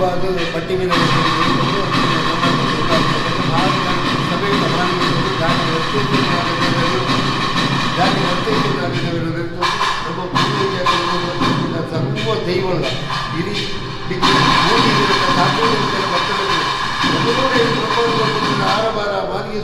ದುಂಬಾದ ಪಟ್ಟಿ ಮೇಲೆ ಸರ್ವ ದೈವಲ್ಲ ಇರಿ ಆರಬಾರ ಮಾದಿಗೆ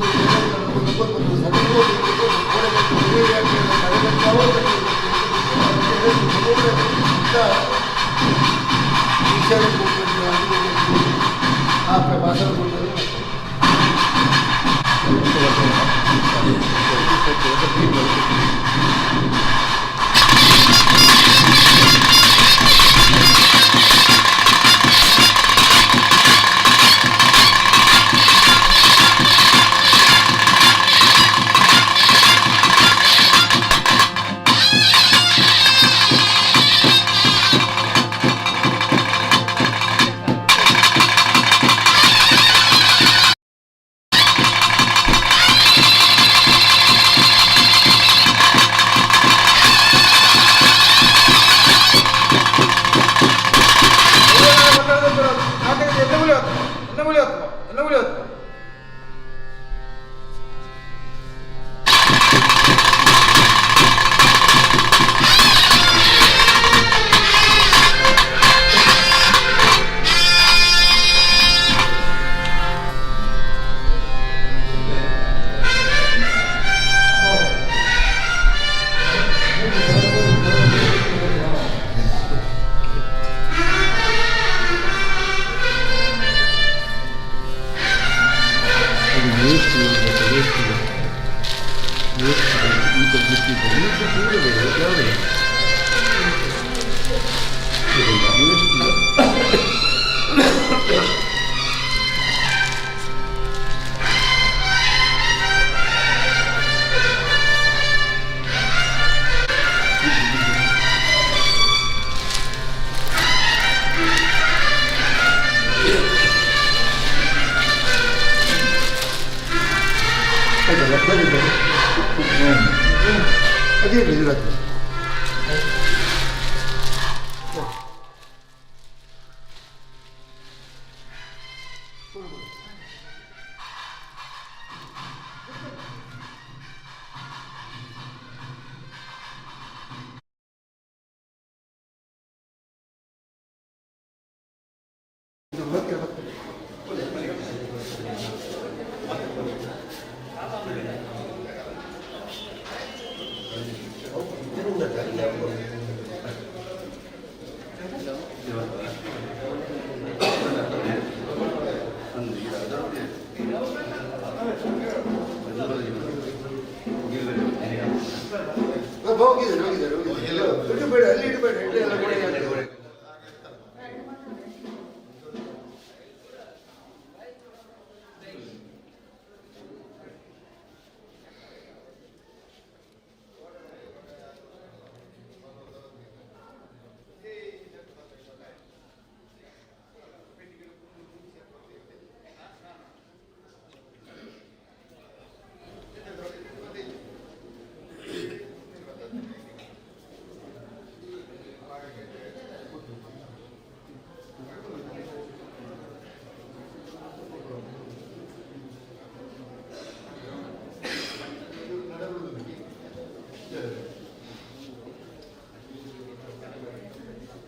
ಅದೇ ಗುಜರಾತ್. ಹೋಗಿದ್ದಾರೆ ಹೋಗಿದ್ದಾರೆ ಹೋಗಿದ್ದಾರೆ. ದುಡ್ಡು ಬೇಡ, ಅಲ್ಲಿ ಇಡಬೇಡ. ಎಲ್ಲ ಕೂಡ.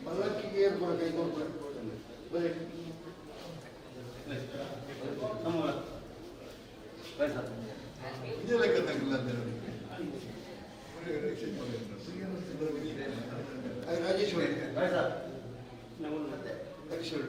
ಪಲ್ಲಕ್ಕಿಗೆ ಏರ್ ಕೂಡ ಕೈ ಕೊಡ್ತಾರೆ ಬರೀ. ರಾಜೇಶ್ವರಿ ಹರೀಶ್ವರಿ.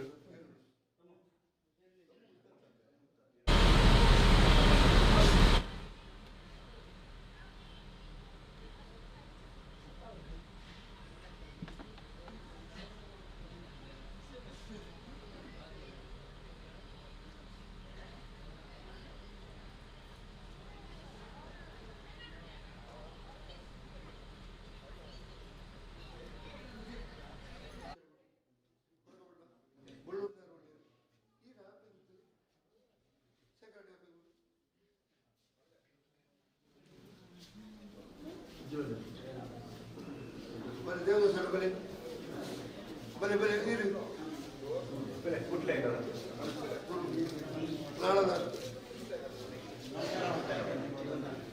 ನಾಳೆ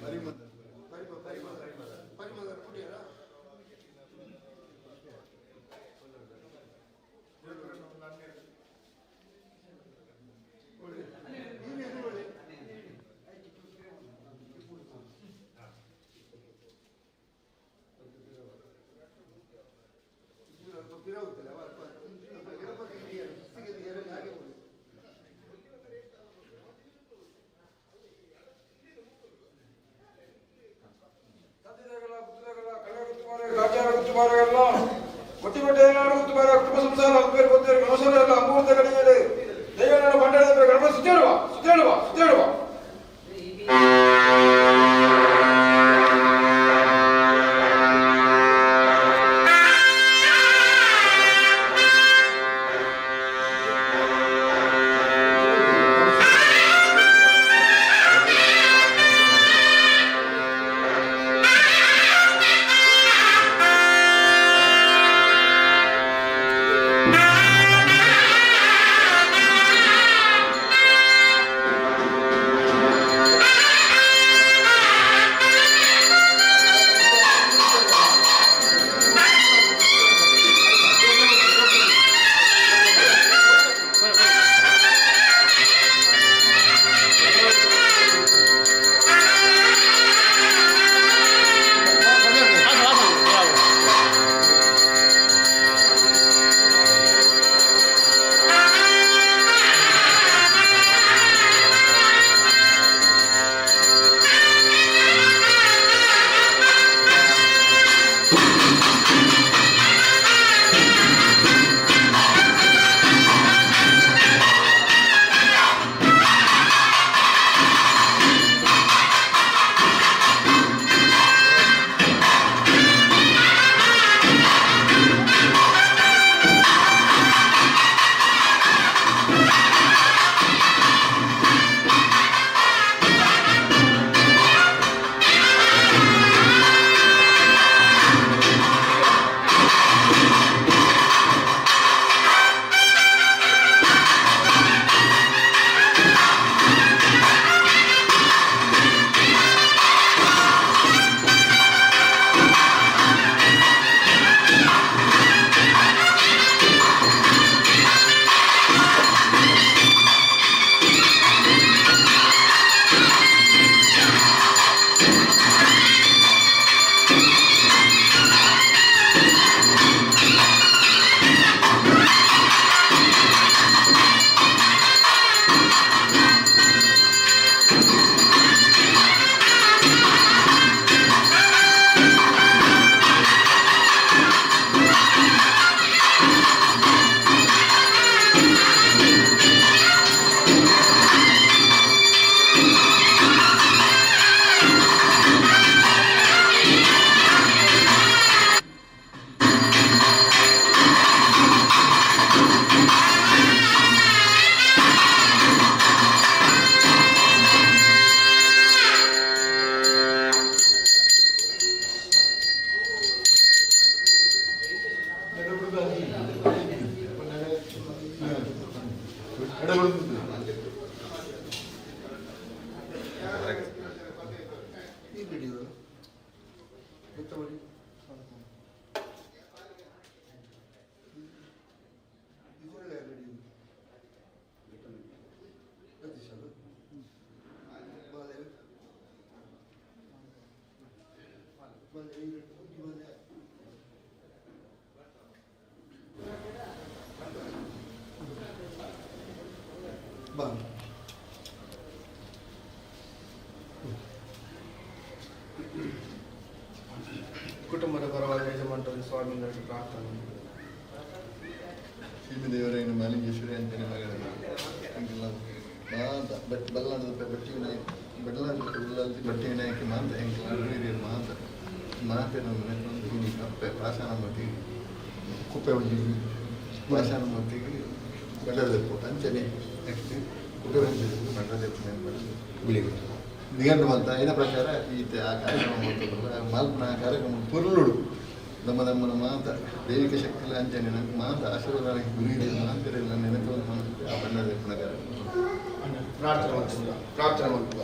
ಪರಿಮ ಪರಿಮ ಪರಿಮಳ ಕುಡಿಯಲ್ಲ. ಕಾಚಾರ ಗುತ್ತುಮಾರಲ್ಲ ಕೊಟ್ಟಿಕೊಟ್ಟೆ ಗುತ್ತುಮಾರ ಕುಟುಂಬ ಸಂಸಾರ ಅಪ್ಪೇರು ಗೊತ್ತೇರು ಗಣಸರ ಎಲ್ಲ ಅಮೂರ್ತ ಗಡಿಯಲ್ಲಿ ದೈವನ ಭಂಡಾರದ ಗಣಪತಿ ಸುತ್ತೇಳುವ ಸುತ್ತೇಳುವ ಸುತ್ತೇಳುವ. ಈ ಬಿಡಿಯೋದು ಗೊತ್ತಬಡಿ. ಇದರಲ್ಲಿ ಯಾರು ಹಿಡಿಯೋದು? ಸತೀಶ್ ಅಲ್ಲ? ಮಾದೇವ್. ಮಾದೇವ್, ಈ ಒಂಜಿ ಮಾದೇವ್. ಬಾ. ಕುಟುಂಬದ ಪರವಾಗಿ ಯಜಮಾನರಲ್ಲಿ ಸ್ವಾಮಿ ಪ್ರಾರ್ಥನೆ. ಸೀಮೆ ದೇವರಾಯನ ಮಾಲಿಂಗೇಶ್ವರಿ ಅಂತಾನೆ ಮಗಳ ಮಾಂತ ಬಟ್ ಬಲ್ಲಾಂಡ ಬಟ್ಟಿ ವಿನಾಯಕ ಬಡ್ಲಾಂಡ ಉಳ್ಳಾಲ್ತಿ ಬಟ್ಟಿ ವಿನಾಯಕ ಮಾಂತ ಎಂಕಲ ಹಿರಿಯರು ಮಾಂತ ಮಾತೆ ನಮ್ಮ ನೆನಪೊಂದು ಹಿನಿ ಅಪ್ಪೆ ಪಾಷಾಣ ಮೂರ್ತಿಗೆ ಕುಪ್ಪೆ ಒಂಜಿ ಪಾಷಾಣ ಮೂರ್ತಿಗೆ ಬಡ್ಡದೆಪ್ಪು ಅಂಚನೆ ನೆಕ್ಸ್ಟ್ ಕುಪ್ಪೆ ಒಂಜಿ ಬಡ್ಡದೆಪ್ಪು ನಿಘಂಟು ಮಲ್ತ ಏನ ಪ್ರಕಾರ ಈತ ಆ ಕಾರ್ಯಕ್ರಮ ಮಾಡ್ತದಲ್ಲ ಮಲ್ಪನ ಆ ಕಾರ್ಯಕ್ರಮ ಪುರುಳುಡು ನಮ್ಮ ನಮ್ಮನ ಮಾತ ದೈವಿಕ ಶಕ್ತಿಲ ಅಂಚನೆ ನಂಗೆ ಮಾತ ಆಶೀರ್ವಾದ ಗುರು ಮಾತಿರಲ್ಲ ನೆನಪು. ಪ್ರಾರ್ಥನೆ ಮಾಡ್ತೀವಿ, ಪ್ರಾರ್ಥನೆ ಮಾಡ್ತೀವಿ.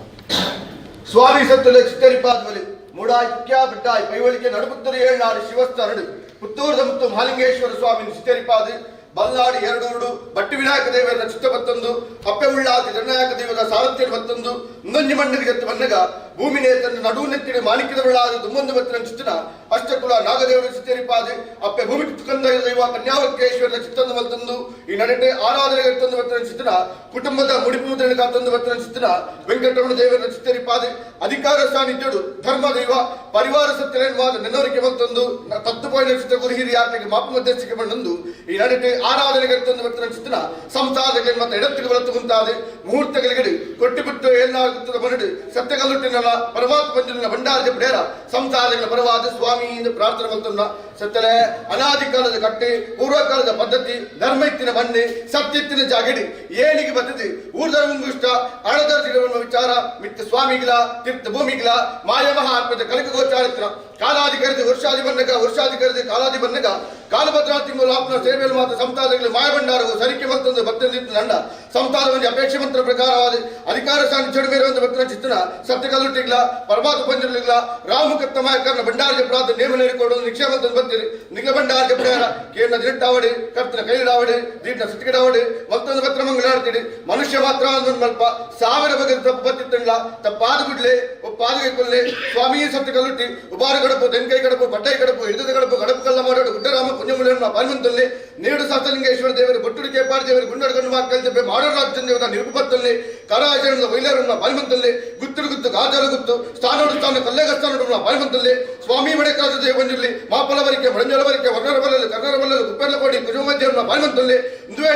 ಸ್ವಾಮಿ ಸತ್ತುಲೆ ಚಿತ್ತರಿಪಾದ್ವಲಿ ಮೂಡಾಯಿ ಕುಕ್ಯಾ ಬಿಟ್ಟಾಯಿ ಪೈವಳಿಕೆ ನಡುಪುತ್ತೂರು ಏಳ್ನಾಡು ಶಿವಸ್ಥಾನಡು ಪುತ್ತೂರದ ಮುತ್ತು ಮಹಾಲಿಂಗೇಶ್ವರ ಸ್ವಾಮಿ ಚಿತ್ತರಿಪಾದು ಬಲ್ನಾಡು ಎರಡೂರುಡು ಬಟ್ಟಿ ವಿನಾಯಕ ದೇವರ ಚಿತ್ತ ಬತ್ತೊಂದು ಅಪ್ಪೆ ಉಳ್ಳಾತಿ ನಿರ್ಣಾಯಕ ದೇವರ ಸಾರಥ್ಯ ಬತ್ತೊಂದು ಮುಂದೊಂಜಿ ಮಣ್ಣಿಗೆ ಜತ್ತು ಮನ್ನಗ ಭೂಮಿ ನೇತನ್ನು ನಡುವು ನೆತ್ತಿಡಿ ಮಾಣಿಕ್ಯದ ಉಳ್ಳಾದ ದುಮ್ಮೊಂದು ಬತ್ತಿನ ಚಿತ್ತನ ಅಷ್ಟಕುಲ ನಾಗದೇವರ ಚಿತ್ತರಿಪಾದು ಅಪ್ಪೆ ಭೂಮಿ ಕಂದ ದೈವ ಕನ್ಯಾವಕೇಶ್ವರನ ಚಿತ್ತಂದು ಮತ್ತೊಂದು ಈ ನಡೆಟೆ ಆರಾಧನೆ ತಂದು ಬತ್ತಿನ ಚಿತ್ತನ ಕುಟುಂಬದ ಮುಡಿಪು ಮುದ್ರಣ ಕಾತಂದು ಬತ್ತಿನ ಚಿತ್ತನ ವೆಂಕಟರಮಣ ದೇವರ ಚಿತ್ತರಿಪಾದು ಅಧಿಕಾರ ಸಾನ್ನಿಧ್ಯಡು ಧರ್ಮ ದೈವ ಪರಿವಾರ ಸತ್ಯವಾದ ನೆನ್ನವರಿಗೆ ಬಂತಂದು ತತ್ತುಪಾಯಿನ ಚಿತ್ರ ಗುರು ಹಿರಿಯಾಟಕ್ಕೆ ಮಾಪು ಮಧ್ಯಸ್ಥಿಕೆ ಬಂದು ಈ ನಡೆಟೆ ಆರಾಧನೆಗೆ ತಂದು ಬತ್ತಿನ ಚಿತ್ತನ ಸಂಸಾರಗಳಿಗೆ ಮತ್ತೆ ಎಡತ್ತಿಗೆ ಬಲತ್ತು ಮುಂತಾದ ಮುಹೂರ್ತಗಳಿಗೆ ಕೊಟ್ಟಿಬಿಟ್ಟು ಏನಾಗುತ್ತದೆ ಮನಡು ಸತ್ಯಗಲ್ಲುಟ್ಟಿನ ಪರಮಾತ್ಮ ಬಂದಿನ ಭಂಡಾರ ಪ್ರೇರ ಸಂಸಾರಗಳ ಪರವಾದ ಸ್ವಾಮಿ ಎಂದು ಪ್ರಾರ್ಥನೆ ಮಂತನ್ನ ಸತ್ತಲೆ ಅನಾದಿ ಕಾಲದ ಕಟ್ಟೆ, ಪೂರ್ವಕಾಲದ ಪದ್ಧತಿ, ಧರ್ಮ ಇತ್ತಿನ ಮಣ್ಣೆ, ಸತ್ಯತ್ತಿನ ಜಾಗಡಿ ಏನಿಗೆ ಬರ್ತದೆ ಊರ್ದರ ಮುಂಗುಷ್ಟ ಆಳದರ ವಿಚಾರ ಮಿತ್ತ ಸ್ವಾಮಿಗಳ ತೀರ್ಥ ಭೂಮಿಗಳ ಮಾಯಮಹ ಅರ್ಪಿತ ಕಲಿಕ ಗೋಚಾರಿತ್ರ ಕಾಲಾದಿ ಕರೆದು ವರ್ಷಾದಿ ಬನ್ನಗ, ವರ್ಷಾದಿ ಕರೆದು ಕಾಲಾದಿ ಬನ್ನಗ ಕಾಲಭದ್ರಾ ತಿಂಗಳು ಆಪ್ನ ಸೇವೆಯಲ್ಲಿ ಮಾತ್ರ ಸಂತಾನಗಳು ಮಾಯಭಂಡಾರವು ಸರಿಕೆ ಮಂತಂದು ಭಕ್ತರಿಂದ ನಂಡ ಸಂತಾನವನ್ನು ಅಪೇಕ್ಷೆ ಮಂತ್ರ ಪ್ರಕಾರವಾದ ಅಧಿಕಾರ ಸ್ಥಾನ ಚೆಡುಮೇರುವಂತ ಭಕ್ತನ ಚಿತ್ತನ ಸತ್ಯಕಲ್ಲುಟ್ಟಿಗ್ಲ ಪರಮಾತ್ಮ ಪಂಜರ್ಲಿಗ್ಲ ರಾಮಕತ್ತ ಮಾಯಕರ್ನ ಭಂಡಾರ ಜಪ್ರಾದ ನೇಮ ನೇರಿಕೊಡು ನಿಕ್ಷೇಪ ಮಂತಂದು ಬರ್ತೀರಿ ನಿಗ್ಲ ಭಂಡಾರ ಜಪ್ರಾರ ಕೇಂದ್ರ ದಿನಟ್ಟಾವಡಿ ಕರ್ತನ ಕೈಲಿಡಾವಡಿ ದೀಟ್ನ ಸುತ್ತಿಗಿಡಾವಡಿ ಮತ್ತೊಂದು ಪತ್ರ ಮಂಗಳಾಡ್ತೀಡಿ ಮನುಷ್ಯ ಮಾತ್ರ ಅಂದೊಂದು ಮಲ್ಪ ಸಾವಿರ ಬಗೆದ ತಪ್ಪು ಬತ್ತಿತ್ತಂಡ್ಲ ತಪ್ಪಾದ ಬಿಡ್ಲೆ ಒಪ್ಪಾದ ಕೊಲ್ಲೆ ಸ್ವಾಮಿ ಸತ್ಯ ಕಲ್ಲುಟ್ಟಿ ಉಬಾರು ಗಡಪು ದೆನ್ಕೈ ಗಡಪು ಬಟ್ಟೈ ಗಡಪು ಹಿಡಿದ ಗಡಪು ಗಡಪು ಕಲ್ಲ ಮಾಡೋಡು ಗುಡ್ಡರಾಮ ಪುಣ್ಯಮುಳ್ಳ ಪಾಲ್ಮಂತಲ್ಲಿ ನೇಡು ಸಾತಲಿಂಗೇಶ್ವರ ದೇವರು ಬೊಟ್ಟುಡು ಕೇಪಾರ ದೇವರು ಗುಂಡಡು ಗಂಡು ಮಾಕಲ್ ಮಾಡೋ ರಾಜ್ಯ ದೇವರ ನಿರುಪತ್ತಲ್ಲಿ ಕರಾಜನ ವೈಲರನ್ನ ಪಾಲ್ಮಂತಲ್ಲಿ ಗುತ್ತುಡು ಗುತ್ತು ಗಾಜರ ಗುತ್ತು ಸ್ಥಾನೋಡು ಸ್ಥಾನ ಕಲ್ಲೇಗ ಸ್ಥಾನೋಡು ಪಾಲ್ಮಂತಲ್ಲಿ ಸ್ವಾಮಿ ಮಡೆಕಾಜ ದೇವನಿರಲಿ ಮಾಪಲವರಿಕೆ ಬಡಂಜಲವರಿಕೆ ವರ್ಣರ ಬಲ್ಲಲು ಕರ್ಣರ ಬಲ್ಲಲು ಕುಪ್ಪೆರ್ಲಕೋಡಿ ಕುಜುಮಧ್ಯವನ್ನು ಪಾಲ್ಮಂತಲ್ಲಿ ಇಂದುವೆ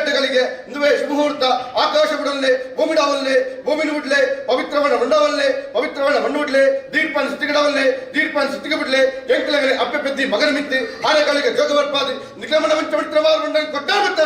ಇಂದುವೆ ಶುಭಮುಹೂರ್ತ ಆಕಾಶ ಬಿಡಲ್ಲೆ ಭೂಮಿಡಾವಲ್ಲೆ ಭೂಮಿನ ಬಿಡ್ಲೆ ಪವಿತ್ರವನ್ನ ಮಂಡವಲ್ಲೆ ಪವಿತ್ರವನ್ನ ಮಣ್ಣು ಬಿಡ್ಲೆ ದೀರ್ಪಾನ್ ಸಿತ್ತಿಗಿಡವಲ್ಲೆ ದೀರ್ಪಾನ್ ಸಿತ್ತಿಗೆ ಬಿಡ್ಲೆ ಎಂಕಲಗಲೆ ಅಪ್ಪೆ ಪೆದ್ದಿ ಮಗನ ಮಿತ್ತಿ ಆನೆಗಳಿಗೆ ಜೋಗ ಬರ್ಪಾದಿ ನಿಗಮನ ಮಿತ್ರವಾರ ಕೊಟ್ಟಾರ ಬಿಟ್ಟ.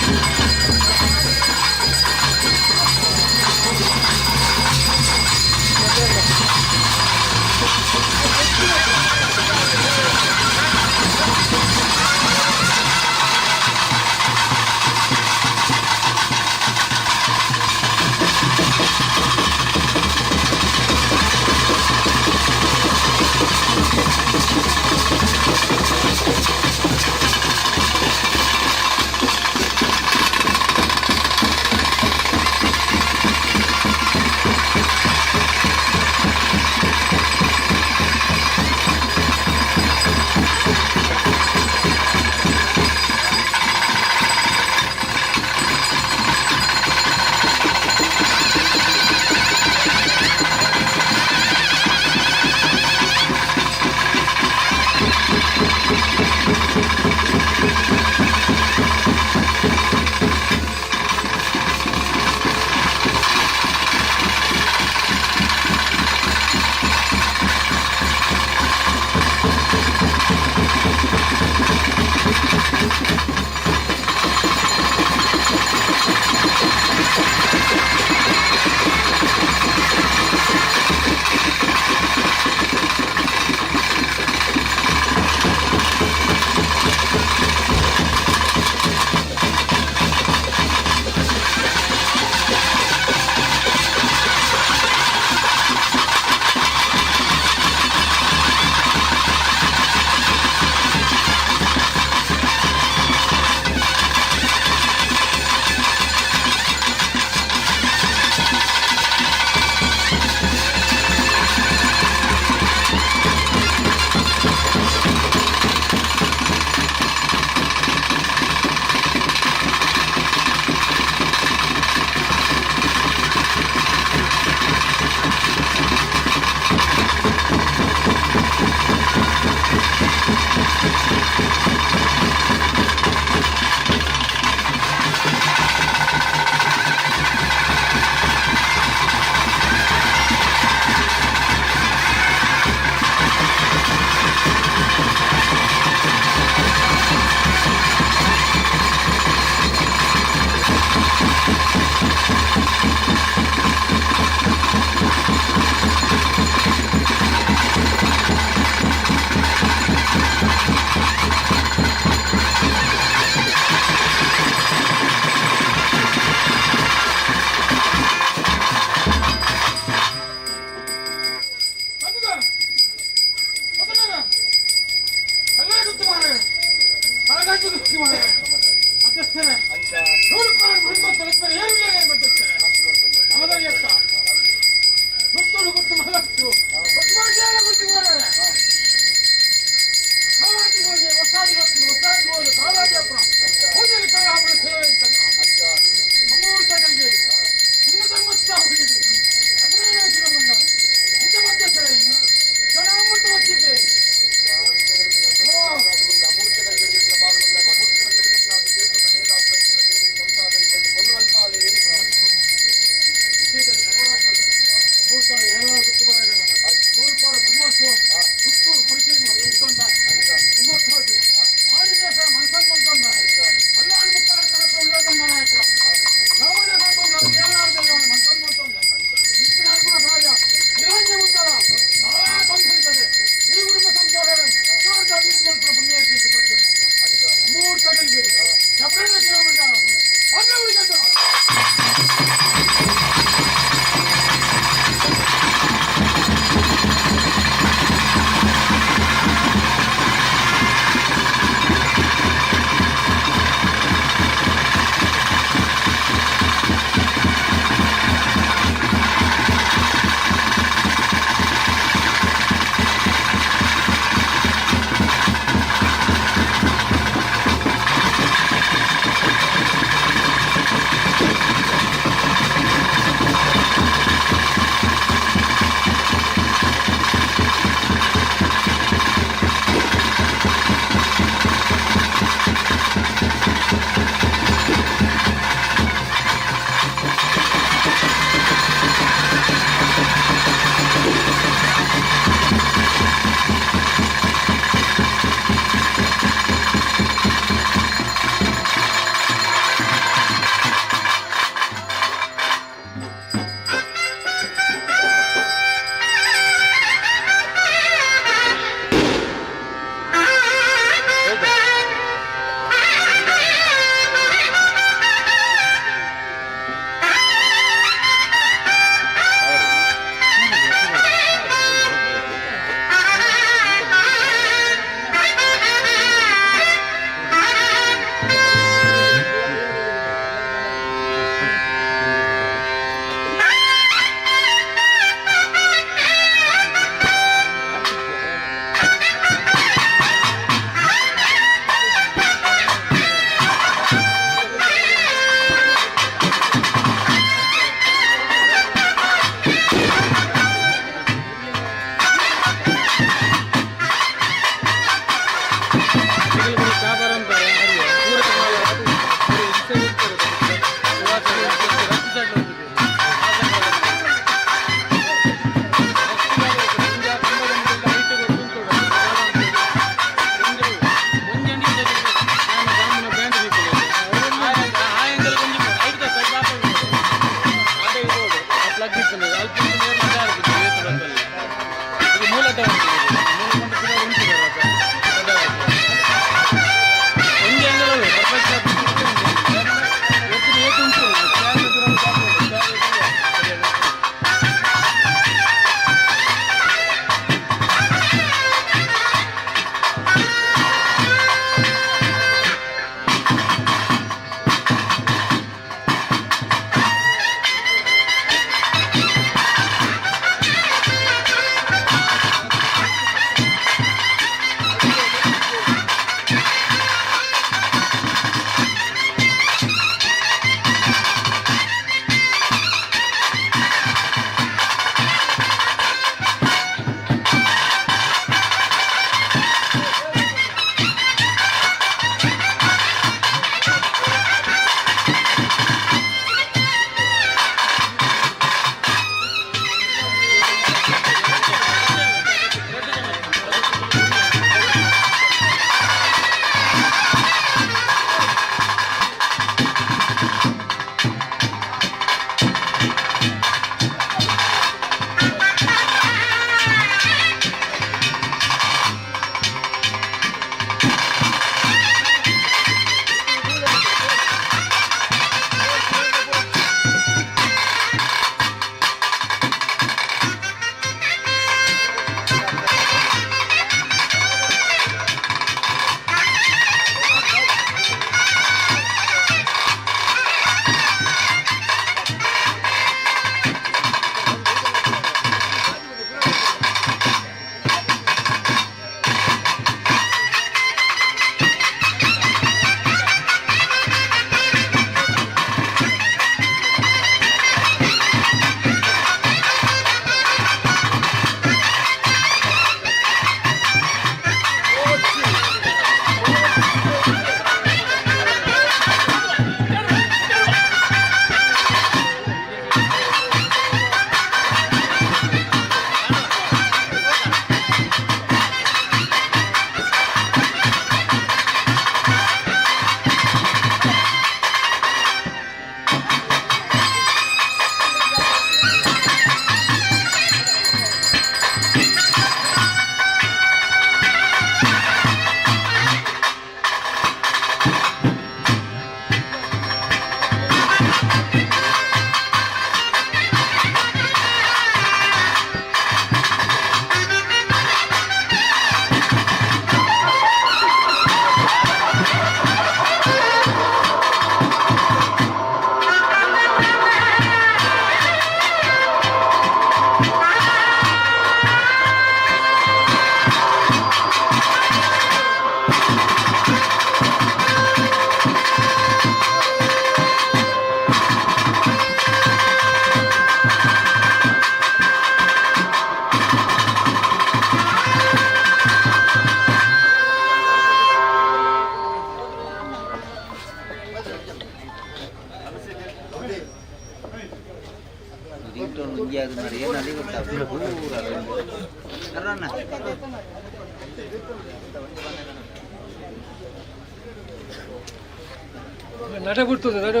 ನಡೆ ಬಿಡ್ತದೆ ನಡೆ.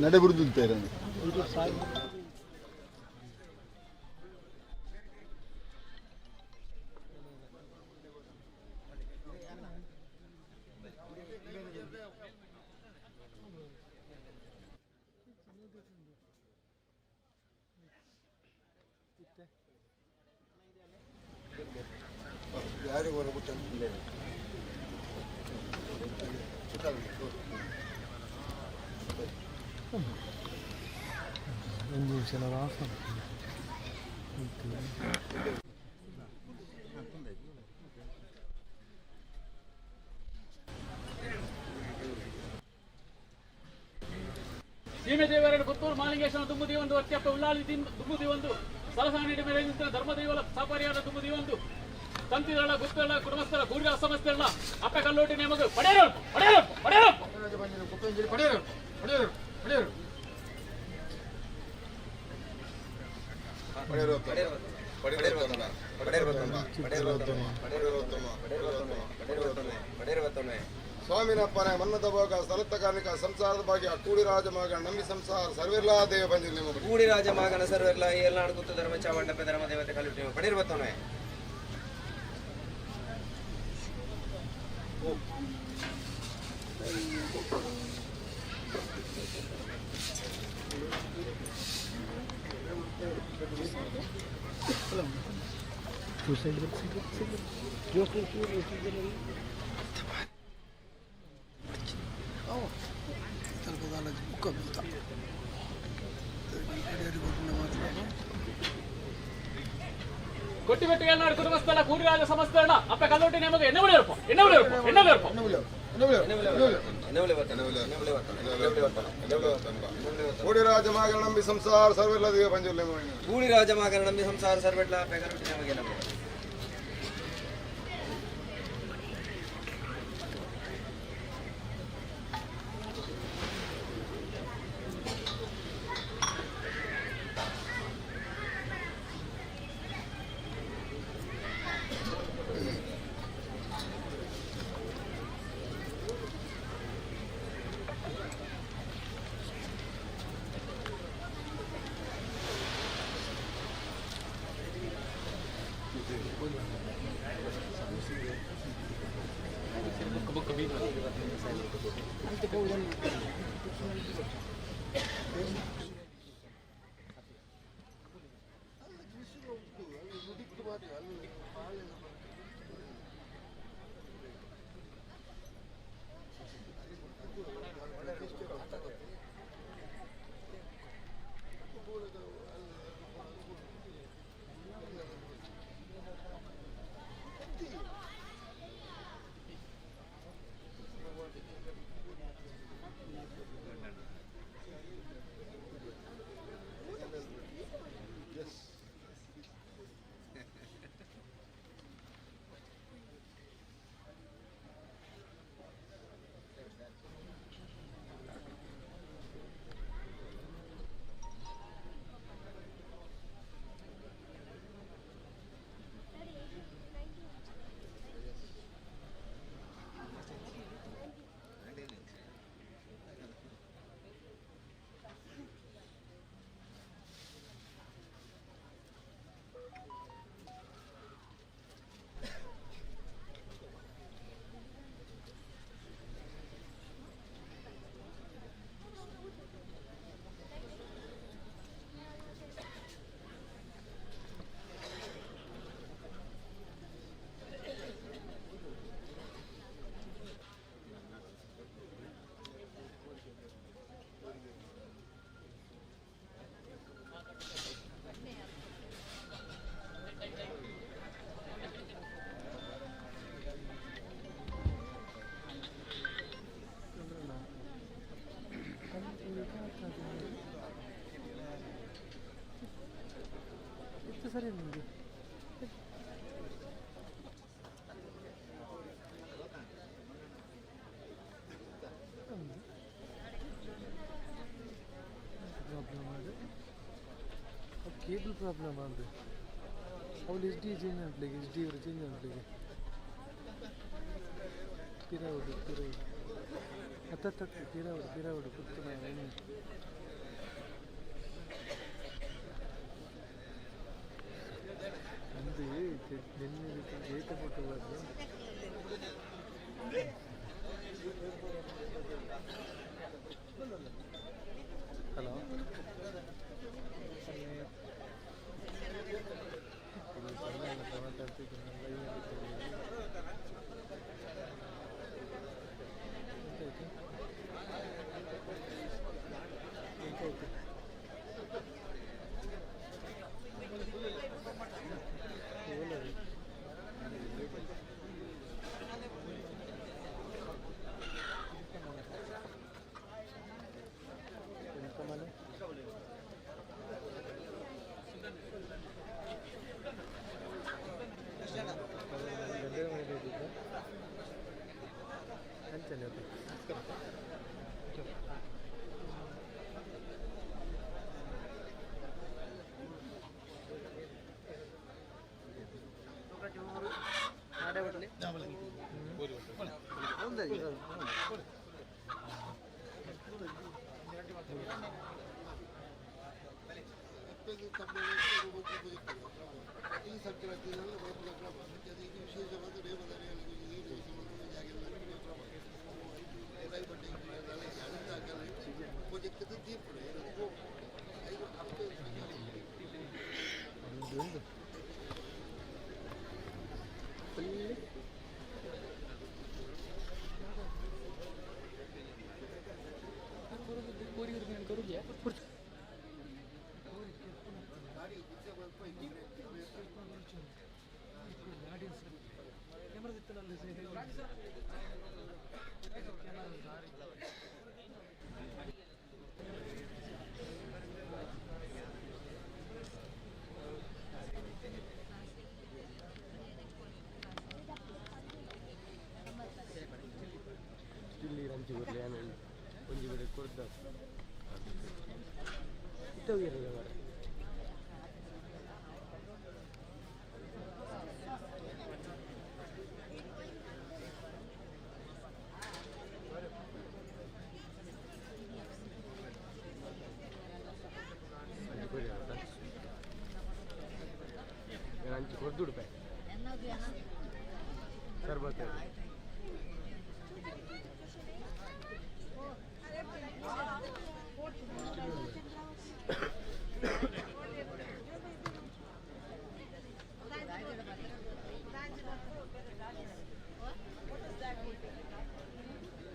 ನಡೆ ಬುಡ್ದು. ಒಂದು ನಿಮಿಷ ನಾವು ಆಫ್. ಸೀಮೆ ದೇವರನ್ನು ಪುತ್ತೂರು. ಪುತ್ತೂರು ಮಾಲಿಂಗೇಶ್ವರ ದುಂಬು ದೀವೊಂದು ಅತ್ಯಪ್ಪ ಉಳ್ಳಾಲಿ ದುಂಬು ದೀವೊಂದು ಸಲಸಾನಿ ಮೇಲೆ ನಿಂತ ಧರ್ಮದೇವಲ ಸಾಪರಿಯಾದ ದುಂಬು ದೀವೊಂದು ತಂತಿದಳ ಗುತ್ತಳ ಕುಟುಂಬಸ್ಥರ ಗೂಡಿದ ಸಮಸ್ಯೆಗಳ ಅಪ್ಪ ಕಲ್ಲೋಟಿ ನೇಮಗ ಪಡೆಯರು ಪಡೆಯರು ಪಡೆಯರು ಪಡೆಯರು ಪಡೆಯರು ಪಡೆಯರು ಸ್ವಾಮಿನಪ್ಪನ ಮನ್ನದ ಭೋಗ ಸ್ಥಳತ್ತ ಕಾರ್ಮಿಕ ಸಂಸಾರದ ಭಾಗ್ಯ ಕೂಡಿರಾಜ ಮಗ ನಂಬಿ ಸಂಸಾರ ಸರ್ವೆಲ್ಲಾ ದೇವ ಬಂದಿಲ್ಲ ನಿಮ್ಮ ಕೂಡಿರಾಜ ಮಗನ ಸರ್ವೆಲ್ಲ ಏಲ್ನಾಡು ಗುತ್ತು ಧರ್ಮ ಚಾವಂಡಪ್ಪ ಧರ್ಮ ದೇವತೆ ಕಲಿಟಿ ಪಡೆಯಿರ್ಬತ್ತವನೇ. ಕೊಟ್ಟಿಬೆಟ್ಟು ಏಳ್ನಾಡು ಕುಟುಂಬಸ್ಥರ ಕೂಡಿರಾಜ ಸಮಸ್ಯೆಗಳ ಅಪ್ಪ ಕಲ್ಲೋಟಿ ನೇಮಗ ಎಣ್ಣೆ ಬಿಡಿಯರ್ಪ ಎಣ್ಣೆ ಬಿಡಿಯರ್ಪ ಎಣ್ಣೆ ಬಿಡಿಯರ್ಪ ಕೂಡಿರಾಜ ಮಗ ನಂಬಿ ಸಂಸಾರ ಸರ್ವೆಲ್ಲ ದೇವ ಬಂದಿಲ್ಲ ನಿಮ್ಮ ಕೂಡಿರಾಜ ಮಗನ ನಂಬಿ ಸಂಸಾರ ಸರ್ವೆಟ್ಲ ಕಲಿಟಿ ನಮಗೆ ನಮಗೆ. ಸರಿ ನಿಮಗೆ. ಪ್ರಾಬ್ಲಮ್ ಅದು ಕೇಬಲ್ ಪ್ರಾಬ್ಲಮ್ ಅದು. ಅವಳು ಎಚ್ ಡಿ ಚೇಂಜ್ ಆಗ್ಲಿಕ್ಕೆ, ಎಚ್ ಡಿ ಅವರು ಚೇಂಜ್ ಆಗ್ಲಿಕ್ಕೆ ಪಿರಾವುಡು ಪಿರಾವುಡು ಹತ್ತತ್ತು ಪಿರಾವುಡು ಪಿರಾವುಡು ಪುತ್ತು. ಅಂದು ನಿನ್ನೆ ಏತ ಫೋಟೋ. ಹಲೋ, ಮಾತಾಡ್ತಿದ್ದೀನಿ. ಲೈವ್. ಈ ಸಂಕ್ರಾಂತಿಯಲ್ಲಿ ಬರಪುನ ಕ್ರಮ ಅದಕ್ಕೆ ವಿಶೇಷವಾದ ಕ್ರಮ ತೀರ್ಪು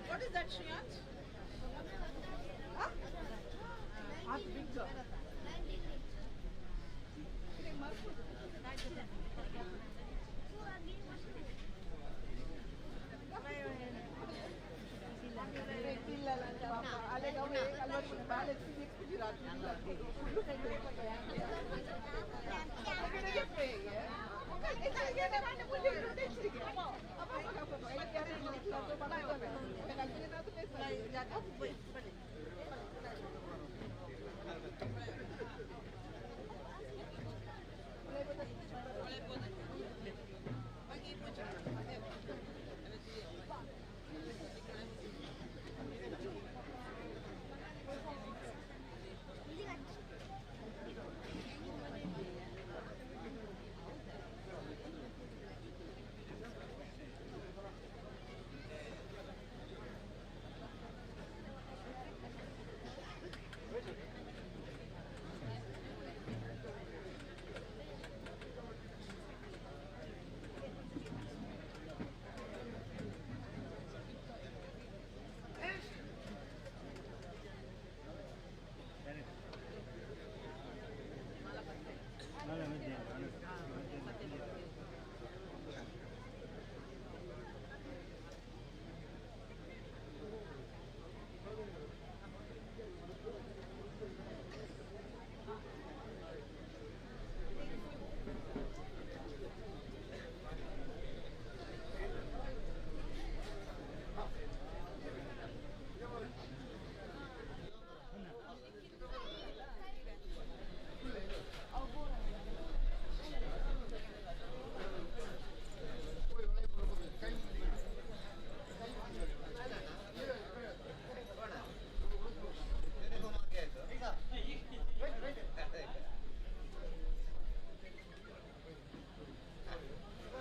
What is that, Shriyans? Huh? Big.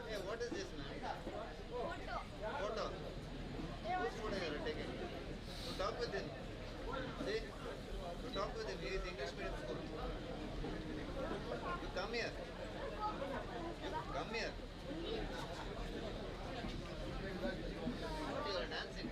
Hey, what is this, man? Photo. Photo. Whose photo you are taking? You talk with him. See? You talk with him. He is English medium school. You come here. You come here. What you are dancing?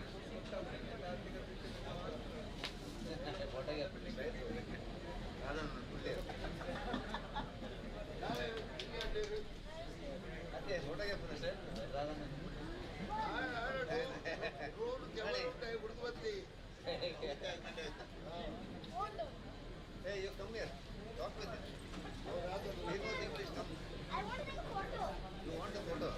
Hey, you come here. Talk with him. He knows English. Come. I want to take a photo. You want a photo?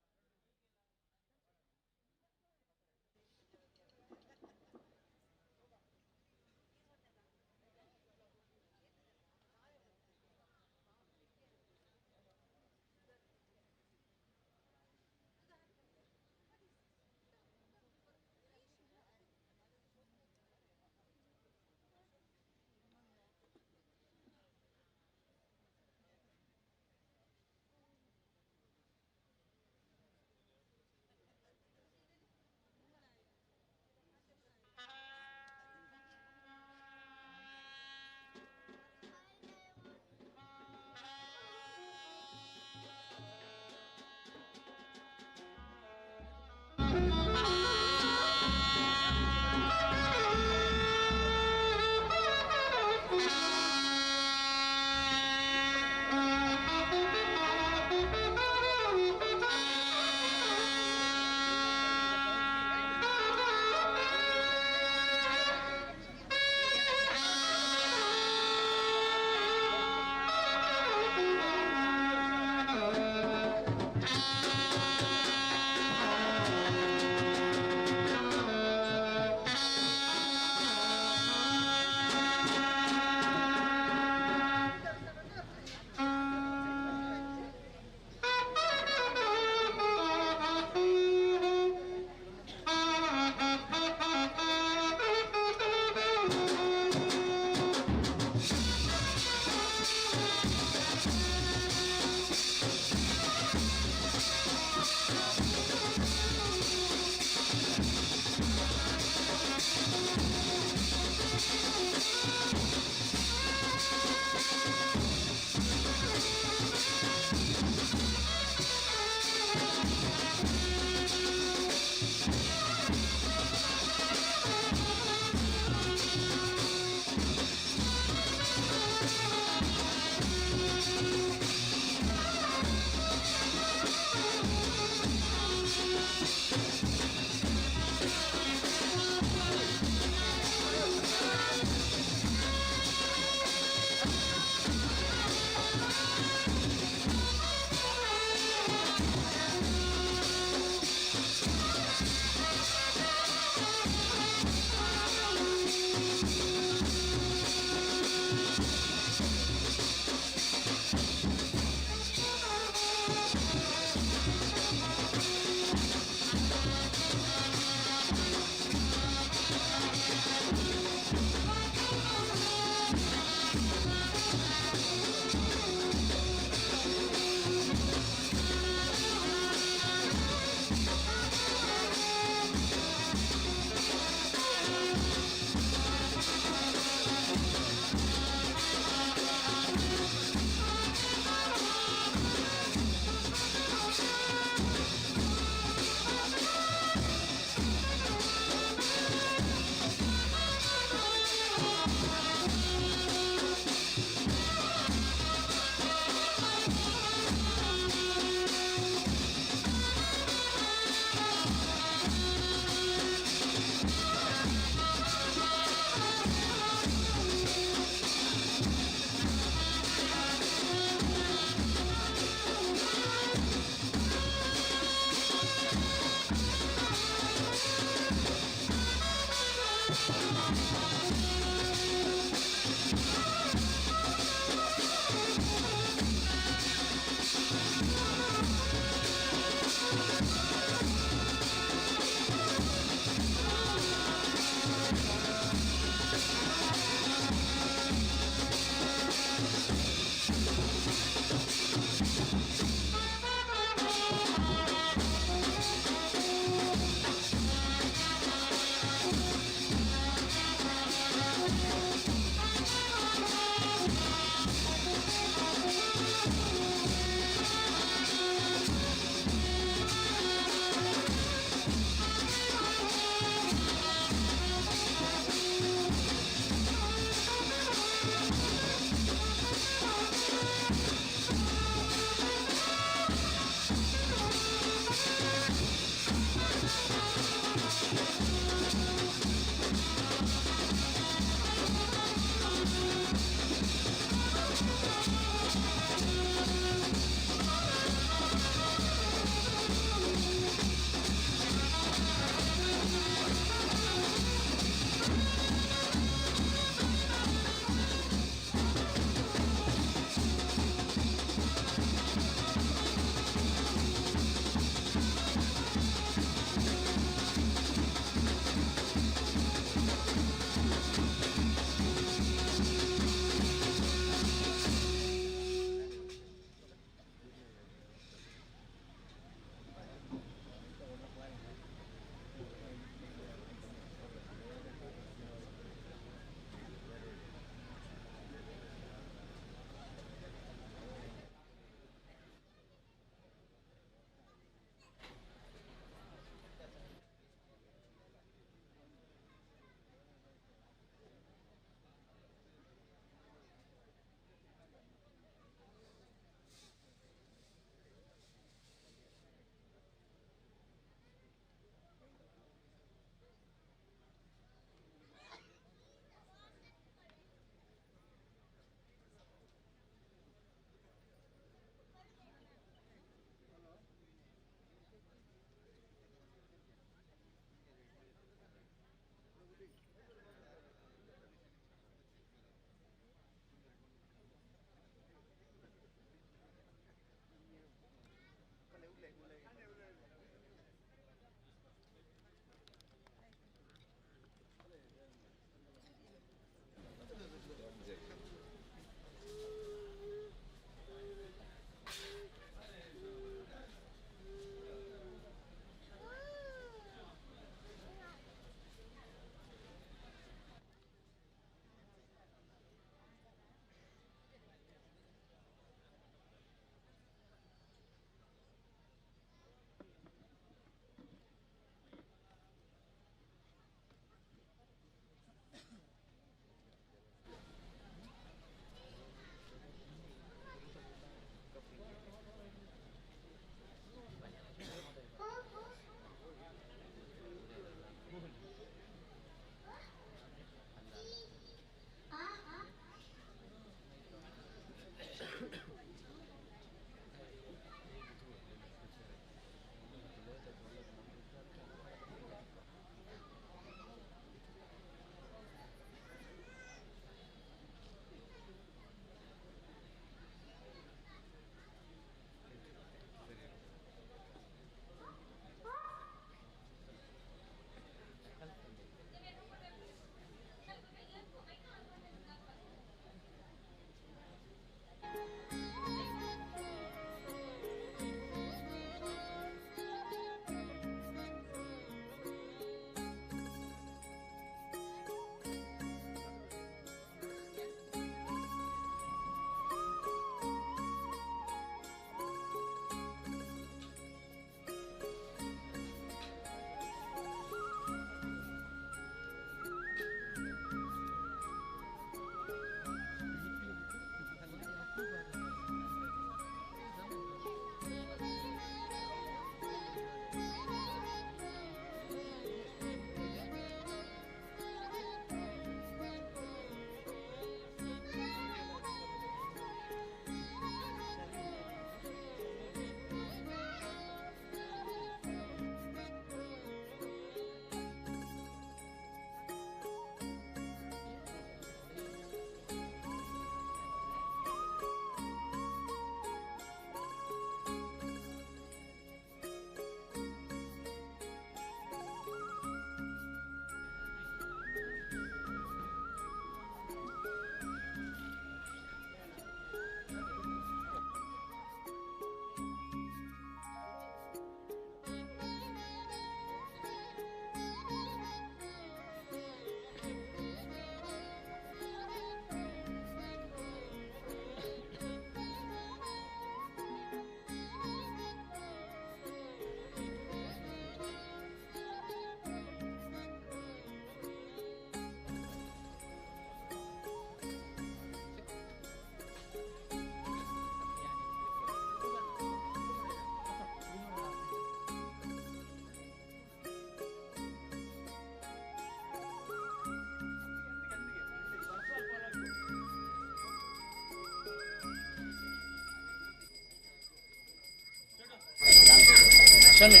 ಕ್ಷಮೆ.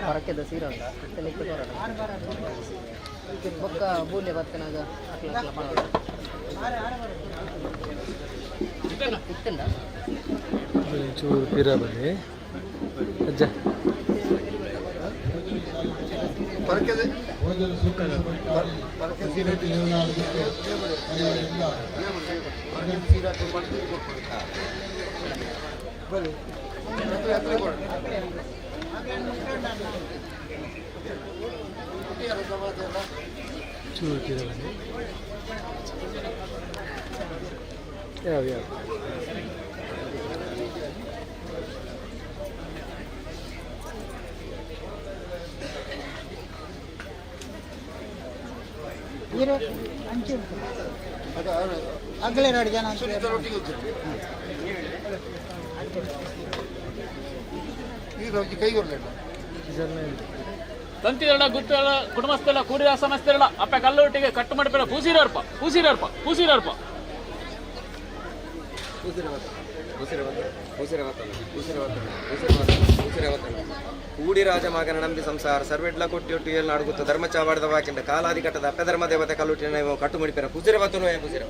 ಹೊರಕ್ಕೆದ ಸೀರೆ ಉಂಟಾ ತೆಲಿಕ್ಕೆ ಹೊರಡ ಬೊಕ್ಕ ಬೂಲ್ಯ ಬತ್ತನಾಗ ಅಕ್ಲ ಅಕ್ಲ ಮಾಡೋದು ಇತ್ತಂಡ. ಚೂರು ಪಿರ ಬನ್ನಿ ಅಜ್ಜ. ಚೂರು ಪಿರ ಬನ್ನಿ. ಯಾವ ಯಾವ ತಂತಿದಳ ಗುತ್ತಳ ಕುಟುಂಬಸ್ಥಳ ಕೂಡಿದ ಸಮಸ್ಯೆಗಳ ಅಪ್ಪ ಕಲ್ಲೊಟ್ಟಿಗೆ ಕಟ್ಟು ಮಾಡಿಪೇರ ಪೂಸಿರರ್ಪ ಪೂಸಿರರ್ಪ ಪೂಸಿರರ್ಪ. ಕೂಡಿ ರಾಜ ಮಗನ ನಂಬಿ ಸಂಸಾರ ಸರ್ವೆಡ್ಲ ಕೊಟ್ಟಿ ಏಳು ನಾಡುಗುತ್ತ ಧರ್ಮ ಚಾವಾಡದ ವಾಕಿಂದ ಕಾಲಾದಿ ಕಟ್ಟದ ಅಪ್ಪೆ ಧರ್ಮ ದೇವತೆ ಕಲ್ಲುಟ್ಟಿನ ಕಟ್ಟು ಮುಡಿಪೇರ ಪೂಸಿರ ಬತ್ತನು ಪೂಸಿರ.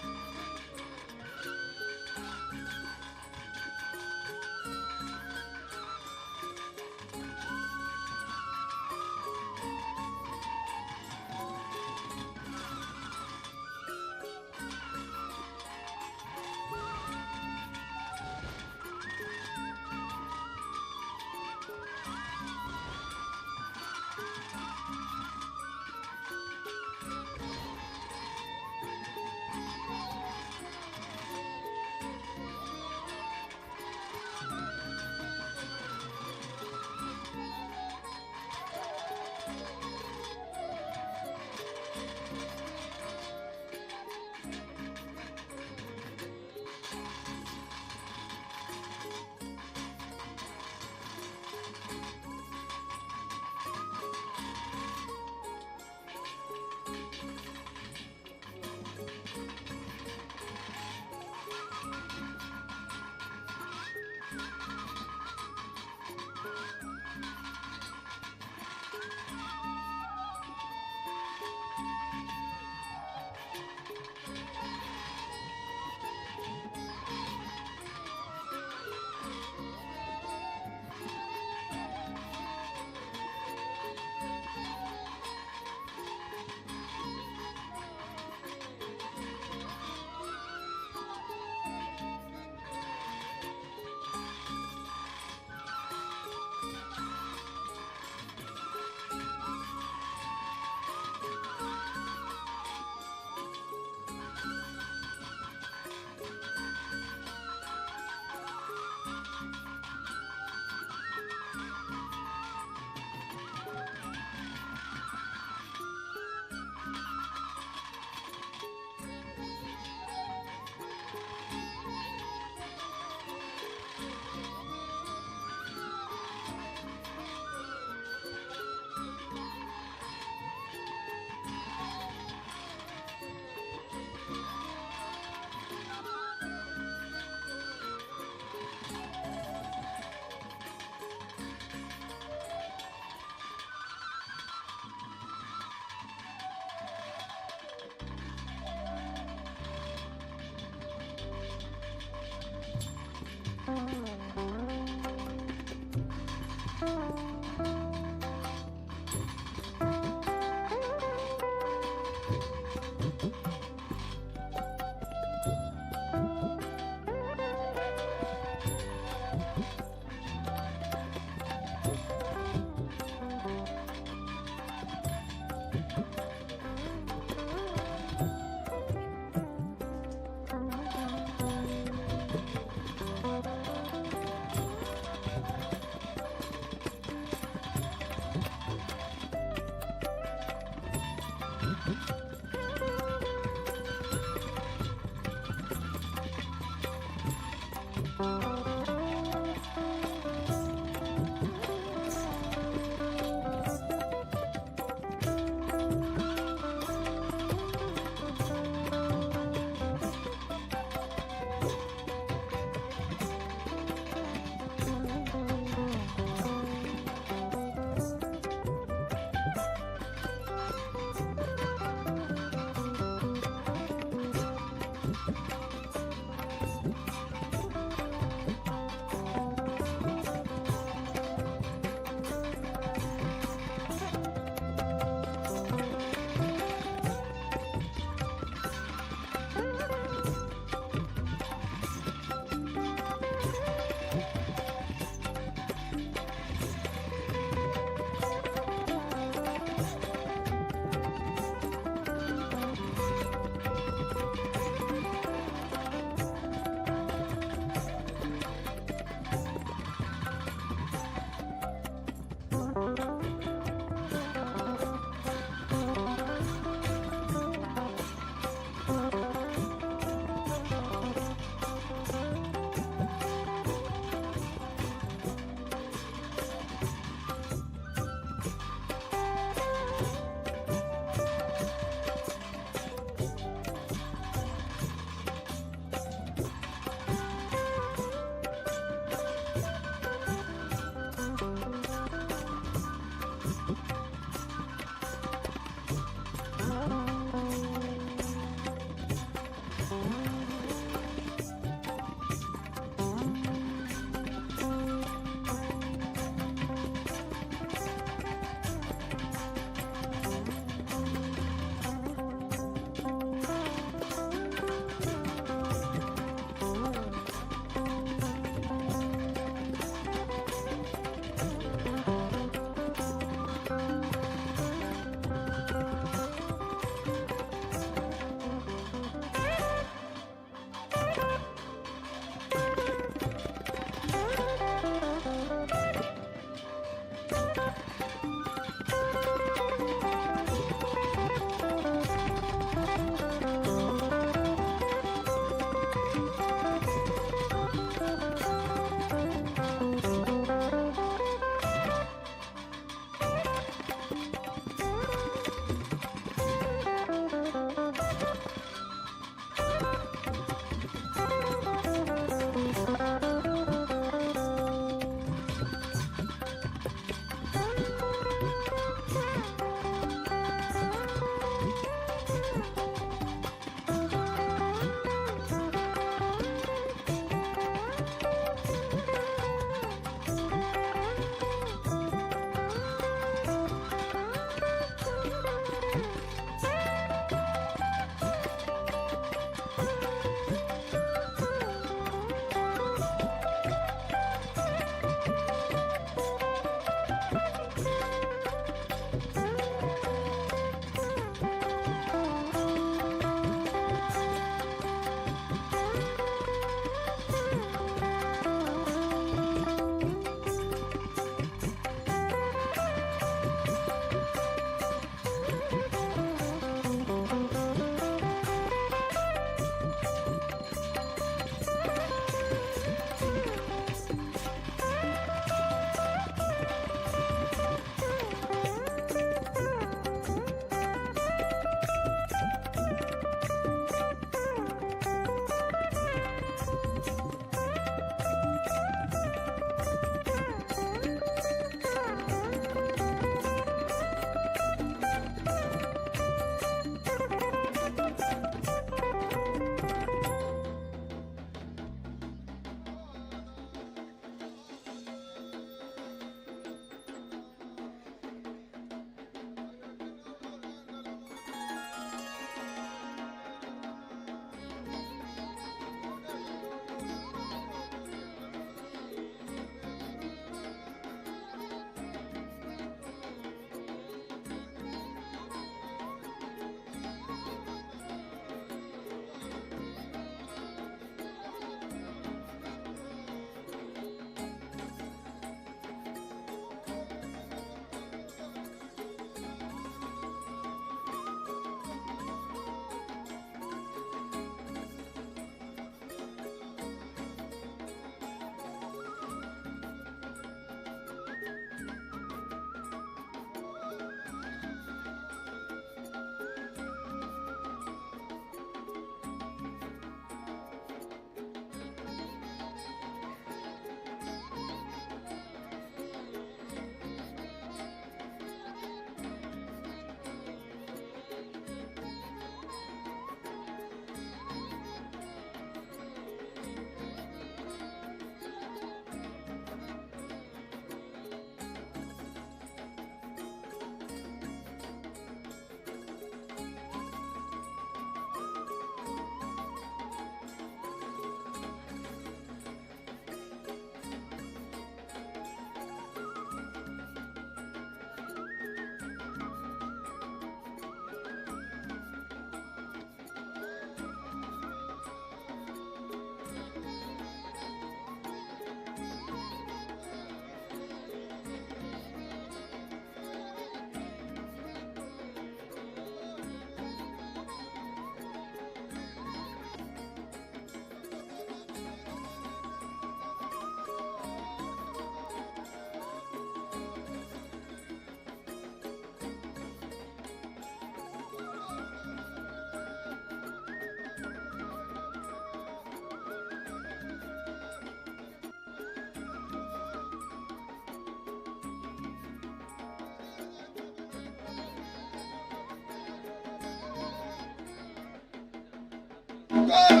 ಕಾಲ.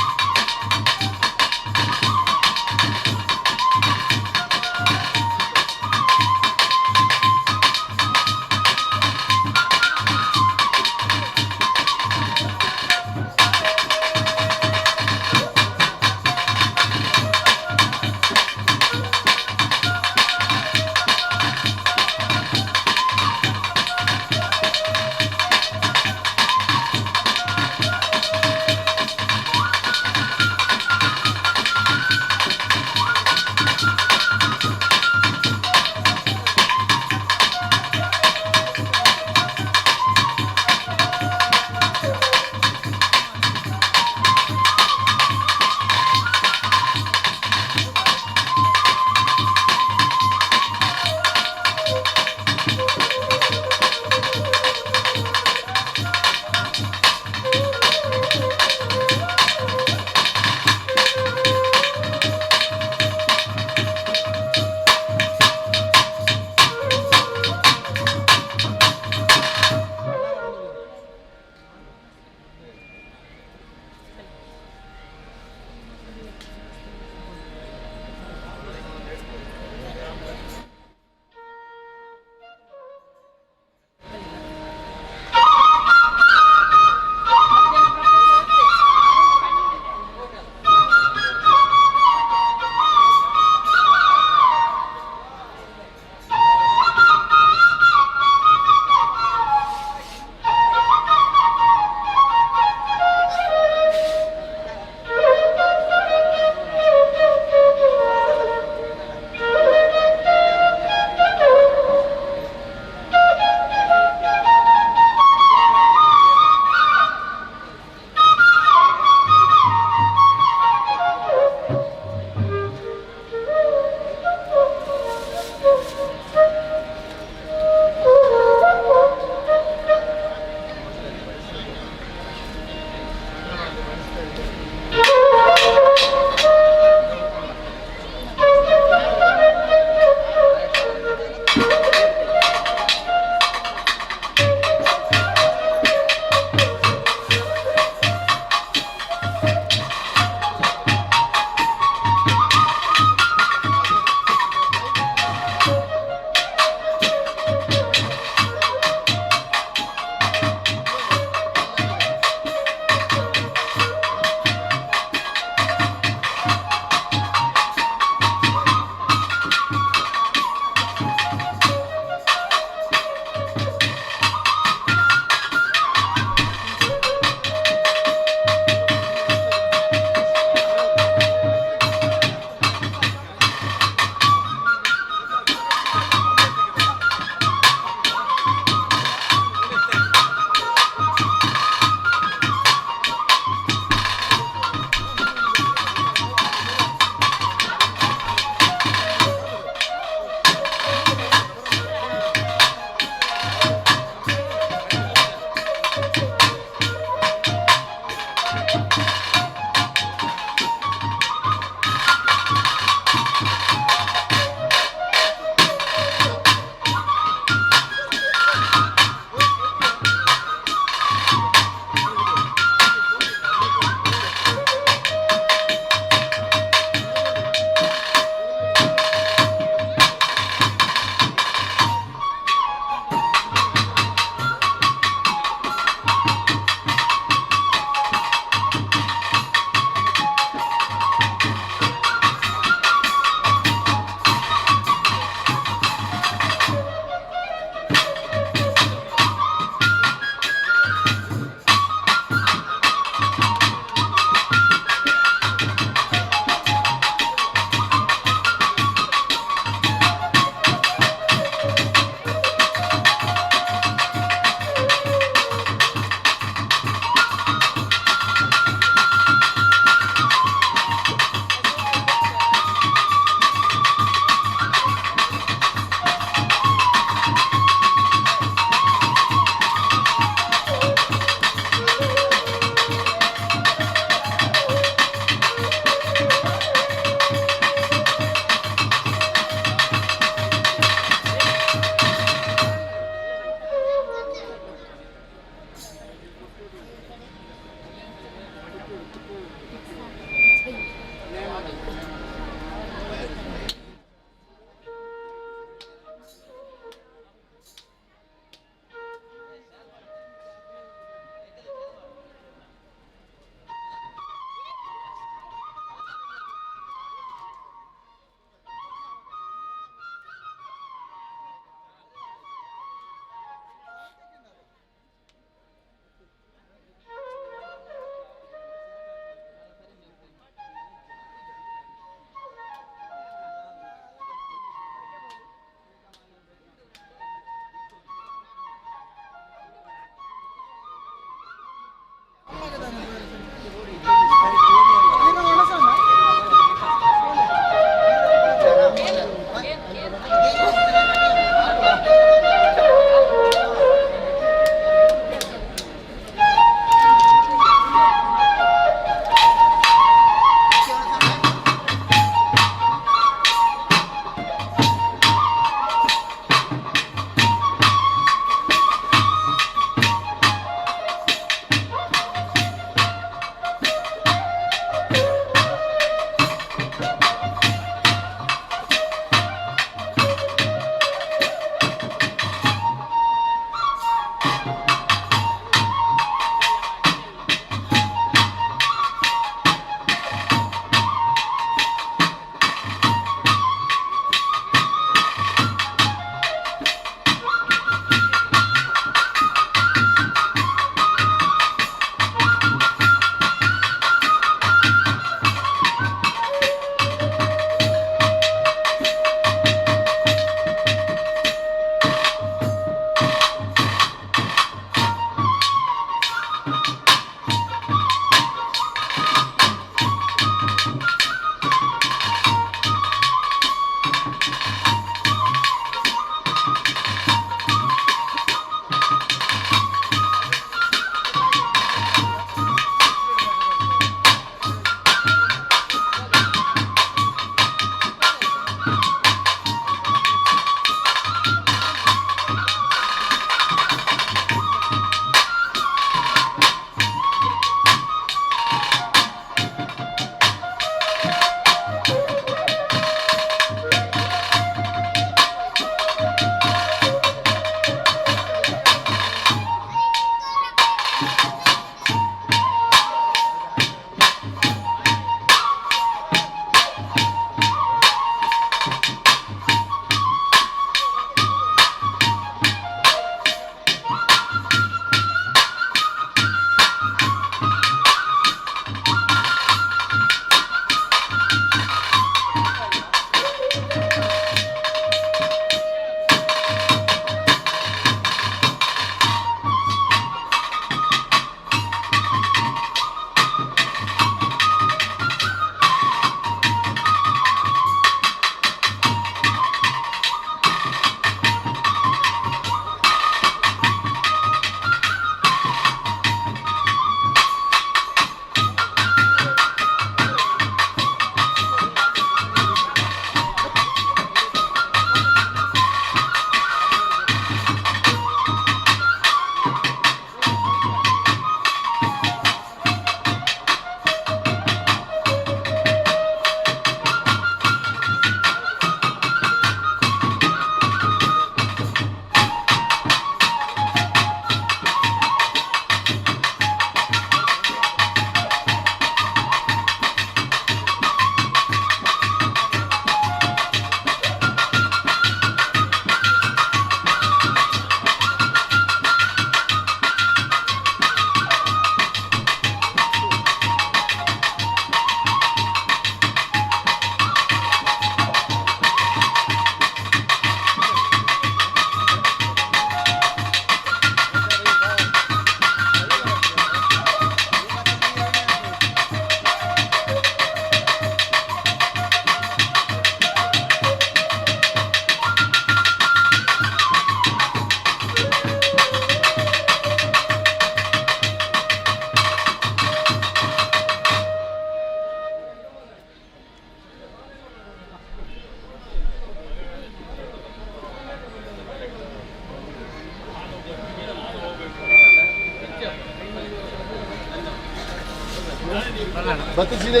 ಬತ್ತೆ ಸೀರೆ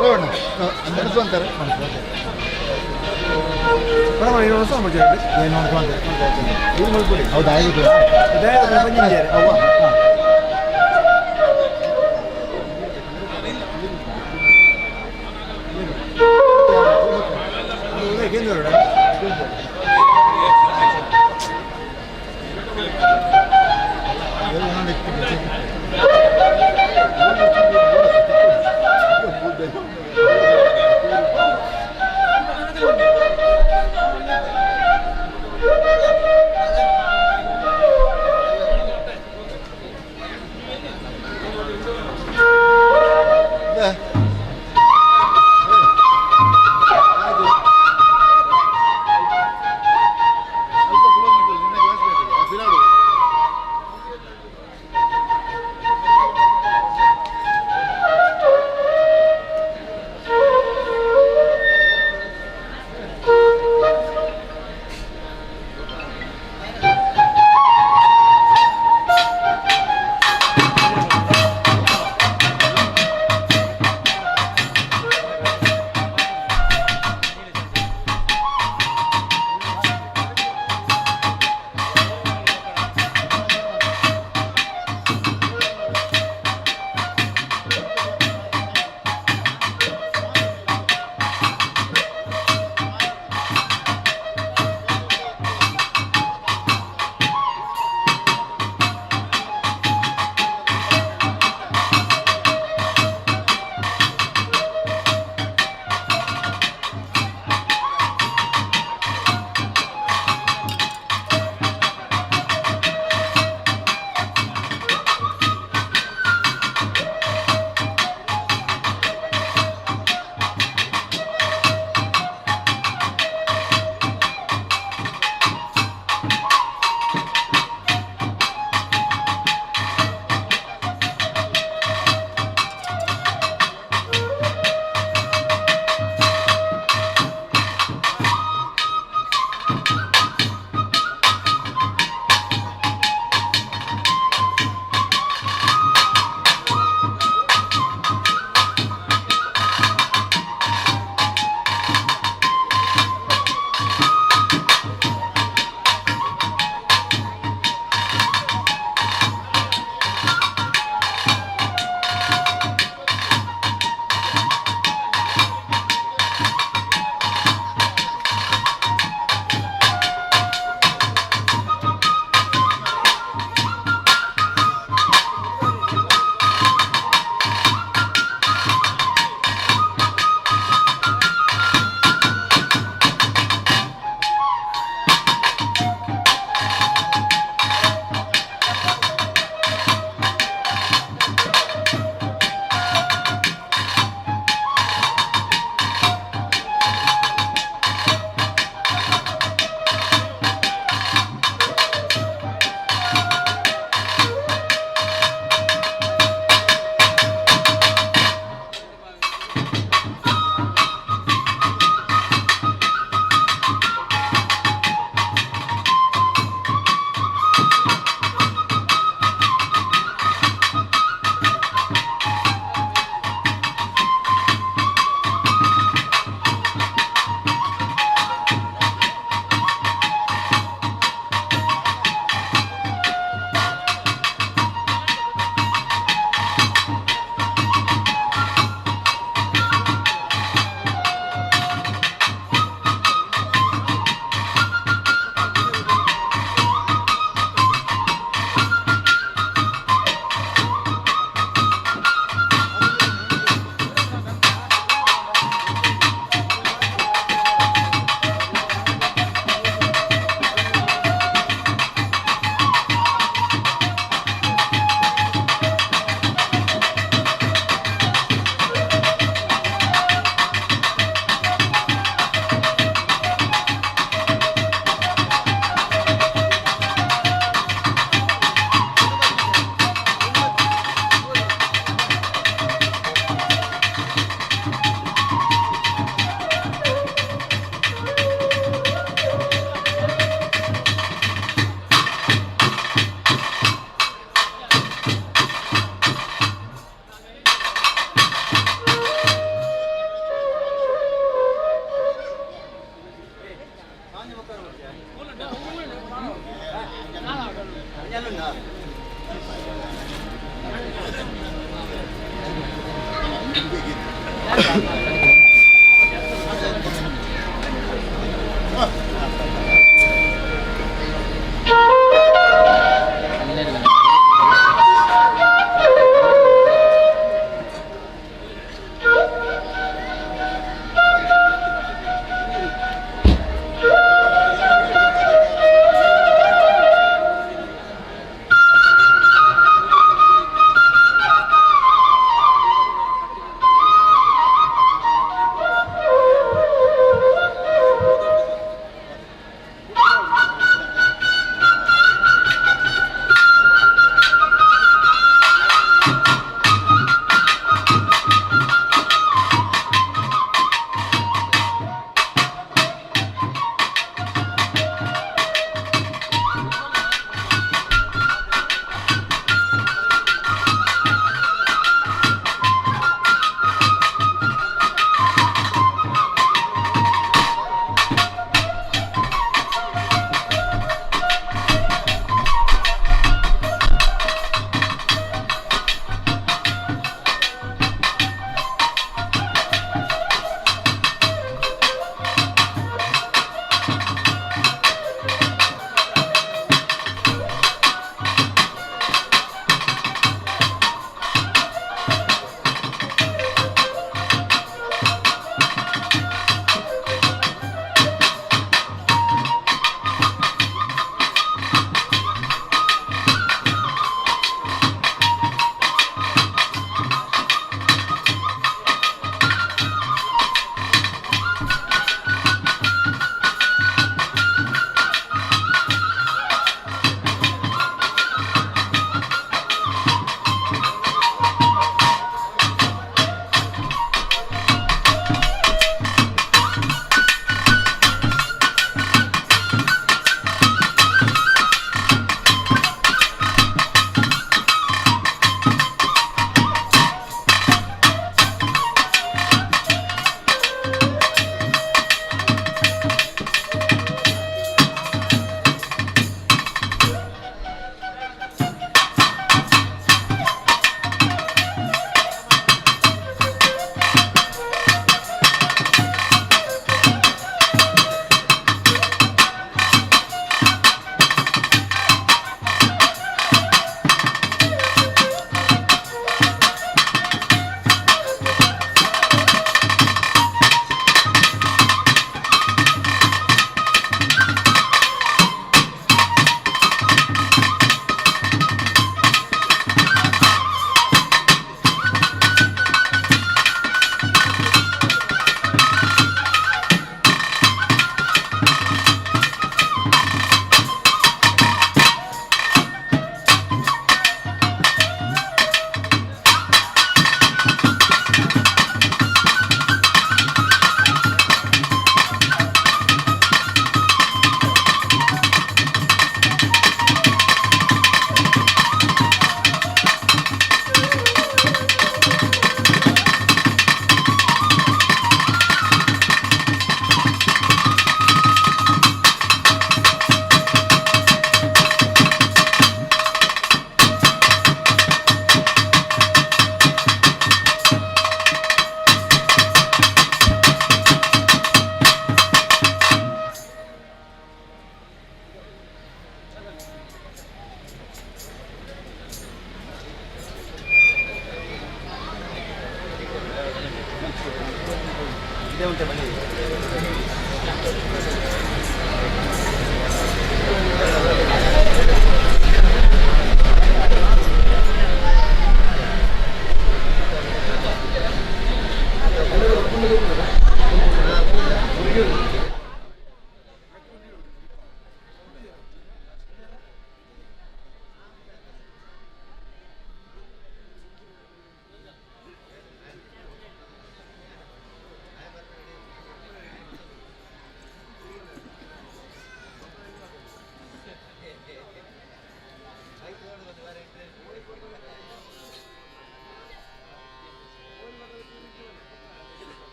ನೋಡೋಣ ಮನಸ್ಸು ಅಂತಾರೆ. ಹೌದಾ? ಆಗಿದೆ.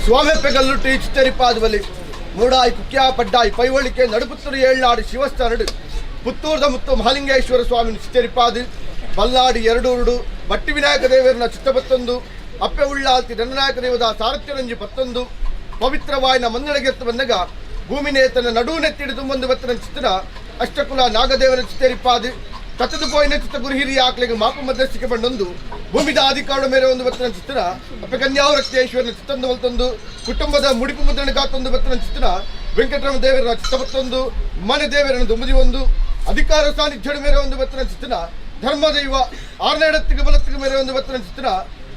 ಸ್ವಾಮಿ ಚಿತ್ತರಿಪಾದವಲ್ಲಿ ಮೂಡಾಯಿ ಕುಕ್ಯಾ ಪಡ್ಡಾಯಿ ಪೈವಳಿಕೆ ನಡುಪುತ್ತೂರು ಏಳ್ನಾಡು ಶಿವಸ್ಥಾನಡು ಪುತ್ತೂರ್ದ ಮುತ್ತು ಮಹಾಲಿಂಗೇಶ್ವರ ಸ್ವಾಮಿ ಚಿತ್ತರಿಪಾದು ಬಲ್ನಾಡು ಎರಡೂರುಡು ಬಟ್ಟಿ ವಿನಾಯಕ ದೇವರನ ಚಿತ್ತಪತ್ತೊಂದು ಅಪ್ಪೆ ಉಳ್ಳಾಲ್ತಿ ರಂಗನಾಯಕ ದೇವದ ಸಾರಥ್ಯರಂಜಿ ಪತ್ತೊಂದು ಪವಿತ್ರವಾಯಿನ ಮಂದಣಗೆತ್ತು ಬಂದಾಗ ಭೂಮಿನೇತನ ನಡುನೆತ್ತಿಡಿದು ಬಂದು ಬತ್ತನ ಚಿತ್ರ ಅಷ್ಟಕುಲ ನಾಗದೇವನ ಚಿತ್ತರಿಪಾದು ತತ್ತದು ಪೋಯಿನ ಚಿತ್ತ ಗುರುಹಿರಿಯ ಆಕ್ಲೆಗೆ ಮಾಪು ಮಧ್ಯಸ್ಥಿಕೆ ಬಂಡೊಂದು ಭೂಮಿದ ಆದಿಕಾಡು ಮೇರೆ ಒಂದು ಬತ್ತನ ಚಿತ್ರ ಅಪ್ಪೆ ಕನ್ಯಾವರಕ್ತೇಶ್ವರನ ಚಿತ್ತೊಂದು ಬಲ್ತೊಂದು ಕುಟುಂಬದ ಮುಡಿಪು ಮುದ್ರಣ ಕಾತೊಂದು ಬತ್ತನ ಚಿತ್ರ ವೆಂಕಟರಮ ದೇವರ ಚಿತ್ತಪತ್ತೊಂದು ಮನೆ ದೇವರನ್ನು ದುಂಬುದಿ ಒಂದು ಅಧಿಕಾರ ಸಾನ್ನಿಧ್ಯದ ಮೇರೆ ಒಂದು ಬತ್ತನ ಚಿತ್ರ ಧರ್ಮದೈವ ಆರನೇಡತ್ತಿಗೆ ಬಲತ್ತಿಗೆ ಮೇರೆ ಒಂದು ಬತ್ತನ ಚಿತ್ರ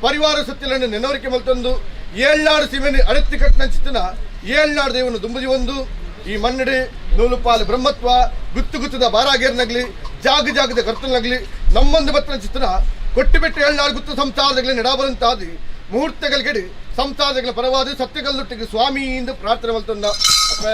ಪರಿವಾರ ಸತ್ಯಲನ್ನು ನೆನವರಿಕೆ ಮಲ್ತೊಂದು ಏಳ್ನಾಡು ಸೀಮೆನೆ ಅಡತ್ತಿ ಕಟ್ಟಿನ ಚಿತ್ರನ ಏಳ್ನಾಡು ದೇವನು ದುಂಬುದಿ ಒಂದು ಈ ಮನ್ನಡಿ ನೂಲುಪಾಲು ಬ್ರಹ್ಮತ್ವ ಗುತ್ತು ಗುತ್ತದ ಬಾರಾಗೇರ್ನಗ್ಲಿ ಜಾಗ ಜಾಗದ ಕರ್ತನಗ್ಲಿ ನಮ್ಮೊಂದು ಬತ್ತನ ಚಿತ್ರ ಕೊಟ್ಟಿಬಿಟ್ಟು ಏಳ್ನಾಡು ಗುತ್ತು ಸಂಸಾರದಲ್ಲಿ ನಡಾಬರಂತಾದಿ ಮುಹೂರ್ತಗಳಿಗೆಡಿ ಸಂಸಾರಗಳ ಪರವಾದ ಸತ್ಯಗಲ್ಲುಟ್ಟಿಗೆ ಸ್ವಾಮಿ ಎಂದು ಪ್ರಾರ್ಥನೆ ಮಲ್ತೊಂದ. ಅಪ್ಪ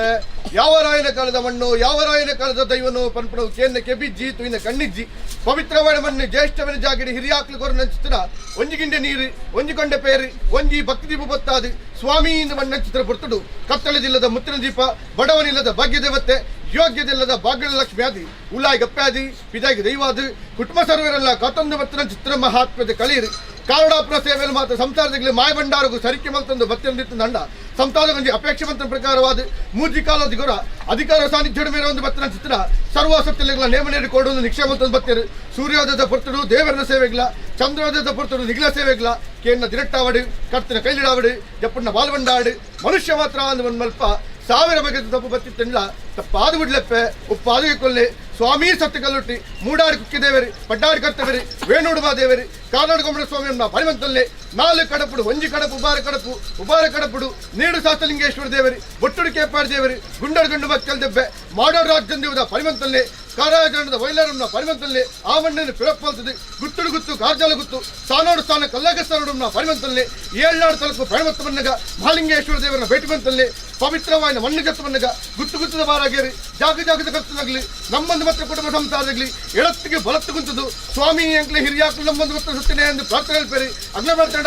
ಯಾವ ರಾಯನ ಕಾಲದ ಮಣ್ಣು ಯಾವ ರಾಯನ ಕಾಲದ ದೈವನು ಪನ್ಪಣವು ಕೇನ್ನ ಕೆಬಿಜ್ಜಿ ತುಯಿನ ಕಣ್ಣಿಜ್ಜಿ ಪವಿತ್ರವಾದ ಮಣ್ಣು ಜ್ಯೇಷ್ಠವನ ಜಾಗಿಡಿ ಹಿರಿಯಾಕ್ಲು ಕೊರನ ಚಿತ್ರ ಒಂಜಿಗಿಂಡೆ ನೀರು ಒಂಜಿಕೊಂಡೆ ಪೇರು ಒಂಜಿ ಭಕ್ತಿ ದೀಪ ಬತ್ತಾದು ಸ್ವಾಮಿ ಎಂದು ಮಣ್ಣ ಚಿತ್ರ ಪುರ್ತುಡು ಕತ್ತಳದಿಲ್ಲದ ಮುತ್ತಿನ ದೀಪ ಬಡವನಿಲ್ಲದ ಭಾಗ್ಯ ದೇವತೆ ಯೋಗ್ಯದಿಲ್ಲದ ಭಾಗ್ಯದ ಲಕ್ಷ್ಮಿ ಆದಿ ಉಲಾಯಿ ಗಪ್ಪಾದಿ ಪಿದಾಗಿ ದೈವಾದು ಕುಟುಂಬ ಸರ್ವರೆಲ್ಲ ಕತ್ತೊಂದು ಬತ್ತಿನ ಚಿತ್ರ ಮಹಾತ್ಮದ ಕಳೀರು ಕಾರುಡಾಪುರ ಸೇವೆಯಲ್ಲಿ ಮಾತ್ರ ಸಂಸಾರದಲ್ಲಿ ಮಾಯ ಭಂಡಾರಗೂ ಸರಿಕೆ ಮಲ್ತಂದು ಬತ್ತಿನ ದಂಡ ಸಂಸಾರದ ಒಂಜಿ ಅಪೇಕ್ಷೆ ಮಂತ್ರ ಪ್ರಕಾರವಾದ ಮೂರ್ಜಿ ಕಾಲದ ಗೊರ ಅಧಿಕಾರ ಸಾನ್ನಿಧ್ಯದ ಮೇರೆ ಒಂದು ಬತ್ತಿನ ಚಿತ್ರ ಸರ್ವ ಸತ್ಯಗಳ ನೇಮ ನೀಡಿ ಕೊಡುವುದು ನಿಕ್ಷೇಪ ಮಲ್ತಂದು ಬತ್ತಿರು ಸೂರ್ಯೋದಯದ ಪೊರ್ತುಡು ದೇವರನ ಸೇವೆಗ್ಲ ಚಂದ್ರೋದಯದ ಪೊರ್ತುಡು ನಿಗ್ಲ ಸೇವೆಗ್ಲ ಕೇನ್ನ ದಿರಟ್ಟಾವಡು ಕರ್ತಿನ ಕೈಲಿಡಾವಡು ಜಪ್ಪಣ್ಣ ಬಾಲ್ಬಂಡಾಡು ಮನುಷ್ಯ ಮಾತ್ರ ಅಂದು ಒಂದು ಮಲ್ಪ ಸಾವಿರ ಬಗೆದ ತಪ್ಪು ಬತ್ತಿತ್ತಂಡ್ಲ ತಪ್ಪಾದ ಬಿಡ್ಲೆಪ್ಪೆ ಉಪ್ಪಾದ ಕೊಲ್ಲೆ ಸ್ವಾಮಿ ಸತ್ಯಗಲ್ಲುಟ್ಟಿ ಮೂಡಾಡಿ ಕುಕ್ಕಿದೇವರಿ ಪಡ್ಡಾಡಿ ಕರ್ತವರಿ ವೇಣುಡುಬಾ ದೇವರಿ ಕಾರ್ನಾಡು ಕೊಮರ ಸ್ವಾಮಿಯನ್ನ ಪರಿವಂತಲ್ಲೇ ನಾಲ್ಕು ಕಡಪುಡು ಒಂಜಿ ಕಡಪು ಉಬಾರ ಕಡಪು ಉಬಾರ ಕಡಪುಡು ನೀಡು ಶಾಸ್ತ್ರಲಿಂಗೇಶ್ವರ ದೇವರಿ ಬೊಟ್ಟುಡು ಕೇಪಾಡಿ ದೇವರಿ ಗುಂಡರು ಗಂಡು ಮಕ್ಕಳ ದೆಬ್ಬೆ ಮಾಡೋ ರಾಜ್ಯಂದೇವದ ಪರಿವಂತಲ್ಲೇ ಕಾರಾಜರಣದ ವೈಲಾರನ್ನ ಪರಿವಂತಲ್ಲೇ ಆ ಮಣ್ಣನ್ನು ಪಿರಪ್ಪಲ್ತದೆ ಗುತ್ತುಡು ಗುತ್ತು ಕಾರ್ಜಾಲ ಗುತ್ತು ಸ್ಥಾನೋಡು ಸ್ಥಾನ ಕಲ್ಲಾಗಸ್ಥಾನೋಡನ್ನ ಪರಿವಂತಲ್ಲೇ ಏಳ್ನಾಡು ತಲುಪು ಪರಿಮತ್ತವನ್ನಗ ಮಹಾಲಿಂಗೇಶ್ವರ ದೇವರನ್ನ ಭೇಟಿ ಬಂತಲ್ಲೇ ಪವಿತ್ರವಾದ ಮಣ್ಣು ಗತ್ತವನ್ನಗ ಗುತ್ತು ಗುತ್ತದ ಬಾರಾಗೇರಿ ಜಾಗ ಜಾಗದ ಕರ್ತನಾಗಲಿ ನಮ್ಮೊಂದು ಮಾತ್ರ ಕುಟುಂಬ ಸಂಸಾರದಾಗಲಿ ಎಳತ್ತಿಗೆ ಬಲತ್ತು ಕುಂತದು ಸ್ವಾಮಿ ಅಂಕ್ಲೆ ಹಿರಿಯಾಕ್ಲು ನಮ್ಮೊಂದು ಮಾತ್ರ ಸುತ್ತನೆ ಎಂದು ಪ್ರಾರ್ಥನೆ ಹೇಳ್ಪೇರಿ ಅಗ್ನ ಪ್ರಾರ್ಥನೆ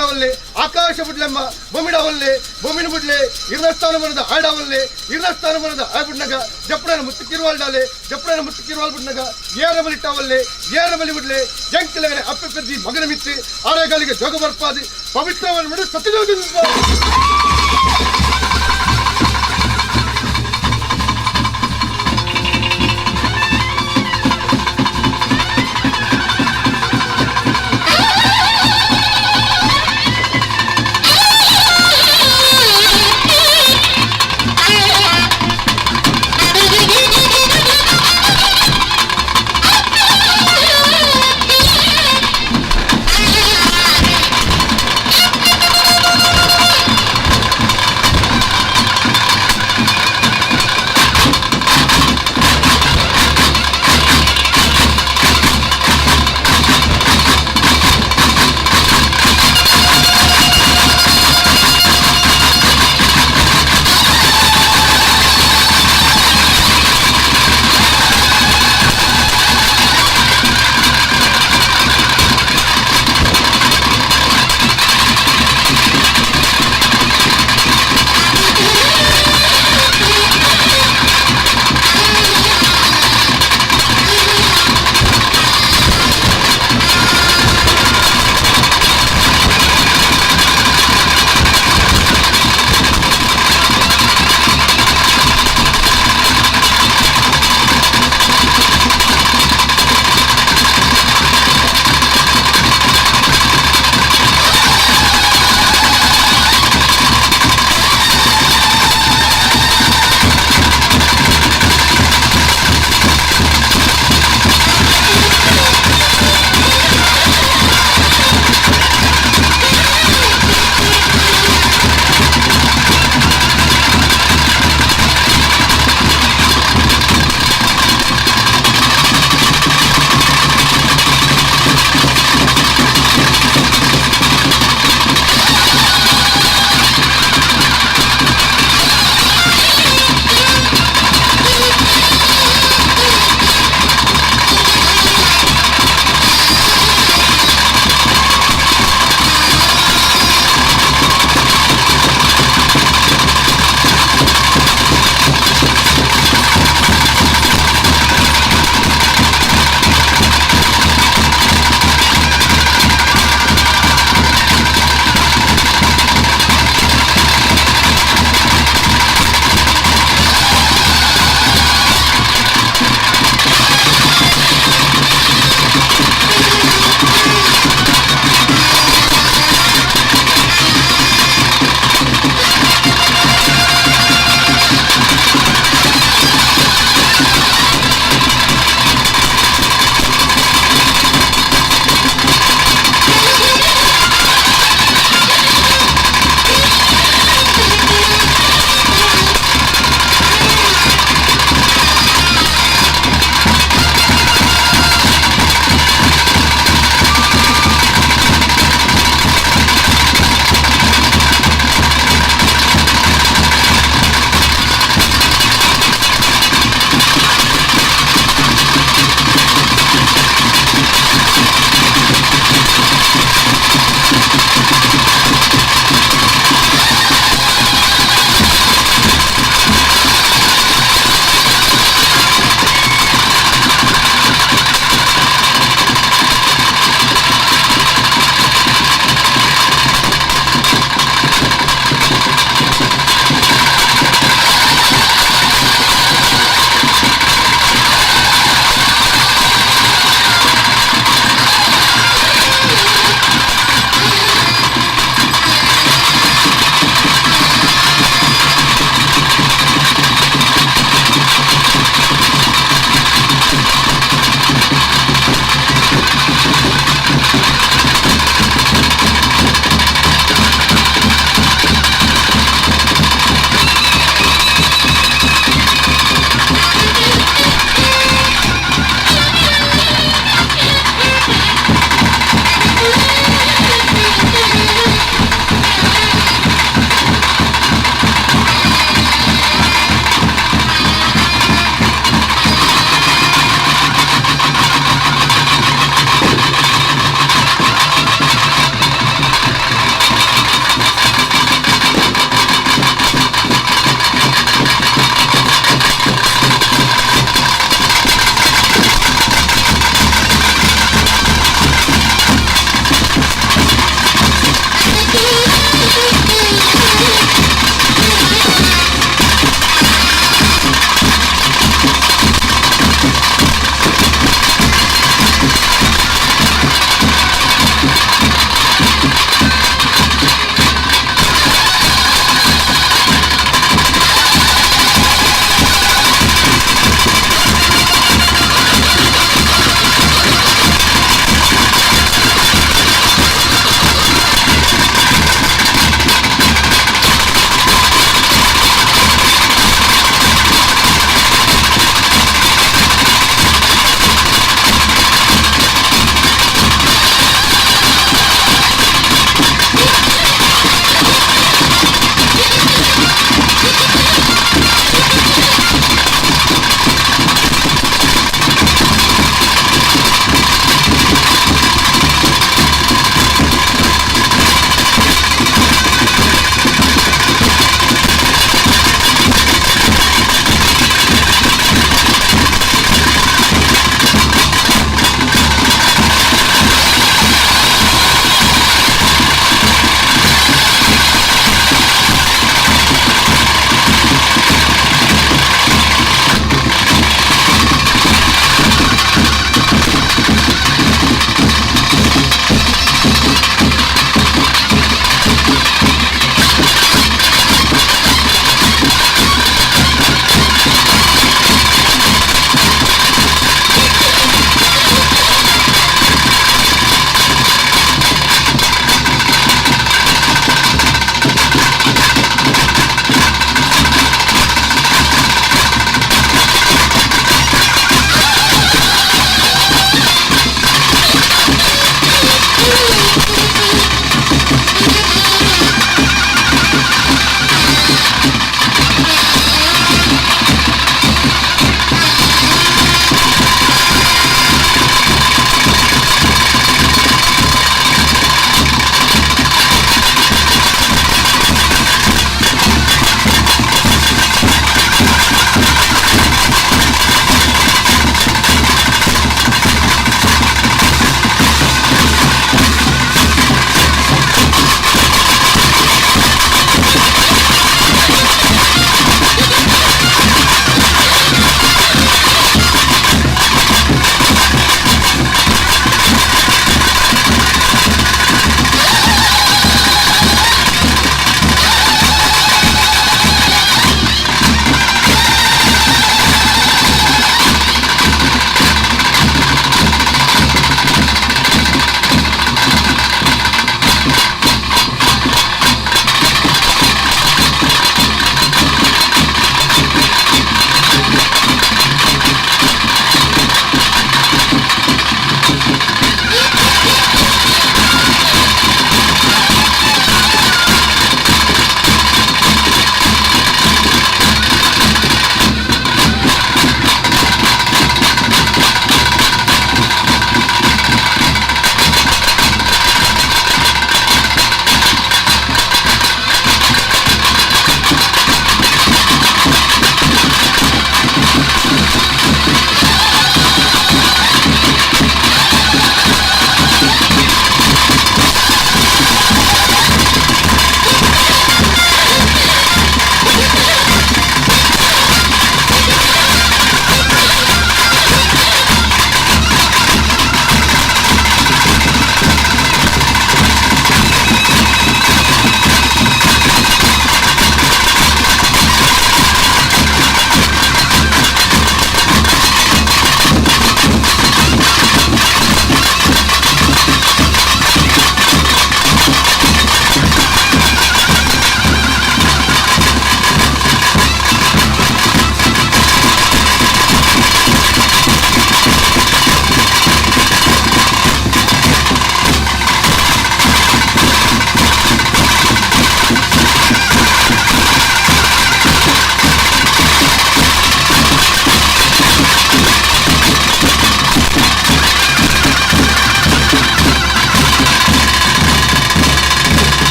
ಆಕಾಶ ಬುಡ್ಲೆಮ್ಮ ಭೂಮಿಡಾವಲ್ಲೆ ಭೂಮಿನ ಬುಡ್ಲೆ ಇರ್ನ ಮನದ ಆಡಾವಲ್ಲೆ ಇರ್ನ ಮನದ ಆಯ್ಬಿಡ್ನಾಗ ಜಪ್ಪಡನ ಮುತ್ತುಕಿರುವಾಲ್ಡಾಲೆ ಜಪ್ಪಡನ ಮುತ್ತುಕಿರುವಾಲ್ ಬಿಡ್ನಾಗ ಏರ ಬಲಿಟ್ಟಾವಲ್ಲೆ ಏರ ಬಲಿ ಬಿಡ್ಲೆ ಜಂಕಲಗನೆ ಅಪ್ಪೆ ಪೆದ್ದಿ ಮಗನ ಮಿತ್ತಿ ಆರೆಗಾಲಿಗೆ ಜೋಗ ಬರ್ಪಾದಿ ಪವಿತ್ರವನ್ನು ಮಾಡಿ ಸತ್ಯಜೋಗ.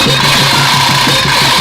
Thank you.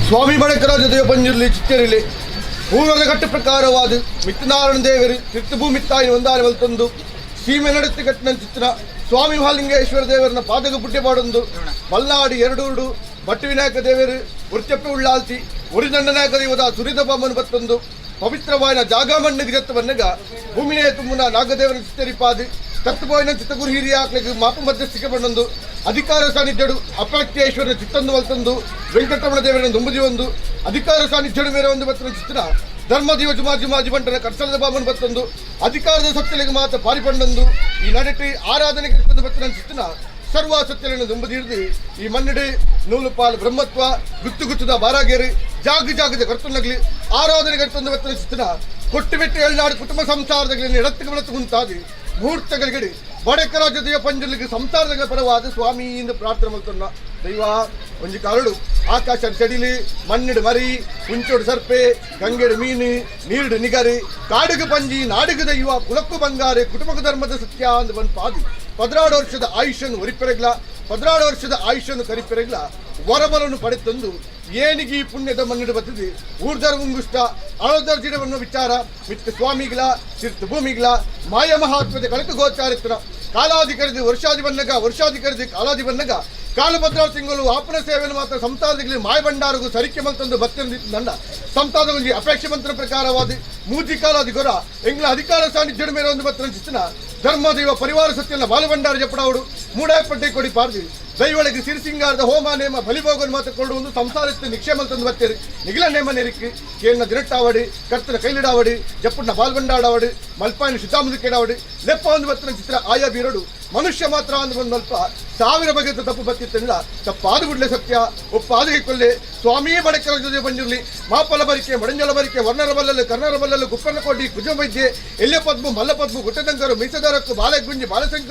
ಸ್ವಾಮಿ ಬಡಕರಾಜ ದೇವ ಪಂಜುರ್ಲಿ ಚಿತ್ತೇರಿಲಿ ಪೂರ್ವದ ಕಟ್ಟು ಪ್ರಕಾರವಾದ ಮಿತ್ತನಾರಾಯಣ ದೇವರು ತೀರ್ಥಭೂಮಿ ತಾಯಿ ಒಂದಾರೆ ವಲ್ತಂದು ಸೀಮೆ ನಡುತ್ತೆ ಕಟ್ಟಿನ ಚಿತ್ರ ಸ್ವಾಮಿ ಮಹಾಲಿಂಗೇಶ್ವರ ದೇವರನ್ನ ಪಾದಕ ಪುಟ್ಟಿ ಪಾಡೊಂದು ಮಲ್ನಾಡು ಎರಡೂರು ಭಟ್ಟ ವಿನಾಯಕ ದೇವರು ಉರ್ಚಪ್ಪೆ ಉಳ್ಳಾಲ್ತಿ ಉರಿದಂಡನಾಯಕ ದೇವದ ಸುರಿದ ಬಾಮನು ಬತ್ತೊಂದು ಪವಿತ್ರವಾದ ಜಾಗಮಣ್ಣಿಗೆ ಜತ್ತ ಬನ್ನಗ ಭೂಮಿನೇ ತುಂಬುನ ನಾಗದೇವರ ಚಿತ್ತರಿಪಾದಿ ತತ್ವನ ಚಿತ್ತಗುರು ಹಿರಿಯಾಕ್ಲಿಗೆ ಮಾಪ ಮಧ್ಯಸ್ಥಿಕೆ ಬಂದೊಂದು ಅಧಿಕಾರ ಸಾನ್ನಿಧ್ಯಡು ಅಪ್ರಾಕ್ತೇಶ್ವರನ ಚಿತ್ತಂದು ವಲ್ತಂದು ವೆಂಕಟರಮಣ ದೇವರನ್ನ ದುಂಬುದಿ ಒಂದು ಅಧಿಕಾರ ಸಾನ್ನಿಧ್ಯಡು ಮೇರೆ ಒಂದು ಬತ್ತನ ಚಿತ್ರ ಧರ್ಮದೀವ ಜುಮಾಜಿ ಮಾಜಿ ಬಂಟನ ಕರ್ಸಲದ ಬಾಮನ್ ಬತ್ತೊಂದು ಅಧಿಕಾರದ ಸತ್ಯಲಿಗೆ ಮಾತ ಪಾರಿಪಂಡೊಂದು ಈ ನಡೆಟಿ ಆರಾಧನೆ ಕರ್ತಂದು ಬತ್ತನ ಚಿತ್ರನ ಸರ್ವ ಸತ್ಯలను ದುಂಬುದಿ ಈ ಮನ್ನಡಿ ನೂಲುಪಾಲು ಬ್ರಹ್ಮತ್ವ ಗುತ್ತು ಗುತ್ತದ ಬಾರಾಗೇರಿ ಜಾಗ ಜಾಗದ ಕರ್ತನಗಲಿ ಆರಾಧನೆ ಕರ್ತಂದು ಬತ್ತನ ಚಿತ್ರನ ಕೊಟ್ಟು ಬಿಟ್ಟು ಏಳ್ನಾಡು ಕುಟುಂಬ ಸಂಸಾರದಲ್ಲಿ ಎಡತ್ತಿಗೆ ಬೆಳತು ಮುಂತಾದಿ ಮುಹೂರ್ತಗಳಿಗೆ ಬಡಕರ ಜೊತೆಯ ಪಂಜುಲಿಗೆ ಸಂಸಾರದ ಪರವಾದ ಸ್ವಾಮಿ ಎಂದು ಪ್ರಾರ್ಥನೆ ಮಾಡ್ತನ್ನ ದೈವ ಒಂಜಿ ಕರಡು ಆಕಾಶ ಚಡಿಲಿ ಮಣ್ಣಿಡು ಮರಿ ಕುಂಚೋಡು ಸರ್ಪೆ ಗಂಗೆಡು ಮೀನು ನೀರುಡು ನಿಗರಿ ಕಾಡುಗು ಪಂಜಿ ನಾಡುಗು ದೈವ ಕುಲಕ್ಕು ಬಂಗಾರೆ ಕುಟುಂಬ ಧರ್ಮದ ಸತ್ಯ ಅಂದು ಬಂದು ಪಾದಿ 16 ವರ್ಷದ ಆಯುಷ್ಯನ್ನು ಒರಿಪೆರಗ್ಲ 16 ವರ್ಷದ ಆಯುಷ್ಯನ್ನು ಕರಿಪೆರಗ್ಲ ವರಬಲನ್ನು ಪಡೆತಂದು ಏನಿಗೆ ಈ ಪುಣ್ಯದ ಮಣ್ಣಿಡು ಬತ್ತಿದೆ ಊರ್ದರ್ ಉಂಗುಷ್ಟ ಅಳದರ್ ಜಿಡವನ್ನು ವಿಚಾರ ಮಿತ್ತ ಸ್ವಾಮಿಗಳ ಚಿರ್ತ ಭೂಮಿಗಳ ಮಾಯ ಮಹಾತ್ಮದ ಕಳಕು ಗೋಚಾರಿತ್ರ ಕಾಲಾದಿ ಕರೆದು ವರ್ಷಾದಿ ಬನ್ನಗ ವರ್ಷಾದಿ ಕರೆದು ಕಾಲಾದಿ ಬನ್ನಗ ಕಾಲಭದ್ರ ತಿಂಗಳು ಆಪನ ಸೇವೆಯನ್ನು ಮಾತ್ರ ಸಂತಾನದಲ್ಲಿ ಮಾಯ ಭಂಡಾರಗೂ ಸರಿಕೆ ಮಂತಂದು ಬತ್ತಿನ ಸಂತಾನದಲ್ಲಿ ಅಪೇಕ್ಷೆ ಮಂತ್ರ ಪ್ರಕಾರವಾದ ಮೂಜಿ ಕಾಲಾದಿ ಗೊರ ಎಂಗ್ಲ ಅಧಿಕಾರ ಸಾನ್ನಿಧ್ಯದ ಮೇಲೆ ಒಂದು ಬತ್ತಿನ ಚಿತ್ರನ ಧರ್ಮದೇವ ಪರಿವಾರ ಸತ್ಯನ ಬಾಲಭಂಡಾರ ಜಪ್ಪಡಾವಡು ಮೂಡಾಯಪಟ್ಟೆ ಕೊಡಿ ಪಾರ್ದಿ ದೈವಳಿಗೆ ಸಿರಿಸಿಂಗಾರದ ಹೋಮ ನೇಮ ಬಲಿಭೋಗನ್ ಮಾತ್ರ ಕೊಂಡು ಒಂದು ಸಂಸಾರಕ್ಕೆ ನಿಕ್ಷೇಮ ತಂದು ಬರ್ತೀರಿ ನಿಗಿಲ ನೇಮ ನೆರಿಕ್ಕಿ ಕೇಳಿನ ದಿರಟ್ಟಾವಡಿ ಕರ್ತನ ಕೈಲಿಡಾವಡಿ ಜಪ್ಪುನ ಬಾಲ್ಬಂಡಾಡಾವಡಿ ಮಲ್ಪಾಯಿನ ಶುದ್ಧಾಮುದಿಕೆಡಾವಡಿ ಲೆಪ್ಪ ಒಂದು ಬತ್ತಿನ ಚಿತ್ರ ಆಯಾ ಬೀರಡು ಮನುಷ್ಯ ಮಾತ್ರ ಅಂದು ಬಂದು ಮಲ್ಪ ಸಾವಿರ ಬಗೆತ ತಪ್ಪು ಬತ್ತಿತ್ತಲ್ಲ ತಪ್ಪಾದ ಗುಡ್ಲೆ ಸತ್ಯ ಒಪ್ಪಾದ ಕೊಲ್ಲೆ ಸ್ವಾಮಿ ಬಡಕರ ಜೊತೆ ಬಂದಿರಲಿ ಮಾಪಲ ಬರಿಕೆ ಮಡಂಜಲ ಬರಿಕೆ ವರ್ಣರ ಬಲ್ಲಲು ಕರ್ಣರ ಬಲ್ಲಲು ಗುಪ್ಪನ ಕೋಟಿ ಕುಜ ವೈದ್ಯೆ ಎಲ್ಯ ಪದ್ಮು ಮಲ್ಲ ಪದ್ಮು ಗುಟ್ಟದಂಕರು ಮೀಸದಾರಕ್ಕು ಬಾಲಗುಂಜಿ ಬಾಲಶಂಕ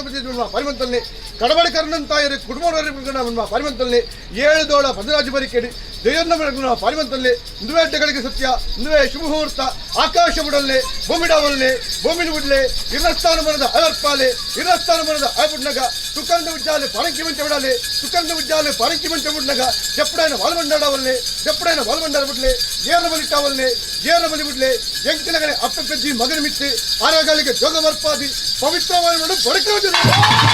ಪರಿಮಂತಲ್ನಿ ಕಡಬಡ ಕರ್ಣಂತಾಯರು ಕುಡುಮನ ಪರಿಮಂತಲ್ನಿ ಏಳು ದೋಳ ಪದರಾಜ ಬರಿಕೆಡಿ ದೇಯನ್ನ ಪರಿಮಂತಲ್ನಿ ಇಂದುವೇಟೆಗಳಿಗೆ ಸತ್ಯ ಇಂದುವೇ ಶುಭಮುಹೂರ್ತ ಆಕಾಶ ಬುಡಲ್ಲೆ ಭೂಮಿಡಾವಲ್ಲೆ ಭೂಮಿನ ಬುಡ್ಲೆ ಇರಸ್ಥಾನ ಮನದ ಅಲರ್ಪಾಲೆ ಇರಸ್ಥಾನ ಮನದ ಅಯಬುಡ್ನಗ ತುಕಂದ ಉಜ್ಜಾಲೆ ಪರಂಕಿ ಮಂಚ ಬಿಡಾಲೆ ತುಕಂದ ಉಜ್ಜಾಲೆ ಪರಂಕಿ ಮಂಚ ಬುಡ್ನಗ ಜಪ್ಪಡೈನ ವಾಲ್ಮಂಡಾಡವಲ್ಲೆ ಜಪ್ಪಡೈನ ವಾಲ್ಮಂಡಾಡ ಬಿಡ್ಲೆ ಏರ ಬಲಿಟಾವಲ್ಲೆ ಏರ ಬಲಿ ಬಿಡ್ಲೆ ಎಂಕಿನಗನೆ ಅಪ್ಪ ಪೆಜ್ಜಿ ಮಗನ ಮಿತ್ತಿ ಆರೋಗ್ಯಗಳಿಗೆ ಜೋಗ ಮರ್ಪಾದಿ ಪವಿತ್ರವಾದ ಬಡಕ.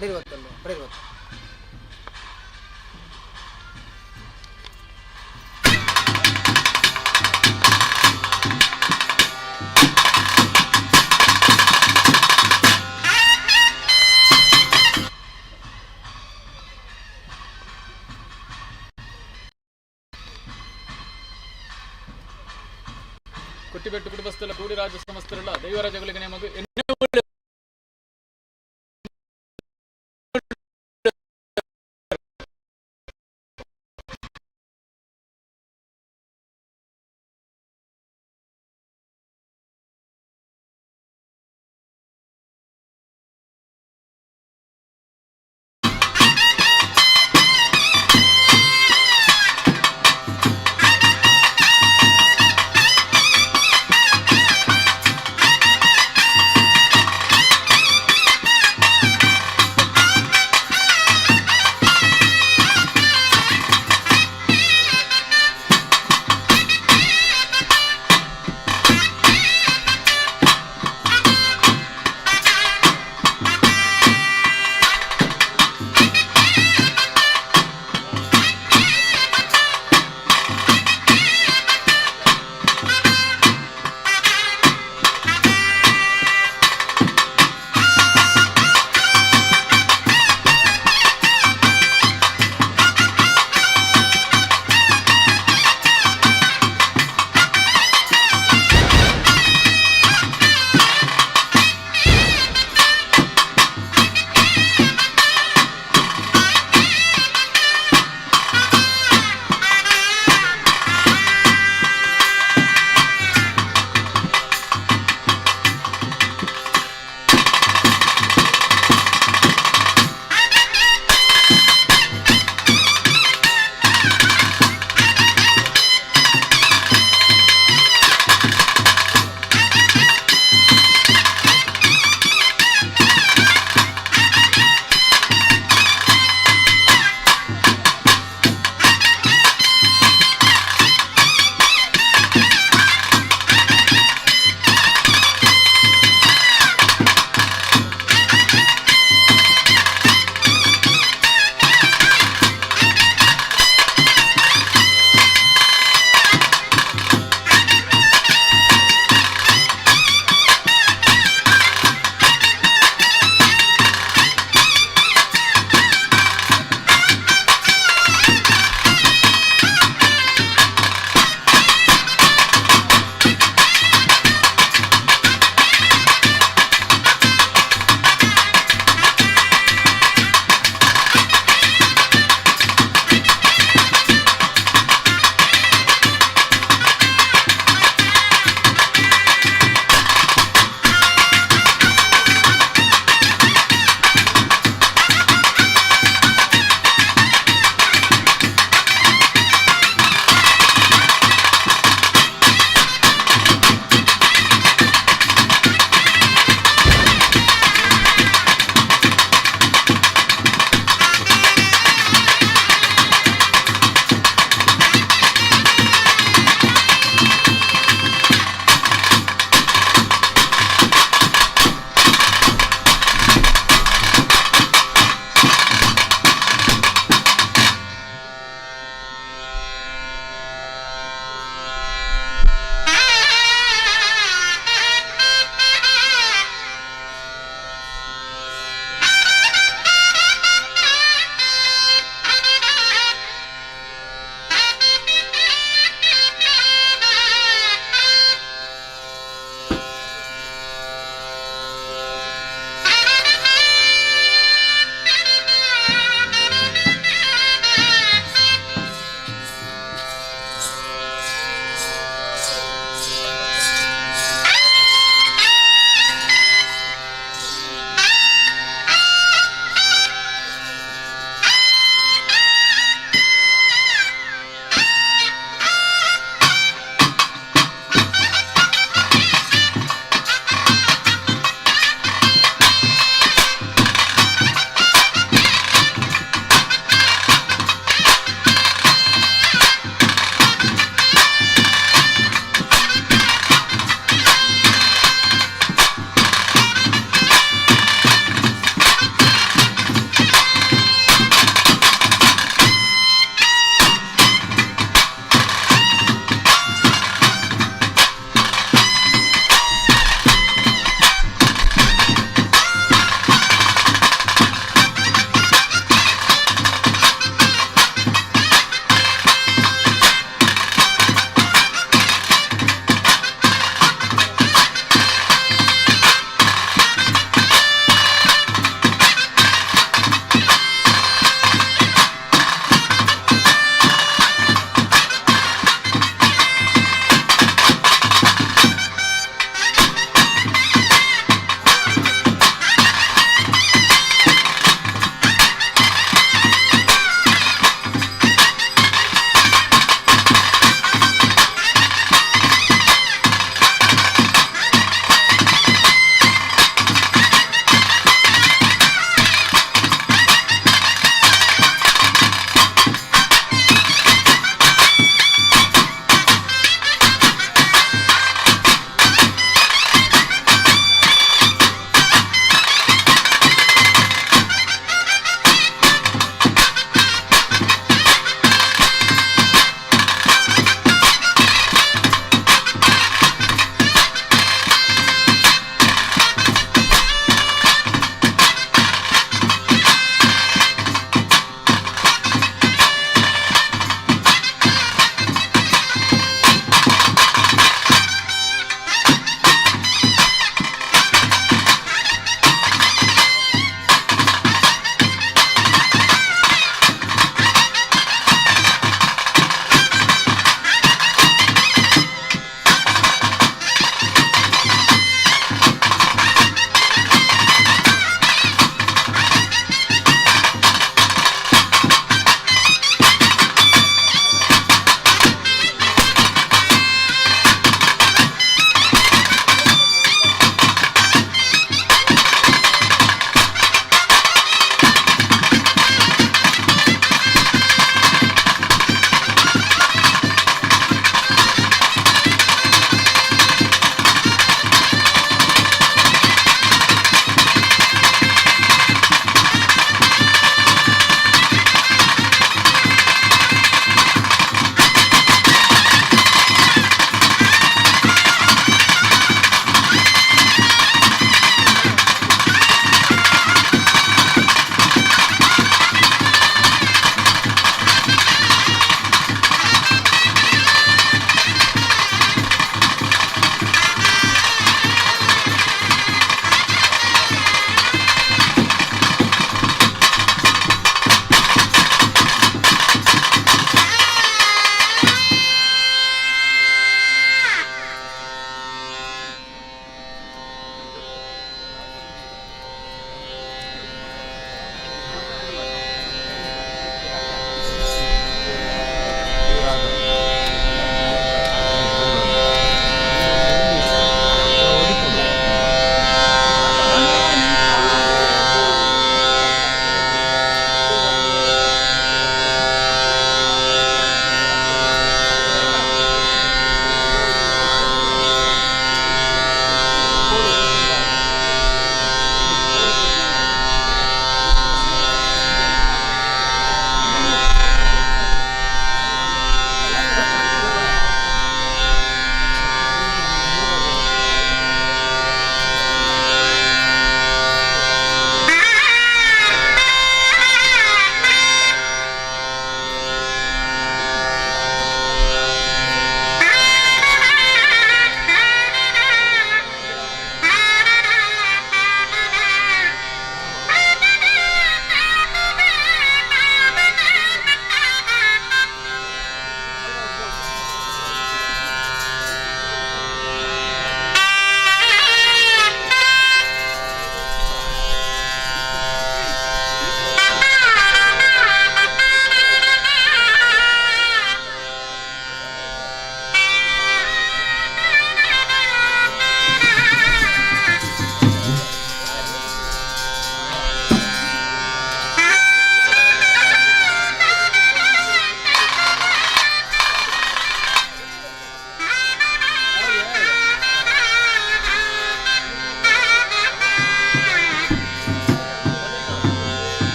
ಪಡೀರ್ ಬತ್ತಲ್ಲ, ಪಡೀರ್ ಬತ್ತ. ಕುಟ್ಟಿಬೆಟ್ಟು ಕುಟುಂಬಸ್ಥರ ಕೂಡಿರಾಜ ಸಮಸ್ತರಲ್ಲ ದೈವರಾಜಗಳಿಗೆ ನಮಗೆ.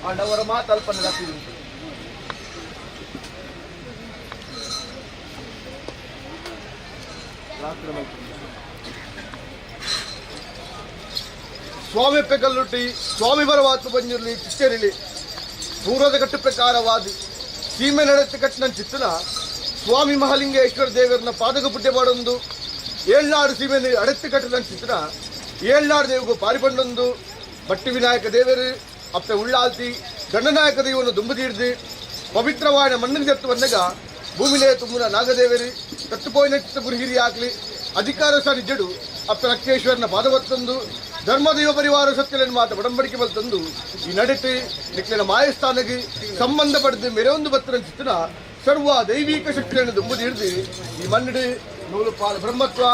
ಆಂಡವರ ಮಾತಲ್ಪನ ಸ್ವಾಮಿ ಪೆಗಲ್ಲುಟ್ಟಿ ಸ್ವಾಮಿ ಬರವಾತು ಬಂಜಿರ್ಲಿ ಚಿಚ್ಚರಿಲಿ ಪೂರ್ವದ ಕಟ್ಟು ಪ್ರಕಾರವಾದ ಸೀಮೆ ನಡೆತ ಕಟ್ಟಿನ ಚಿತ್ತನ ಸ್ವಾಮಿ ಮಹಾಲಿಂಗೇಶ್ವರ ದೇವರನ್ನ ಪಾದಕ ಪುಟ್ಯ ಮಾಡೊಂದು ಏಳ್ನಾಡು ಸೀಮೆ ಅಡೆತ್ತು ಕಟ್ಟಿನ ಚಿತ್ತನ ಏಳ್ನಾಡು ದೇವಿಗೂ ಪಾರಿಪಂಡೊಂದು ಬಟ್ಟಿ ವಿನಾಯಕ ದೇವರು ಅಪ್ಪೆ ಉಳ್ಳಾಲ್ತಿ ದಂಡನಾಯಕ ದೇವನು ದುಂಬುದೀರ್ದು ಪವಿತ್ರವಾದ ಮಣ್ಣಿನ ಜತ್ತು ಬಂದಾಗ ಭೂಮಿಲೇ ತುಂಬುನ ನಾಗದೇವರು ತತ್ತುಪೋಯಿನ ಚಿತ್ತ ಗುರುಹಿರಿ ಆಗಲಿ ಅಧಿಕಾರ ಸರಿಜಡು ಅಪ್ಪ ಲಕ್ಷೇಶ್ವರನ ಪಾದವತ್ತೊಂದು ಧರ್ಮದೈವ ಪರಿವಾರ ಸತ್ಯలను ಮಾತ ಒಡಂಬಡಿಕೆ ಬಲ್ತಂದು ಈ ನಡತೆ ನಿಕ್ಲಿನ ಮಾಯಸ್ಥಾನಗೆ ಸಂಬಂಧಪಡೆದು ಮೆರೊಂದು ಬತ್ತಿನ ಚಿತ್ತನ ಸರ್ವ ದೈವಿಕ ಶಕ್ತಿಯನ್ನು ದುಂಬುದಿಡ್ದು ಈ ಮಣ್ಣಿಡು ನೂಲು ಪಾಲು ಬ್ರಹ್ಮತ್ವ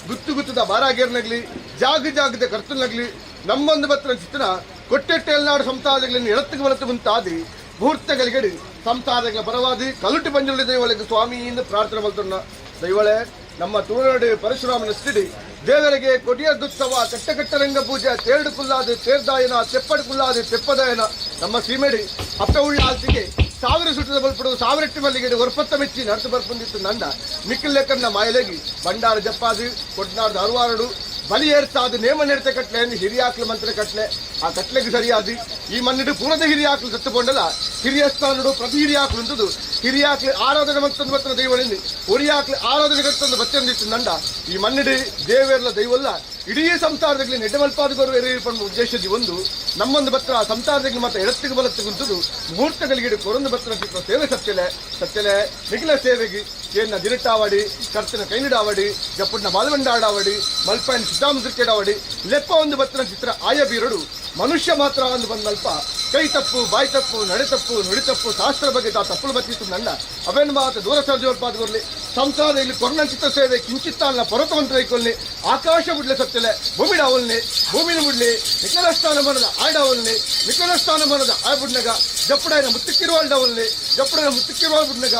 ಗುತ್ತು ಗುತ್ತದ ಬಾರಾಗೇರ್ನಗ್ಲಿ ಜಾಗ ಜಾಗದ ಕರ್ತನಗ್ಲಿ ನಮ್ಮೊಂದು ಬತ್ತಿನ ಚಿತ್ತನ ಕೊಟ್ಟೆಟ್ಟೆಲ್ನಾಡು ಸಂತಾನಗಳನ್ನು ಎಳತ್ತಿಗೆ ಬಲತ್ತು ಮುಂತಾದಿ ಮುಹೂರ್ತಗಳಿಗೆ ಸಂಸಾರಗಳ ಪರವಾದಿ ಕಲುಟಿ ಪಂಜುಳ್ಳಿ ದೈವಳಿಗೆ ಸ್ವಾಮಿಯಿಂದ ಪ್ರಾರ್ಥನೆ ಬಲ್ತಣ್ಣ ದೈವಳೆ ನಮ್ಮ ತುಳುನಾಡು ಪರಶುರಾಮನ ಸ್ಥಿತಿ ದೇವರಿಗೆ ಕೊಡಿಯದುತ್ಸವ ಕಟ್ಟಕಟ್ಟರಂಗ ಪೂಜೆ ತೇರಡು ಕುಲ್ಲಾದು ತೇರ್ದಾಯನ ತೆಪ್ಪಡು ಕುಲ್ಲಾದು ತೆಪ್ಪದಾಯನ ನಮ್ಮ ಸೀಮೆಡಿ ಅಪ್ಪೆ ಉಳ್ಳ ಆಲ್ತಿಗೆ ಸಾವಿರ ಸುಟ್ಟದ ಬಲ್ಪಡು ಸಾವಿರೆಟ್ಟು ಮಲ್ಲಿಗೆ ಒರ್ಪತ್ತ ಮೆಚ್ಚಿ ನಡ್ತು ಬರ್ಪಂದಿತ್ತು ನಂಡ ಮಿಕ್ಕಲ್ಲೆಕ್ಕನ್ನ ಮಾಯಲೇಗಿ ಬಂಡಾರ ಜಪ್ಪಾದು ಕೊಡ್ನಾಡ್ದು ಅರುವಾರಡು ಬಲಿ ಏರ್ತಾದು ನೇಮ ನೆಡ್ತೆ ಕಟ್ಲೆ ಹಿರಿಯಾಕ್ಲು ಮಂತ್ರ ಕಟ್ಲೆ ಆ ಕಟ್ಲೆಗೆ ಸರಿಯಾದಿ ಈ ಮಣ್ಣಿಡು ಪೂರದ ಹಿರಿಯಾಕ್ಲು ಸತ್ತುಕೊಂಡಲ್ಲ ಹಿರಿಯ ಸ್ಥಾನಡು ಪ್ರತಿ ಹಿರಿಯಾಕ್ಲು ಉಂಟದು ಹಿರಿಯಾಕ್ಲು ಆರಾಧನೆ ಮಂತಂದು ಬತ್ತನ ದೈವಳಿಂದ ಒರಿಯಾಕ್ಲು ಆರಾಧನೆ ಕಟ್ಟೊಂದು ಬತ್ತಂದಿತ್ತು ನಂಡ ಈ ಮಣ್ಣಿಡು ದೇವೇರ್ಲ ದೈವಲ್ಲ ಇಡೀ ಸಂಸಾರದಲ್ಲಿ ನೆಡ್ಡಮಲ್ಪಾದಗೋರು ಎರಿಪಂಡ ಉದ್ದೇಶದಿ ಒಂದು ನಮ್ಮೊಂದು ಬತ್ರ ಸಂಸಾರದಲ್ಲಿ ಮತ್ತೆ ಎಡತ್ತಿಗೆ ಬಲತ್ತಿಗೆ ಉಂಟದು ಮುಹೂರ್ತಗಳಿಗೆ ಕೊರೊಂದು ಬತ್ರ ಸೇವೆ ಸತ್ಯಲೆ ಸತ್ಯಲೆ ನಿಖಿಲ ಸೇವೆಗೆ ಏನ ದಿರಟಾವಡಿ ಕರ್ತನ ಕೈನಿಡಾವಡಿ ಜಪ್ಪುಡ್ನ ಬಾಲವಂಡಾಡಾವಡಿ ಮಲ್ಪಾಯನ ಸಿದ್ದಾಮುದ್ರಿಕೆಡಾವಡಿ ಲೆಪ್ಪ ಒಂದು ಬತ್ತಿನ ಚಿತ್ರ ಆಯ ಬೀರಡು ಮನುಷ್ಯ ಮಾತ್ರ ಒಂದು ಬಂದಲ್ಪ ಕೈ ತಪ್ಪು, ಬಾಯಿ ತಪ್ಪು, ನಡೆ ತಪ್ಪು, ನುಡಿ ತಪ್ಪು, ಶಾಸ್ತ್ರ ಬಗ್ಗೆ ತಾ ತಪ್ಪುಲು ಬತ್ತಿತ್ತು ನನ್ನ ಅವೇನು ಮಾತು ದೂರ ಸರ್ಜೋಲ್ಪಾದ ಬರ್ಲಿ. ಸಂಸಾರ ಇಲ್ಲಿ ಕೊರ್ನಂಚಿತ ಸೇವೆ ಕಿಂಚಿತ್ತಾಲ್ನ ಪೊರತವಂತ ಐಕೊಲ್ಲಿ. ಆಕಾಶ ಬುಡ್ಲೆ ಸತ್ತಲೆ ಭೂಮಿ ಡಾವಲ್ನಿ, ಭೂಮಿನ ಬುಡ್ಲಿ ನಿಖರಸ್ಥಾನ ಮನದ ಆಡಾವಲ್ನಿ, ನಿಖರಸ್ಥಾನ ಮನದ ಆಯ್ಬುಡ್ನಗ ಜಪ್ಪಡಾಯನ ಮುತ್ತಕ್ಕಿರುವಾಳ್ ಡಾವಲ್ನಿ, ಜಪ್ಪಡಾಯನ ಮುತ್ತಕ್ಕಿರುವಾಳ್ ಬುಡ್ನಗ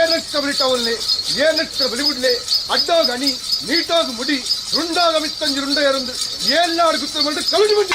ಏನಕ್ಷ ಬಲಿಟವಲ್ನಿ, ಏನಕ್ಷ ಬಲಿಬುಡ್ಲೆ ಅಡ್ಡೋಗ ಅಣಿ ನೀಟೋಗ ಮುಡಿ ರುಂಡಾಗ ಮಿತ್ತಂಜಿ ರುಂಡ ಎರೊಂದು ಏಲ್ನಾಡು ಗುತ್ತ ಕಲುಡಿ ಮಂಜು.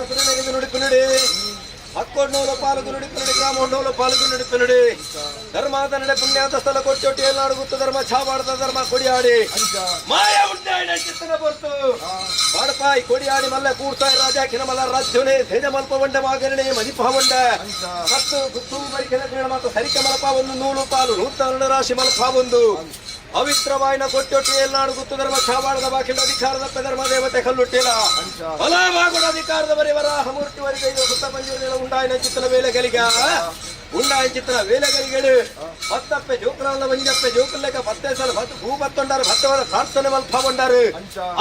ಮಹಿಷಾಸುರನಿಗೆ ನುಡಿಪುನುಡಿ ಹಕ್ಕೊಡ್ನೋಲ ಪಾಲುಗು ನುಡಿಪುನುಡಿ ಗ್ರಾಮೊಡ್ನೋಲ ಪಾಲುಗು ನುಡಿಪುನುಡಿ ಧರ್ಮಾದ ನಡೆ ಪುಣ್ಯಾದ ಸ್ಥಳ ಕೊಟ್ಟೊಟ್ಟಿ ಎಲ್ಲಾಡು ಗುತ್ತು ಧರ್ಮ ಛಾವಾಡದ ಧರ್ಮ ಕೊಡಿಯಾಡಿ ಮಾಯ ಉಂಟಾಯಿನ ಚಿತ್ತನ ಪೊರ್ತು ಬಾಡಪಾಯಿ ಕೊಡಿಯಾಡಿ ಮಲ್ಲ ಕೂರ್ತಾಯಿ ರಾಜ ಕಿನಮಲ ರಾಜ್ಯನೇ ಧೇಜ ಮಲ್ಪ వండ ಮಾಗರಣೆ ಮದಿಪ వంಡ ಮತ್ತು ಗುತ್ತು ಬರಿಕೆದ ಕ್ರೀಡ ಮತ್ತು ಸರಿಕ ಮಲಪ ಒಂದು ನೂಲು ಪಾಲು ನೂತನ ರಾಶಿ ಮಲಪ ಒಂದು ಪವಿತ್ರವಾಯಿನ ಕೊಟ್ಟೊಟ್ಟಿ ಎಲ್ಲಾಡು ಗುತ್ತು ಧರ್ಮ ಛಾವಾಡದ ಬಾಕಿಂಡ ಅಧಿಕಾರದ ಧರ್ಮ ದೇವತೆ ಕಲ್ಲುಟ್ಟಿಲ ಫಲವಾಗುಡ ಅಧಿಕಾರದ ಬರಿವರ ಹಮೂರ್ತಿ ವರಿಗೆ ಇದು ಗುತ್ತ ಪಂಜುರ್ನಿಲ ಉಂಡಾಯಿನ ಚಿತ್ತನ ವೇಲೆಗಲಿಗ ಉಂಡಾಯಿನ ಚಿತ್ತನ ವೇಲೆಗಲಿಗಡು ಪತ್ತಪ್ಪೆ ಜೋಕುಲಾಲ ಮಂಜಪ್ಪೆ ಜೋಕುಲೆಕ ಪತ್ತೇಸಲ ಭತ್ತು ಭೂ ಬತ್ತೊಂಡಾರು ಭತ್ತವರ ಪ್ರಾರ್ಥನೆ ಮಲ್ಪ ಬಂಡಾರು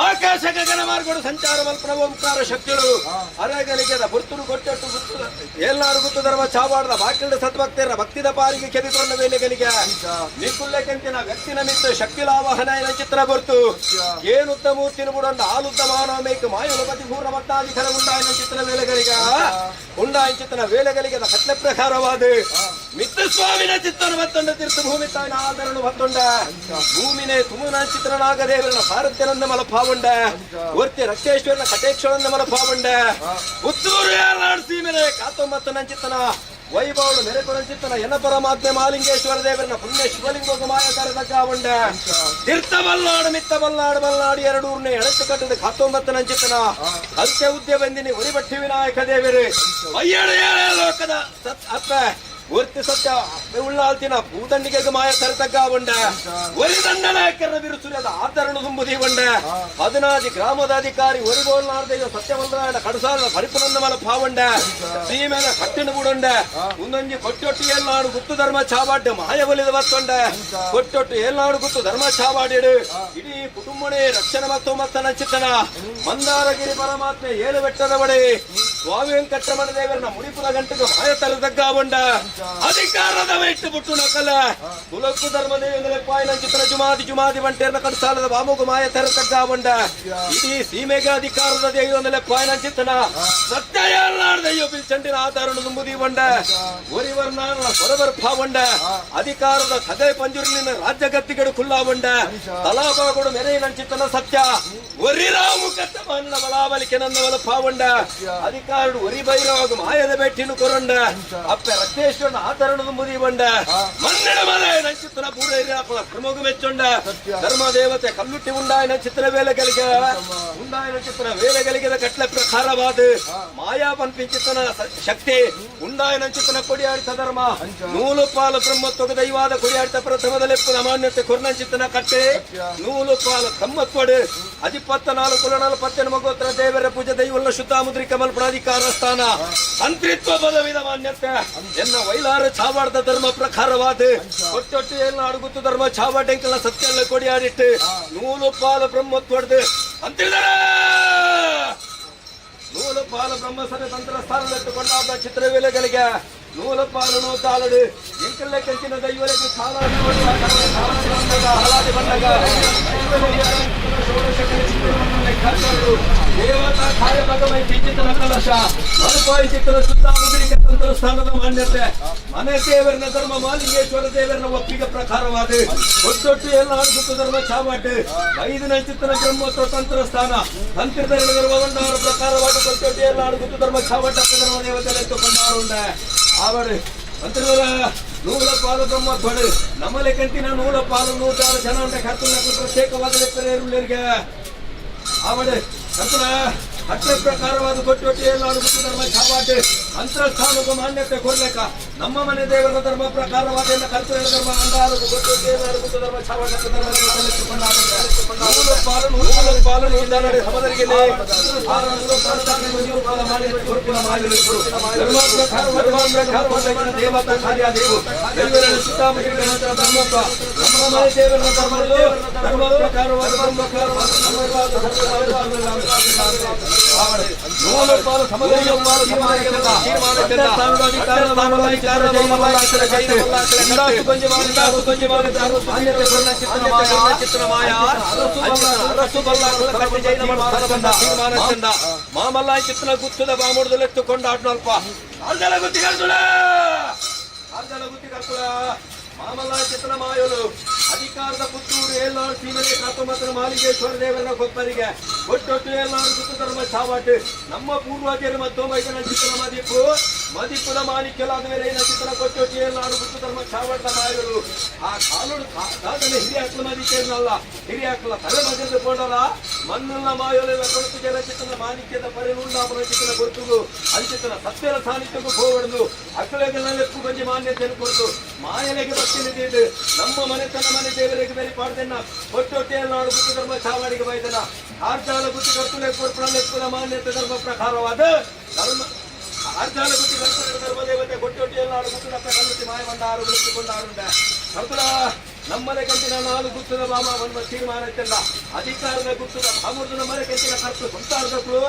ಆಕಾಶ ಗಗನ ಮಾರ್ಗಡು ಸಂಚಾರ ಮಲ್ಪನ ಓಂಕಾರ ಶಕ್ತಿಗಳು ಅರೆಗಲಿಗೆದ ಬುರ್ತುಡು ಕೊಟ್ಟೊಟ್ಟು ಗುತ್ತು ಎಲ್ಲಾರು ಗುತ್ತು ಧರ್ಮ ಚಾವಾಡದ ಬಾಕಿಲ್ದ ಸದ್ಭಕ್ತರ ಭಕ್ತಿದ ಪಾರಿಗೆ ಕೆದಿಕೊಂಡ ವೇಲೆಗಲಿಗೆ ನಿಕುಲ್ಲೆಕಂತಿನ ವ್ಯಕ್ತಿನ ಮಿತ್ತ ಶಕ್ತಿ ಲಾವಹನ ಚಿತ್ರ ಬರ್ತು ಏನುದ್ದ ಮೂರ್ತಿನ ಬುಡಂಡ ಆಲುದ್ದ ಮಾನವ ಮೇಕ ಮಾಯುಲ ಪತಿ ಪೂರ್ಣ ಭಕ್ತಾಧಿಕಾರ ಉಂಡಾಯಿನ ಚಿತ್ರ ವೇಲೆಗಲಿಗ ಉಂಡಾಯಿನ ಚಿತ್ರ ವೇಲೆಗಲಿಗೆ ಕಟ್ಲೆ ಪ್ರಕಾರವಾದ ಮಿತ್ತ ಸ್ವಾಮಿನ ಚಿತ್ತನ ಮತ್ತೊಂಡ ತೀರ್ಥ ಭೂಮಿ ತಾಯಿನ ಆದರನು ಮತ್ತೊಂಡ ಭೂಮಿನೇ ತುಮುನ ಚಿತ್ರನಾಗದೇವರನ ಭಾರತ್ಯನಂದ ಮಲಭಾವಂಡ ಒರ್ತಿ ರಕ್ತೇಶ್ವರನ ಕಟೇಶ್ವರನ ಮಲಭಾವಂಡ ಪುತ್ತೂರು ಏರ್ನಾಡು ಸೀಮೆನೆ ಕಾತೊಂಬತ್ತು ನಂಚಿತ್ತನ ವೈಭವನು ಮೆರೆಪುರ ಚಿತ್ತನ ಎನ ಪರಮಾತ್ಮೆ ಮಾಲಿಂಗೇಶ್ವರ ದೇವರನ ಪುಣ್ಯ ಶಿವಲಿಂಗ ಮಾಯಕಾರ ತಗ್ಗಾವಂಡ ತೀರ್ಥ ಬಲ್ನಾಡು ಮಿತ್ತ ಬಲ್ನಾಡು ಬಲ್ನಾಡು ಎರಡೂರ್ನೆ ಎಳತ್ತು ಕಟ್ಟದ ಕಾತೊಂಬತ್ತು ನಂಚಿತ್ತನ ಅಂತ್ಯ ಉದ್ಯ ಬಂದಿನಿ ಒರಿಬಟ್ಟಿ ವಿನಾಯಕ ದೇವರು ಅಯ್ಯಡ ಲೋಕದ ಸತ್ ಅಪ್ಪ ಒರ್ತಿ ಸತ್ಯ ಉಳ್ಳಾಲ್ತಿನ ಭೂದಂಡಿಗೆ ಮಾಯ ತರತಗ್ಗಾವಂಡ ಒರಿ ದಂಡನಾಯಕರ ಬಿರುಸುರದ ಆತರಣ ತುಂಬುದೀವಂಡ ಹದಿನಾದಿ ಗ್ರಾಮದ ಅಧಿಕಾರಿ ಒರಿಬೋಲ್ನಾರ್ದೆಯ ಸತ್ಯವಲ್ರಾಯಣ ಕಡಸಾಲ ಪರಿಪುನಂದ ಮಲ ಭಾವಂಡ ಸೀಮೆನ ಕಟ್ಟಿನ ಬುಡಂಡ ಒಂದೊಂಜಿ ಕೊಟ್ಟೊಟ್ಟು ಏಲ್ನಾಡು ಗುತ್ತು ಧರ್ಮ ಚಾವಾಡ್ಡ ಮಾಯವಲಿದ ಬತ್ತೊಂಡ ಕೊಟ್ಟೊಟ್ಟು ಏಲ್ನಾಡು ಗುತ್ತು ಧರ್ಮ ಚಾವಾಡಿಡು ಇಡೀ ಕುಟುಂಬನೇ ರಕ್ಷಣೆ ಮತ್ತು ಮತ್ತನ ಚಿತ್ತನ ಮಂದಾರಗಿರಿ ಪರಮಾತ್ಮೆ ಏಳು ಬೆಟ್ಟದ ಒಡೆ ಸ್ವಾಮಿ ವೆಂಕಟರಮಣ ದೇವರನ ಮುಡಿಪುರ ಗಂಟೆಗೆ ಮಾಯ ತರತಗ್ಗಾವಂಡ ಅಧಿಕಾರದ ಇಟ್ಟು ಬಿಟ್ಟು ನಕಲ ಕುಲಕ್ಕು ಧರ್ಮದೇವೇಂದ್ರ ಪಾಯಿನ ಚಿತ್ರ ಜುಮಾದಿ ಜುಮಾದಿ ಬಂಟೇರ್ನ ಕಡಸಾಲದ ಬಾಮುಗು ಮಾಯ ತರತಗ್ಗಾವಂಡ ಇಡೀ ಸೀಮೆಗೆ ಅಧಿಕಾರದ ದೇವಂದಲೆ ಪಾಯಿನ ಚಿತ್ತನ ಸತ್ಯ ದಯ್ಯೋ ಬಿಲ್ಚಂಡಿನ ಆಧಾರಣ ತುಂಬುದಿ ಬಂಡ ಒರಿವರ್ಣ ಸೊರಬರ್ ಭಾವಂಡ ಅಧಿಕಾರದ ಸಗೈ ಪಂಜುರ್ಲಿನ ರಾಜ್ಯ ಗತ್ತಿಗಡು ಖುಲ್ಲಾವಂಡ ತಲಾಬಾಗುಡು ಮೆರೆಯಿನ ಚಿತ್ತನ ಸತ್ಯ ಒರಿರಾಮು ಕತ್ತಮನ್ನ ಬಲಾಬಲಿಕೆ ನನ್ನ ಭಾವಂಡ ಅಧಿಕಾರಡು ಒರಿ ಬೈರವಾಗ ಮಾಯದ ಬೆಟ್ಟಿನ ಕೊರಂಡ ಅಪ್ಪೆ ರಕ್ತೇಶ್ವರನ ಆತರಣದ ಮುದಿ ಬಂಡ ಮನ್ನಡ ಮಲೆ ನಂಚಿತ್ತನ ಪೂರೈರಾಪಲ ಧರ್ಮಗು ಮೆಚ್ಚೊಂಡ ಧರ್ಮ ದೇವತೆ ಕಲ್ಲುಟ್ಟಿ ಉಂಡಾಯನ ಚಿತ್ರ ವೇಲೆಗಳಿಗೆ ಉಂಡಾಯನ ಚಿತ್ರ ವೇಲೆಗಳಿಗೆದ ಕಟ್ಲೆ ಪ್ರಕಾರವಾದ ಮಾಯಾ ಪನ್ಪಿಂಚಿತನ ಶಕ್ತಿ ಉಂಡಾಯನ ಚಿತ್ತನ ಕೊಡಿಯಾಡಿತ ಧರ್ಮ ನೂಲು ಪಾಲು ಬ್ರಹ್ಮತ್ವದ ದೈವಾದ ಕೊಡಿಯಾಡಿತ ಪ್ರಥಮದಲೆಪ್ಪು ಮಾನ್ಯತೆ ಕೊರ್ನಂಚಿತ್ತನ ಕಟ್ಟೆ ನೂಲು ಪಾಲು ಬ್ರಹ್ಮತ್ವಡು ಅಧಿಪತ್ತ ನಾಲ್ಕು ಕುಲನಾಲು ಪತ್ತೆನ ಮಗೋತ್ರ ದೇವರ ಪೂಜೆ ದೈವಲ್ಲ ಶುದ್ಧ ಮುದ್ರಿಕ ಮಲ್ಪಣಾಧಿಕಾರ ಸ್ಥಾನ ತಂತ್ರಿತ್ವ ಪದವಿದ ಮಾನ್ಯತೆ ಎನ್ನ ವೈಲಾರ ಛಾವಾಡದ ಧರ್ಮ ಪ್ರಕಾರವಾದ ಕೊಟ್ಟೊಟ್ಟು ಎಲ್ಲ ಅಡುಗುತ್ತು ಧರ್ಮ ಛಾವಾಟೆಂಕಲ್ಲ ಸತ್ಯ ಎಲ್ಲ ಕೊಡಿಯಾಡಿಟ್ಟು ನೂಲು ಪಾಲು ಬ್ರಹ್ಮತ್ವಡ್ದು ಅಂತಿದ್ದಾರೆ ನೂಲು ಪಾಲು ಬ್ರಹ್ಮಸರ ತಂತ್ರ ಸ್ಥಾನದಟ್ಟು ಚಿತ್ರವೇಲೆಗಳಿಗೆ ನೂಲು ಪಾಲು ನೂತಾಲಡು ಎಂಕಲ್ಲ ಕಂಚಿನ ದೈವರಿಗೆ ಕಾಲಾದಿ ಬಂಡಗ ದೇವತಾ ಕಾಯ ಭಗವೈ ಚಿಂಚಿತನ ಕಲಶ ಮರುಪಾಯಿ ಚಿತ್ರ ಸುತ್ತ ಮುದ್ರಿಕೆ ತಂತ್ರ ಸ್ಥಾನದ ಮಾನ್ಯತೆ ಮನೆ ದೇವರನ ಧರ್ಮ ಮಾಲಿಂಗೇಶ್ವರ ದೇವರನ ಒಪ್ಪಿಗೆ ಪ್ರಕಾರವಾದ ಒಟ್ಟೊಟ್ಟು ಎಲ್ಲ ಅನುಸುತ್ತ ಧರ್ಮ ಚಾಮಟ್ಟು ಐದನ ಚಿತ್ತನ ಬ್ರಹ್ಮತ್ವ ತಂತ್ರ ಸ್ಥಾನ ತಂತ್ರದ ಧರ್ಮ ಬಂಡಾರ ಪ್ರಕಾರವಾದ ಕೊಟ್ಟೊಟ್ಟು ಎಲ್ಲ ಅನುಸುತ್ತ ಧರ್ಮ ಚಾಮಟ್ಟ ಧರ್ಮ ದೇವತೆ ಕೊಂಡಾರುಂಡ ಆವಡು ತಂತ್ರದ ನೂಲ ಪಾಲು ಬ್ರಹ್ಮತ್ವಡು ನಮ್ಮಲೆ ಕಂತಿನ ನೂಲ ಪಾಲು ನೂತಾರು ಜನ ಉಂಟ ಕರ್ತುನకు ಪ್ರತ್ಯೇಕವಾದ ಲೆಕ್ಕರೇರುಳ್ಳರಿಗೆ ಆವಡೆ ತಂತ್ರ ಹಟ್ಟೆ ಪ್ರಕಾರವಾದ ಕೊಟ್ಟೊಟ್ಟಿ ಎಲ್ಲ ಅನುಭೂತ ಧರ್ಮ ಛಾವಾಟೆ ಅಂತರಸ್ಥಾನಕ್ಕೂ ಮಾನ್ಯತೆ ಕೊಡ್ಲೇಕ ನಮ್ಮ ಮನೆ ದೇವರ ಧರ್ಮ ಪ್ರಕಾರವಾದ ಎಲ್ಲ ಕರ್ತವ್ಯ ಧರ್ಮ ಅಂದಾರಕ್ಕೂ ಕೊಟ್ಟೊಟ್ಟಿ ಎಲ್ಲ ಅನುಭೂತ ಧರ್ಮ ಛಾವಾಟ ಧರ್ಮ ನೂಲು ಪಾಲು ನೂಲು ಪಾಲು ನೂತಾನಡೆ ಸಮದರಿಗೆ ದೇವತಾ ಕಾರ್ಯ ದೇವು ದೇವರ ಸುತ್ತಾಮುಖ ಧರ್ಮತ್ವ ನಮ್ಮ ಮನೆ ದೇವರ ಧರ್ಮ ಧರ್ಮ ಪ್ರಕಾರವಾದ ಧರ್ಮ ನೂಲು ಪಾಲು ಸಮದೈಯ ಪಾಲು ಮಾಮಲ್ಲ ಚಿತ್ರ ಗುತ್ತದ ಬಾಮುಡದಲ್ಲೆತ್ತು ಕೊಂಡಾಡ್ನಲ್ಪ ಅರ್ಧಲ ಗುತ್ತಿ ಕರ್ಸುಳ ಅರ್ಧಲ ಗುತ್ತಿ ಕರ್ಸುಳ ಮಾಮಲ್ಲ ಚಿತ್ರ ಮಾಯಲು ಅಧಿಕಾರದ ಪುತ್ತೂರು ಏಲ್ನಾಡು ಸೀಮೆಲೆ ಕಾತೊಂಬತ್ತರ ಮಾಲಿಂಗೇಶ್ವರ ದೇವರನ ಕೊಪ್ಪರಿಗೆ ಒಟ್ಟೊಟ್ಟು ಎಲ್ಲಾರು ಗುತ್ತು ಧರ್ಮ ಚಾವಾಟು ನಮ್ಮ ಪೂರ್ವಜರು ಮತ್ತು ಮೈದನ ಚಿತ್ರ ಮದಿಪು ಮದಿಪುದ ಮಾಣಿಕ್ಯಲಾದ ಮೇಲೆ ಚಿತ್ರ ಕೊಟ್ಟೊಟ್ಟು ಎಲ್ಲಾರು ಗುತ್ತು ಧರ್ಮ ಚಾವಾಟದ ಮಾಯರು ಆ ಕಾಲೋಡು ದಾದನೆ ಹಿರಿಯಾಕ್ಲ ಮದಿತೇನಲ್ಲ ಹಿರಿಯಾಕ್ಲ ತಲೆ ಮಗದ ಪೋಡಲ ಮನ್ನುಲ್ಲ ಮಾಯೋಲೆಲ್ಲ ಕೊಡುತ್ತು ಜನ ಚಿತ್ರನ ಮಾಣಿಕ್ಯದ ಪರಿನುಂಡಾಪನ ಚಿತ್ರನ ಗುರುತುಗು ಅಂಚಿತನ ಸತ್ಯದ ಸಾನ್ನಿಧ್ಯಕ್ಕೂ ಹೋಗಬಾರದು. ಅಕ್ಕಳೆಗೆಲ್ಲ ಲೆಪ್ಪು ಬಂಜಿ ಮಾನ್ಯತೆಯನ್ನು ಕೊಡ್ತು ಮಾಯಲೆಗೆ ಭಕ್ತಿ ನಮ್ಮ ಮನೆತನ ಮನೆ ದೇವರಿಗೆ ಬೇರೆ ಪಾಡ್ದೆನ್ನ ಹೊಟ್ಟೊಟ್ಟೆಯಲ್ಲಿ ನಾಡು ಗುತ್ತು ಧರ್ಮ ಚಾವಾಡಿಗೆ ಬೈದನ ಆರ್ಜಾಲ ಗುತ್ತಿ ಕರ್ತುಲೆ ಕೊರ್ಪಣ ಲೆಪ್ಪುನ ಮಾನ್ಯತೆ ಧರ್ಮ ಪ್ರಕಾರವಾದ ಧರ್ಮ ಆರ್ಜಾಲ ಗುತ್ತಿ ಕರ್ತುಲೆ ಧರ್ಮ ದೇವತೆ ಕೊಟ್ಟೊಟ್ಟಿಯಲ್ಲಿ ನಾಡು ಗುತ್ತು ನಪ್ಪ ಕಲ್ಲುತ್ತಿ ಮಾಯ ಬಂದಾರು ಬೆಳೆಸಿಕೊಂಡಾರುಂಡ ಕರ್ತುಲ ನಮ್ಮನೆ ಕಂಚಿನ ನಾಲು ಗುತ್ತದ ಬಾಮ ಒಂದು ತೀರ್ಮಾನ ಇತ್ತಲ್ಲ ಅಧಿಕಾರದ ಗುತ್ತದ ಭಾಮುರ್ದನ ಮನೆ ಕಂಚಿನ ಕರ್ತು ಸಂಸಾರದ ಕುಳು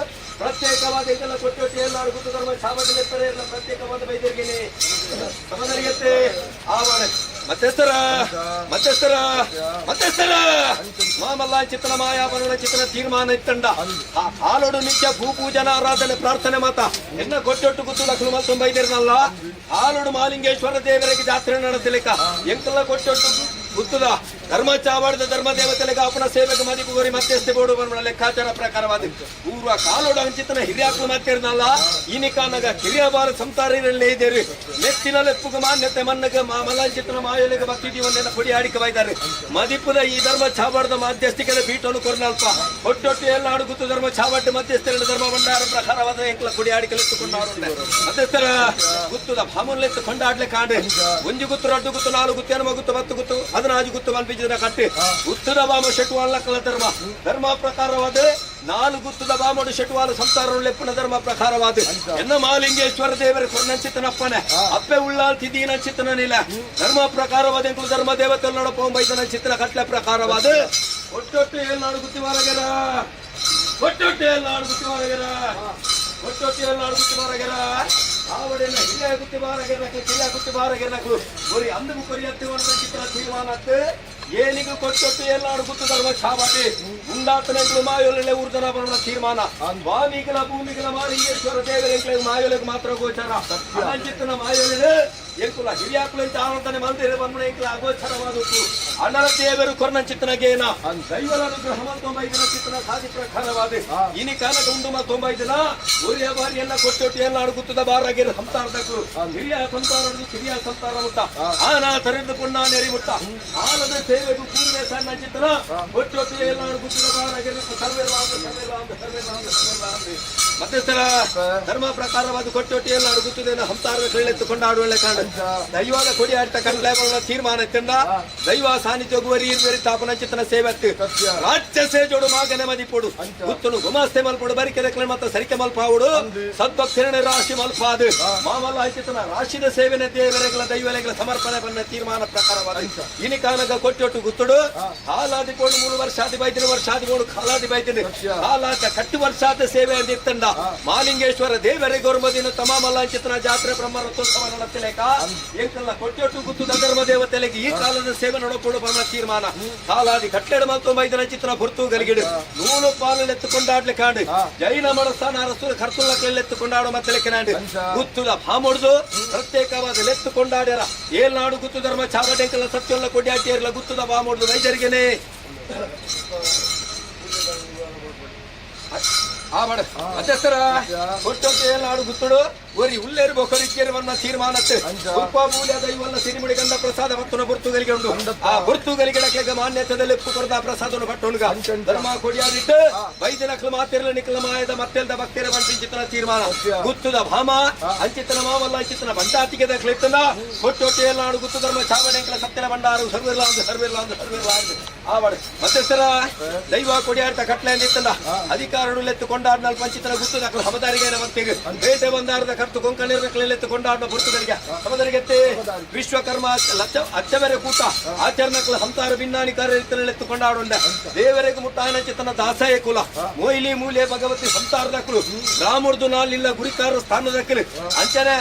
ಪ್ರತ್ಯೇಕವಾದ ಇದೆಲ್ಲ ಕೊಟ್ಟೊಟ್ಟಿ ಎಲ್ಲಾರು ಗುತ್ತು ಧರ್ಮ ಚಾವಡಿ ಲೆಪ್ಪರೆ ಎಲ್ಲ ಪ್ರತ್ಯೇಕವಾದ ಬೈದಿರ್ಗಿನಿ ಸಮದರಿಯತ್ತೆ ಆವಣ ಮಧ್ಯಸ್ಥರ ಮಧ್ಯಸ್ಥರ ಮಧ್ಯಸ್ಥರ ಮಾಮಲ್ಲ ಚಿತ್ರನ ಮಾಯಾ ಬರುಣ ಚಿತ್ರನ ತೀರ್ಮಾನ ಇತ್ತಂಡ ಆ ಹಾಲೋಡು ನಿತ್ಯ ಭೂಪೂಜನ ಆರಾಧನೆ ಪ್ರಾರ್ಥನೆ ಮಾತ ಎನ್ನ ಕೊಟ್ಟೊಟ್ಟು ಗುತ್ತು ಲಕ್ಷ್ಮ ಬೈದಿರ್ನಲ್ಲ ಹಾಲೋಡು ಮಾಲಿಂಗೇಶ್ವರ ದೇವರಿಗೆ ಜಾತ್ರೆ ನಡೆಸಲಿಕ್ಕ ಎಂಕಲ್ಲ ಕೊಟ್ಟೊಟ್ಟು ಗುತ್ತದ ಧರ್ಮ ಚಾವಾಡದ ಧರ್ಮ ದೇವತೆಲೆಗೆ ಅಪನ ಸೇವೆಗೆ ಮದಿಪು ಗೋರಿ ಮಧ್ಯಸ್ಥೆ ಬೋಡು ಬನ್ಮಣ ಲೆಕ್ಕಾಚಾರ ಪ್ರಕಾರವಾದ ಪೂರ್ವ ಕಾಲೋಡ ಅಂಚಿತನ ಹಿರಿಯಾಕ್ಲು ಮತ್ತಿರ್ನಲ್ಲ ಈನಿಕಾನಗ ಕಿರಿಯ ಬಾರ ಸಂಸಾರಿರಲ್ಲೇ ಇದ್ದೇರಿ ಮೆತ್ತಿನ ಲೆಪ್ಪುಗ ಮಾನ್ಯತೆ ಮನ್ನಗ ಮಾಮಲಾಂಚಿತನ ಮಾಯಲೆಗೆ ಭಕ್ತಿ ಜೀವನ ಕೊಡಿ ಆಡಿಕ ಬಾಯ್ದಾರೆ ಮದಿಪುದ ಈ ಧರ್ಮ ಚಾವಾಡದ ಮಧ್ಯಸ್ಥಿಕೆದ ಪೀಠವನ್ನು ಕೊರ್ನಲ್ಪ ಒಟ್ಟೊಟ್ಟು ಎಲ್ಲ ಗುತ್ತು ಧರ್ಮ ಚಾವಟ್ಟು ಮಧ್ಯಸ್ಥರ ಧರ್ಮ ಭಂಡಾರ ಪ್ರಕಾರವಾದ ಎಂಕಲ ಕೊಡಿ ಆಡಿಕಲೆತ್ತುಕೊಂಡಾರು ಮಧ್ಯಸ್ಥರ ಗುತ್ತುದ ಭಾಮುಲೆತ್ತು ಕೊಂಡಾಡ್ಲೆ ಕಾಂಡೆ ಒಂಜಿ ಗುತ್ತು ರಡ್ಡು ಗುತ್ತು ನಾಲು ಗುತ್ತು ಎನಮ ಗುತ್ತು 10 ಗುತ್ತು 15 ಗುತ್ತು ಮಲ್ಪಿಜಿನ ಕಟ್ಟಿ ಗುತ್ತದ ಬಾಮ ಶೆಟ್ಟುವಾಲ ಧರ್ಮ ಧರ್ಮ ಪ್ರಕಾರವಾದ ನಾಲು ಗುತ್ತದ ಬಾಮಡು ಶೆಟ್ಟುವಾಲ ಸಂಸಾರ ಲೆಪ್ಪನ ಧರ್ಮ ಪ್ರಕಾರವಾದ ಎನ್ನ ಮಾಲಿಂಗೇಶ್ವರ ದೇವರ ಕೊರ್ನಂಚಿತನಪ್ಪನೆ ಅಪ್ಪೆ ಉಳ್ಳಾಲ್ ತಿದೀನಂಚಿತನ ನಿಲ ಧರ್ಮ ಪ್ರಕಾರವಾದ ಎಂಕುಲು ಧರ್ಮ ದೇವತೆ ನಡಪೋಂಬೈದನ ಚಿತ್ರ ಕಟ್ಲೆ ಪ್ರಕಾರವಾದ ಒಟ್ಟೊಟ್ಟು ಏಳ್ನಾಡು ಗುತ್ತಿವಾರಗೆರ ಒಟ್ಟೊಟ್ಟು ಏಳ್ನಾಡು ಗುತ್ತಿವಾರಗೆರ ಒಟ್ಟೊಟ್ಟು ಏಳ್ನಾಡು ಗುತ್ತಿವಾರಗೆರ ಆವಡೆಲ್ಲ ಹಿರಿಯ ಗುತ್ತಿವಾರಗೆರ ಕಿರಿಯ ಗುತ್ತಿವಾರಗೆರಕು ಒರಿ ಅಂದು ಕೊರಿ ಅತ್ತಿವನ ಚಿತ್ರ ತೀರ್ಮಾನತ್ತು ಏನಿಗೂ ಕೊಟ್ಟೊಟ್ಟು ಎಲ್ಲಾಡು ಗುತ್ತು ಧರ್ಮ ಛಾವಾಡಿ ಉಂಡಾತನೆಂಗಳು ಮಾಯೋಲೆ ಊರ್ಜನ ಬರಣ ತೀರ್ಮಾನ ಸ್ವಾಮಿಗಳ ಭೂಮಿಗಳ ಮಾಲಿಂಗೇಶ್ವರ ದೇವರೆಂಕ್ಲೆ ಮಾಯೋಲೆಗೆ ಮಾತ್ರ ಗೋಚರ ಅನಂಚಿತ್ತನ ಮಾಯೋಲೆ ಎಂಕುಲ ಹಿರಿಯಾಕುಲ ಅಂತ ಆರಾಧನೆ ಮಂದಿರ ಬಂದ್ಮಣ ಎಂಕುಲ ಅಗೋಚರವಾದದ್ದು ಅಣ್ಣನ ದೇವರು ಕೊರ್ನಂಚಿತ್ತನ ಗೇನ ದೈವರ ಅನುಗ್ರಹ ತೊಂಬೈದಿನ ಚಿತ್ತನ ಸಾಧಿ ಪ್ರಕಾರವಾದ ಇನಿ ಕಾಲದ ಉಂಡು ತೊಂಬೈದಿನ ಒರಿಯ ಬಾರಿ ಎಲ್ಲ ಕೊಟ್ಟೊಟ್ಟು ಎಲ್ಲ ಗುತ್ತದ ಬಾರಾಗಿರ ಸಂಸಾರದಕ್ಕೂ ಹಿರಿಯ ಸಂಸಾರ ಕಿರಿಯ ಸಂಸಾರ ಮುಟ್ಟ ಆನಾ ತರಿದು ಪುಣ್ಣ ನೆರಿ ಮುಟ್ಟ ಆಲದ ಸೇವೆಗೂ ಪೂರ್ವೆ ಸಣ್ಣ ಚಿತ್ತನ ಕೊಟ್ಟೊಟ್ಟು ಎಲ್ಲ ಗುತ್ತದ ಬಾರಾಗಿರ ಸರ್ವೆಲ್ಲ ಸರ್ವೆಲ್ಲ ಸರ್ವೆಲ್ಲ ಸರ್ವೆಲ್ಲ ಮಧ್ಯಸ್ಥರ ಧರ್ಮ ಪ್ರಕಾರವಾದ ಕೊಟ್ಟೊಟ್ಟಿ ಎಲ್ಲ ಗುತ್ತದೇನ ಸಂಸಾರದ ಕಳ್ಳೆತ್ತು ಕೊಂಡಾಡುವಳ್ಳೆ ಕಾಣ ದೈವದ ಕೊಡಿ ಆಡ್ತ ಕಟ್ಲೆ ತೀರ್ಮಾನ ತಿಂದ ದೈವ ಸಾನ್ನಿಧ್ಯ ಗುವರಿ ಇರ್ಬೇರಿ ತಾಪನ ಚಿತ್ತನ ಸೇವೆ ರಾಜ್ಯ ಸೇಜೋಡು ಮಾಗನೆ ಮದಿಪೋಡು ಗುತ್ತನು ಗುಮಾಸ್ತೆ ಮಲ್ಪೋಡು ಬರಿಕೆದ ಮತ್ತ ಸರಿಕೆ ಮಲ್ಪಾವುಡು ಸದ್ಭಕ್ತಿರಣ ರಾಶಿ ಮಲ್ಪಾದು ಮಾಮಲ್ಲ ಚಿತ್ತನ ರಾಶಿದ ಸೇವೆನೆ ದೇವರೆಗಳ ದೈವಲೆಗಳ ಸಮರ್ಪಣೆ ಬನ್ನ ತೀರ್ಮಾನ ಪ್ರಕಾರವಾದ ಇನಿ ಕಾನಗ ಕೊಟ್ಟೊಟ್ಟು ಗುತ್ತುಡು ಕಾಲಾದಿ ಪೋಡು 3 ವರ್ಷಾದಿ ಬೈದಿನ ವರ್ಷಾದಿ ಪೋಡು ಕಾಲಾದಿ ಬೈದಿನ ಕಾಲಾದ ಕಟ್ಟು ವರ್ಷಾದ ಸೇವೆ ಅಂದಿತ್ತಂಡ ಮಾಲಿಂಗೇಶ್ವರ ದೇವರೇ ಗೌರ್ಮದಿನ ತಮಾಮಲ್ಲ ಚಿತ್ತನ ಜಾತ್ರೆ ಬ್ರಹ್ಮ ರಥೋತ್ಸವ ನಡೆಸಲೇಕ ಎಂಕಲ್ಲ ಕೊಟ್ಟೊಟ್ಟು ಗುತ್ತುದ ಧರ್ಮ ದೇವತೆಲೆಗೆ ಈ ಕಾಲದ ಸೇವೆ ನೋಡಕೊಡು ಬನ್ನ ತೀರ್ಮಾನ ಕಾಲಾದಿ ಕಟ್ಟೆಡ ಮತ್ತು ಮೈದನ ಚಿತ್ರ ಹೊರ್ತು ಗಲಿಗಿಡು ನೂಲು ಪಾಲನೆತ್ತುಕೊಂಡಾಡ್ಲೆ ಕಾಂಡು ಜೈನ ಮನಸ್ಥಾನ ಅರಸು ಕರ್ತುಲ್ಲ ಕಳ್ಳೆತ್ತುಕೊಂಡಾಡೋ ಮತ್ತೆ ನಾಡು ಗುತ್ತುದ ಭಾಮೊಡ್ದು ಪ್ರತ್ಯೇಕವಾದ ಲೆತ್ತುಕೊಂಡಾಡ್ಯಾರ ಏಲ್ನಾಡು ಗುತ್ತು ಧರ್ಮ ಚಾವಡೆಂಕಲ್ಲ ಸತ್ಯಲ್ಲ ಕೊಡ್ಯಾಟಿಯರ್ಲ ಗುತ್ತುದ ಭಾಮೊಡ್ದು ವೈದ್ಯರಿಗೆನೆ ಆ ಮಾಡ ಮಧ್ಯಸ್ಥರ ಕೊಟ್ಟೊಟ್ಟು ಏಲ್ನಾಡು ಗುತ್ತುಡು ಒರಿ ಉಲ್ಲೇರು ಬೊಕರಿಕ್ಕೇರು ಬನ್ನ ತೀರ್ಮಾನತ್ತು ಉಪ್ಪ ಮೂಲ್ಯ ದೈವಲ್ಲ ಸಿರಿಮುಡಿ ಗಂಧ ಪ್ರಸಾದ ಮತ್ತೊನ ಬುರ್ತುಗಳಿಗೆ ಉಂಡು ಆ ಬುರ್ತುಗಳಿಗೆ ಮಾನ್ಯತೆದಲ್ಲಿ ಉಪ್ಪು ಕೊರದ ಪ್ರಸಾದವನ್ನು ಪಟ್ಟುಣ್ಗ ಧರ್ಮ ಕೊಡಿಯಾದಿಟ್ಟು ವೈದ್ಯನ ಮಾತಿರಲ ನಿಖಲ ಮಾಯದ ಮತ್ತೆಲ್ದ ಭಕ್ತಿರ ಬಂಟಿಂಚಿತನ ತೀರ್ಮಾನ ಗುತ್ತುದ ಭಾಮ ಅಂಚಿತನ ಮಾವಲ್ಲ ಅಂಚಿತನ ಬಂಟಾತಿಗೆ ದಖಲಿತ್ತನ ಕೊಟ್ಟೊಟ್ಟು ಏಲ್ನಾಡು ಗುತ್ತು ಧರ್ಮ ಚಾವಡೆಂಕಲ ಸತ್ಯನ ಭಂಡಾರು ಸರ್ವಿರ್ಲ ಅಂದು ಸರ್ವಿರ್ಲ ಅಂದು ಸರ್ವಿರ್ಲ ಅಂದು ಆ ಮಾಡ ಮಧ್ಯಸ್ಥರ ದೈವ ಕೊಡಿಯಾಡ್ತ ಕಟ್ಲೆ ಅಂದಿತ್ತಲ್ಲ ಅಧಿಕಾರಗಳು ಎತ್ತುಕೊಂಡಾಡ್ನಲ್ ಪಂಚಿತನ ಗುತ್ತು ದಾಖಲು ಹಮದಾರಿಗೆ ಭಕ್ತಿಗೆ ಬೇಟೆ ಬಂದಾರದ ಕರ್ತು ಕೊಂಕಣಿರಕ್ಲೆತ್ತು ಕೊಂಡಾಡುವ ಗುರುತುಗಳಿಗೆ ಸಮದರಿಗೆತ್ತೆ ವಿಶ್ವಕರ್ಮ ಅಚ್ಚವೆರೆ ಕೂಟ ಆಚರಣಕ್ಲ ಹಂತಾರ ಭಿನ್ನಾನಿ ಕಾರ್ಯೆತ್ತು ಕೊಂಡಾಡುಂಡ ದೇವರೆಗೆ ಮುಟ್ಟಾಯನ ಚಿತ್ತನ ದಾಸಾಯ ಕುಲ ಮೊಯ್ಲಿ ಮೂಲೆ ಭಗವತಿ ಸಂತಾರದ ಕುಲು ರಾಮುರ್ದು ನಾಲಿಲ್ಲ ಗುರಿಕಾರ ಸ್ಥಾನದ ಕಲು ಅಂಚನೆ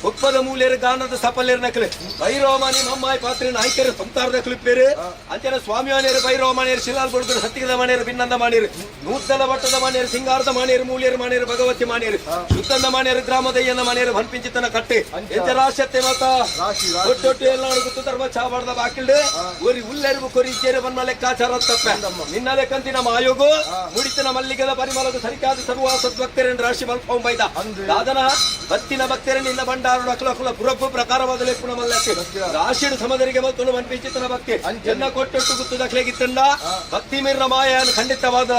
ಕೊಪ್ಪದ ಮೂಲೆಯರು ಗಾನದ ಸಫಲ್ಯರ್ ನಕಲು ಭೈರವಮಾನಿ ಮಮ್ಮಾಯಿ ಪಾತ್ರೆ ನಾಯ್ಕರು ಸಂತಾರದ ಕ್ಲಿಪ್ಪೇರು ಅಂಚನ ಸ್ವಾಮಿಯಾನೇರು ಭೈರವಮಾನಿಯರು ಶಿಲಾಲ್ ಬುಡುಗರು ಸತ್ತಿಗದ ಮಾಣಿಯರು ಭಿನ್ನಂದ ಮಾಣಿಯರು ನೂತನ ಬಟ್ಟದ ಮಾಣಿಯರು ಸಿಂಗಾರದ ಮಾಣಿಯರು ಮೂಲಿಯರು ಮಾಣಿಯರು ಭಗವತಿ ಮಾಣಿಯರು ಶುದ್ಧಂದ ಮಾಣಿಯರು ಗ್ರಾಮದಯ್ಯನ ಮಾಣಿಯರು ಭನ್ಪಿಂಚಿತನ ಕಟ್ಟೆ ಎಂಚ ರಾಶತ್ತೆ ಮಾತ ಒಟ್ಟೊಟ್ಟು ಎಲ್ಲ ಗುತ್ತು ಧರ್ಮ ಚಾಬಾರ್ದ ಬಾಕಿಲ್ಡು ಒರಿ ಉಲ್ಲೆರ್ಬು ಕೊರಿ ಇಜ್ಜೇರು ಬನ್ನ ಲೆಕ್ಕಾಚಾರ ತಪ್ಪೆ ನಿನ್ನ ಲೆಕ್ಕಂತಿನ ಮಾಯೋಗು ಮುಡಿತನ ಮಲ್ಲಿಗದ ಪರಿಮಳಗು ಸರಿಕಾದ ಸರ್ವ ಸದ್ಭಕ್ತರನ್ನು ರಾಶಿ ಮಲ್ಪೊಂಬೈದ ದಾದನ ಬತ್ತಿನ ಭಕ್ತರನ್ನು ನಿನ್ನ ಭಂಡಾರ ಅಕಲ ಅಕಲ ಪುರಪ್ಪು ಪ್ರಕಾರವಾದ ಲೆಪ್ಪುನ ಮಲ್ಲಕ್ಕೆ ರಾಶಿಡು ಸಮದರಿಗೆ ಮತ್ತು ಮನ್ಪಿಂಚಿತನ ಭಕ್ತಿ ಎನ್ನ ಕೊಟ್ಟೊಟ್ಟು ಗುತ್ತು ದಖಲೆಗಿತ್ತಂಡ ಭಕ್ತಿ ಮೀರ್ನ ಮಾಯವನ್ನು ಖಂಡಿತವಾದ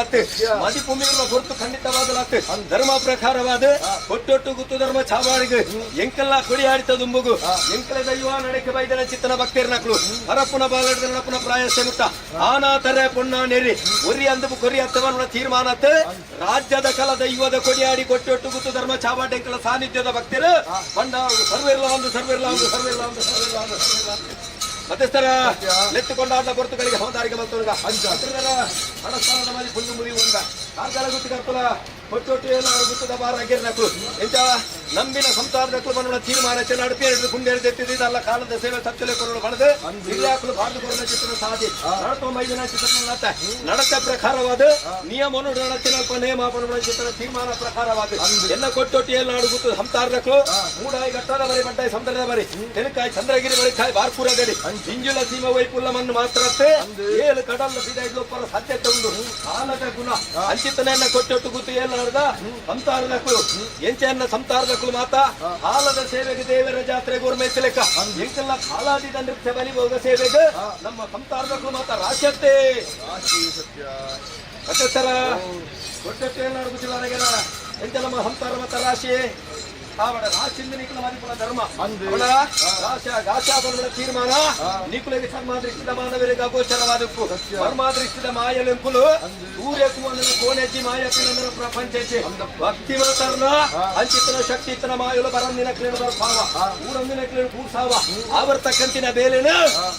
ಮದಿಪು ಮೀರ್ನ ಹೊರತು ಖಂಡಿತವಾದ ಧರ್ಮ ಪ್ರಕಾರವಾದ ಕೊಟ್ಟೊಟ್ಟು ಗುತ್ತು ಧರ್ಮ ಚಾವಾಡಿಗೆ ಎಂಕಲ್ಲ ಕೊಡಿಯಾಡಿತ ದುಂಬುಗು ಎಂಕಲ ದೈವ ನಡೆಕೆ ಬೈದನ ಚಿತ್ತನ ಭಕ್ತಿಯರ್ ನಕಲು ಹರಪ್ಪುನ ಬಾಲಡ್ದ ನಡಪುನ ಪ್ರಾಯಶ್ಚ ಮುತ್ತ ಆನಾ ತರ ಪೊನ್ನ ನೆರಿ ಒರಿ ಅಂದಬು ಕೊರಿ ಅತ್ತವನ ತೀರ್ಮಾನತ್ ರಾಜ್ಯದ ಕಲ ದೈವದ ಕೊಡಿಯಾಡಿ ಕೊಟ್ಟೊಟ್ಟು ಗುತ್ತು ಧರ್ಮ ಚಾವಾಡೆಂಕಲ ಸಾನ್ನಿಧ್ಯದ ಭಕ್ತರು ಬಂಡ ಸರ್ವಿರ್ಲ ಒಂದು ಸರ್ವಿರ್ಲ ಒಂದು ಸರ್ವಿರ್ಲ ಒಂದು ಸರ್ವಿರ್ಲ ಒಂದು ಸರ್ವಿರ್ಲ ಮಧ್ಯಸ್ಥರ ಲೆತ್ತುಕೊಂಡಾಟ ಹೊರತುಗಳಿಗೆ ಹೊಂದಾರಿಕೆ ಮತ್ತೊರ್ಗ ಹಣಸ್ಥಾನದ ಮಾದಿ ಪುಂಡು ಮುರಿ ಒಂದ ಕಾರ್ಗಾಲ ಗುತ್ತಿ ಕರ್ತಲ ಹೊಟ್ಟೊಟ್ಟು ಎಲ್ಲ ಗುತ್ತದ ಬಾರ ಆಗಿರ್ನಕ್ಳು ಎಂತ ನಂಬಿನ ಸಂಸಾರದ ಬನ್ನೋಣ ತೀರ್ಮಾನ ಚೆನ್ನ ಅಡುಪಿ ಗುಂಡೆ ಎತ್ತಿದ್ದಲ್ಲ ಕಾಲದ ಸೇವೆ ಸತ್ತಲೆ ಕೊರಳು ಬಡದು ಹಿರಿಯಾಕಲು ಭಾರತ ಕೊರಳ ಚಿತ್ರ ಸಾಧಿ ನಡತ ಮೈದಿನ ಚಿತ್ರ ನಡತ ಪ್ರಕಾರವಾದ ನಿಯಮ ನಡತಿನಲ್ಪ ನೇಮ ಚಿತ್ರ ತೀರ್ಮಾನ ಪ್ರಕಾರವಾದ ಎಲ್ಲ ಕೊಟ್ಟೊಟ್ಟಿ ಎಲ್ಲ ಅಡುಗುತ್ತು ಸಂಸಾರದಕ್ಳು ಮೂಡಾಯಿ ಗಟ್ಟದ ಬರಿ ಬಡ್ಡಾಯಿ ಸಮುದ್ರದ ಬರಿ ತೆಲುಕಾಯಿ ಚಂದ್ರಗಿರಿ ಬಳಿಕಾಯಿ ಬಾರ್ಪುರ ಗಡಿ ಇಂಜುಲ ಸೀಮ ವೈಪುಲ್ಲ ಮಣ್ಣು ಮಾತ್ರ ಏಳು ಕಡಲ ಬಿದಾಯ್ಲೊಪ್ಪರ ಸಾಧ್ಯತೆ ಉಂಟು ಕಾಲದ ಗುಣ ಅಂಚಿತನೆಯನ್ನ ಕೊಟ್ಟೊಟ್ಟು ಗುತ್ತು ಏಲಾರ್ದ ಸಂಸಾರದಕ್ಳು ಎಂಚೆಯನ್ನ ಸಂಸಾರದಕ್ಳು ಮಾತ ಕಾಲದ ಸೇವೆಗೆ ದೇವರ ಜಾತ್ರೆ ಗೋರ್ಮೆತ್ ಲೆಕ್ಕ ಎಂಕೆಲ್ಲ ಕಾಲಾದಿದ ನೃತ್ಯ ಬಲಿ ಭೋಗ ಸೇವೆಗೆ ನಮ್ಮ ಸಂಸಾರದಕ್ಳು ಮಾತ ರಾಶ್ಯತೆ ಮತ್ತೆತ್ತರ ಕೊಟ್ಟೊಟ್ಟು ಏನಾರು ಗುತ್ತಿಲ್ಲ ಎಂಚ ನಮ್ಮ ಸಂಸಾರ ಮತ್ತ ರಾಶಿ ಆವಡ ರಾಶಿಂದ ನಿಖಲ ಮದಿಪುನ ಧರ್ಮ ಅವಳ ರಾಶ ಗಾಶಾಪನ ತೀರ್ಮಾನ ನಿಕುಲಗೆ ಧರ್ಮಾದೃಷ್ಟಿದ ಮಾನವರಿಗೆ ಅಗೋಚರವಾದ ಉಪ್ಪು ಧರ್ಮಾದೃಷ್ಟಿದ ಮಾಯಲೆಂಕುಲು ಸೂರ್ಯ ಕುಮನ ಕೋನೆಜ್ಜಿ ಮಾಯ ಪಿನಂದನ ಪ್ರಪಂಚ ಭಕ್ತಿ ಮಾತರ್ನ ಅಂಚಿತನ ಶಕ್ತಿ ಇತನ ಮಾಯುಲ ಬರಂದಿನ ಕ್ರೀಡ ಭಾವ ಊರಂದಿನ ಕ್ರೀಡ ಕೂಸಾವ ಆವರ್ತಕ್ಕಂತಿನ ಬೇಲೆನ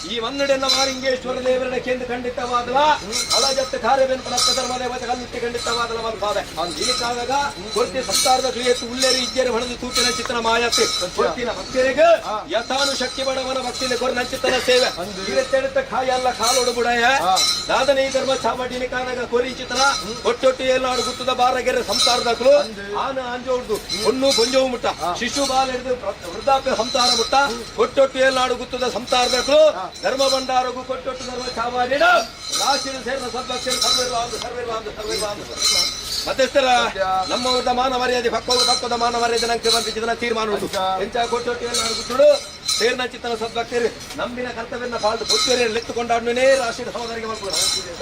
ಈ ಮನ್ನಡೆನ್ನ ಮಾರಿಂಗೇಶ್ವರ ದೇವರನ ಕೇಂದ್ರ ಖಂಡಿತವಾದಲ ಅಲಜತ್ತ ಕಾರ್ಯವೇನು ಪಡತ್ತ ಧರ್ಮ ದೇವತೆ ಕಲ್ಲಿಟ್ಟು ಖಂಡಿತವಾದಲ ಮಲ್ಪಾವೆ ಇದಕ್ಕಾದಾಗ ಕೊರ್ತಿ ಸಂಸಾರದ ಕ್ರಿಯೆತ್ತು ಉಲ್ಲೇರಿ ಇಜ್ಜೇರಿ ಹೊಡೆದು ತೂತಿನ ಚಿತ್ರನ ಮಾಯತ್ತೆ ಕೊರ್ತಿನ ಭಕ್ತರಿಗೆ ಯಥಾನು ಶಕ್ತಿ ಬಡವನ ಭಕ್ತಿನ ಕೊರ್ನ ಚಿತ್ತನ ಸೇವೆ ಇರತ್ತೆಡುತ್ತ ಕಾಯ ಅಲ್ಲ ಕಾಲೊಡು ಬುಡಯ ದಾದನ ಈ ಧರ್ಮ ಚಾವಟಿನ ಕಾನಾಗ ಕೊರಿ ಚಿತ್ರನ ಒಟ್ಟೊಟ್ಟು ಏನಾಡು ಗುತ್ತದ ಬಾರಗೆರೆ ಸಂಸಾರದಕ್ಲು ಆನ ಆಂಜೋಡ್ದು ಹೊಣ್ಣು ಗೊಂಜೋವು ಮುಟ್ಟ ಶಿಶು ಬಾಲ ಹಿಡಿದು ವೃದ್ಧಾಪ್ಯ ಸಂಸಾರ ಮುಟ್ಟ ಕೊಟ್ಟೊಟ್ಟು ಏನಾಡು ಗುತ್ತದ ಸಂಸಾರದಕ್ಲು ಧರ್ಮ ಭಂಡಾರಗು ಕೊಟ್ಟೊಟ್ಟು ಧರ್ಮ ಚಾವಾಡಿನ ರಾಶಿನ ಸೇರಿದ ಸದ್ಭಕ್ತರು ಸರ್ವಿರ್ಲ ಸರ್ವಿರ್ಲ ಸರ್ವಿರ್ಲ ಮಧ್ಯಸ್ಥರ ನಮ್ಮ ಊರದ ಮಾನ ಮರ್ಯಾದೆ ಪಕ್ಕದ ಪಕ್ಕದ ಮಾನ ಮರ್ಯಾದೆ ನಂಗೆ ಬಂದಿದ್ದನ್ನ ತೀರ್ಮಾನ ಉಂಟು ಎಂಚ ಕೊಟ್ಟೊಟ್ಟು ಏನಾಡು ಗುತ್ತುಡು ಸೇರ್ನ ಚಿತ್ತನ ಸದ್ಭಕ್ತರು ನಂಬಿನ ಕರ್ತವ್ಯನ ಪಾಲ್ದು ಪುತ್ತೂರಿನ ಲೆತ್ತುಕೊಂಡಾಡ್ನೇ ರಾಶಿ ಸಹೋದರಿಗೆ ಮಕ್ಕಳು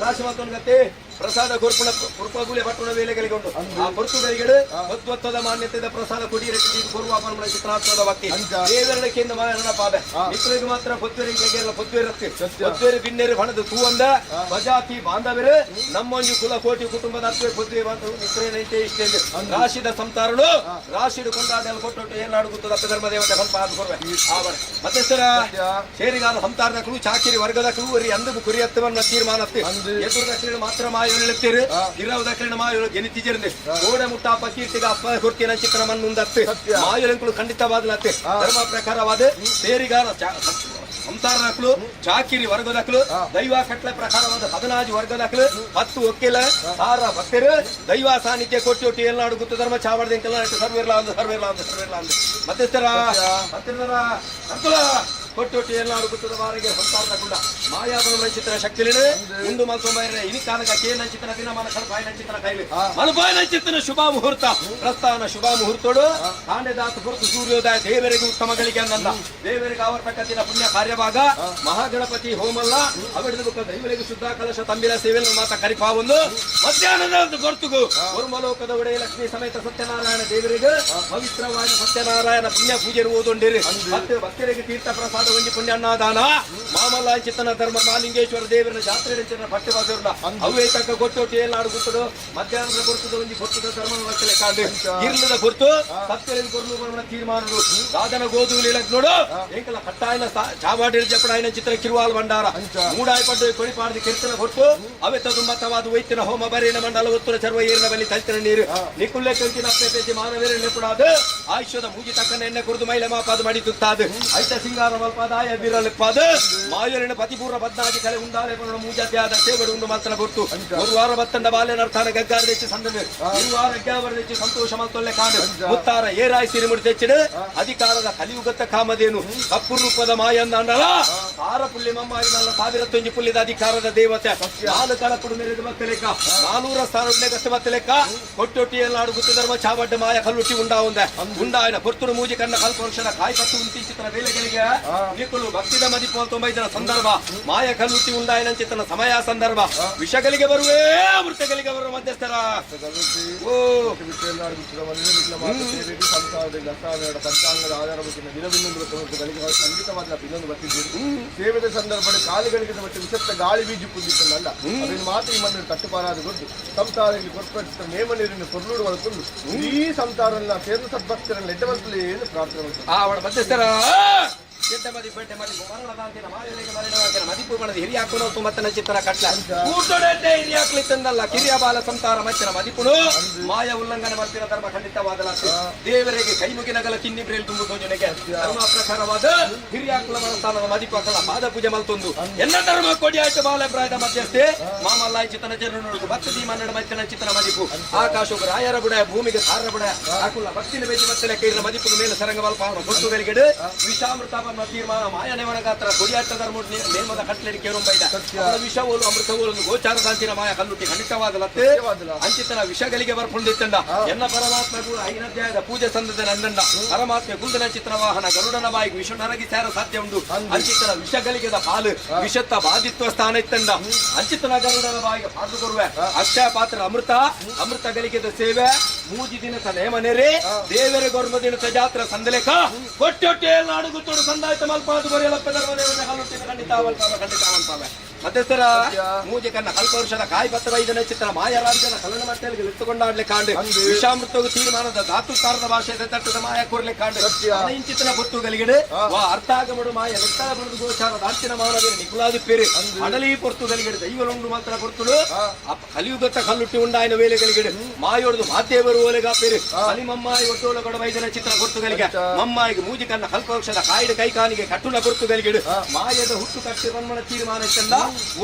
ರಾಶಿ ಮತ್ತೊಂದು ಪ್ರಸಾದ ಕೊರ್ಪುಣ ಕುರ್ಪಗುಲೆ ಪಟ್ಟಣ ವೇಳೆಗಳಿಗೆ ಉಂಟು ಆ ಪೊರ್ತುಗಳಿಗೆ ಮತ್ವತ್ವದ ಮಾನ್ಯತೆದ ಪ್ರಸಾದ ಕೊಡಿಯರಕ್ಕೆ ಕೊರುವ ಪರಮಣ ಚಿತ್ರಾತ್ಮದ ಭಕ್ತಿ ದೇವರಡಕ್ಕೆಂದು ಮಾರಣ ಪಾದೆ ಮಿತ್ರರಿಗೆ ಮಾತ್ರ ಪೊತ್ತೂರಿಗೆ ಪೊತ್ತೂರಕ್ಕೆ ಪೊತ್ತೂರಿ ಬಿನ್ನೇರು ಬಣದ ತೂವಂದ ಪ್ರಜಾತಿ ಬಾಂಧವರು ನಮ್ಮೊಂಜಿ ಕುಲ ಕೋಟಿ ಕುಟುಂಬದ ಅತ್ವೆ ಪೊತ್ತುವೆ ಮಿತ್ರನಂತೆ ಇಷ್ಟೇ ರಾಶಿದ ಸಂತಾರಳು ರಾಶಿಡು ಕೊಂಡಾಡಲು ಕೊಟ್ಟೊಟ್ಟು ಏನಾಡು ಗುತ್ತದ ಧರ್ಮ ದೇವತೆ ಸ್ವಲ್ಪ ಅದು ಕೊರ್ವೆ ಮತ್ತೆ ಸರ ಸೇರಿಗಾರ ಸಂತಾರದಕ್ಕಳು ಚಾಕಿರಿ ವರ್ಗದಕ್ಕಳು ಒರಿ ಅಂದು ಕುರಿಯತ್ತವನ್ನ ತೀರ್ಮಾನತ್ತೆ ಎದುರು ಮಾತ್ರ ಮಾಯುಳ್ಳೆತ್ತೀರು ಇರವ ದಕ್ಷಿಣ ಮಾಯುಳು ಗೆನಿತಿಜಿರಂದೆ ಗೋಡೆ ಮುಟ್ಟಾಪ ಕೀರ್ತಿಗ ಅಪ್ಪ ಕೊರ್ತಿನ ಚಿತ್ರನ ಮಣ್ಣುಂದತ್ತೆ ಮಾಯುಲೆಂಕುಳು ಖಂಡಿತವಾದಲತ್ತೆ ಧರ್ಮ ಪ್ರಕಾರವಾದ ಸೇರಿಗಾರ ಸಂಸಾರದಕ್ಕಳು ಚಾಕಿರಿ ವರ್ಗದಕ್ಕಳು ದೈವ ಕಟ್ಲೆ ಪ್ರಕಾರವಾದ 14 ವರ್ಗದಕ್ಕಳು 10 ಒಕ್ಕಿಲ ಸಾರ ಭಕ್ತರು ದೈವ ಸಾನ್ನಿಧ್ಯ ಕೊಟ್ಟು ಏಲ್ನಾಡು ಗುತ್ತು ಧರ್ಮ ಚಾವಡ್ದಿಂಕೆಲ್ಲ ಸರ್ವಿರ್ಲ ಅಂದು ಸರ್ವಿರ್ಲ ಅಂದು ಸರ್ವಿರ್ಲ ಅಂದು ಮಧ್ಯಸ್ಥರ ಮತ್ತಿರ ಅರ್ಕುಲ ಕೊಟ್ಟೊಟ್ಟು ಏಲ್ನಾಡು ಗುತ್ತದ ವಾರಿಗೆ ಸಂಸಾರದ ಕುಂಡ ಮಾಯಾಬಲ ಚಿತ್ರ ಶಕ್ತಿಲಿನ ಉಂಡು ಮಲ್ತೊಂಬೈರ ಇನಿ ಕಾನಗ ಕೇನ ಚಿತ್ರ ದಿನಮಾನ ಕಡಪಾಯಿನ ಚಿತ್ರ ಕೈಲಿ ಮಲಪಾಯಿನ ಚಿತ್ರನ ಶುಭ ಮುಹೂರ್ತ ಪ್ರಸ್ಥಾನ ಶುಭ ಮುಹೂರ್ತೋಡು ಕಾಂಡೆದಾತು ಹೊರತು ಸೂರ್ಯೋದಯ ದೇವರಿಗೆ ಉತ್ತಮ ಗಳಿಗೆ ಅಂದ ದೇವರಿಗೆ ಆವರ್ತಕ್ಕಂತಿನ ಪುಣ್ಯ ಕಾರ್ಯಭಾಗ ಮಹಾಗಣಪತಿ ಹೋಮಲ್ಲ ಅವಿಡಿದ ಬುಕ್ಕ ದೈವರಿಗೆ ಶುದ್ಧ ಕಲಶ ತಂಬಿಲ ಸೇವೆಯನ್ನು ಮಾತ ಕರಿಪಾವೊಂದು ಮಧ್ಯಾಹ್ನದ ಹೊರತುಗು ಒರ್ಮಲೋಕದ ಒಡೆಯ ಲಕ್ಷ್ಮೀ ಸಮೇತ ಸತ್ಯನಾರಾಯಣ ದೇವರಿಗೆ ಪವಿತ್ರವಾದ ಸತ್ಯನಾರಾಯಣ ಪುಣ್ಯ ಪೂಜೆ ಓದೊಂಡಿರಿ ಮತ್ತೆ ಭಕ್ತರಿಗೆ ತೀರ್ಥ ಪ್ರಸಾದ ದಾದ ಒಂಜಿ ಪುಣ್ಯಣ್ಣಾದಾನ ಮಾಮಲ್ಲ ಚಿತ್ತನ ಧರ್ಮ ಮಾಲಿಂಗೇಶ್ವರ ದೇವರ ಜಾತ್ರೆ ಚಿನ್ನ ಪಟ್ಟೆ ಬಾಸರುಲ್ಲ ಅವೇ ತಕ್ಕ ಗೊತ್ತೊಟ್ಟು ಏನಾಡು ಗೊತ್ತದು ಮಧ್ಯಾಹ್ನದ ಗುರ್ತದ ಒಂಜಿ ಗೊತ್ತದ ಧರ್ಮ ವರ್ತಲೆ ಕಾಂಡು ಇರ್ಲದ ಗುರ್ತು ಸತ್ಯದ ಗುರ್ಲು ಬರಣ ತೀರ್ಮಾನರು ದಾದನ ಗೋಧೂಲಿ ನೋಡು ಏಕಲ ಕಟ್ಟಾಯನ ಚಾವಾಡಿ ಜಪಡಾಯನ ಚಿತ್ರ ಕಿರುವಾಲ್ ಭಂಡಾರ ಮೂಡಾಯಿ ಪಡ್ಡು ಕೊಡಿಪಾಡ್ದು ಕಿರ್ತನ ಹೊರತು ಅವೆತ್ತ ದುಮ್ಮತ್ತವಾದ ವೈದ್ಯನ ಹೋಮ ಬರೇನ ಮಂಡಲ ಉತ್ತರ ಚರ್ವ ಏರಿನ ಬಲಿ ತಲ್ತಿನ ನೀರು ನಿಕುಲ್ಲೆ ಕಂಚಿನ ಅಪ್ಪೆ ಮಾನವೀರ ನೆಪುಡಾದ ಆಯುಷ್ಯದ ಮೂಗಿ ತಕ್ಕನ ಎಣ್ಣೆ ಕುರಿದು ಮೈಲೆ ಮಾಪಾದ ಮಡಿ ತುತ್ತಾದ ಐತ ಸಿಂಗಾರ ಮಲ್ಪಾದ ಆಯ ಬೀರಲಿಪ್ಪಾದ ಮಾಯೂರಿನ ಪತಿಪೂರ್ಣ ಬದ್ನಾದಿ ಕಲೆ ಉಂಡಾಲೆ ಬರುಣ ಮೂಜಾದ್ಯಾದ ಸೇವಡು ಉಂಡು ಮಲ್ತನ ಗುರ್ತು ಒಂದು ವಾರ ಬತ್ತಂಡ ಬಾಲ್ಯ ನರ್ಥಾನ ಗಗ್ಗಾರ తెచ్చి ಸಂದನು ಇರುವಾರ ಅಗ್ಯಾವರ తెచ్చి ಸಂತೋಷ ಮಲ್ತೊಲ್ಲೆ ಕಾಡು ಮುತ್ತಾರ ಏರಾಯಿ ಸಿರಿಮುಡಿ తెచ్చిಡು ಅಧಿಕಾರದ ಕಲಿಯುಗತ್ತ ಕಾಮಧೇನು ಕಪ್ಪು ರೂಪದ ಮಾಯಂದಾಂಡಲ ಸಾರ ಪುಳ್ಳಿ ಮಮ್ಮಾಯಿ ನಲ್ಲ ಸಾವಿರ ತೊಂಜಿ ಪುಲ್ಲಿದ ಅಧಿಕಾರದ ದೇವತೆ ನಾಲು ಕಳಪುಡು ಮೆರೆದು ಬತ್ತಲೆಕ್ಕ ನಾನೂರ ಸ್ಥಾನ ಗಸ್ತ ಬತ್ತಲೆಕ್ಕ ಕೊಟ್ಟೊಟ್ಟಿ ಎಲ್ಲ ಗುತ್ತು ಧರ್ಮ ಚಾವಡ್ಡ ಮಾಯ ಕಲ್ಲುಟ್ಟಿ ಉಂಡಾ ಉಂದೆ ಉಂಡಾಯನ ಪೊರ್ತುಡು ಮೂಜಿ ಕಣ್ಣ ಕಲ್ಪ ವರ್ಷದ ಕಾಯಿ ಪತ್ತು ಉಂಟಿಂಚಿತನ ವೇಳೆಗಳಿಗೆ ನಿಕ್ಕುಲು ಭಕ್ತಿದ ಮದಿಪು ತೊಂಬೈದನ ಸಂದರ್ಭ ಮಾಯ ಕಲ್ಲುಟ್ಟಿ ಉಂಡಾಯನ ಚಿತ್ತನ ಸಮಯ ಸಂದರ್ಭ ವಿಷಗಳಿಗೆ ಬರುವೇ ಅಮೃತಗಳಿಗೆ ಬರುವ ಮಧ್ಯಸ್ಥರ. ಓ ಪಂಚಾಂಗದ ಆಧಾರ ದಿನವಿನ್ನೊಂದು ಇನ್ನೊಂದು ಬರ್ತಿದ್ದೀರಿ ಸೇವೆದ ಸಂದರ್ಭದಲ್ಲಿ ಕಾಲುಗಳಿಗೆ ಮತ್ತು ವಿಷತ್ತ ಗಾಳಿ ಬೀಜ ಪುಂದಿತ್ತಲ್ಲ ಅದನ್ನು ಮಾತ್ರ ಈ ಮಣ್ಣು ತಟ್ಟುಪಾರಾದ ಗೊತ್ತು ಸಂಸಾರದಲ್ಲಿ ಕೊರ್ಪಡಿಸಿದ ನೇಮ ನೀರಿನ ಕೊರ್ಲೂಡು ಒಳಕೊಂಡು ಈ ಸಂಸಾರಲ್ಲ ಸೇರ್ದ ಸದ್ಭಕ್ತರನ್ನ ಎಡ್ಡವಂತಲೇ ಏನು ಪ್ರಾರ್ಥನೆ ಮಾಡ್ತಾರೆ. ಆ ಮಧ್ಯಸ್ಥರ ಕೆಟ್ಟ ಮದಿ ಪೇಟೆ ಮದಿ ಮರಣದಾಂತಿನ ಮಾಯಲಿಗೆ ಮರಣದಾಂತಿನ ಮದಿಪು ಮಣದ ಹಿರಿಯ ಕುನೋತು ಮತ್ತನ ಚಿತ್ರ ಕಟ್ಲ ಕೂಟೊಡೆಡ್ಡೆ ಹಿರಿಯ ತಂದಲ್ಲ ಕಿರಿಯ ಬಾಲ ಸಂಸಾರ ಮಚ್ಚಿನ ಮದಿಪುನು ಮಾಯ ಉಲ್ಲಂಘನೆ ಮಾಡ್ತಿರ ಧರ್ಮ ಖಂಡಿತವಾದಲ ದೇವರಿಗೆ ಕೈ ಮುಗಿನಗಲ ಕಿನ್ನಿ ಬ್ರೇಲ್ ತುಂಬು ತೋಜನೆಗೆ ಧರ್ಮ ಪ್ರಕಾರವಾದ ಹಿರಿಯ ಕುಲ ಮನಸ್ಥಾನದ ಮದಿಪು ಅಕಲ ಪಾದ ಪೂಜೆ ಮಲ್ತೊಂದು ಎಲ್ಲ ಧರ್ಮ ಕೊಡಿ ಆಯ್ತು ಬಾಲ ಪ್ರಾಯದ ಮಧ್ಯಸ್ಥೆ ಮಾಮಲ್ಲಾಯಿ ಚಿತನ ಜನರು ಭಕ್ತಿ ಮನ್ನಡ ಮಚ್ಚಿನ ಚಿತನ ಮದಿಪು ಆಕಾಶವು ರಾಯರ ಬುಡ ಭೂಮಿಗೆ ಸಾರ ಬುಡ ಅಕುಲ ಭಕ್ತಿನ ಬೇಜಿ ಮತ್ತಲೆ ಕೈರ ಮದಿಪುನ ಮೇಲೆ ಸರಂಗ ಮಲ್ಪಾವನ ಗೊತ್ತುಗಳಿಗೆಡು ವಿಷಾಮೃತ ತೀರ್ಮಾನ ಮಾಯ ನೇಮನಗಾತ್ರ ಕೊಡಿಯಾಟ ಧರ್ಮ ನೇಮದ ಕಟ್ಲೆಡಿ ಕೇರುಂಬೈದ ವಿಷ ಓಲು ಅಮೃತ ಓಲು ಗೋಚಾರ ದಾಂತಿನ ಮಾಯ ಕಲ್ಲುಟ್ಟಿ ಖಂಡಿತವಾದ ಲತ್ತೆ ಅಂಚಿತನ ವಿಷಗಳಿಗೆ ಬರ್ಪುಂಡಿತ್ತಂಡ ಎನ್ನ ಪರಮಾತ್ಮ ಕೂಡ ಐನಧ್ಯಾಯದ ಪೂಜೆ ಸಂದದ ನಂದಂಡ ಪರಮಾತ್ಮ ಗುಂದನ ಚಿತ್ರ ವಾಹನ ಗರುಡನ ಬಾಯಿಗೆ ವಿಷಣರಗಿ ಸೇರ ಸಾಧ್ಯ ಉಂಟು ಅಂಚಿತನ ವಿಷಗಳಿಗೆದ ಪಾಲು ವಿಷತ್ತ ಬಾಧಿತ್ವ ಸ್ಥಾನ ಇತ್ತಂಡ ಅಂಚಿತನ ಗರುಡನ ಬಾಯಿಗೆ ಪಾಲು ಕೊರುವೆ ಅಕ್ಷಯ ಪಾತ್ರ ಅಮೃತ ಅಮೃತ ಗಳಿಗೆದ ಸೇವೆ ಮೂಜಿ ದಿನದ ನೇಮನೆರೆ ದೇವರ ಗೊರ್ಮ ದಿನದ ಜಾತ್ರೆ ಸಂದಲೇಖ ಕೊಟ್ಟೊಟ್ಟೆ ನಾಡು ಗುತ್ತೋಡು ಸಂದಾಯ್ತ ಮಲ್ಪಾದು ಬರೆಯಲಪ್ಪ ಧರ್ಮದೇವನ ಕಲ್ಲುಟ್ಟಿನ ಖಂಡಿತ ಅವಲ್ಪಾವ ಖಂಡಿತ ಅವಲ್ಪಾವ ಮಧ್ಯಸ್ಥರ ಮೂಜೆ ಕನ್ನ ಕಲ್ಪ ವರ್ಷದ ಕಾಯಿ ಪತ್ರ ಐದನೇ ಚಿತ್ರ ಮಾಯರಾಜನ ಕಲ್ಲನ ಮಟ್ಟೆಗೆ ಲಿತ್ತುಕೊಂಡಾಡ್ಲೆ ಕಾಂಡು ವಿಷಾಮೃತವು ತೀರ್ಮಾನದ ಧಾತುಕಾರದ ಭಾಷೆ ತಟ್ಟದ ಮಾಯ ಕೂರ್ಲೆ ಕಾಂಡು ಇಂಚಿತನ ಪೊರ್ತುಗಲಿಗಡು ವಾ ಅರ್ಥಾಗಮಡು ಮಾಯ ಲೆಕ್ಕದ ಬರೆದು ಗೋಚಾರ ದಾಂತಿನ ಮಾನವೀರ ನಿಕುಲಾದಿ ಪೇರು ಅಡಲಿ ಪೊರ್ತುಗಲಿಗಡು ದೈವಲುಂಡು ಮಾತ್ರ ಪೊರ್ತುಡು ಕಲಿಯುಗತ್ತ ಕಲ್ಲುಟ್ಟಿ ಉಂಡಾಯನ ವೇಲೆಗಳಿಗಡು ಮಾಯೋಡ್ದು ಮಾತೇವರು ಓಲೆಗಾ ಪೇರು ಅಲಿಮಮ್ಮಾಯಿ ಒಟ್ಟೋಲ ಕೊಡ ವೈದ್ಯನ ಚಿತ್ರ ಪೊರ್ತುಗಲಿಗೆ ಮಮ್ಮಾಯಿಗೆ ಮೂಜಿ ಕನ್ನ ಕಲ್ಪ ವರ್ಷದ ಕಾಯಿಡ ಕೈಕಾನಿಗೆ ಕಟ್ಟುನ ಪೊರ್ತುಗಲಿಗಡು ಮಾಯದ ಹುಟ್ಟು ಕಟ್ಟಿ ಬನ್ಮನ ತೀರ್ಮಾನ ಚಂದ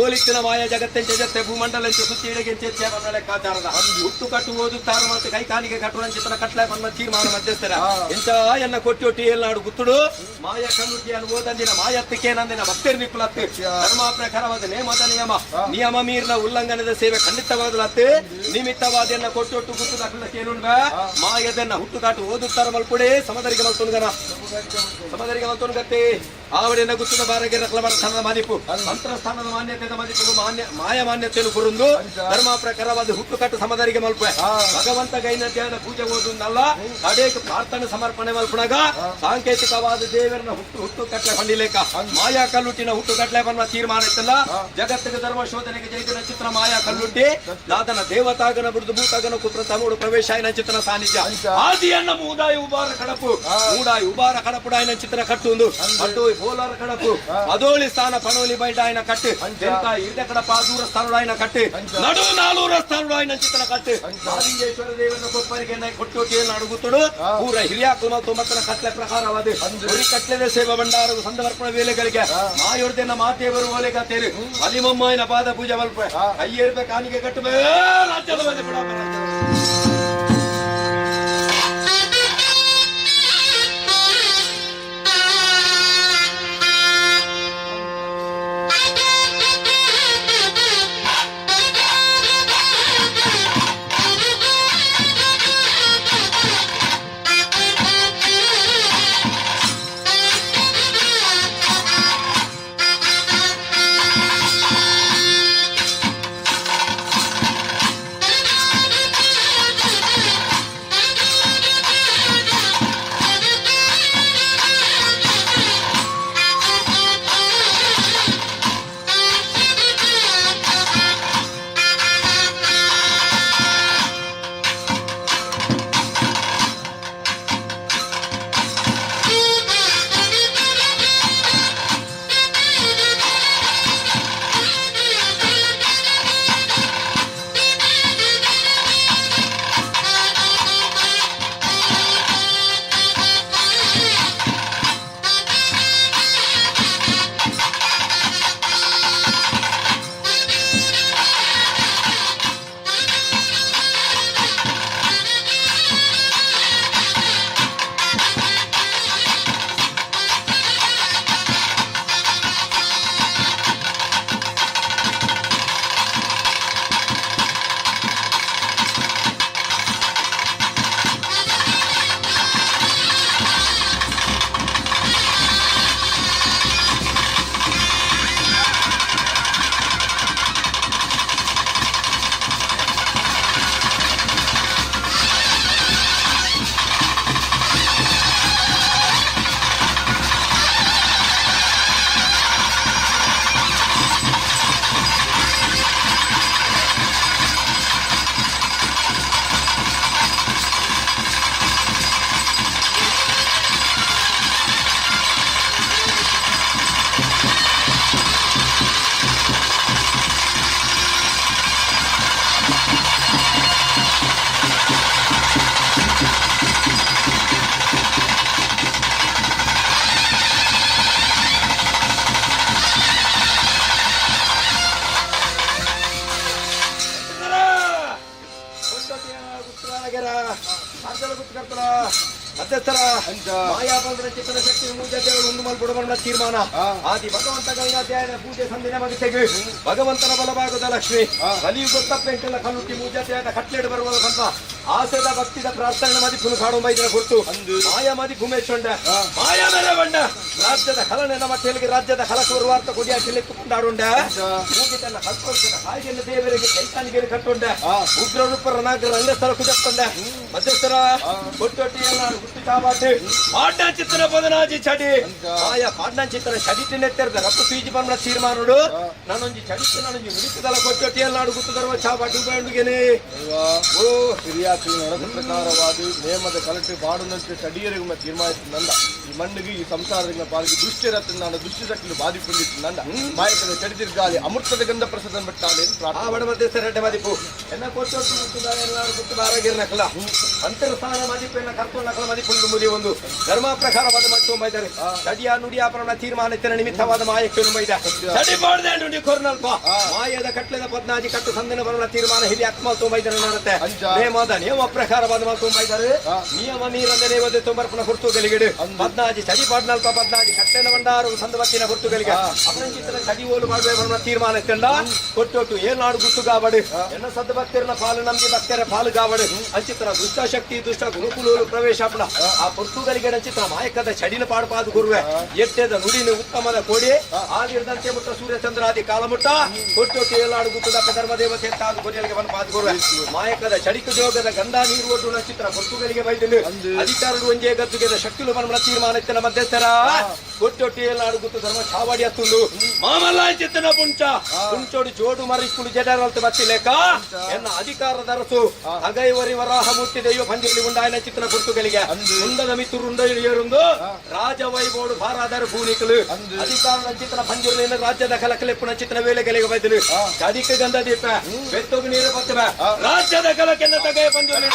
ಓಲಿತ್ತಿನ ಮಾಯ ಜಗತ್ತೆಂಚ ಜತ್ತೆ ಭೂಮಂಡಲಂಚ ಸುತ್ತಿ ಇಡಗೆಂಚೆ ಲೆಕ್ಕಾಚಾರದ ಹುಟ್ಟು ಕಟ್ಟು ಓದುತ್ತಾರ ಮತ್ತು ಕೈಕಾಲಿಗೆ ಕಟ್ಟುವ ಚಿತ್ರ ಕಟ್ಲೆ ಬನ್ನ ತೀರ್ಮಾನ ಮಧ್ಯಸ್ಥರ ಎಂತ ಎನ್ನ ಕೊಟ್ಟೊಟ್ಟಿ ಎಲ್ಲಾಡು ಗುತ್ತುಡು ಮಾಯ ಕಲ್ಲುಟ್ಟಿಯನ್ನು ಓದಂದಿನ ಮಾಯತ್ತಕ್ಕೆ ನಂದಿನ ಭಕ್ತರು ನಿಕ್ಕುಲತ್ತೆ ಧರ್ಮ ಪ್ರಕಾರವಾದ ನೇಮದ ನಿಯಮ ನಿಯಮ ಮೀರಿನ ಉಲ್ಲಂಘನದ ಸೇವೆ ಖಂಡಿತವಾದಲತ್ತೆ ನಿಮಿತ್ತವಾದ ಎನ್ನ ಕೊಟ್ಟೊಟ್ಟು ಗುತ್ತು ದಾಖಲಕ್ಕೆ ಏನುಂಡ ಮಾಯದನ್ನ ಹುಟ್ಟುಕಾಟು ಓದುತ್ತಾರ ಮಲ್ಪುಡೆ ಸಮದರಿಗೆ ಮಲ್ತೊನುಗನ ಸಮದರಿಗೆ ಮಲ್ತೊನುಗತ್ತೆ ಆವಡಿನ ಗುತ್ತದ ಬಾರಗೆ ರಕ್ಲಬಾರ ಸ್ಥಾನದ ಮಾದಿಪು ಮಂತ್ರಸ್ಥಾನದ ಮಾನ್ಯತೆದ ಮದಿಪು ಮಾನ್ಯ ಮಾಯ ಮಾನ್ಯತೆಯನ್ನು ಕುರುಂದು ಧರ್ಮ ಪ್ರಕಾರವಾದ ಹುಟ್ಟುಕಟ್ಟು ಸಮದರಿಗೆ ಮಲ್ಪೆ ಭಗವಂತ ಗೈನಧ್ಯಾನ ಪೂಜೆ ಓದುಂದಲ್ಲ ಕಡೇಕ ಪ್ರಾರ್ಥನೆ ಸಮರ್ಪಣೆ ಮಲ್ಪುಣಗ ಸಾಂಕೇತಿಕವಾದ ದೇವರನ್ನ ಹುಟ್ಟು ಹುಟ್ಟು ಕಟ್ಲೆ ಬಂಡಿಲೇಕ ಮಾಯಾ ಕಲ್ಲುಟ್ಟಿನ ಹುಟ್ಟು ಕಟ್ಲೆ ಬನ್ನ ತೀರ್ಮಾನ ಇತ್ತಲ್ಲ ಜಗತ್ತಿಗೆ ಧರ್ಮ ಶೋಧನೆಗೆ ಜೈತನ ಚಿತ್ರ ಮಾಯಾ ಕಲ್ಲುಟ್ಟಿ ದಾದನ ದೇವತಾಗನ ಬಿಡುದು ಭೂತಾಗನ ಕುತ್ರ ತಮೋಡು ಪ್ರವೇಶ ಚಿತ್ರನ ಸಾನ್ನಿಧ್ಯ ಆದಿಯನ್ನ ಮೂದಾಯಿ ಉಬಾರ ಕಡಪು ಮೂಡಾಯಿ ಉಬಾರ ಕಡಪುಡಾಯನ ಚಿತ್ರ ಕಟ್ಟುಂದು ಅಡ್ಡು ಬೋಲಾರ ಕಡಪು ಅದೋಳಿ ಸ್ಥಾನ ಪಣೋಲಿ ಬೈಡಾಯನ ಕಟ್ಟು ಇರ್ದ ಕಡಪ ದೂರ ಸ್ಥಾನಡಾಯನ ಕಟ್ಟು ನಡು ನಾಲೂರ ಸ್ಥಾನಡಾಯನ ಚಿತ್ರ ಕಟ್ಟು ಮಾಲಿಂಗೇಶ್ವರ ದೇವನ ಕೊಪ್ಪರಿಗೆ ಕೊಟ್ಟೋಟಿ ನಡುಗುತ್ತಡು ಪೂರ ಹಿರಿಯ ಕುಲ ತೊಂಬತ್ತರ ಕಟ್ಲೆ ಪ್ರಕಾರವಾದ ಗುರಿ ಕಟ್ಲೆದ ಸೇವಾ ಭಂಡಾರ ಸಂದರ್ಪಣ ವೇಲೆಗಳಿಗೆ ಮಾಯೋರ್ದೆನ ಮಾತೆಯವರು ಓಲೆಗತ್ತೇರು ಅಲಿಮಮ್ಮಾಯನ ಪಾದ ಪೂಜೆ ಮಲ್ಪ ಕೈಯೇರ್ಬೆ ಕಾನಿಗೆ ಕಟ್ಟುವೆ ರಾಜ್ಯದ ಮಧ್ಯೆ ಬಿಡಪ್ಪ ರಾಜ್ಯದ. Thank you. ಬಾರಗೆರ ಆರ್ಜಲ ಗುತ್ತು ಕರ್ತಲ ಮಧ್ಯಸ್ಥರ ಮಾಯಾ ಬಂದ್ರ ಚಿತ್ತನ ಶಕ್ತಿ ಪೂಜೆ ದೇವರು ಉಂಡು ಮಲ್ಪುಡ ತೀರ್ಮಾನ ಆದಿ ಭಗವಂತ ಗಂಗಾಧ್ಯಾಯನ ಪೂಜೆ ಸಂದಿನ ಮಗತೆಗೆ ಭಗವಂತನ ಬಲಭಾಗದ ಲಕ್ಷ್ಮಿ ಕಲಿಯುಗ ತಪ್ಪೆಂಟೆಲ್ಲ ಕಲ್ಲುಟ್ಟಿ ಮೂಜಾಧ್ಯಾಯದ ಕಟ್ಲೆಡು ಬರುವ ಬಂತ ಆಸೆದ ಭಕ್ತಿದ ಪ್ರಾರ್ಥನೆ ಮದಿ ಪುನು ಕಾಡು ಮೈದಿನ ಗುರ್ತು ಮಾಯಾ ಮದಿ ಭೂಮೇಶ್ವಂಡ ಮಾಯಾ ಮೇಲೆ ಬಂಡ ರಾಜ್ಯದ ಕಲನೆನ ಮಟ್ಟೆಲಿಗೆ ರಾಜ್ಯದ ಕಲಕ ಬರುವಾರ್ಥ ಕೊಡಿಯಾಟಿಲೆತ್ತು ಕೊಂಡಾಡುಂಡ ಮೂಗಿತನ್ನ ಕಲ್ಪವೃಕ್ಷದ ಕಾಯಿಗೆಲ್ಲ ದೇವರಿಗೆ ಚೈತಾನಿಗೆ ಕಟ್ಟುಂಡ ಉಗ್ರ ರೂಪರ ನಾಗರ ರಂಗಸ್ಥಳ ಕುಜತ್ತುಂಡ ಮಧ್ಯಸ್ಥರ ಕೊಟ್ಟೊಟ್ಟಿ ಎಲ್ಲ ಗುಟ್ಟಿ ಕಾಬಾಟು ಪಾಂಡ ಚಿತ್ರ ಪದನಾಜಿ ಚಡಿ ಮಾಯ ಪಾಂಡ ಚಿತ್ರ ಚಡಿತಿ ನೆತ್ತೆರ್ದ ರಪ್ಪು ಸೀಜಿ ಬಂದ ತೀರ್ಮಾನುಡು ನಾನೊಂಜಿ ಚಡಿತು ನಾನೊಂಜಿ ಮುಡಿತದಲ್ಲ ಕೊಟ್ಟೊಟ್ಟಿ ಎಲ್ಲ ಗುತ್ತು ಧರ್ಮ ಚಾಬಾಟು ಬೇಂಡುಗೆನೆ ಓ ಹಿರಿಯಾಕ್ಲು ನಡೆದ ಪ್ರಕಾರವಾದ ನೇಮದ ಕಲಟು ಬಾಡುನಂತೆ ಚಡಿಯರಿಗೂ ತೀರ್ಮಾನಿಸಿದಂದ ಈ ಮಣ್ಣಿಗೆ ಈ ಸಂಸಾರದಿಂದ ಪಾಲಿಗೆ ದುಷ್ಟಿರತ್ತಿಂದ ದುಷ್ಟಶಕ್ತಿಲು ಬಾಧಿಕೊಂಡಿತ್ತಿಂದ ಮಾಯಕದ ಚಡಿತಿರ್ಗಾಲಿ ಅಮೃತದ ಗಂಧ ಪ್ರಸಾದ ಬಿಟ್ಟಾಲೆ ಆ ಬಡ ಮಧ್ಯಸ್ಥರ ರೆಡ್ಡೆ ಮದಿಪು ಎನ್ನ ಕೊಟ್ಟೊಟ್ಟು ಗುತ್ತುದ ಎಲ್ಲಾರು ಗುತ್ತು ಬಾರಾಗಿರ್ನಕಲ ಅಂತರ್ಸ್ಥಾನ ಮದಿಪು ಎನ್ನ ಕರ್ತೊಂಡಕಲ ಮದಿಪುಂಡು ಮುದಿ ಒಂದು ಧರ್ಮ ಪ್ರಕಾರವಾದ ಮತ್ತು ಮೈದರೆ ಚಡಿಯ ನುಡಿಯ ಪ್ರಮಾಣ ತೀರ್ಮಾನ ಇತ್ತಿನ ನಿಮಿತ್ತವಾದ ಮಾಯಕ್ಕೆ ಮೈದ ಚಡಿ ಬಾಡ್ದೆ ನುಡಿ ಕೊರ್ನಲ್ಪ ಮಾಯದ ಕಟ್ಲೆದ ಪದ್ನಾಜಿ ಕಟ್ಟು ಸಂದಿನ ಬರಣ ತೀರ್ಮಾನ ಹಿರಿಯ ಆತ್ಮ ತೊಂಬೈದರ ನಡತೆ ನೇಮದ ನಿಯಮ ಪ್ರಕಾರವಾದ ಮಾತು ತೊಂಬೈದರೆ ನಿಯಮ ಮೀರಂದ ನೇವದೆ ತೊಂಬರ್ಪಣ ಗುರ್ತುಗಲಿಗಿಡು ಪದ್ನಾಜಿ ಚಡಿ ಪಾಡ್ನಲ್ಪ ಪದ್ನಾಜಿ ಕಟ್ಟೆನ ಬಂಡಾರು ಸಂದಬತ್ತಿನ ಗುರ್ತುಗಳಿಗೆ ಅಪರಂಚಿತನ ಚಡಿ ಓಲು ಮಾಡುವೆ ಬರಣ ತೀರ್ಮಾನ ಇತ್ತಂಡ ಕೊಟ್ಟೊಟ್ಟು ಏನಾಡು ಗುರ್ತುಗಾಬಡು ಎನ್ನ ಸದ್ಭಕ್ತರನ ಪಾಲು ನಂಬಿ ಭಕ್ತರ ಪಾಲುಗಾವಡು ಅಂಚಿತನ ದುಷ್ಟಶಕ್ತಿ ದುಷ್ಟ ಗುರುಕುಲೂರು ಪ್ರವೇಶ ಆ ಪೊರ್ತುಗಲಿಗೆ ಅಂಚಿತನ ಮಾಯಕದ ಚಡಿನ ಪಾಡುಪಾದು ಗುರುವೆ ಎಟ್ಟೆದ ನುಡಿನ ಉತ್ತಮದ ಕೊಡಿ ಆದಿರದಂತೆ ಮುಟ್ಟ ಸೂರ್ಯಚಂದ್ರಾದಿ ಕಾಲಮುಟ್ಟ ಕೊಟ್ಟೊಟ್ಟು ಏಲಾಡು ಗುತ್ತದ ಧರ್ಮ ದೇವತೆ ತಾದು ಕೊರಿಯಲಿಗೆ ಬಂದು ಪಾದು ಗುರುವೆ ಮಾಯಕದ ಚಡಿಕು ಜೋಗದ ಗಂಧ ನೀರು ಒಡ್ಡು ನಚಿತ್ರ ಪೊರ್ತುಗಲಿಗೆ ಬೈದಿಲು ಅಧಿಕಾರರು ಒಂಜೇ ಗದ್ದುಗೆದ ಶಕ್ತಿಲು ಮನ್ಮನ ತೀರ್ಮಾನ ಇತ್ತಿನ ಮಧ್ಯಸ್ಥರ ಕೊಟ್ಟೊಟ್ಟು ಏಲಾಡು ಗುತ್ತು ಧರ್ಮ ಚಾವಾಡಿ ಹತ್ತುಂಡು ಮಾಮಲ್ಲ ಚಿತ್ತನ ಪುಂಚ ಪುಂಚೋಡು ಜೋಡು ಮರಿಕ್ಕುಳು ಜಡರಲ್ತ ಬತ್ತಿಲೇಕ ಎನ್ನ ಅಧಿಕಾರದ ಅರಸು ಅಗೈವರಿ ವರಾಹ ಮೂರ್ತಿ ದೈವ ಪಂಜುರ್ಲಿ ಉಂಡಾಯನ ಚಿತ್ತನ ಗುರ್ತುಗಳಿಗೆ ಉಂಡದ ಮಿತ್ತುರುಂಡ ಇಳಿಯರುಂದು ರಾಜವೈಬೋಡು ಭಾರಾದರ ಭೂನಿಕಲು ಅಧಿಕಾರ ಚಿತ್ತನ ಪಂಜುರ್ಲಿನ ರಾಜ್ಯದ ಕಲಕಲೆಪ್ಪುನ ಚಿತ್ತನ ವೇಳೆಗಳಿಗೆ ಬೈದಲು ಚಡಿಕ ಗಂಧ ದೀಪ ಬೆತ್ತೋಗು ನೀರು ಬತ್ತವೆ ರಾಜ್ಯದ ಕಲಕೆನ್ನ ತಗೈ ಪಂಜುರ್ಲಿ.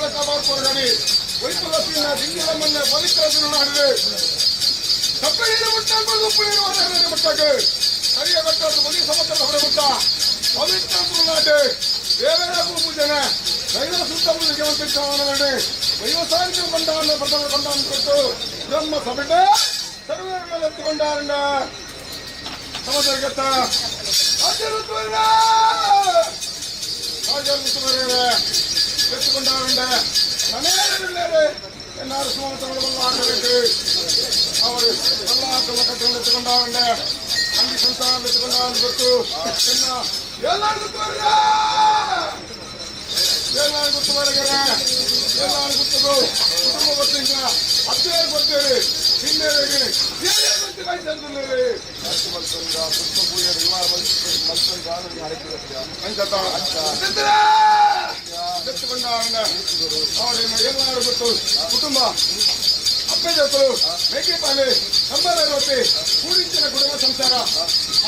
ಒಳಕ ಮಾಡ್ಕೊಡ್ರಿ ವೈಕುಲಸಿನ ದಿಂಗಿಲಮ್ಮನ್ನ ಪವಿತ್ರ ನಾಡಿದೆ ತಪ್ಪೇನು ಮುಟ್ಟಾಗ್ಬೋದು ಉಪ್ಪು ಮುಟ್ಟಾಗ ಕರಿಯ ಬೆಟ್ಟದ ಬಲಿ ಸಮುದ್ರದ ಹೊರ ಮುಟ್ಟ ಪವಿತ್ರ ನಾಡು ದೇವರ ಪೂಜನೆ ದೈವ ಸುತ್ತಮುತ್ತಲಿಗೆ ದೈವ ಸಾಹಿತ್ಯ ಕೊಂಡಾಡ ಪ್ರಥಮ ಕೊಂಡಾಡ ಕೊಟ್ಟು ಬ್ರಹ್ಮ ಸಭೆ ಸರ್ವர்கள் ಎತ್ತುಕೊಂಡಾರಂಡ ಸಮುದ್ರಗತ್ತ ಎತ್ತುಕೊಂಡಾರಂಡ ಮನೆಯಲ್ಲೇ ಎಲ್ಲಾರು ಸುಮಾರು ಅವರು ಎಲ್ಲ ಕಟ್ಟೆಗಳು ಎತ್ತುಕೊಂಡಾರಂಡ ಅಲ್ಲಿ ಸಂಸಾರ ಎತ್ತುಕೊಂಡಾರ ಗೊತ್ತು ಎಲ್ಲಾರು ಎಲ್ಲಾರು ಗೊತ್ತು ಬರಗರೆ ಎಲ್ಲಾರು ಗೊತ್ತು ಕುಟುಂಬ ಗೊತ್ತಿಂದ ಹತ್ತೇರು ಗೊತ್ತೇರಿ ಹಿಂದೇರಿ ಏನೇ ಗೊತ್ತು ಕೈ ಪುಷ್ಪ ಪೂಜೆ ವಿವಾಹ ಮಲ್ತೊಂದು ಎತ್ತುಕೊಂಡ ಅವರು ಎಲ್ಲಾರು ಗೊತ್ತು ಕುಟುಂಬ ಅಪ್ಪೆ ಜೊತೆಲು ಮೇಕೆಪಾಲೆ ಸಂಬಳ ರೊಟ್ಟಿ ಕೂಡಿಂಚಿನ ಕುಟುಂಬ ಸಂಸಾರ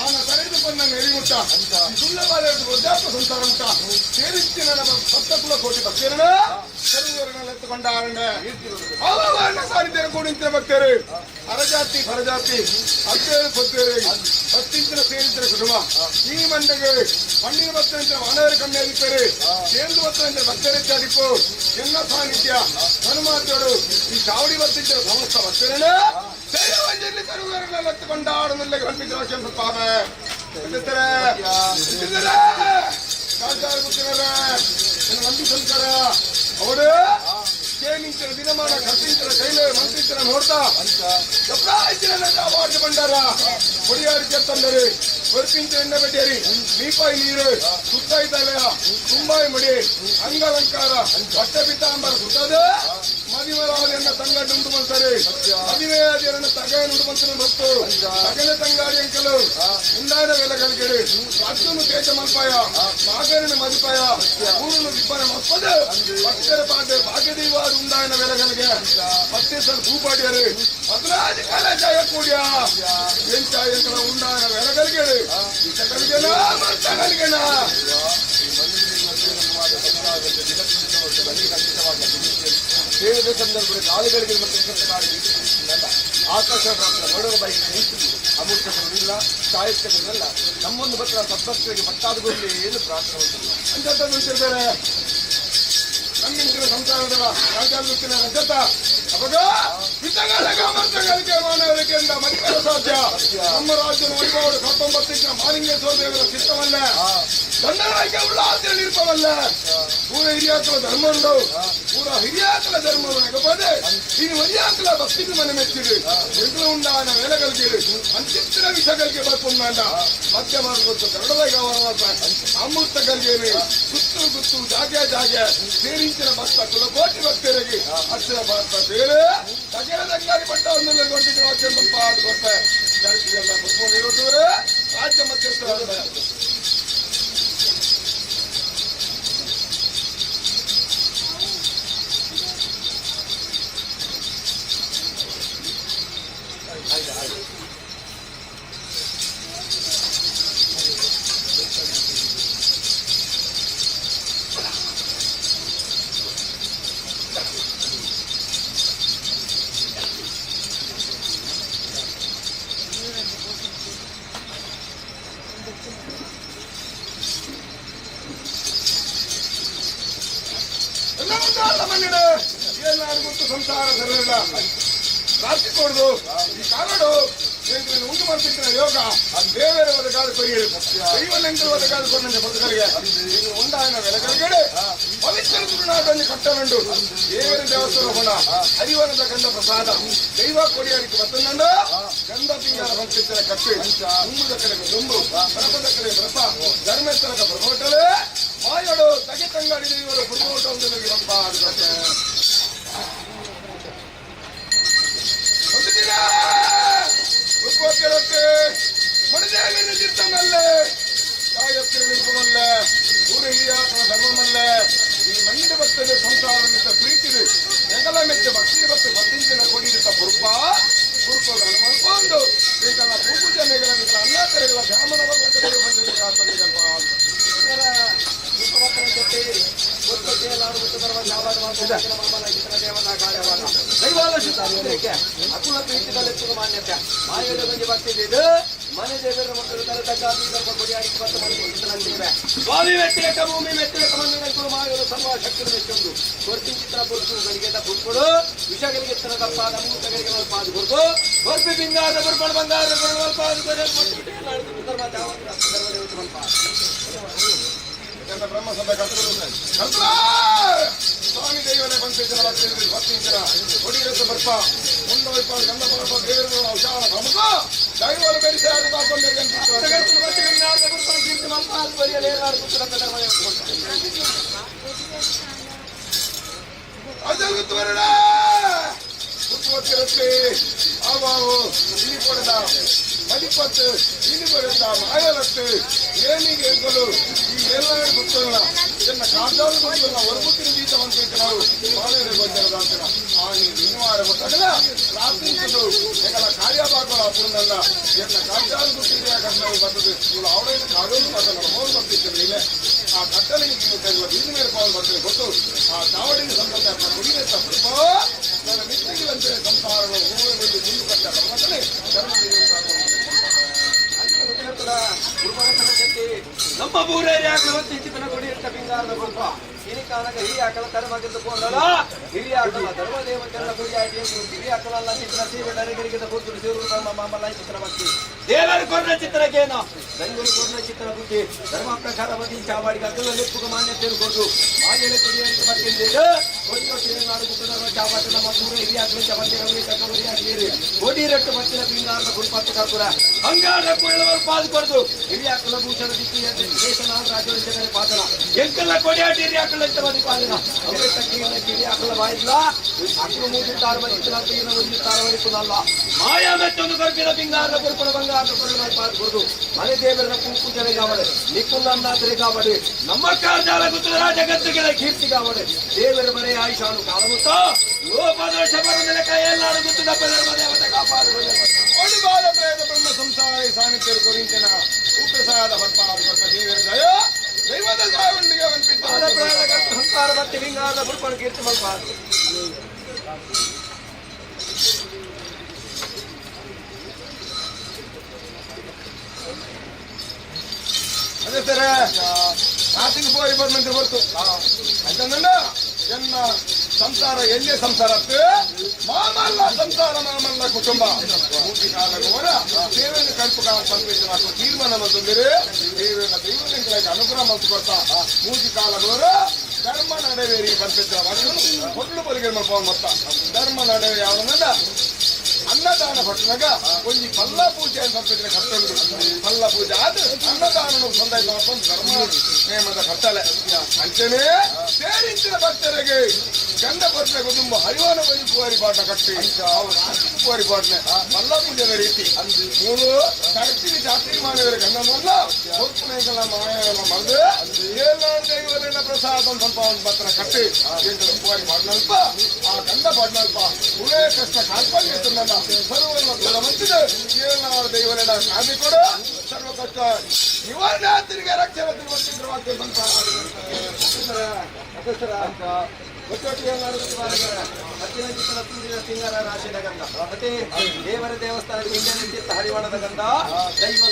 ಆನ ತರೆದು ಬಂದ ನೆರಿಮುಟ್ಟ ಸುಳ್ಳಬಾಲೆ ವೃದ್ಧಾಪ್ಯ ಸಂಸಾರ ಮುಟ್ಟ ಸೇರಿಂಚಿನ ನಮ್ಮ ಸಪ್ತಕುಲ ಕೋಟಿ ಭಕ್ತರನ್ನ ಸರ್ವರನ್ನ ಎತ್ತುಕೊಂಡಾರಂಡ ಅವರನ್ನ ಸಾನ್ನಿಧ್ಯ ಕೂಡಿಂಚಿನ ಭಕ್ತರು ಅರಜಾತಿ ಪರಜಾತಿ ಅತ್ತೇರು ಕೊತ್ತೇರು ಹತ್ತಿಂಚಿನ ಸೇರಿಂಚಿನ ಕುಟುಂಬ ಈ ಮಂಡೆಗೆ ಪಣ್ಣಿನ ಭಕ್ತರಂತೆ ವಾನರ ಕಮ್ಮಿ ಆಗಿದ್ದಾರೆ ಸೇರಿದ ಭಕ್ತರಂತೆ ಭಕ್ತರೆಚ್ಚಾದಿಪ್ಪು ಎಲ್ಲ ಸಾನ್ನಿಧ್ಯ ಹನುಮಾತೋಡು ಈ ಚಾವಡಿ ಭಕ್ತಿಂಚಿನ ಸಮಸ್ತ ಭಕ್ತರನ್ನ ದೈವವಂಜಲಿ ಸರ್ವರನ್ನ ಎತ್ತುಕೊಂಡಾಡನಲ್ಲೇ ಕಲ್ಪಿತ ಪಾಪೆ ನಂಬಿ ಸಂಸಾರ ಅವರು ಕೇನಿಂಚಿನ ದಿನಮಾನ ಖರ್ಚಿಂಚಿನ ಕೈಲೆ ಮಂತ್ರಿಂಚಿನ ನೋಡ್ತಾ ಎಪ್ರಾಯಿನ ಬಂಡಾರ ಕೊಡಿಯಾರಿ ಚತ್ತಂದರೆ ವರ್ಪಿಂಚ ಎಣ್ಣೆ ಬೆಟ್ಟೇರಿ ನೀಪಾಯಿ ನೀರು ಸುತ್ತಾಯಿ ತಲೆಯ ತುಂಬಾಯಿ ಮಡಿ ಅಂಗಾಲಂಕಾರ ಬಟ್ಟೆ ಪಿತಾಂಬರ ಸುತ್ತದ ಮದಿಮರಾದೆನ್ನ ತಂಗಡ್ಡು ಉಂಟು ಮಾಡ್ತಾರೆ ಮದಿಮೆಯಾದಿಯರನ್ನ ತಗಯನ್ನು ಉಂಟು ಮಾಡ್ತಾರೆ ಭಕ್ತು ತಗನ ತಂಗಾಡಿ ಅಂಕಲು ಉಂಡಾದ ವೆಲ ಕಲ್ಗೆಡು ಅರ್ಜುನ ತೇಜ ಮಲ್ಪಾಯ ಮಾಗರನ ಮದಿಪಾಯ ಊರುನು ವಿಬ್ಬನ ಮಪ್ಪದ ಭಕ್ತರ ಪಾಠ ಭಾಗ್ಯದೈವಾದ ಉಂಡಾಯನ ವೆಲಗಲ್ಗೆ ಪತ್ತೆ ಸಲ್ ಭೂಪಾಡಿಯರು ಪದ್ರಾಜ ಕಾಲ ಜಯ ಕೂಡ್ಯ ಎಂಚ ಎಂಕಲ ಉಂಡಾಯನ ವೆಲಗಲ್ಗೆಡು ಇಷ್ಟ ಕಲ್ಗೆನ ಮರ್ತ ಕಲ್ಗೆನ ಸೇರಿದ ಸಂದರ್ಭದಲ್ಲಿ ನಾಳುಗಳಿಗೆ ಮತ್ತು ಆಕಾಶ ಗೌರವ ಬೈಕ್ ಅಮೂರ್ತಗಳಿಲ್ಲ ಸಾಹಿತ್ಯಗಳನ್ನೆಲ್ಲ ನಮ್ಮೊಂದು ಭಕ್ತರ ಸದ್ಭಕ್ತರಿಗೆ ಭಕ್ತಾದಿಗಳಲ್ಲಿ ಏನು ಪ್ರಾರ್ಥನೆ ಮಾಡ್ತಿಲ್ಲ ಅಂಜತ್ತ ನಿಲ್ಸಿರ್ತಾರೆ ನಮ್ಮಿಂಚಿನ ಸಂಸಾರದ ರಾಜ್ಯಾಧ್ಯಕ್ಷನ ರಜತ ಅವಾಗ ಹಿತಗಳಿಗೆ ಅಮರ್ತಗಳಿಗೆ ಮಾನವರಿಗೆ ಎಂದ ಮರಿಕರ ಸಾಧ್ಯ ನಮ್ಮ ರಾಜ್ಯದ ವೈಭವರು ಹತ್ತೊಂಬತ್ತಿನ ಮಾಲಿಂಗೇಶ್ವರ ದೇವರ ಚಿತ್ತವಲ್ಲ ದಂಡನಾಯಕ ಉಳ್ಳಾತಿರ ನಿರ್ಪವಲ್ಲ ಪೂರ ಹಿರಿಯಾಕಲ ಧರ್ಮ ಉಂಡು ಪೂರ ಹಿರಿಯಾಕಲ ಧರ್ಮವನ್ನು ನೆಗಪದೆ ಇನ್ನು ಮರಿಯಾಕಲ ಭಕ್ತಿಗೆ ಮನೆ ಮೆಚ್ಚಿರು ಎಂಟು ಉಂಡಾನ ವೇಲಗಲ್ಗಿರು ಅಂಚಿತ್ತಿನ ವಿಷಗಳಿಗೆ ಬರ್ಪುಂಡ ಮಧ್ಯ ಮಾರ್ಗೊತ್ತು ಕನ್ನಡದಾಗ ಅಮೃತ ಕಲ್ಗೇರಿ ಗುತ್ತು ಗುತ್ತು ಜಾಗೆ ಜಾಗೆ ಸೇರಿಂಚಿನ ಭಕ್ತ ಕುಲಕೋಟಿ ಭಕ್ತರಿಗೆ ಅಕ್ಷರ ಭಾರತ ಬೇರೆ ತಗೆರದಂಗಾರಿ ಪಟ್ಟ ಒಂದೊಂದು ವಾಕ್ಯ ಕೊಟ್ಟೆ ಜನತೆಗೆಲ್ಲ ಇರೋದು ರಾಜ್ಯ ಮಧ್ಯಸ್ಥರ ಎಲ್ಲರಿಗೂ ಸಂಸಾರ ಸರಿಯಿಲ್ಲ ರಾತ್ರಿ ಕೊಡುದು ಈ ಕಾಲಡು ಉಂಟು ಮಾಡ್ತಿದ್ದ ಯೋಗ ಬೇರೆ ಒದಗಾದ ಕೊರಿಯರು ದೈವನೆಂಕರು ಒದಗಾದ ಕೊಡಂತೆ ಭಕ್ತರಿಗೆ ಉಂಡಾಯನ ಬೆಲಗಲ್ಗಡೆ ಪವಿತ್ರ ಗುರುನಾಥನ್ನು ಕಟ್ಟನುಂಡು ದೇವರ ದೇವಸ್ಥಾನ ಹೋಣ ಹರಿವನದ ಗಂಧ ಪ್ರಸಾದ ದೈವ ಕೊಡಿಯಾಡಿಕೆ ಬತ್ತಂಡ ಗಂಧ ಪಿಂಗಾರ ಭಕ್ತಿತ್ತರ ಕಟ್ಟು ದುಂಬುದ ಕಡೆಗೆ ದುಂಬು ಪ್ರಪದ ಕಡೆ ಪ್ರಪ ಧರ್ಮೇಶ್ವರಕ ಪ್ರಭೋಟಲೇ ಮಾಯಡು ತಗೆ ತಂಗಾಡಿ ದೇವರು ಪ್ರಭೋಟ ಒಂದು ಚಿತ್ತಮಲ್ಲ ಗಾಯತ್ರಿ ಊರು ಹಿರಿಯಾತನ ಧರ್ಮಮಲ್ಲ ಈ ಮಂಡಿ ಭಕ್ತದ ಸಂಸಾರ ಮಿತ್ತ ಪ್ರೀತಿದು ಹೆಗಲ ಮೆಚ್ಚ ಭಕ್ತಿ ಭಕ್ತ ಭಕ್ತಿಂಚಿನ ಕೊಡಿರುತ್ತ ಪುರುಪ ಪುರುಪ ಹನುಮಂತು ಈಗಲ ಪೂಜೆ ಮೇಗಲ ಮೇಗಲ ಅನ್ನ ಕರೆಗಳ ಬ್ರಾಹ್ಮಣ ದೈವಾಲ ಶುದ್ಧ ಅಕುಲ ಪ್ರೀತಿದಲ್ಲೆತ್ತುಗ ಮಾನ್ಯತೆ ಮಾಯದ ಮಂಜಿ ಭಕ್ತಿ ಮನೆ ದೇವರ ಮಕ್ಕಳು ತರತಕ್ಕ ಕೊಡಿಯಾಡಿ ಪತ್ತು ಮನೆ ಸ್ವಾಮಿ ಮೆಟ್ಟಿಲಕ ಭೂಮಿ ಮೆಟ್ಟಿಲಕ ಮಣ್ಣಿನ ಮಾಯಲು ಸರ್ವ ಶಕ್ತಿ ಮೆಚ್ಚೊಂದು ಕೊರ್ತಿ ಚಿತ್ರ ಪುರುಷು ಗಳಿಗೆ ಪುರ್ಪುಡು ವಿಷಗಳಿಗೆ ತಪ್ಪಾದ ಮೂತಗಳಿಗೆ ಮಲ್ಪಾದ ಗುರುತು ಕೊರ್ಪಿ ಬಿಂಗಾದ ಬುರ್ಪಣ ಬಂಗಾರ ಮಲ್ಪಾದ ಬ್ರಹ್ಮ ಸಭೆ ಕರ್ತರು ಸ್ವಾಮಿ ದೈವನೇ ಬಂತಿದ್ದರ ಭಕ್ತಿಂಚರ ಒಡಿರಸ ಬರ್ಪ ಮುಂದವೈಪ ಗಂಧ ಬರ್ಪ ದೇವರು ವಿಶಾಲ ಪ್ರಮುಖ ದೈವರು ಬೆರೆಸಿ ಅಜಲ್ಗುತ್ತುವರಡ ಆವಾವು ಇಲ್ಲಿ ಕೊಡದ ಮಡಿಪತ್ತು ಇಲ್ಲಿ ಬರುತ್ತ ಮಾಯಲತ್ತು ಏನಿಗೆ ಎಂಕಲು ಈ ಎಲ್ಲ ಗೊತ್ತಿಲ್ಲ ಎನ್ನ ಕಾಂತಾಲು ಗೊತ್ತಿಲ್ಲ ಹೊರಬುತ್ತಿನ ಗೀತ ಅಂತ ನಾವು ಮಾನವರಿಗೆ ಗೊತ್ತಿರದ ಅಂತ ಆ ನೀನು ಮಕ್ಕಳ ಪ್ರಾರ್ಥಿಸಲು ಎಂಗಳ ಕಾರ್ಯಭಾಗಗಳ ಅಪೂರ್ಣಲ್ಲ ಎನ್ನ ಕಾಂತಾಲು ಗೊತ್ತಿದೆ ಕರ್ನಾಟಕ ಬರ್ತದೆ ಇವಳು ಅವಳೇನು ಕಾಡೋದು ಮಾತಲ್ಲ ಮೋಲ್ ಬರ್ತಿದ್ದಿಲ್ಲ ಆ ಕಟ್ಟಲಿಗೆ ನೀವು ತೆಗೆಯುವ ಬೀದಿ ಮೇಲೆ ಪಾಲು ಬರ್ತದೆ ಗೊತ್ತು ಆ ಚಾವಡಿಗೆ ಸಂಬಂಧ ಕುಡಿಯತ್ತ ನನ್ನ ಮಿತ್ರಗಳಂತೆ ಸಂಸಾರಗಳು ಹೂವಿನಲ್ಲಿ ಮುಂದು ಕಟ್ಟ ಭಗವಂತನೇ ನಮ್ಮ ಬೂರೇರಿ ಆಕಳ ಚಿತ್ರನ ಕೊಡಿ ಬಿಂಗಾರದ ಗುರುಪ ಹಿರಿಕಾನಗ ಹಿರಿಯ ಆಕಳ ಧರ್ಮಗೆದ್ದು ಕೊಂಡಳ ಹಿರಿಯ ಆಕಳ ಧರ್ಮದೇವತೆಲ್ಲ ಗುರಿಯಾಗಿ ಹಿರಿಯ ಆಕಳಲ್ಲ ಚಿತ್ರ ಸೀವೆ ನರಗರಿಗೆ ಕೂತು ಸೇರು ಧರ್ಮ ಮಾಮಲ್ಲ ಚಿತ್ರ ಭಕ್ತಿ ದೇವರು ಕೊರ್ನ ಚಿತ್ರಕ್ಕೇನ ದೈವರು ಕೊರ್ನ ಚಿತ್ರ ಬುದ್ಧಿ ಧರ್ಮ ಪ್ರಕಾರ ಬದಿ ಚಾವಾಡಿಗೆ ಅಗಲ ಲೆಪ್ಪುಗ ಮಾನ್ಯತೆಯನ್ನು ಕೊಟ್ಟು ಮಾಯಲೆ ಕೊಡಿಯಂತೆ ಬರ್ತಿದ್ದೆ ಕೊಡಿ ನಾಡು ಧರ್ಮ ಚಾವಾಟ ನಮ್ಮ ಪೂರ ಹಿರಿಯ ಆಕಳ ಚಪತಿ ರವಿ ಕಕ್ಕಬರಿ ಆಗಲಿ ಕೋಟಿ ರಟ್ಟು ಬತ್ತಿನ ಪಿಂಗಾರದ ಗುರುಪತ್ತು ಕರ್ಪುರ ಬಂಗಾರದ ಕುಳ್ಳವರು ಪಾದು ಕೊಡದು ಹಿರಿಯ ಆಕಳ ಭೂಷಣ ದಿಕ್ಕಿ ದೇಶ ರಾಜ್ಯ ಪಾದನ ಎಂಕಲ್ಲ ಕೊಡಿಯಾಟಿ ಹಿರಿಯ ಆಕಳ ಅಂತ ಬಂದಿ ಪಾದನ ಅವರೇ ತಕ್ಕಿನ ಕಿರಿಯ ಆಕಳ ಬಾಯಿಲ್ಲ ಅಕ್ರು ಮೂರು ತಾರು ಬರಿ ತೀನ ಒಂದು ತಾರು ಬರಿ ಮಾಯಾ ಮೆತ್ತೊಂದು ಕರ್ಪಿನ ಪಿಂಗಾರದ ಗುರುಪುರ ಬಂಗಾರದ ಕುರುಳ ಪಾದು ಕೊಡದು ಮನೆ ದೇವರನ್ನ ಪೂಜನೆ ಕಾವಡೆ ನಿಕ್ಕುಂದಾತ್ರೆ ಕಾವಡೆ ನಮ್ಮ ಕಾರ್ಜಾಲ ಗುತ್ತದ ಜಗತ್ತಿಗೆ ಕೀರ್ತಿ ಕಾವಡೆ ದೇವರ ಮನೆ ಆಯುಷಾನು ಕಾಲಮುತ್ತ ಲೋಪದೋಷ ಬರನೆಲೆ ಕೈಯಲ್ಲಾಡು ಗುತ್ತದ ಧರ್ಮ ದೇವತೆ ಕಾಪಾಡು ಒಡಿಬಾದ ಪ್ರೇತ ಬ್ರಹ್ಮ ಸಂಸಾರ ಸಾನ್ನಿಧ್ಯ ಕೊರಿಂಚಿನ ಉಪ್ರಸಾದ ಭಟ್ಪಾದ ಕೊಟ್ಟ ದೇವರ ದಯ ದೈವದ ಸಾವಣ್ಣಿಗೆ ಸಂಸಾರ ಬತ್ತಿ ಲಿಂಗಾದ ಗುರುಪಣ ಕೀರ್ತಿ ಮಲ್ಪಾದು ಅದೇ ಸರ ನಾಟಿಗೆ ಪೋರಿ ಬರ್ಮಂತ್ರ ಬರ್ತು ಅಂತಂದ್ರೆ ಎನ್ನ ಸಂಸಾರ ಎಲ್ಲಿಯ ಸಂಸಾರ ಮಾಮಲ್ಲ ಸಂಸಾರ ಮಾಮಲ್ಲ ಕುಟುಂಬ ಮೂರ್ತಿ ಕಾಲಗೋರ ದೇವೇನ ಕಲ್ಪು ಕಾಲ ಸಂಪೇಶನ ತೀರ್ಮಾನ ಬಂದರೆ ದೇವೇನ ದೈವನ ಅನುಗ್ರಹ ಮಂತು ಕೊಡ್ತಾ ಮೂರ್ತಿ ಕಾಲಗೋರ ಧರ್ಮ ನಡೆವೇರಿ ಪಂಪೇಶ್ವರ ಮೊದಲು ಬಲಿಗೆ ಮತ್ತ ಧರ್ಮ ನಡೆವೆ ಯಾವನಲ್ಲ ಅನ್ನದಾನ ಭಟ್ಟನಾಗ ಒಂಜಿ ಪಲ್ಲ ಪೂಜೆ ಅಂತ ಕಟ್ಟುಂಡು ಪಲ್ಲ ಪೂಜೆ ಅದು ಅನ್ನದಾನ ಸಂದಾಯ ಧರ್ಮ ನೇಮದ ಕಟ್ಟಲೆ ಅಂಚನೆ ಸೇರಿಂಚಿನ ಭಕ್ತರಿಗೆ ಗಂಡ ಪತ್ರೆ ಕುಟುಂಬ ಹರಿವಾನ ಬಲಿ ಪುವಾರಿ ಪಾಠ ಕಟ್ಟಿ ಅವರು ಪುವಾರಿ ಪಾಟ್ನೆ ಪಲ್ಲ ಪೂಜೆದ ರೀತಿ ಮೂರು ಕರ್ಚಿನ ಜಾತ್ರೆ ಮಾಡಿದರೆ ಗಂಡನಲ್ಲ ಹೊತ್ತುನೇಕಲ ಮಾಯವೆಲ್ಲ ಮರೆದು ಏಳಾರು ದೈವರೆಲ್ಲ ಪ್ರಸಾದ ಸ್ವಲ್ಪ ಒಂದು ಪತ್ರ ಕಟ್ಟಿ ಎಂಟು ಪುವಾರಿ ಪಾಟ್ನಲ್ಪ ಆ ಗಂಡ ಪಾಟ್ನಲ್ಪ ಉಳೇ ಕಷ್ಟ ಕಾಲ್ಪಲ್ಯ ಸರ್ವ ಮಂಚಿದ ಏಳಾರು ದೈವರೆಲ್ಲ ಕಾದಿ ಕೊಡು ಸರ್ವ ಕಷ್ಟ ನಿವಾರಣೆ ತಿರುಗಿ ರಕ್ಷಣೆ ತಿರುಗಿ ಬಂತ ಮತ್ತೆ ದೇವರ ದೇವಸ್ಥಾನದ ಇಂಡನಿತ್ಯ ಹರಿವಾಣದ ಗಂಧ ದೈವ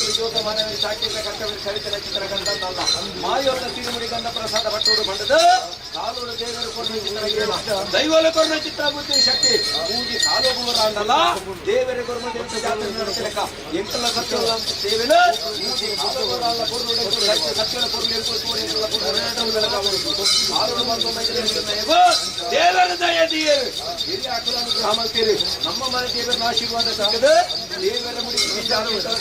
ಜ್ಯೋತ ಮಾನವ ಶಾಖೆಯ ಕರ್ತವ್ಯ ಚರಿತ್ರ ಚಿತ್ರ ಗಂಧ ಅಂತಲ್ಲ ಮಾಯೋತ ತಿರುಮುಡಿ ಗಂಧ ಪ್ರಸಾದ ಭಟ್ಟೋಡು ಬಂಡದ ಕಾಲೋಡು ದೇವರು ಕೊರ್ನ ಚಿತ್ರ ದೈವಲ ಕೊರ್ನ ಚಿತ್ರ ಬುದ್ಧಿ ಶಕ್ತಿ ಮೂಗಿ ಕಾಲೋಗುವರ ಅಂದಲ್ಲ ದೇವರ ಕೊರ್ಮ ದೇವತೆ ಜಾತ್ರೆ ನಡೆಸಲೆಕ್ಕ ಎಂಕಲ್ಲ ಸತ್ಯಲ ಸೇವೆನ ಮೂಗಿ ಕಾಲೋಗುವರ ಅಲ್ಲ ಕೊರ್ನು ಸತ್ಯಲ ಕೊರ್ಲು ಎಂಕುಲು ತೋಡಿ ಎಂಕಲ್ಲ ಕೊರ್ಲು ಕಾಲೋಡು ಬಂದು ದೇವರ ದಯದಿಯರು ಹಿರಿಯ ಅನುಗ್ರಹ ಮಾಡ್ತೀರಿ ನಮ್ಮ ಮನೆ ದೇವರ ಆಶೀರ್ವಾದ ಸಿಕ್ಕದ ದೇವರ ಮುಡಿ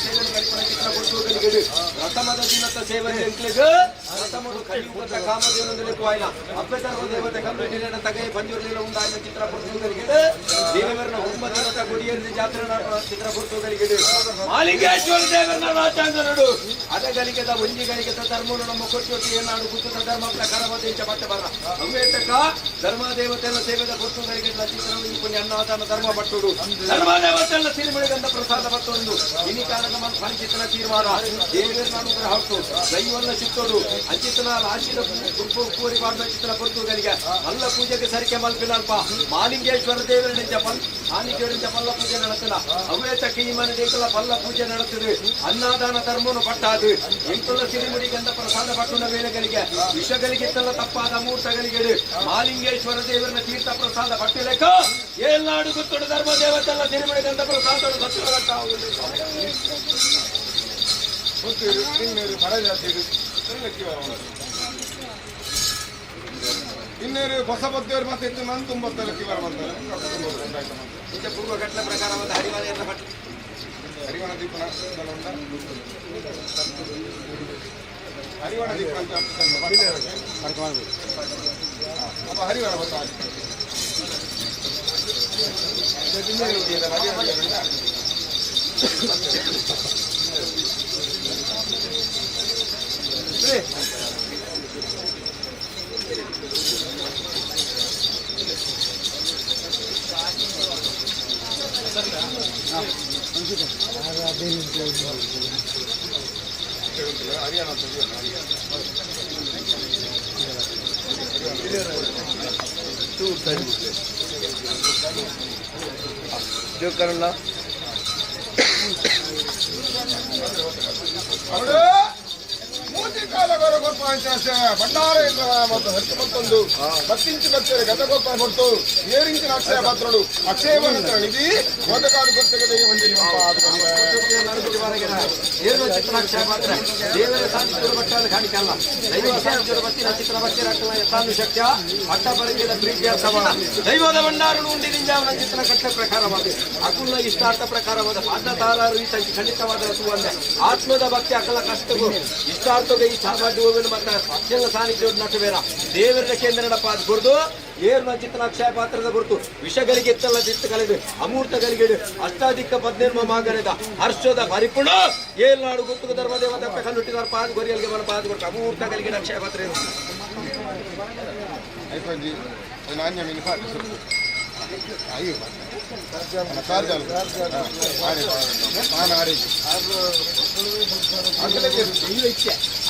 ಸೇವೆ ಕಲ್ಪನೆ ಚಿತ್ರ ಕೊಟ್ಟು ರಥಮದ ದಿನದ ಸೇವೆ ಎಂಕ್ಲಿಗ ರಥಮಡು ಕಲಿಯುಗದ ಕಾಮಧೇನೊಂದಿಗೆ ವಾಯ್ನ ಅಪ್ಪೆತರ್ವ ದೇವತೆ ಕಲ್ಲು ತಗೈ ಪಂಜುರ್ಲಿನ ಉಂಡಾಯ್ನ ಚಿತ್ರ ಕೊಡುವುದರಿಗೆ ದೇವರನ್ನ ಹುಮ್ಮ ದಿನದ ಗುಡಿಯಲ್ಲಿ ಜಾತ್ರೆ ಚಿತ್ರ ಕೊಡುವುದರಿಗೆ ಮಾಲಿಂಗೇಶ್ವರ ದೇವರನ್ನ ರಾಜಾಂಗನಡು ಅದಗಳಿಗೆದ ಒಂಜಿಗಳಿಗೆದ ಧರ್ಮನು ನಮ್ಮ ಕೊಟ್ಟು ಏನಾಡು ಗುತ್ತದ ಧರ್ಮ ಪ್ರಕಾರ ಇಂಚ ಮತ್ತೆ ಬರ ಅವೇತಕ ಧರ್ಮ ದೇವತೆಲ್ಲ ಸೇವೆದ ಕೊಟ್ಟುಗಳಿಗೆ ಬತ್ತಿನ ಒಂಜಿ ಅನ್ನದಾನ ಧರ್ಮ ಪಟ್ಟುಡು ಧರ್ಮದೇವತೆಲ್ಲ ಸಿರಿಮುಳಿಗಂಧ ಪ್ರಸಾದ ಪತ್ತೊಂದು ಇನಿ ಕಾಲದ ಫಲಿಚಿತನ ತೀರ್ಮಾನ ದೇವರ ಅನುಗ್ರಹ ಹೊಟ್ಟು ದೈವಲ್ಲ ಚಿತ್ತೋಡು ಅಂಚಿತನ ರಾಶಿದ ಕುರ್ಪು ಕೂರಿ ಪಾಡ್ದ ಚಿತ್ರ ಪೊರ್ತುಗಲಿಗೆ ಅಲ್ಲ ಪೂಜೆಗೆ ಸರಿಕೆ ಮಲ್ಪಿನಲ್ಪ ಮಾಲಿಂಗೇಶ್ವರ ದೇವರ ಪಲ್ ಆನಿಕೇರಿಂದ ಪಲ್ಲ ಪೂಜೆ ನಡೆತನ ಅವೇ ತಕ್ಕ ಈ ಮನೆ ದೇಕಲ ಪಲ್ಲ ಪೂಜೆ ನಡೆತದೆ ಅನ್ನದಾನ ಧರ್ಮನು ಪಟ್ಟಾದು ಎಂಕುಲ ಸಿರಿಮುಡಿ ಗಂಧ ಪ್ರಸಾದ ಪಟ್ಟುನ ವೇಳೆಗಳಿಗೆ ವಿಷಗಳಿಗೆ ತಪ್ಪಾದ ಮೂರ್ತಗಳಿಗೆ ಮಾಲಿಂಗೇಶ್ವರ ದೇವರನ ತೀರ್ಥ ಪ್ರಸಾದ ಪಟ್ಟಿಲೆಕ್ಕ ಏಲ್ನಾಡು ಗೊತ್ತುಡು ಧರ್ಮ ದೇವತೆಲ್ಲ ಸಿರಿಮುಡಿ ಗಂಧ ಪ್ರಸಾದ ಇನ್ನೇರು ಹೊಸ ಬತ್ತೇರು ಮತ್ತೆ ಇತ್ತು ನಾನು ತುಂಬ ಬರ ಬಂತಾರೆ. ಪೂರ್ವ ಘಟನೆ ಪ್ರಕಾರ ಹರಿವಾಣ ಹರಿವಾಣ ದೀಪನ ಹರಿವಾಣ ದೀಪ ಅಂತ ಅಪ್ಪ ಹರಿವಾಣ ಬರ್ತಾ ಜೋಕರಣ್ಣ ಮೂತಿ ಕಾಲ ಗೊರಗೊಪ್ಪ ಭಂಡಾರ ಮತ್ತು ಹತ್ತು ಮತ್ತೊಂದು ಬತ್ತಿಂಚು ಬತ್ತರೆ ಗತಗೊಪ್ಪ ಕೊಟ್ಟು ಏರಿಂಚಿನ ಅಕ್ಷಯ ಪಾತ್ರಳು ಅಕ್ಷಯವನಂತರ ನಿಧಿ ಮೊದಕಾಲು ಗೊತ್ತಗದೆ ಏನು ಚಿತ್ರಾಕ್ಷಯ ಪಾತ್ರ ದೇವರ ಸಾನ್ನಿಧ್ಯದ ಭಟ್ಟಾದ ಕಾಣಿಕಲ್ಲ ದೈವ ಸಾನ್ನಿಧ್ಯದ ಬತ್ತಿನ ಚಿತ್ರ ಭಕ್ತಿರಾಕ್ತವ ಯಥಾನು ಶಕ್ಯ ಅಟ್ಟ ಪರಿಚಯದ ಪ್ರೀತಿಯ ಸವಣ ದೈವದ ಭಂಡಾರನು ಉಂಡಿನಿಂದ ಅವನ ಚಿತ್ರ ಕಟ್ಟೆ ಪ್ರಕಾರವಾದ ಅಕುಲ ಇಷ್ಟಾರ್ಥ ಪ್ರಕಾರವಾದ ಪಾದ ತಾರಾರು ಈ ಖಂಡಿತವಾದ ರಸುವಂದೆ ಆತ್ಮದ ಭಕ್ತಿ ಅಕಲ ಕಷ್ಟಗೂ ಇಷ್ಟಾರ್ಥಗೆ ಈ ಸಾಮಾನ್ಯ ಮತ್ತೆ ಅತ್ಯಂತ ಸಾನ್ನಿಧ್ಯದ ನಟುವೇರ ದೇವರ ಕೇಂದ್ರ ನಡಪ ಅದು ಗುರುದು ಏರ್ನ ಚಿತ್ರನ ಅಕ್ಷಯ ಪಾತ್ರದ ಗುರುತು ವಿಷಗಳಿಗೆ ಎತ್ತಲ್ಲ ಚಿತ್ತ ಕಲೆದು ಅಮೂರ್ತಗಳಿಗೆ ಅಷ್ಟಾಧಿಕ ಪದ್ನಿರ್ಮ ಮಾಗರೆದ ಹರ್ಷದ ಪರಿಪುಣ ಏಲ್ನಾಡು ಗುರ್ತುಗ ಧರ್ಮದೇವತೆ ಕಲ್ಲುಟ್ಟಿದಾರ ಪಾದ ಗೊರಿಯಲ್ಗೆ ಬಲ ಪಾದ ಕೊಟ್ಟು ಅಮೂರ್ತಗಳಿಗೆ ಅಕ್ಷಯ ಪಾತ್ರ ಅಯ್ಯೋ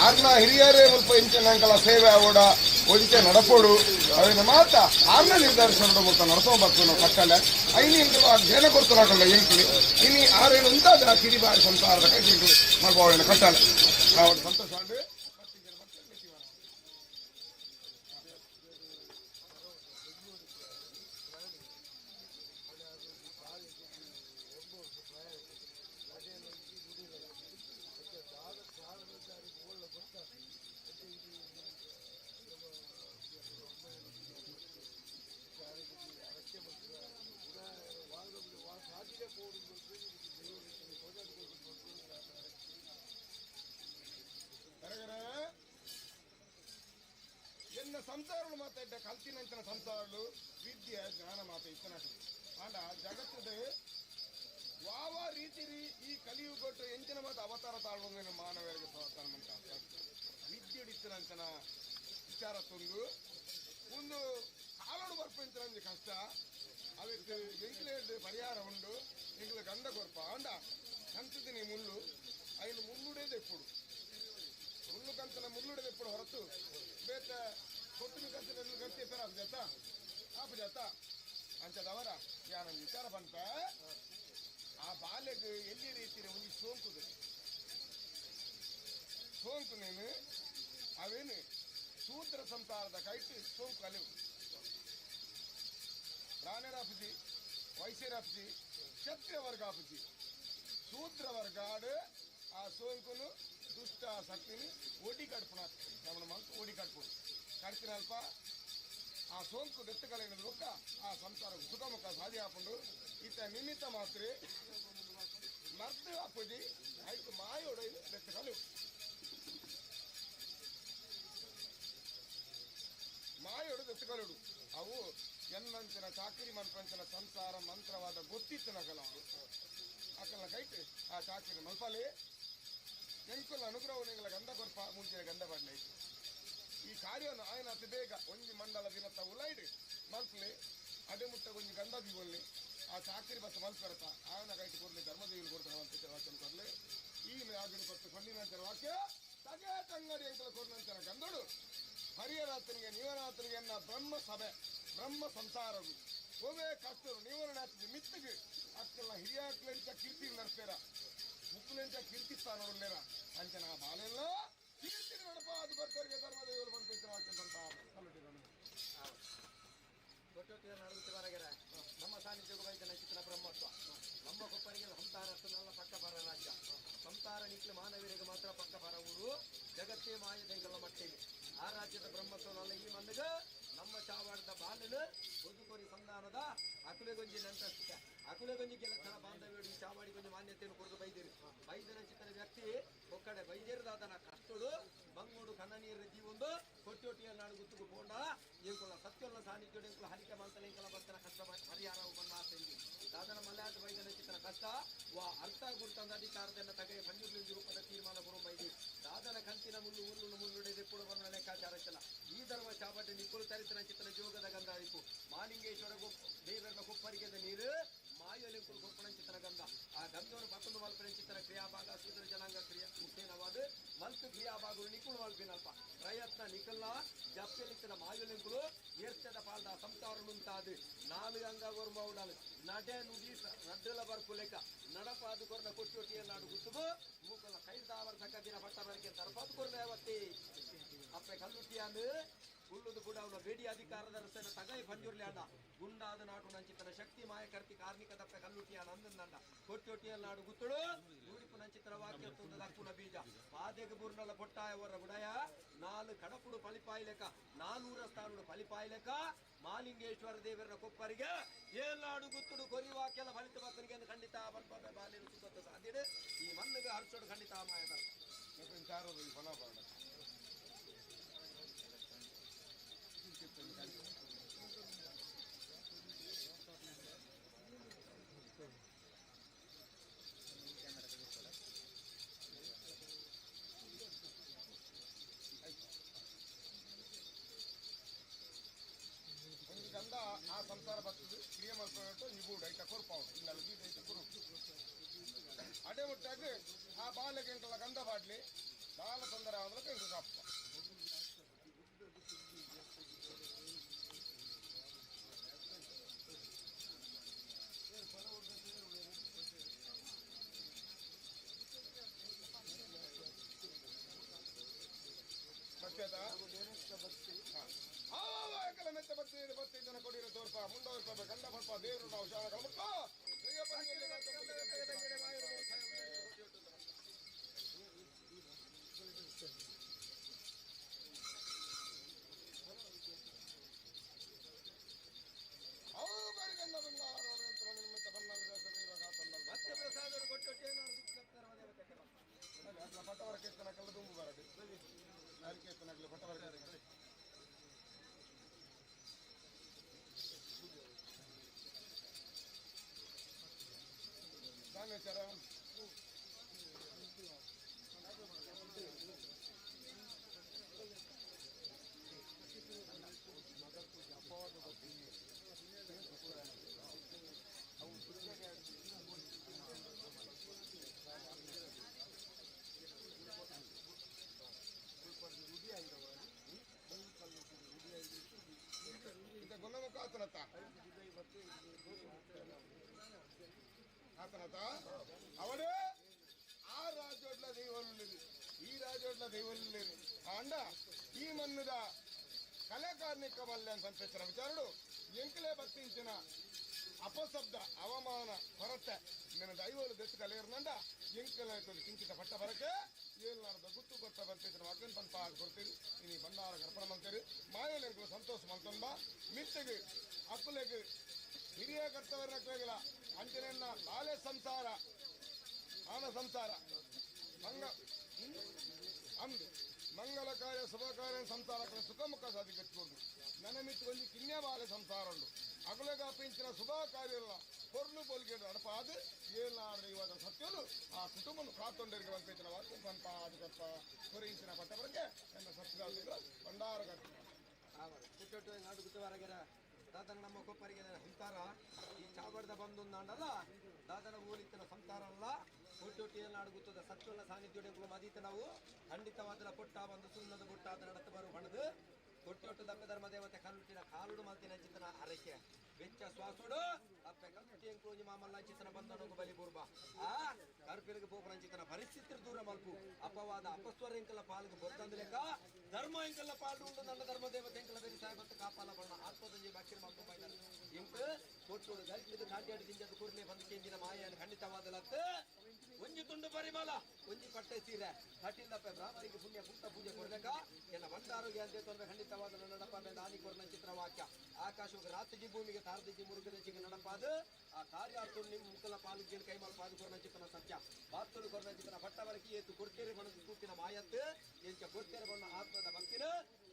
ಆರ್ನ ಹಿರಿಯರೇ ಮುಲ್ಪ ಇಂಚಿನ ಅಂಕಲ ಸೇವೆ ಆವೋಡ ಒಡಿಕೆ ನಡಪೋಡು ಅವಿನ ಮಾತ ಆರ್ನ ನಿರ್ಧಾರಿಸೋಡು ಮುಲ್ಪ ನಡಸೋ ಬರ್ತೋ ಕಟ್ಟಲೆ ಐನಿ ಎಂಕಲು ಆ ಜನ ಕೊಡ್ತಾರಲ್ಲ ಎಂಕುಲಿ ಇನಿ ಆರೇನು ಉಂತಾದ ಕಿರಿಬಾರಿ ಸಂಸಾರದ ಕೈ ಮಲ್ಪೋಳಿನ ಕಟ್ಟಲೆ ನಾವು ಸಂತೋಷ ಆಂಡ್ ಎನ್ನ ಸಂಸಾರಗಳು ಮಾತಾಡ್ಡ ಕಲ್ತಿನಂಚಿನ ಸಂಸಾರಗಳು ವಿದ್ಯೆ ಜ್ಞಾನ ಮಾತ ಇತ್ತನಾಟ ಆಂಡ ಜಗತ್ತದ ವಾವ ರೀತಿ ಈ ಕಲಿಯುಗೊಟ್ಟು ಎಂಚಿನ ಮಾತು ಅವತಾರ ತಾಳುವಂಗ ಮಾನವರಿಗೆ ತನ್ನಂತ ವಿದ್ಯೆ ಇತ್ತನಂಚನ ವಿಚಾರ ತುಂಡು ಒಂದು ಕಾಲೋಡು ಬರ್ಪಂಚನ ಕಷ್ಟ ಅದಕ್ಕೆ ಎಂಕ್ಲೇಡ್ ಪರಿಹಾರ ಉಂಡು ಎಂಕ್ಲ ಗಂಧ ಕೊರ್ಪ ಆಂಡ ಕಂತದಿನಿ ಮುಳ್ಳು ಐನು ಮುಳ್ಳುಡೇ ದೆಪ್ಪುಡು ಮುಳ್ಳು ಕಂತನ ಮುಳ್ಳುಡೆ ದೆಪ್ಪುಡು ಹೊರತು ಬೇತ ಕೊಟ್ಟಿನ ಕಂತನ ಗಂಟೆ ಪೆರ ಆಪು ಆಪು ಜಾತ ಅಂಚದವರ ಯಾನ ವಿಚಾರ ಬಂತ ಆ ಬಾಲ್ಯಗ್ ಎಲ್ಲಿ ರೀತಿ ಒಂಜಿ ಸೋಂಕುದು ಸೋಂಕು ನೀನು ಅವೇನು ಸೂತ್ರ ಸಂಸಾರದ ಕೈಟ್ ಸೋಂಕು ಅಲಿವು ಬ್ರಾಹ್ಮಣರಾಪುಜಿ ವೈಶ್ಯರಾಪುಜಿ ಕ್ಷತ್ರಿಯ ವರ್ಗ ಆಪುಜಿ ಶೂದ್ರ ವರ್ಗಾಡು ಆ ಸೋಂಕುನು ದುಷ್ಟ ಶಕ್ತಿని ಒಡಿ ಕಡ್ಪುಣ ನಮ್ಮ ಮನಸ್ಸು ಒಡಿ ಕಡ್ಪು ಕಡ್ತಿನಲ್ಪ ಆ ಸೋಂಕು ದೆತ್ತುಕಲೆಗಿನ ಬೊಕ್ಕ ಆ ಸಂಸಾರ ಸುಖಮುಖ ಸಾಧ್ಯ ಆಪುಂಡು ಇತ್ತ ನಿಮಿತ್ತ ಮಾತ್ರ ಮರ್ದು ಆಪುಜಿ ಐಕ್ ಮಾಯೋಡ ದೆತ್ತುಕಲು ಮಾಯೋಡು ದೆತ್ತುಕಲುಡು ಅವು ಎನ್ನಂಚಿನ ಚಾಕಿರಿ ಮನ್ಪಂಚಿನ ಸಂಸಾರ ಮಂತ್ರವಾದ ಗೊತ್ತಿತ್ತು ನಕಲ ಅವರು ಅಕಲ್ನ ಕೈಟ್ ಆ ಚಾಕಿರಿ ಮಲ್ಪಲೆ ಎಂಕುಲ ಅನುಗ್ರಹ ನಿಂಗಳ ಗಂಧ ಕೊರ್ಪ ಮುಂಚಿನ ಗಂಧ ಬಣ್ಣೆ ಈ ಕಾರ್ಯವನ್ನು ಆಯನ ಅತಿ ಬೇಗ ಒಂಜಿ ಮಂಡಲ ದಿನತ್ತ ಉಲೈಡ್ ಮಲ್ಪಲೆ ಅಡೆ ಮುಟ್ಟ. ಮುಟ್ಟ ಕೊಂಚ ಗಂಧ ದಿವಲ್ಲಿ ಆ ಚಾಕರಿ ಬಸ್ ಮಲ್ಪರತ ಆಯನ ಕೈಟ್ ಕೊರ್ಲಿ ಧರ್ಮದೇವಿ ಕೊಡ್ತಾರೆ ಅಂತ ವಾಕ್ಯ ಕೊರ್ಲಿ ಈ ಆಗಿನ ಪತ್ತು ಕೊಂಡಿನಂತರ ವಾಕ್ಯ ತಗೆ ತಂಗಡಿ ಎಂಕಲ ಕೊರ್ನಂತರ ಗಂಧಡು ಹರಿಯರಾತನಿಗೆ ನೀವನಾತನಿಗೆ ಎನ್ನ ಬ್ರಹ್ಮ ಸಭೆ ಬ್ರಹ್ಮ ಸಂಸಾರವು ಒವೇ ಕಷ್ಟರು ನೀವನಾತಿಗೆ ಮಿತ್ತಿಗೆ ಅಕ್ಕಲ್ಲ ಹಿರಿಯಾಕ್ಲೆಂಚ ಕೀರ್ತಿ ನಡ್ಪೇರ ಮುಕ್ಕುಲೆಂಚ ಕೀರ್ತಿ ಸ್ಥಾನ ಅಂಚನ ಬಾಲೆಲ್ಲ ಕೀರ್ತಿ ನಡಪ ಅದು ಬರ್ತವರಿಗೆ ಧರ್ಮದೇವರು ಬಂದು ವಾಕ್ಯ ಅಂತ ಕಲ್ಲುಟ್ಟಿರೋಣ. ಕೊಟ್ಟೊಟ್ಟಿಗೆ ನಡುಗುತ್ತಿವರೆಗೆರೆ ನಮ್ಮ ಸಾನ್ನಿಧ್ಯಕ್ಕೂ ಬೈತನ ಚಿತ್ರ ಬ್ರಹ್ಮತ್ವ ನಮ್ಮ ಕೊಪ್ಪರಿಗೆ ಸಂಸಾರ ನನ್ನ ಪಕ್ಕ ಬರ ರಾಜ್ಯ ಸಂಸಾರ ನಿಕ್ಲು ಮಾನವೀಯರಿಗೆ ಮಾತ್ರ ಪಕ್ಕ ಬರ ಊರು ಜಗತ್ತೇ ಮಾಯದೆಂಗಲ ಮಟ್ಟಿಗೆ ಆ ರಾಜ್ಯದ ಬ್ರಹ್ಮತ್ವನಲ್ಲ ಈ ಮಣ್ಣಿಗೆ ನಮ್ಮ ಚಾವಾಡದ ಬಾಲನು ಬದುಕೋರಿ ಸಂಧಾನದ ಅಕುಲೆಗೊಂಜಿ ನಂಟಸ್ತಿಕೆ ಅಕುಲೆಗೊಂಜಿ ಕೆಲಸದ ಬಾಂಧವ್ಯ ಈ ಚಾವಾಡಿ ಕೊಂಜಿ ಮಾನ್ಯತೆಯನ್ನು ಕೊರದು ಬೈದಿರು ಬೈದನ ಚಿತ್ತನ ವ್ಯಕ್ತಿ ಒಕ್ಕಡೆ ಬೈದಿರದಾದನ ಕಷ್ಟಡು ಬಂಗೋಡು ಕಣ್ಣನೀರ ಜೀವೊಂದು ಕೊಟ್ಟೊಟ್ಟಿಯ ನಾಡು ಗುತ್ತುಗು ಪೋಂಡ ಎಂಕುಲ ಸತ್ಯೊಲ್ಲ ಸಾನ್ನಿಧ್ಯ ಎಂಕುಲ ಹರಿಕೆ ಮಂತಲ ಎಂಕಲ ಬರ್ತನ ಕಷ್ಟ ಪರಿಹಾರ ಬನ್ನ ಆಸೆಂಗಿ ದಾದನ ಮಲ್ಯಾದ ಬೈದನ ಚಿತ್ತನ ಕಷ್ಟ ವಾ ಅರ್ಥ ಗುರ್ತಂದ ಅಧಿಕಾರದನ್ನ ತಗೆಯ ಪಂಜುರ್ಲಿ ರೂಪದ ತೀರ್ಮಾನ ಗುರು ಬೈದಿ ದಾದನ ಕಂತಿನ ಮುಳ್ಳು ಮುಳ್ಳು ಮುಳ್ಳುಡೆ ಪುಡ ಬನ್ನ ಲೆಕ್ಕಾಚಾರ ಚಲ ಈ ಧರ್ಮ ಚಾಪಟೆ ನಿಕ್ಕುಲು ತರಿತನ ಚಿತ್ತನ ಜೋಗದ ಗಂಧಾರಿಪು ಮಾಲಿಂಗೇಶ್ವರ ದೇವರನ ಕೊಪ್ಪರಿಗೆದ ನೀರು ಮಾಯೋಲಿಂಕುಲು ಕೊಪ್ಪಣ ಚಿತ್ತನ ಗಂಧ ಆ ಗಂಧವನ್ನು ಪತ್ತೊಂದು ಮಲ್ಪನ ಚಿತ್ತನ ಕ್ರಿಯಾಭಾಗ ಸೂತ್ರ ಜನಾಂಗ ಕ್ರಿಯಾ ಮುಖೇನವಾದ ಮಲ್ತು ಕ್ರಿಯಾಭಾಗಗಳು ನಿಕ್ಕುಳು ಮಲ್ಪಿನಲ್ಪ ಪ್ರಯತ್ನ ನಿಕಲ್ಲ ಜಪ್ಪೆಲಿತ್ತಿನ ಮಾಯೋಲಿಂಕುಲು ಏರ್ಚದ ಪಾಲ್ದ ಸಂಸಾರನುಂತಾದು ನಾಲು ಅಂಗ ಗೊರ್ಮ ಉಡಾಲು ನಡೆ ನುಡಿ ನಡ್ಡಲ ಬರ್ಪು ಲೆಕ್ಕ ನಡಪಾದು ಕೊರ್ನ ಕೊಟ್ಟೊಟ್ಟಿಯ ನಾಡು ಗುತ್ತುಗು ಮೂಕಲ ಕೈದಾವರ ತಕ್ಕ ದಿನ ಪಟ್ಟ ಬರಕೆ ತರಪಾದು ಕೊರ್ನ ಯಾವತ್ತಿ ಅಪ್ಪೆ ಕಲ್ಲುಟ್ಟಿಯಾನು ಉಳ್ಳುದು ಕೂಡ ಅವನ ಬೇಡಿ ಅಧಿಕಾರದ ರಸನ ತಗೈ ಪಂಜುರ್ಲಿ ಅಣ್ಣ ಗುಂಡಾದ ನಾಟು ನಂಚಿತನ ಶಕ್ತಿ ಮಾಯ ಕರ್ತಿ ಕಾರ್ಮಿಕ ತಪ್ಪೆ ಕಲ್ಲುಟ್ಟಿಯ ನಂದನ್ನ ಕೊಟ್ಟೊಟ್ಟಿಯ ನಾಡು ಗುತ್ತುಳು ನುಡಿಪು ನಂಚಿತನ ವಾಕ್ಯ ದಕ್ಕುನ ಬೀಜ ಪಾದೆಗೆ ಬುರ್ನಲ ಪೊಟ್ಟಾಯ ಅವರ ಬುಡಯ ನಾಲು ಕಡಪುಡು ಪಲಿಪಾಯಿಲೆಕ ನಾನೂರ ಸ್ಥಾನುಡು ಪಲಿಪಾಯಿಲೆಕ ಮಾಲಿಂಗೇಶ್ವರ ದೇವರ ಕೊಪ್ಪರಿಗೆ ಏಲ್ನಾಡು ಗುತ್ತುಡು ಕೊರಿ ವಾಕ್ಯಲ ಫಲಿತ ಭಕ್ತನಿಗೆ ಖಂಡಿತ ಬಲ್ಪದ ಬಾಲಿನ ಸುಖದ ಸಾಧ್ಯಡೆ ಈ ಮಣ್ಣಿಗೆ ಹರ್ಷೋಡು ಖಂಡಿತ ಮಾಯ ಬರಣ ಒಂದು ಗಂಧ ಆ ಸಂಸಾರ ಬರ್ತದೆ ಕ್ರಿಯೆ ಮಾಡ್ಕೊಂಡು ನಿಗೂಢ ಐತ ಕೊರ್ಪಾವು ಇಲ್ಲ ಬೀದ ಐತ ಕೊರು ಅಡೆ ಮುಟ್ಟಾಗ ಆ ಬಾಲೆಗೆ ಎಂಕಲ ಗಂಧ ಬಾಡ್ಲಿ ಬಾಲ ತೊಂದರೆ ಆದ್ರೆ ಎಂಕ ಕಪ್ಪ ಬರ್ತದ ಆ ಮೆತ್ತ ಬತ್ತಿ ಬತ್ತಿ ಜನ ಕೊಡಿರ ತೋರ್ಪ ಮುಂಡೋರ್ಪ ಗಂಡ ಪಡ್ಪ ದೇವರು ನಾವು ಶಾಲ ಕಳಮುಟ್ಟ ಪಟ್ಟವರ ಕೇತನ ಕಲ್ಲ ತುಂಬು ಬರಡಿ ಕೇತನ ಪಟ್ಟವರ ವಿಚಾರ ಇದು ಗುಣಮುಖ ಆತನತ್ತ ಆತನತ್ತ ಅವನು ಆ ರಾಜ್ಯೋಡ್ಲ ದೈವಲ್ಲಿ ಈ ರಾಜ್ಯೋಡ್ಲ ದೈವಲ್ಲಿ ಆಂಡ ಈ ಮಣ್ಣದ ಕಲೆಕಾರ್ಣಿಕ ಬಲ್ಲೆ ಅಂತ ಸಂಪೇಚನ ವಿಚಾರಡು ಎಂಕಲೇ ಬತ್ತಿಂಚಿನ ಅಪಶಬ್ದ ಅವಮಾನ ಹೊರತೆ ನನ್ನ ದೈವಲು ದೆತ್ತು ಕಲೆಯರ್ನಂಡ ಎಂಕಲ ಕಿಂಚಿತ ಪಟ್ಟ ಬರಕ್ಕೆ ಏನಾರ್ದ ಗುತ್ತು ಕೊಟ್ಟ ಬಂತಿದ್ರು ಅಗ್ಗನ್ ಪಂಪ ಕೊಡ್ತೀರಿ ಇನಿ ಬಂಡಾರ ಗರ್ಪಣ ಮಂತೀರಿ ಮಾಯಲೆಂಕಲು ಸಂತೋಷ ಮಂತಂಬ ಮಿತ್ತಿಗೆ ಅಕ್ಕುಲೆಗೆ ಹಿರಿಯ ಕರ್ತವ್ಯ ಅಂಚನೆಯನ್ನ ಬಾಲೆ ಸಂಸಾರ ಆನ ಸಂಸಾರ ಮಂಗ ಅಂದು ಮಂಗಲ ಕಾರ್ಯ ಶುಭ ಕಾರ್ಯ ಸಂಸಾರ ಸುಖಮುಖ ಸಾಧಿಕೆತ್ಕೊಂಡು ನನ್ನ ಮಿತ್ತು ಒಂಜಿ ಕಿನ್ಯ ಬಾಲೆ ಸಂಸಾರ ಉಂಡು ಅಗುಲಗ ಪಿಂಚಿನ ಶುಭ ಕಾರ್ಯ ಇಲ್ಲ ಪೊರ್ಲು ಪೊಲ್ಗೆ ಅಡಪ ಅದು ಏನಾದ್ರೆ ಇವಾಗ ಸತ್ಯಲು ಆ ಕುಟುಂಬನು ಕಾತೊಂಡರಿಗೆ ಬಂಪಿಂಚಿನ ವಾಕ್ಯ ಪಂಪ ಅದು ಕಪ್ಪ ಕೊರಿಂಚಿನ ಪಟ್ಟವರಿಗೆ ನನ್ನ ಸತ್ಯ ಭಂಡಾರ ನಾಡು ಗುತ್ತವಾರಗೆರ ದಾದನ ನಮ್ಮ ಕೊಪ್ಪರಿಗೆ ಸಂಸಾರ ಈ ಚಾವಡ್ದ ಬಂದು ನಾಡಲ್ಲ ದಾದನ ಊರಿತ್ತನ ಸಂಸಾರ ಅಲ್ಲ ಒಟ್ಟೊಟ್ಟಿ ನಾಡು ಗುತ್ತದ ಸತ್ವನ ಸಾನ್ನಿಧ್ಯ ಮದೀತ ನಾವು ಖಂಡಿತವಾದ ಪುಟ್ಟ ಬಂದು ಸುಣ್ಣದ ಬುಟ್ಟ ಆದ ನಡತ ಬರು ಬಣದು ಕೊಟ್ಟೊಟ್ಟು ದಪ್ಪ ಧರ್ಮ ದೇವತೆ ಕಲ್ಲುಟ್ಟಿನ ಕಾಲುಡು ಮಲ್ತಿನ ಚಿತ್ತನ ಅರಕೆ ಬೆಚ್ಚ ಶ್ವಾಸುಡು ಅಪ್ಪೆ ಕಲ್ಲುಟ್ಟಿ ಎಂಕ್ಲೋಜಿ ಮಾಮಲ್ಲ ಚಿತ್ತನ ಬಂಧನಗು ಬಲಿ ಬೂರ್ಬ ಆ ಕರ್ಪಿಲಿಗೆ ಪೋಪನ ಚಿತ್ತನ ಪರಿಸ್ಥಿತಿ ದೂರ ಮಲ್ಪು ಅಪವಾದ ಅಪಸ್ವರ ಎಂಕಲ ಪಾಲ್ಗೆ ಬೊತ್ತಂದ ಲೆಕ್ಕ ಧರ್ಮ ಎಂಕಲ್ಲ ಪಾಲು ಉಂಡು ನನ್ನ ಧರ್ಮ ದೇವತೆ ಎಂಕಲ ಬೇರೆ ಸಾಹೇಬತ್ತು ಕಾಪಾಲ ಬಣ್ಣ ಆತ್ಮದಂಜಿ ಬಾಕಿರ್ ಮಲ್ಪು ಬೈದಾರ ಎಂಕ್ ಕೊಟ್ಟೋಡು ಗಲ್ಪಿದ ಕಾಟ್ಯಾಡಿ ದಿಂಜದ ಕೂರ್ಲೆ ಬಂದು ಕೆಂಜಿನ ಮಾಯನ್ನು ಖಂಡಿತವಾದ ಲತ್ತು ಒಂಜಿ ತುಂಡು ಪರಿಮಳ ಒಂಜಿ ಪಟ್ಟೆ ಸೀರೆ ಕಟ್ಟಿಲ್ಲಪ್ಪ ಬ್ರಾಹ್ಮಣಿಗೆ ಪುಣ್ಯ ಪುಟ್ಟ ಪೂಜೆ ಕೊಡ್ಬೇಕ ಎಲ್ಲ ಬಂದಾರೋಗ್ಯ ಅಂತ ತೊಂದರೆ ಖಂಡಿತವಾದ ನಡಪ ದಾನಿ ಕೊರ್ನ ಚಿತ್ರವಾಕ್ಯ ಆಕಾಶಕ್ಕೆ ರಾತ್ರಿಗೆ ಭೂಮಿಗೆ ತಾರದಿಗೆ ಮುರುಗದ ಚಿಗ ನಡಪಾದ ಆ ಕಾರ್ಯಾರ್ಥ ನಿಮ್ಮ ಮುಕ್ಕಲ ಪಾಲಿಗೆ ಕೈಮಲ್ ಪಾದು ಕೊರ್ನ ಚಿತ್ರನ ಸತ್ಯ ಬಾತ್ತಲು ಕೊರ್ನ ಚಿತ್ರನ ಪಟ್ಟವರಕಿ ಏತು ಕೊಡ್ತೇರೆ ಬಣ್ಣದ ಕೂತಿನ ಮಾಯತ್ತು ಎಂಚ ಕೊಡ್ತೇರೆ ಬಣ್ಣ ಆತ್ಮದ ಭಕ್ತಿನ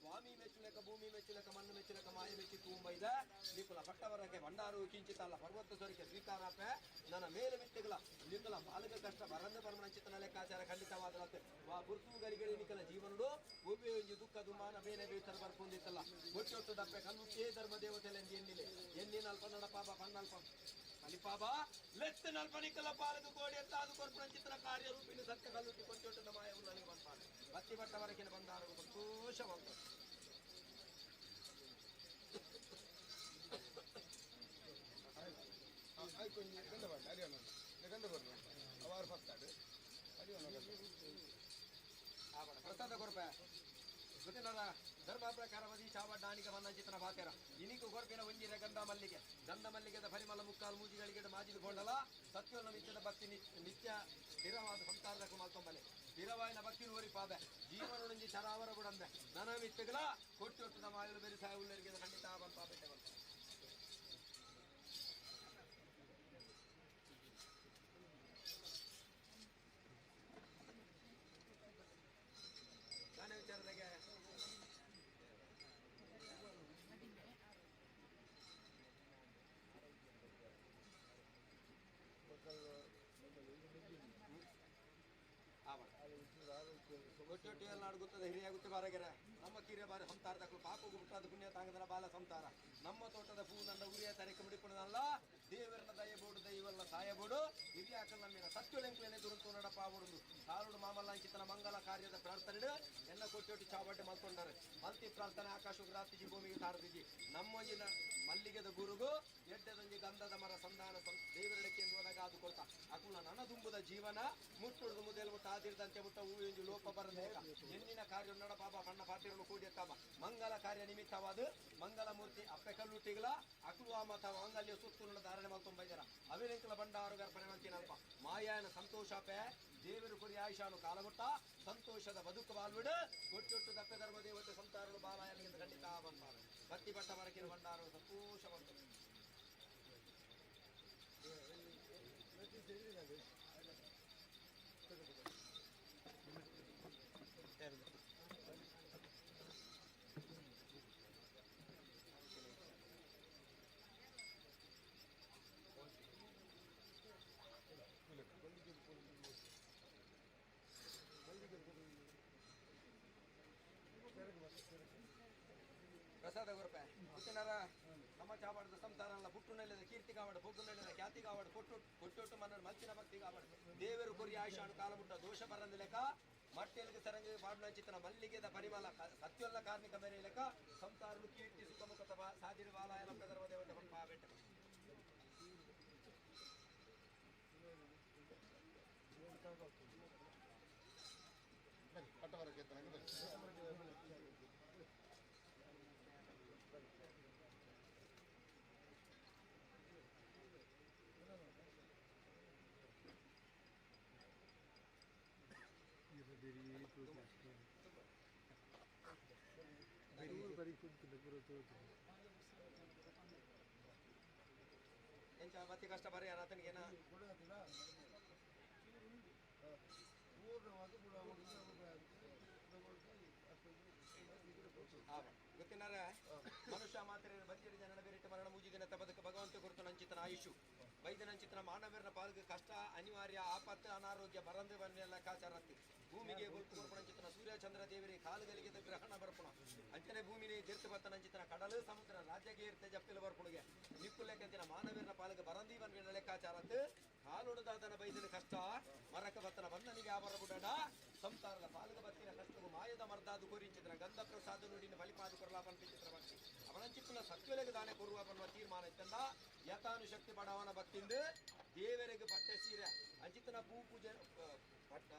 ಸ್ವಾಮಿ ಮೆಚ್ಚುಲಕ ಭೂಮಿ ಮೆಚ್ಚುಲಕ ಮಣ್ಣು ಮೆಚ್ಚುಲಕ ಮಾಯ ಮೆಚ್ಚಿ ತೂಂಬೈದ ನಿಕುಲ ಪಟ್ಟವರಕ್ಕೆ ಭಂಡಾರು ಕಿಂಚಿತ ಅಲ್ಲ ಪರ್ವತ ಸ್ವರಕ್ಕೆ ಸ್ವೀಕಾರಪೆ ನನ್ನ ಮೇಲೆ ಮಿತ್ತುಗಳ ನಿಕಲ ಬಾಲಕ ಕಷ್ಟ ಬರಂದ ಪರಮಣ ಚಿತ್ತನ ಲೆಕ್ಕಾಚಾರ ಖಂಡಿತವಾದಲತ್ತೆ ವಾ ಬುರ್ತುಗಳಿಗೆ ನಿಕಲ ಜೀವನಡು ಒಬ್ಬೆ ಒಂಜಿ ದುಃಖ ದುಮಾನ ಬೇನೆ ಬೇಸರ ಬರ್ಪೊಂದಿತ್ತಲ್ಲ ಒಟ್ಟೊಟ್ಟು ದಪ್ಪೆ ಕಲ್ಲುಟ್ಟೇ ಧರ್ಮ ದೇವತೆ ಎನ್ನಿಲೆ ಎನ್ನಿನಲ್ಪ ನಡಪಾಪ ಪನ್ನಲ್ಪ ಕಲಿಪಾಬ ಲೆತ್ತ ನಲ್ಪ ನಿಕಲ ಪಾಲದು ಕೋಡಿ ಅಂತ ಅದು ಕೊರ್ಪಣ ಚಿತ್ರ ಕಾರ್ಯ ರೂಪಿನ ಸತ್ಯ ಕಲ್ಲುಟ್ಟಿ ಕೊಟ್ಟೊಟ್ಟದ ಮಾಯ ನನಗೆ ಬಂದ್ಪಾಡ ಬತ್ತಿ ಬಟ್ಟವರಕಿನ ಬಂದಾರು ಸಂತೋಷ ಬಂತು ಆಯ್ಕೊಂಜಿ ಗಂಧ ಬರಲಿ ಅರಿಯೋಣ ಗಂಧ ಬರಲು ಅವಾರು ಫಸ್ತಾಡು ಅರಿಯೋಣ ಪ್ರಸಾದ ಕೊರ್ಪೆ ಗೊತ್ತಿಲ್ಲದ ಧರ್ಮ ಪ್ರಕಾರವದಿ ಚಾವಡ್ಡಾನಿಕ ಬಂದ ಚಿತ್ರನ ಬಾತೆರ ಇನಿಕು ಕೊರ್ಪಿನ ಒಂಜಿರ ಗಂಧ ಮಲ್ಲಿಗೆ ಗಂಧ ಮಲ್ಲಿಗೆದ ಪರಿಮಳ ಮುಕ್ಕಾಲು ಮೂಜಿಗಳಿಗೆ ಮಾಜಿದು ಕೊಂಡಲ ಸತ್ಯೋನ ನಿತ್ಯದ ಭಕ್ತಿ ನಿತ್ಯ ಸ್ಥಿರವಾದ ಸಂಸಾರದ ಕುಮಾಲ್ತೊಂಬಲೆ ಸ್ಥಿರವಾಯಿನ ಭಕ್ತಿ ಓರಿ ಪಾಬೆ ಜೀವನೊಂಜಿ ಶರಾವರ ಬುಡಂಬೆ ನನ ಮಿತ್ತುಗಳ ಕೊಟ್ಟು ನಮ್ಮ ಆಯುರು ಬೇರೆ ಸಾಯುಲ್ಲರಿಗೆ ಖಂಡಿತ ಬಂತ ಪಾಪೆಟ್ಟೆ ಬಂತ ನಾನೇ ವಿಚಾರದಾಗೆ ಒಟ್ಟೊಟ್ಟು ಎಲ್ಲ ನಾಡು ಹಿರಿಯ ಗುತ್ತು ಬಾರಗೆರೆ ನಮ್ಮ ಕಿರಿಯ ಬಾರಿ ಸಂತಾರದ ಪಾಪಗೂ ಮುಟ್ಟಾದ ಪುಣ್ಯ ತಾಂಗದನ ಬಾಲ ಸಂತಾರ ನಮ್ಮ ತೋಟದ ಹೂ ನನ್ನ ಉರಿಯ ತರಕ ಮುಡಿಪುಣದಲ್ಲ ದೇವರನ್ನ ದಯಬೋಡು ದೈವಲ್ಲ ಸಾಯಬೋಡು ಹಿರಿಯಾಕಲ್ ನಮ್ಮಿನ ಸತ್ಯಲೆಂಕ್ಲೇನೆ ದುರಂತು ನಡಪಾಬೋಡು ಸಾರುಡು ಮಾಮಲ್ಲಾಂಕಿತನ ಮಂಗಲ ಕಾರ್ಯದ ಪ್ರಾರ್ಥನೆ ಎಲ್ಲ ಕೊಟ್ಟೊಟ್ಟು ಚಾವಟ್ಟೆ ಮಲ್ಕೊಂಡಾರೆ ಮಲ್ತಿ ಪ್ರಾರ್ಥನೆ ಆಕಾಶ ರಾತ್ರಿ ಭೂಮಿಗೆ ತಾರದಿಜಿ ನಮ್ಮೊಂಜಿನ ಮಲ್ಲಿಗೆದ ಗುರುಗು ಎಡ್ಡೆದೊಂಜಿ ಗಂಧದ ಮರ ಸಂಧಾನ ದೇವರಡಕ್ಕೆ ಎಂದುವದಾಗ ಅದು ಕೊಡ್ತ ಅಕುಲ ನನ ದುಂಬುದ ಜೀವನ ಮುಟ್ಟುಡ್ದು ಮುದೆಲ್ ಮುಟ್ಟ ಆದಿರ್ದಂತೆ ಮುಟ್ಟ ಹೂವಿಂಜು ಲೋಪ ಬರದೇಕ ಎನ್ನಿನ ಕಾರ್ಯ ನಡ ಪಾಪ ಬಣ್ಣ ಪಾತಿರಲು ಕೂಡಿಯತ್ತವ ಮಂಗಲ ಕಾರ್ಯ ನಿಮಿತ್ತವಾದ ಮಂಗಲ ಮೂರ್ತಿ ಅಪ್ಪೆ ಕಲ್ಲುಟ್ಟಿಗಳ ಅಕುಲು ಮತ ಮಾಂಗಲ್ಯ ಸುತ್ತು ಧಾರಣೆ ಮಲ್ತೊಂಬೈದರ ಅವಿಲೆಂಕಲ ಬಂಡಾರು ಗರ್ಭಣೆ ಮಲ್ತಿನಲ್ಪ ಮಾಯಾನ ಸಂತೋಷಪೆ ದೇವರು ಕುರಿ ಆಯುಷಾನು ಕಾಲಮುಟ್ಟ ಸಂತೋಷದ ಬದುಕು ಬಾಲ್ವಿಡು ಕೊಟ್ಟೊಟ್ಟು ದಪ್ಪೆ ಧರ್ಮ ದೇವತೆ ಸಂತಾರನು ಬಾಲಾಯನಿಗೆ ಖಂಡಿತ ಬಂದಾರು ಬತ್ತಿ ಬಟ್ಟ ಮರಕಿನ ಬಂಡಾರು ಸಂತೋಷ ಬಂತು ಪ್ರಸಾದ ಗುರುಪೆ ಗೊತ್ತಿನಾರ ನಮ್ಮ ಚಾವಾಡದ ಸಂಸಾರಲ್ಲ ಪುಟ್ಟು ನೆಲೆದ ಕೀರ್ತಿ ಕಾವಾಡ ಪೊಗ್ಗು ನೆಲೆದ ಖ್ಯಾತಿ ಕಾವಾಡ ಕೊಟ್ಟು ಕೊಟ್ಟೊಟ್ಟು ಮನ್ನರು ಮಲ್ಚಿನ ಭಕ್ತಿ ಕಾವಾಡ ದೇವರು ಕುರಿ ಆಯುಷಾನು ಕಾಲಮುಟ್ಟ ದೋಷ ಬರಂದ ಲೆಕ್ಕ ಮಟ್ಟೆಲ್ಗೆ ಸರಂಗಿ ಪಾಡ್ನ ಮಲ್ಲಿಗೆದ ಪರಿಮಳ ಸತ್ಯಲ್ಲ ಕಾರ್ಮಿಕ ಮೇರೆ ಲೆಕ್ಕ ಸಂಸಾರನು ಕೀರ್ತಿ ಸುಖಮುಖ ಸಾಧಿರು ಬಾಲಾಯನ ಧರ್ಮ ದೇವತೆ ಬೆಟ್ಟ ಪಟ್ಟವರಕ್ಕೆ ಬನ್ನಿ. ಎಂಚ ಮತ್ತೆ ಕಷ್ಟ ಬರೆಯಾರ ಆತನಿಗೇನ ಗೊತ್ತಿನಾರ ಮನುಷ್ಯ ಮಾತ್ರ ಬಜ್ಜಡಿ ಜನನ ಬೇರಿಟ್ಟ ಮರಣ ಮೂಜಿ ದಿನ ಬದುಕ ಭಗವಂತ ಕುರಿತು ನಂಚಿತನ ಆಯುಷು. ಬೈದನಂಚಿತ್ರ ಮಾನವೀರನ ಪಾಲ್ಗೆ ಕಷ್ಟ ಅನಿವಾರ್ಯ ಆಪತ್ತು ಅನಾರೋಗ್ಯ ಬರಂದು ಬನ್ನಿ ಲೆಕ್ಕಾಚಾರತ್ತು ಭೂಮಿಗೆ ಗೊತ್ತು ಕೊರ್ಪಣಂಚಿತನ ಸೂರ್ಯ ಚಂದ್ರ ದೇವರಿ ಕಾಲುಗಳಿಗೆ ಗ್ರಹಣ ಬರ್ಪಣ ಅಂಚನೆ ಭೂಮಿನೇ ತೀರ್ಥ ಬತ್ತನಂಚಿತನ ಕಡಲು ಸಮುದ್ರ ರಾಜ್ಯಗೆ ಇರ್ತೆ ಜಪ್ಪಿಲ ಬರ್ಪುಡುಗೆ ನಿಕ್ಕು ಲೆಕ್ಕಂತಿನ ಮಾನವೀರನ ಪಾಲ್ಗೆ ಬರಂದಿ ಬನ್ವಿನ ಲೆಕ್ಕಾಚಾರತ್ತು ಕಾಲುಡದಾದನ ಬೈದನ ಕಷ್ಟ ಮರಕ ಬತ್ತನ ಬಂದನಿಗೆ ಆಬರ ಬುಡಡ ಸಂಸಾರದ ಪಾಲ್ಗೆ ಬತ್ತಿನ ಕಷ್ಟವು ಮಾಯದ ಮರ್ದಾದು ಕೋರಿಂಚಿತ್ರ ಗಂಧ ಪ್ರಸಾದ ನುಡಿನ ಬಲಿಪಾದು ಕೊರಲಾ ಪನ್ಪಿಚಿತ್ರ ಭಕ್ತಿ ಅವನಂಚಿಪ್ಪುನ ಸತ್ಯಲೆಗೆ ದಾನೆ ಕೊರುವ ಬನ್ನುವ ತೀರ್ಮಾನ ಇತ್ತಂದ ಯಥಾನುಶಕ್ತಿ ಬಡವನ ಭಕ್ತಿಂದ ದೇವರಿಗೆ ಪಟ್ಟೆ ಸೀರೆ ಅಂಚಿತನ ಪೂ ಪೂಜೆ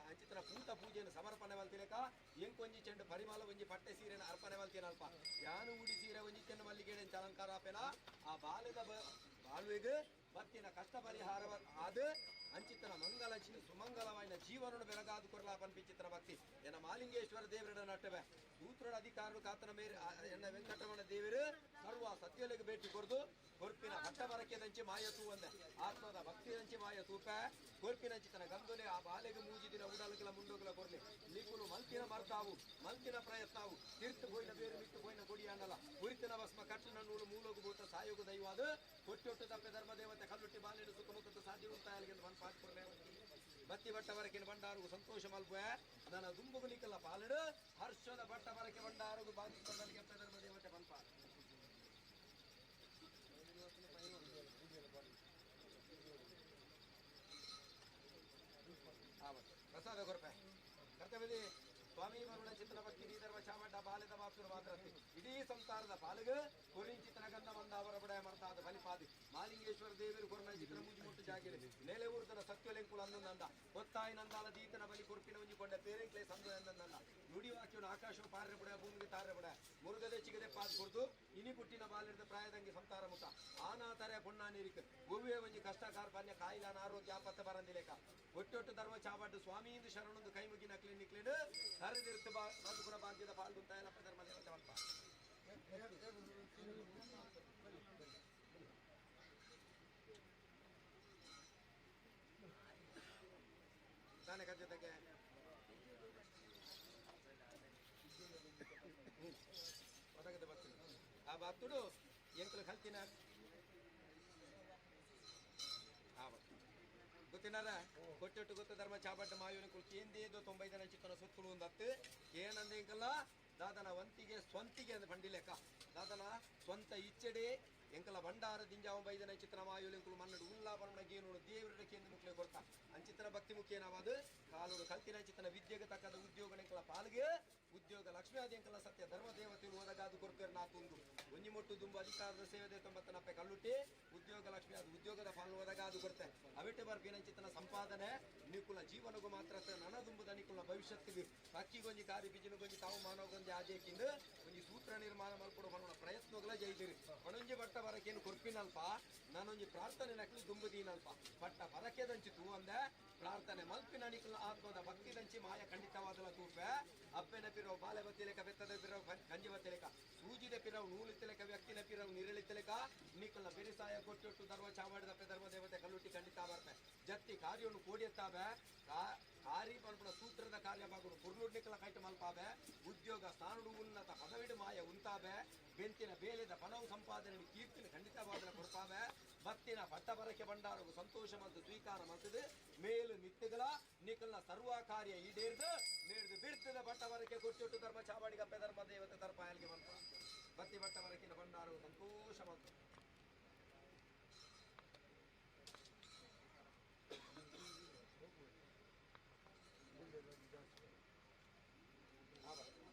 ಅಂಚಿತನ ಪೂತ ಪೂಜೆಯನ್ನು ಸಮರ್ಪಣೆ ಮಲ್ತಿಲಕ ಎಂಕೊಂಜಿ ಚೆಂಡು ಪರಿಮಳ ಒಂಜಿ ಪಟ್ಟೆ ಸೀರೆನ ಅರ್ಪಣೆ ಮಲ್ತೀನಲ್ಪ ಯಾನು ಉಡಿ ಸೀರೆ ಒಂಜಿ ಚೆಂಡು ಮಲ್ಲಿಗೆ ಅಲಂಕಾರ ಆಪೆನ ಆ ಬಾಲ್ಯದ ಬಾಳ್ವೆಗೆ ಬತ್ತಿನ ಕಷ್ಟ ಪರಿಹಾರ ಆದ ಅಂಚಿತನ ಮಂಗಲ ಸುಮಂಗಲವಾಯಿನ ಜೀವನನು ಬೆಳಗಾದು ಕೊರಲಾ ಪನ್ಪಿಚಿತ್ರ ಭಕ್ತಿ ಎನ್ನ ಮಾಲಿಂಗೇಶ್ವರ ದೇವರ ನಟ್ಟವೆ ಸೂತ್ರದ ಅಧಿಕಾರರು ಕಾತನ ಮೇರೆ ಎನ್ನ ವೆಂಕಟರಮಣ ದೇವರು ಸರ್ವ ಸತ್ಯಲೆಗೆ ಭೇಟಿ ಕೊರ್ದು ಕೊರ್ಪಿನ ಹಟ್ಟ ಬರಕೆದಂಚೆ ಮಾಯ ತೂವಂದೆ ಆತ್ಮದ ಭಕ್ತಿದಂಚೆ ಮಾಯ ತೂಪ ಕೊರ್ಪಿನಂಚಿತನ ಗಂಧುಲೆ ಆ ಬಾಲೆಗೆ ಮೂಜಿದಿನ ಉಡಲುಗಳ ಮುಂಡೋಗಲ ಕೊರ್ಲಿ ನಿಕುಲು ಮಲ್ತಿನ ಮರ್ತಾವು ಮಲ್ತಿನ ಪ್ರಯತ್ನಾವು ತೀರ್ಥ ಬೋಯಿನ ಬೇರು ಮಿಟ್ಟು ಬೋಯಿನ ಕೊಡಿಯಾನಲ್ಲ ಹುರಿತನ ಭಸ್ಮ ಕಟ್ಟಿನ ನೂಲು ಮೂಲೋಗು ಭೂತ ಸಾಯೋಗು ದೈವಾದ ಕೊಟ್ಟೊಟ್ಟು ತಪ್ಪೆ ಧರ್ಮ ದೇವತೆ ಕಲ್ಲುಟ್ಟಿ ಬಾಲೆಡು ಸುಖ ಮುಖದ ಸಾಧ್ಯ ಉಂಟಾಯಲ್ಗೆ ಮನ್ ಪಾಟ್ ಕೊರ್ಲೆ ಬತ್ತಿ ಬಟ್ಟ ಬರಕಿನ ಬಂಡಾರುಗು ಸಂತೋಷ ಮಲ್ಪೆ ನನ್ನ ದುಂಬುಗು ನಿಕಲ್ಲ ಪಾಲಡು ಹರ್ಷದ ಬಟ್ಟ ಬರಕೆ ಬಂಡಾರುಗು ಬಾಕಿ ಕೊಂಡಲಿಗೆ ಧರ್ಮ ದೇವತೆ ಮನ್ಪ ಪ್ರಸಾದ ಕೊರ್ಪೆ ಕರ್ತವ್ಯದಿ ಸ್ವಾಮಿ ವರುಣ ಚಿತ್ರ ಭಕ್ತಿ ಧರ್ಮ ಚಾಮಡ್ಡ ಬಾಲ್ಯದ ಮಾತುರು ಮಾತ್ರ ಇಡೀ ಸಂಸಾರದ ಪಾಲಿಗೆ ಕೊರಿಂಚಿತನ ಗಂಧ ಬಂದ ಅವರ ಬಡ ಮರ್ತಾದ ಬಲಿಪಾದಿ ಮಾಲಿಂಗೇಶ್ವರ ದೇವರು ಕೊರ್ನ ಚಿತ್ರ ಮೂಜಿ ಮುಟ್ಟು ಜಾಗಿರಿ ನೆಲೆ ಊರ್ತನ ಸತ್ಯಲೆಂಕುಲು ಅಂದಂದ ಹೊತ್ತಾಯಿ ನಂದಾಲ ದೀತನ ಬಲಿ ಕೊರ್ಪಿನ ಒಂಜಿಕೊಂಡ ಪೇರೆಂಕ್ಲೆ ಸಂದ ಎಂದಂದ ನುಡಿ ವಾಕ್ಯವನ್ನು ಆಕಾಶವು ಪಾರ್ರೆ ಬುಡ ಭೂಮಿಗೆ ತಾರೆ ಬುಡ ಮುರುಗದೆ ಚಿಗದೆ ಪಾದ್ ಕೊಡ್ದು ಇನಿ ಪುಟ್ಟಿನ ಬಾಲ್ಯದ ಪ್ರಾಯದಂಗೆ ಸಂಸಾರ ಮುಖ ಆನಾತರೆ ಪೊಣ್ಣ ನೀರಿಕ್ ಒವ್ವೇ ಒಂಜಿ ಕಷ್ಟ ಕಾರ್ಪಣ್ಯ ಕಾಯಿಲಾನ ಆರೋಗ್ಯ ಆಪತ್ತ ಬರಂದಿಲೇಕ ಒಟ್ಟೊಟ್ಟು ಧರ್ಮ ಚಾಬಡ್ಡು ಸ್ವಾಮಿ ಶರಣೊಂದು ಕೈ ಮುಗಿನ ಕ್ಲಿನಿಕ್ಲೇಡು ಹರಿದಿರ್ತು ಬದುಕುನ ಭಾಗ್ಯದ ಪಾಲ್ಗುಂತಾಯನಪ್ಪ ಧರ್ಮ ದೇವತೆ ಮಲ್ಪ ತಾನೇ ಕಜ್ಜತೆಗೆ ಒದಗದೆ ಬರ್ತೀನಿ ಆ ಬಾತುಡು ಎಂಕಲು ಕಲ್ತಿನ ಆ ಗೊತ್ತಿನಾರ ಕೊಟ್ಟೊಟ್ಟು ಗೊತ್ತ ಧರ್ಮ ಚಾಬಡ್ಡ ಮಾಯುವಿನ ಕುಲು ಕೇಂದೇದು ತೊಂಬೈದನ ಚಿಕ್ಕನ ಸುತ್ತುಳು ಒಂದತ್ತು ಏನಂದ ಎಂಕಲ್ಲ ದಾದನ ವಂತಿಗೆ ಸ್ವಂತಿಗೆ ಅಂದ ಬಂಡಿಲೆಕ್ಕ ದಾದನ ಸ್ವಂತ ಇಚ್ಚಡೆ ಎಂಕಲ ಭಂಡಾರ ದಿಂಜಾವ ಬೈದನ ಚಿತ್ರ ಮಾಯುಲಿಂಕುಲು ಮನ್ನಡು ಉಲ್ಲಾ ಪರಮಣ ಗೇನುಡು ದೇವರ ಕೇಂದ್ರ ಮುಖ್ಯ ಕೊರ್ತ ಅಂಚಿತನ ಭಕ್ತಿ ಮುಖ್ಯನಾವದು ಕಾಲುಡು ಕಲ್ತಿನ ಚಿತ್ತನ ವಿದ್ಯೆಗೆ ತಕ್ಕದ ಉದ್ಯೋಗ ಎಂಕಲ ಪಾಲ್ಗೆ ಉದ್ಯೋಗ ಲಕ್ಷ್ಮೀ ಆದಿ ಎಂಕಲ ಸತ್ಯ ಧರ್ಮ ದೇವತೆ ಓದಗಾದು ಕೊರ್ತೇರು ನಾ ತುಂದು ಒಂಜಿ ಮೊಟ್ಟು ದುಂಬು ಅಧಿಕಾರದ ಸೇವೆ ತೊಂಬತ್ತನಪ್ಪೆ ಕಲ್ಲುಟ್ಟಿ ಉದ್ಯೋಗ ಲಕ್ಷ್ಮಿ ಅದು ಉದ್ಯೋಗದ ಪಾಲು ಒದಗಾದು ಕೊರ್ತೆ ಅವಿಟ್ಟೆ ಬರ್ಪಿನಂಚಿತನ ಸಂಪಾದನೆ ನಿಕುಲ ಜೀವನಗೂ ಮಾತ್ರ ನನ ದುಂಬುದ ನಿಕುಲ ಭವಿಷ್ಯತ್ತಿಗೆ ಅಕ್ಕಿಗೊಂಜಿ ಕಾರಿ ಬಿಜಿನುಗೊಂಜಿ ತಾವು ಮಾನವಗೊಂಜಿ ಆಜೇಕಿಂದು ಒಂಜಿ ಸೂತ್ರ ನಿರ್ಮಾಣ ಮಲ್ಪಡು ಪನ್ನುವ ಪ್ರಯತ್ನಗಳ ಜೈದಿರಿ ಪಣೊಂಜಿ ಬಟ್ಟ ಬರಕೇನು ಕೊರ್ಪಿನಲ್ಪ ನಾನೊಂಜಿ ಪ್ರಾರ್ಥನೆ ನಕಲಿ ದುಂಬುದೀನಲ್ಪ ಪಟ್ಟ ಬರಕೆದಂಚಿ ತೂ ಅಂದೆ ಪ್ರಾರ್ಥನೆ ಮಲ್ಪಿನ ನಿಕುಲ ಆತ್ಮದ ಭಕ್ತಿದಂಚಿ ಮಾಯ ಖಂಡಿತವಾದಲ ತೂಪೆ ಅಪ್ಪೆನ ಪಿರವು ಬಾಲೆ ಬತ್ತಿಲೆಕ ಬೆತ್ತದ ಪಿರವು ಕಂಜಿ ಬತ್ತಿಲೆಕ ಸೂಜಿದ ಪಿರವು ನೂಲಿತ್ತಲೆಕ ವ್ಯಕ್ತಿನ ಪಿರವು ನಿರಳಿತ್ತಲೆಕ ನಿಕುಲ ಬೆರಿಸಾಯ ಕೊಟ್ಟೊಟ್ಟು ಧರ್ಮ ಚಾವಾಡಿದ ಧರ್ಮ ದೇವತೆ ಕಲ್ಲುಟ್ಟಿ ಖಂಡಿತ ಬರ್ತೆ ಜತ್ತಿ ಕಾರ್ಯವನ್ನು ಕೋಡಿಯತ್ತಾವೆ ಕಾರಿ ಪನ್ಪುನ ಸೂತ್ರದ ಕಾರ್ಯ ಬಾಗುಡು ಕುರ್ಲುಡ್ ನಿಕಲ ಕೈಟ ಮಲ್ಪಾವೆ ಉದ್ಯೋಗ ಸ್ಥಾನುಡು ಉನ್ನತ ಪದವಿಡು ಮಾಯ ಉಂತಾವೆ ಬೆಂತಿನ ಬೇಲೆದ ಪನವು ಸಂಪಾದನೆ ಕೀರ್ತಿನ ಖಂಡಿತವಾದನ ಕೊಡ್ಪಾವೆ ಬತ್ತಿನ ಪಟ್ಟ ಬರಕೆ ಭಂಡಾರಗು ಸಂತೋಷ ಮತ್ತು ಸ್ವೀಕಾರ ಮಲ್ತದೆ ಮೇಲು ನಿತ್ಯಗಳ ನಿಕಲ್ನ ಸರ್ವ ಕಾರ್ಯ ಈಡೇರ್ದು ನೇರ್ದು ಬಿರ್ತದ ಬಟ್ಟ ಬರಕೆ ಕೊಟ್ಟಿಟ್ಟು ಧರ್ಮ ಚಾವಾಡಿಗಪ್ಪೆ ಧರ್ಮ ದೇವತೆ ತರ್ಪಾಯಲ್ಗೆ ಮಲ್ಪ ಬತ್ತಿ ಬಟ್ಟ ಬರಕಿನ ಭಂಡಾರಗು ಸಂತೋಷ ಮಲ್ತು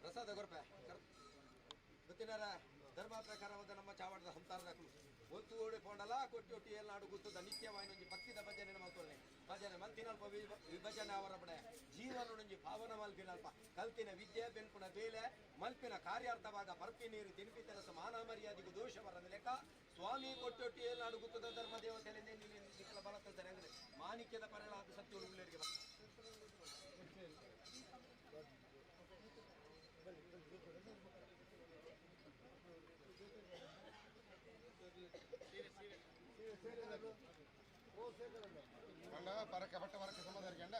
ಪ್ರಸಾದ ಕೊರ್ಪೆ ಗೊತ್ತಿನಾರ ಧರ್ಮ ಪ್ರಕಾರವಾದ ನಮ್ಮ ಚಾವಡದ ಸಂಸಾರದಕ್ಕಲು ಒತ್ತು ಓಡಿ ಪೋಂಡಲ ಕೊಟ್ಟಿ ಒಟ್ಟಿ ಏಲ್ನಾಡು ಗುತ್ತದ ನಿತ್ಯವಾಯಿನೊಂಜಿ ಭಕ್ತಿದ ಭಜನೆ ಮಲ್ತೊಲ್ಲೆ ಭಜನೆ ಮಲ್ತಿನಲ್ಪ ವಿಭಜನೆ ಅವರ ಬಡೆ ಜೀವನೊಂಜಿ ಭಾವನ ಮಲ್ಪಿನಲ್ಪ ಕಲ್ತಿನ ವಿದ್ಯೆ ಬೆನ್ಪುನ ಬೇಲೆ ಮಲ್ಪಿನ ಕಾರ್ಯಾರ್ಥವಾಗ ಬರ್ಪಿ ನೀರು ತಿನ್ಪಿ ಕೆಲಸ ಮಾನ ಮರ್ಯಾದೆಗೂ ದೋಷ ಬರದ ಲೆಕ್ಕ ಸ್ವಾಮಿ ಕೊಟ್ಟೊಟ್ಟಿ ಏಲ್ನಾಡು ಗುತ್ತದ ಧರ್ಮ ದೇವತೆ ನಿಖಲ ಬಲತ್ತ ಅಂದ್ರೆ ಮಾಣಿಕ್ಯದ ಪರಲಾದ ಸತ್ಯಗಳು ಉಳ್ಳರಿಗೆ ಅಣ್ಣ ಬರಕ್ಕೆ ಬಟ್ಟ ಬರಕ್ಕೆ ಸಮಾಧಾನಕ್ಕೆ ಅಣ್ಣ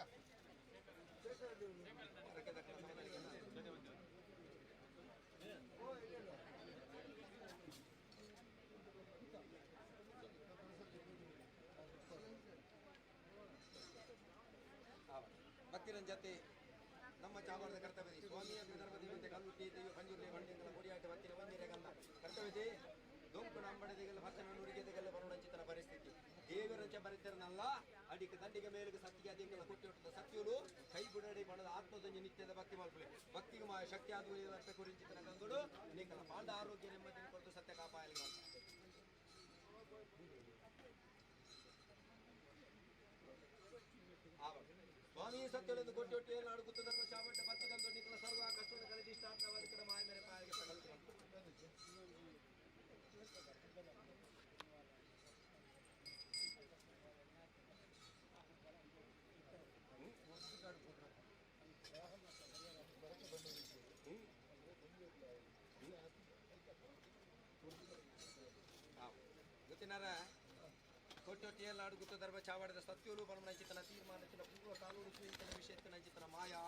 ಜತೆ ನಮ್ಮ ಚಾಮರದ ಕರ್ತವ್ಯ ಸ್ವಾಮಿಯ ಧರ್ಮದೇವತೆ ಕಲ್ಲುಟ್ಟಿ ದೈವ ಪಂಜುರ್ಲಿ ಬಂಡೆಗಳ ಕೊಡಿಯಾಟ ಬತ್ತಿನ ಒಂದಿರಗಲ್ಲ ಕರ್ತವ್ಯತೆ ದೊಂಕು ನಂಬಡದಿಗೆಲ್ಲ ಭಕ್ತನ ನುಡಿಗೆದೆಗೆಲ್ಲ ಬರುಣಂಚಿತನ ಪರಿಸ್ಥಿತಿ ದೇವರಂಚ ಬರಿತಿರನಲ್ಲ ಅಡಿಕ ದಂಡಿಗೆ ಮೇಲಿಗೆ ಸತ್ತಿಗೆ ಅದಿಂಗೆಲ್ಲ ಕೊಟ್ಟಿ ಸತ್ಯಲು ಕೈ ಬುಡಡಿ ಬಣದ ಆತ್ಮದೊಂಜಿ ನಿತ್ಯದ ಭಕ್ತಿ ಮಲ್ಪುಲೆ ಭಕ್ತಿಗೆ ಮಾ ಶಕ್ತಿ ಆದ ಅರ್ಥ ಕುರಿಂಚಿತನ ಗಂಗಳು ನಿಂಕಲ ಪಾಂಡ ಆರೋಗ್ಯ ನೆಮ್ಮದಿನ ಕೊರತು ಸತ್ಯ ಕಾಪಾಯಲಿ. ಸ್ವಾಮಿ ಸತ್ಯಲೆಂದು ಕೊಟ್ಟಿ ನಾಡು ಗುತ್ತ ಧರ್ಮ ಚಾಮಂಡ ಭಕ್ತಿ ನಿಖಲ ಸರ್ವ ಕಷ್ಟದ ಕಳೆದಿಷ್ಟಾರ್ಥವಾದ ಕಡೆ ಮಾಯ ಮೇರೆ ಪಾಯಿಗೆ ಸಕಲ. ಗೊತ್ತಿನಾರ ಕೊಟ್ಟೊಟ್ಟಿ ಎಲ್ಲ ಗುತ್ತ ಧರ್ಮ ಚಾವಾಡದ ಸತ್ಯೋಲು ಬಲಮನಂಚಿತನ ತೀರ್ಮಾನಚಿನ ಪೂರ್ವ ಕಾಲೂರು ಸುಯಿತನ ವಿಷಯತ್ತನಂಚಿತನ ಮಾಯಾ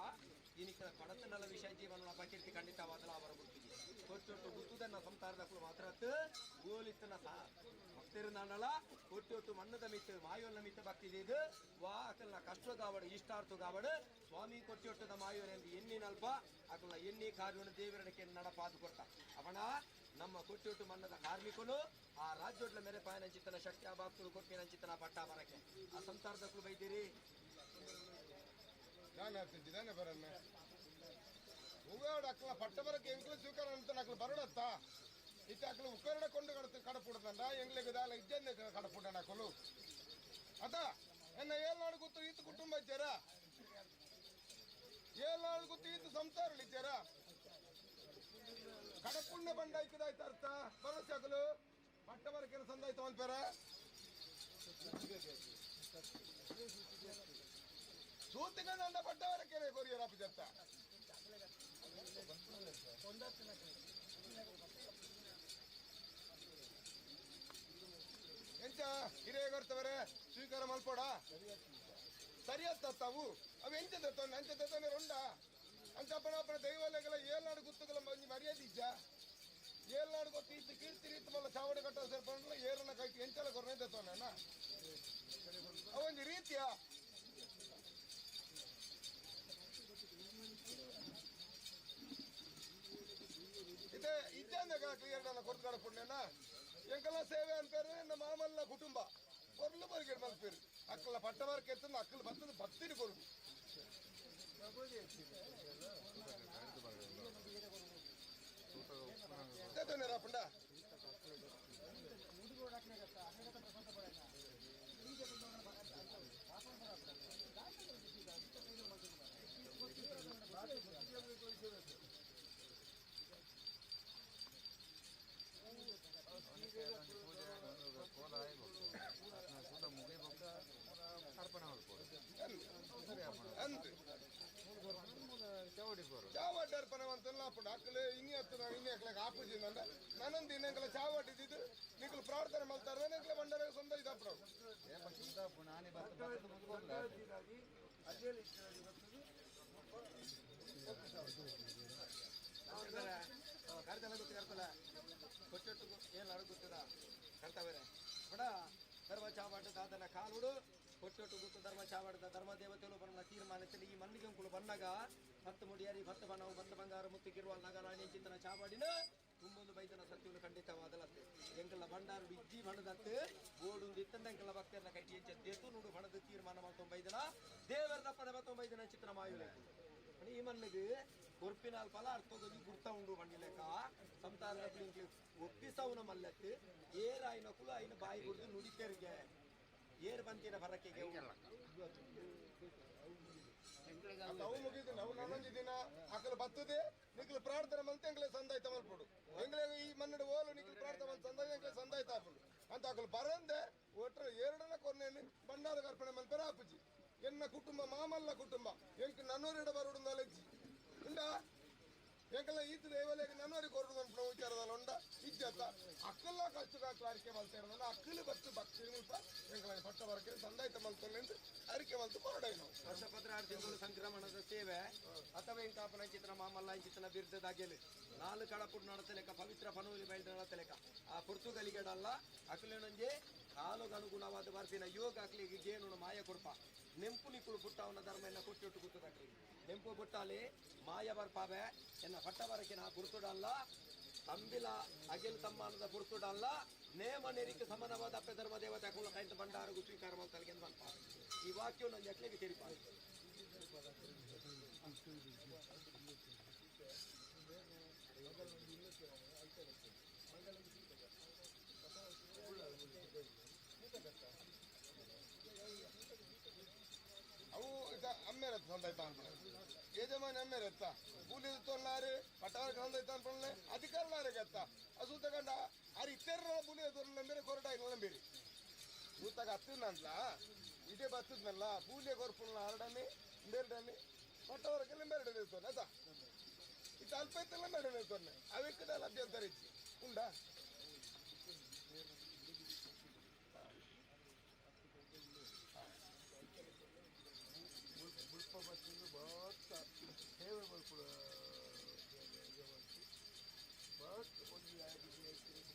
ಇನಿಕನ ಕೊಡತನಲ ವಿಷಯ ಜೀವನ ಅಪಕೀರ್ತಿ ಖಂಡಿತವಾದಲ ಅವರ ಗುರ್ತಿಗೆ ಕೊಟ್ಟೊಟ್ಟು ಗುತ್ತುದನ್ನ ಸಂಸಾರದ ಕುಲು ಮಾತ್ರ ಗೋಲಿತ್ತನ ಸಾ ಭಕ್ತಿರುನಾನಲ ಕೊಟ್ಟೊಟ್ಟು ಮಣ್ಣದ ಮಿತ್ತು ಮಾಯೋಲ್ನ ಮಿತ್ತು ಭಕ್ತಿ ಇದು ವಾ ಅಕಲ್ನ ಕಷ್ಟಗಾವಡು ಇಷ್ಟಾರ್ಥಗಾವಡು ಸ್ವಾಮಿ ಕೊಟ್ಟೊಟ್ಟದ ಮಾಯೋರೆಂದು ಎನ್ನಿನಲ್ಪ ಅಕಲ್ನ ಎಣ್ಣಿ ಕಾರ್ಯವನ್ನು ದೇವರಡಕ್ಕೆ ನಡಪಾದು ಕೊಡ್ತ ಅವನ ನಮ್ಮ ಕೊಟ್ಟೊಟ್ಟು ಮನ್ನದ ಕಾರ್ಮಿಕನು ಆ ರಾಜ್ಯೋಡ್ಲ ಮೇರೆ ಪಾಯನಂಚಿತನ ಶಕ್ತಿ ಆ ಬಾಕ್ತರು ಕೊಟ್ಟಿನಂಚಿತನ ಪಟ್ಟ ಬರಕ್ಕೆ ಆ ಸಂಸಾರದ ಕುಲು ಬೈದಿರಿ. ನಾನು ಆಗ್ತಿದ್ದಾನೆ ಬರನ್ನ ಹೂವಾಡ ಅಕ್ಕಲ ಪಟ್ಟ ಬರಕ್ಕೆ ಎಂಕ್ಲು ಸ್ವೀಕಾರ ಅಂತ ಅಕ್ಕಲು ಬರೋಡತ್ತ ಇತ್ತ ಅಕ್ಕಲು ಉಕ್ಕರಡ ಕೊಂಡು ಕಡತು ಕಡಪುಡದಂಡ ಎಂಗ್ಲಿಗೆ ದಾಲ ಇಜ್ಜಂದೆ ಕಡಪುಡಣ ಅಕ್ಕಲು ಅದ ಎನ್ನ ಏಳ್ನಾಡು ಗೊತ್ತು ಈತ ಕುಟುಂಬ ಇಚ್ಚಾರ, ಏಳ್ನಾಡು ಗೊತ್ತು ಈತ ಸಂಸಾರ ಇಚ್ಚಾರ, ಕಡಪುಣ್ಯ ಬಂಡ ಐಕದಾಯ್ತು ಅರ್ಥ ಭರವಸೆ ಅಕಲು ಪಟ್ಟ ಬರಕ್ಕೆ ಸಂದಾಯ್ತು ಅನ್ಪೇರ ಸೂತಿಗಂಡ ಪಟ್ಟವರಕ್ಕೆ ಕೊರಿಯರ್ ಆಪಿಜತ್ತ ಎಂಚ ಹಿರಿಯ ಬರ್ತವರೆ ಸ್ವೀಕಾರ ಮಲ್ಪೋಡ ಸರಿಯತ್ತ ತಾವು ಅವು ಎಂಚ ತತ್ತವನೆ ಅಂಚ ತತ್ತವನೆ ರೊಂಡ ಅಂಚಪ್ಪನ ಅಪ್ಪನ ದೈವಾಲಯಗಳ ಏಳ್ನಾಡು ಗುತ್ತುಗಳ ಮಂಜಿ ಮರ್ಯಾದೆ ಇಜ್ಜ ಏಳ್ನಾಡು ಗೊತ್ತು ಇತ್ತು ಕೀರ್ತಿ ರೀತಿ ಮಲ್ಲ ಚಾವಡಿ ಕಟ್ಟ ಸೇರ್ಪಂಡ್ಲ ಏರನ ಕೈತಿ ಎಂಚಲ ಕೊರನೆ ತತ್ತವನ ಅವೊಂದು ರೀತಿಯ ಇದೆ ಇಜ್ಜಂದ ಕ್ಲಿಯರ್ ಕೊರ್ತು ಕಡಪುಣ್ಯನ ಎಂಕಲ್ಲ ಸೇವೆ ಅನ್ಪೇರು ನಮ್ಮ ಮಾಮಲ್ಲ ಕುಟುಂಬ ಕೊರ್ಲು ಬರಿಗೆ ಮಲ್ಪೇರು ಅಕ್ಕಲ ಪಟ್ಟ ಬರಕ್ಕೆ ಎತ್ತಂದು ಅಕ್ಕಲು ಬತ್ತದ ಬತ್ತಿರಿ ಕೊರ್ಲು ರಾಪಂಡ ಚಾವಾಟಿ ಅರ್ಪಣೆ ಅಂತ ಅಪ್ಪಂಡು ಅಕ್ಕಲು ಇನಿ ಹತ್ತು ಇನಿ ಅಕ್ಲಕ್ಕೆ ಆಪುಜಿಂದ ನಾನೊಂದು ಇನ್ನೆಂಕಲ ಚಾವಾಟಿ ಇದ್ದಿದ್ದು ನಿಕ್ಕಲು ಪ್ರಾರ್ಥನೆ ಮಾಡ್ತಾರೆ ನೆಂಕಲ ಬಂಡಾರ ಸ್ವಂತ ಇದಪ್ಪಡು. ಕರ್ತಲ್ಲ ಗೊತ್ತು ಕರ್ತಲ್ಲ ಕೊಟ್ಟೊಟ್ಟು ಏನು ಅಡಗುತ್ತದ ಕರ್ತವ್ಯ ಬಡ ಧರ್ಮ ಚಾವಾಟ ದಾದನ ಕಾಲುಡು ಕೊಟ್ಟೊಟ್ಟು ಗುತ್ತು ಧರ್ಮ ಚಾವಾಡದ ಧರ್ಮ ದೇವತೆಗಳು ಬಣ್ಣ ತೀರ್ಮಾನ ಈ ಮಣ್ಣಿಗೆ ಅಂಕುಲು ಬಣ್ಣಗ ಹತ್ತು ಮುಡಿಯಾರಿ ಭತ್ತ ಬಣ್ಣವು ಭತ್ತ ಬಂಗಾರ ಮುತ್ತು ಕಿರುವಲ್ ನಗರಾಣಿ ಚಿತ್ತನ ಚಾವಾಡಿನ ತುಂಬೊಂದು ಬೈದನ ಸತ್ಯವನ್ನು ಖಂಡಿತವಾದಲತ್ತೆ ಎಂಕಲ್ಲ ಭಂಡಾರ ಇಜ್ಜಿ ಬಣ್ಣದತ್ತು ಬೋಡುಂದು ಇತ್ತಂದ ಎಂಕಲ್ಲ ಭಕ್ತರನ್ನ ಕೈಟಿ ಎಂಚ ದೇತು ನೋಡು ಬಣದ ತೀರ್ಮಾನ ಮಾಡ್ತೊಂಬೈದನ ದೇವರ ಪದ ಬತ್ತೊಂಬೈದನ ಚಿತ್ರ ಮಾಯುಲೆ ಈ ಮಣ್ಣಿಗೆ ಕೊರ್ಪಿನಾಲ್ ಫಲ ಅರ್ಥದಲ್ಲಿ ಗುರ್ತ ಉಂಡು ಬಂಡಿಲೆಕ್ಕ ಸಂತಾನ ಒಪ್ಪಿಸವನ ಮಲ್ಲತ್ತು ಏರಾಯಿನ ಕುಲ ಐನ ಬಾಯಿ ಗುಡ್ದು ನುಡಿತೆರಿಗೆ ಏರ್ ಬಂತಿನ ಬರಕೆಗೆ ಅವು ಮುಗಿದು ನಾವು ನಾನೊಂದು ದಿನ ಅಕಲು ಬರ್ತದೆ ನಿಕ್ಲು ಪ್ರಾರ್ಥನೆ ಮಂತೆ ಎಂಗ್ಲೆ ಸಂದಾಯ್ತ ಮಲ್ಪಡು ಎಂಗ್ಲೆ ಈ ಮನ್ನಡ ಓಲು ನಿಕ್ಲು ಪ್ರಾರ್ಥನೆ ಮಂತ್ ಸಂದಾಯ ಎಂಗ್ಲೆ ಸಂದಾಯ್ತ ಆಪುಂಡು ಅಂತ ಅಕಲು ಬರಂದೆ ಒಟ್ಟರೆ ಎರಡನ ಕೊರ್ನೇನು ಭಂಡಾರ ಕರ್ಪಣೆ ಮಲ್ಪೆರ ಆಪುಜಿ. ಎನ್ನ ಕುಟುಂಬ ಮಾಮಲ್ಲ ಕುಟುಂಬ ಎಂಕ್ ನನ್ನೂರಿಡ ಬರುಡು ಅಲೆಜ್ಜಿ ಉಂಡಾ ಎಂಕಲ್ಲ ಈತ ದೇವಾಲಯಕ್ಕೆ ನನ್ನೋರಿ ಕೊರಡು ಅನ್ಪುನ ವಿಚಾರದಲ್ಲ ಉಂಡ ಇಜ್ಜತ್ತ ಅಕ್ಕಲ್ಲ ಖರ್ಚು ಅರಿಕೆ ಮಲ್ತೇರದಲ್ಲ ಅಕ್ಕಲು ಬತ್ತು ಭಕ್ತಿ ಮುಲ್ಪ ಎಂಕಲ ಪಟ್ಟ ಬರಕ್ಕೆ ಸಂದಾಯ್ತ ಮಲ್ತೊಲ್ಲೆಂದು ಅರಿಕೆ ಮಲ್ತು ಕೊರಡೈನು. ವರ್ಷ ಪದ್ರಾರು ತಿಂಗಳು ಸಂಕ್ರಮಣದ ಸೇವೆ ಅಥವಾ ಇಂಕಾಪನ ಚಿತ್ರ ಮಾಮಲ್ಲ ಇಂಚಿತನ ಬಿರ್ದದಾಗೆಲು ನಾಲ್ಕು ಕಡಪುಡ್ ನಡತಲೆಕ್ಕ ಪವಿತ್ರ ಪನೂಲಿ ಬೈಲ್ದ ನಡತಲೆಕ್ಕ ಆ ಪುರ್ತುಗಲಿಗಡಲ್ಲ ಅಕಲೇನೊಂಜೆ ಕಾಲುಗನುಗುಣವಾದ ಬರ್ಪಿನ ಯೋಗ ಅಕ್ಲಿಗೆ ಗೇನು ಮಾಯ ಕೊಡ್ಪ. ನೆಂಪು ನಿಕುಲು ಪುಟ್ಟಾವನ ಧರ್ಮ ಎನ್ನ ಕೊಟ್ಟಿಟ್ಟು ಗುತ್ತದಕ್ರಿ ನೆಂಪು ಬುಟ್ಟಾಲೆ ಮಾಯ ಬರ್ಪಾವೆ ಎನ್ನ ಪಟ್ಟವರಕ್ಕೆ ನಾ ಗುರುತುಡಲ್ಲ ತಂಬಿಲ ಅಗಿಲ್ ತಮ್ಮಾನದ ಗುರುತುಡಲ್ಲ ನೇಮ ನೆರಿಕೆ ಸಮಾನವಾದ ಅಪ್ಪೆ ಧರ್ಮ ದೇವತೆ ಅಕುಲ ಕೈಂತ ಭಂಡಾರಗು ಸ್ವೀಕಾರ ಮಾಡ್ತಲ್ಗೆ ಅಂತ ಈ ವಾಕ್ಯವು ನನ್ನ ಎಕ್ಲೆಗೆ ತೆರಿಪ. ಅವು ಇದ ಅಮ್ಮೇರತ್ ಸಂದೈತ ಅನ್ಪಣೆ ಯಜಮಾನಿ ಅಮ್ಮೇರತ್ತ ಕೂಲಿ ತೊಲ್ಲಾರು ಪಟ್ಟಾರ ಸಂದೈತ ಅನ್ಪಣೆ ಅಧಿಕಾರನಾರು ಗತ್ತ ಅಸು ತಗೊಂಡ ಆರು ಇತ್ತೆರ ಬುಲಿ ತೊಲ್ಲ ಬೇರೆ ಕೊರಟಾಗಿ ನಂಬೇರಿ ಸೂತಾಗ ಹತ್ತನಂತ ಇದೇ ಬತ್ತದ್ನಲ್ಲ ಪೂಲೆ ಕೊರ್ಪುಲ್ಲ ಆರಡನೆ ಬೇರಡನೆ ಪಟ್ಟವರಕ್ಕೆಲ್ಲ ಬೇರಡನೆ ತೊನ್ನೆ ಅದ ಇದು ಅಲ್ಪ ಇತ್ತೆಲ್ಲ ಬೇಡನೆ ತೊನ್ನೆ ಅವಕ್ಕೆ ಅಭ್ಯಂತರ ಇಚ್ಚಿ ಉಂಡಾ. ಮುಲ್ಪ ಬತ್ತಿಂದು ಬಾತ ಸೇವೆ ಮಲ್ಪುಡ ಬಾತ್ ಒಂಜಿ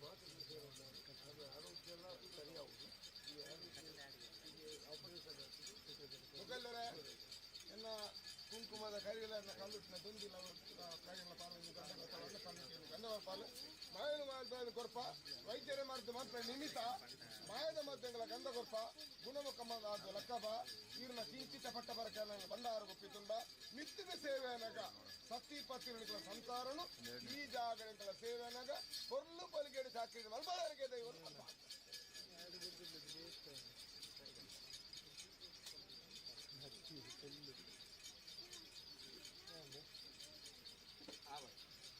ಬಾತ್ ಸೇವೆ ಉಂಟು ಆರೋಗ್ಯ ಎಲ್ಲ ಸರಿಯಾವುದು ಈ ಆರೋಗ್ಯ ಆಪರೇಷನ್. ಮುಗಲ್ಲರೆ ಎನ್ನ ಕುಂಕುಮದ ಕರಿಗಳ ಕಲ್ಲುಟ್ಟಿನ ದುಂದಿನ ಕೈಗಳ ಪಾಲು ಗಂಧವ ಪಾಲು ಮಾಯನ ಮಾಯದ ಕೊರ್ಪ ವೈದ್ಯರೇ ಮಾಡಿದ ಮಾತ್ರ ನಿಮಿತ್ತ ಮಾಯದ ಮದ್ದೆಂಗಳ ಗಂಧ ಕೊರ್ಪ ಗುಣಮುಖ ಆದ ಲಕ್ಕಬ ಈರ್ನ ಕಿಂಚಿತ ಪಟ್ಟ ಬರಕ ಭಂಡಾರ ಗುಪ್ಪಿ ತುಂಡ ಮಿತ್ತಿದ ಸೇವೆನಗ ಸತಿ ಪತಿಗಳ ಸಂಸಾರನು ಈ ಜಾಗರಣಗಳ ಸೇವೆನಗ ಪೊರ್ಲು ಬಲಿಗೇಡು ಸಾಕಿದ ಮಲ್ಬಾರಿಗೆ ದೈವರು ಮಲ್ಪ.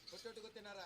ಕೊಟ್ಟೊಟ್ಟು ಗೊತ್ತೇನಾರ.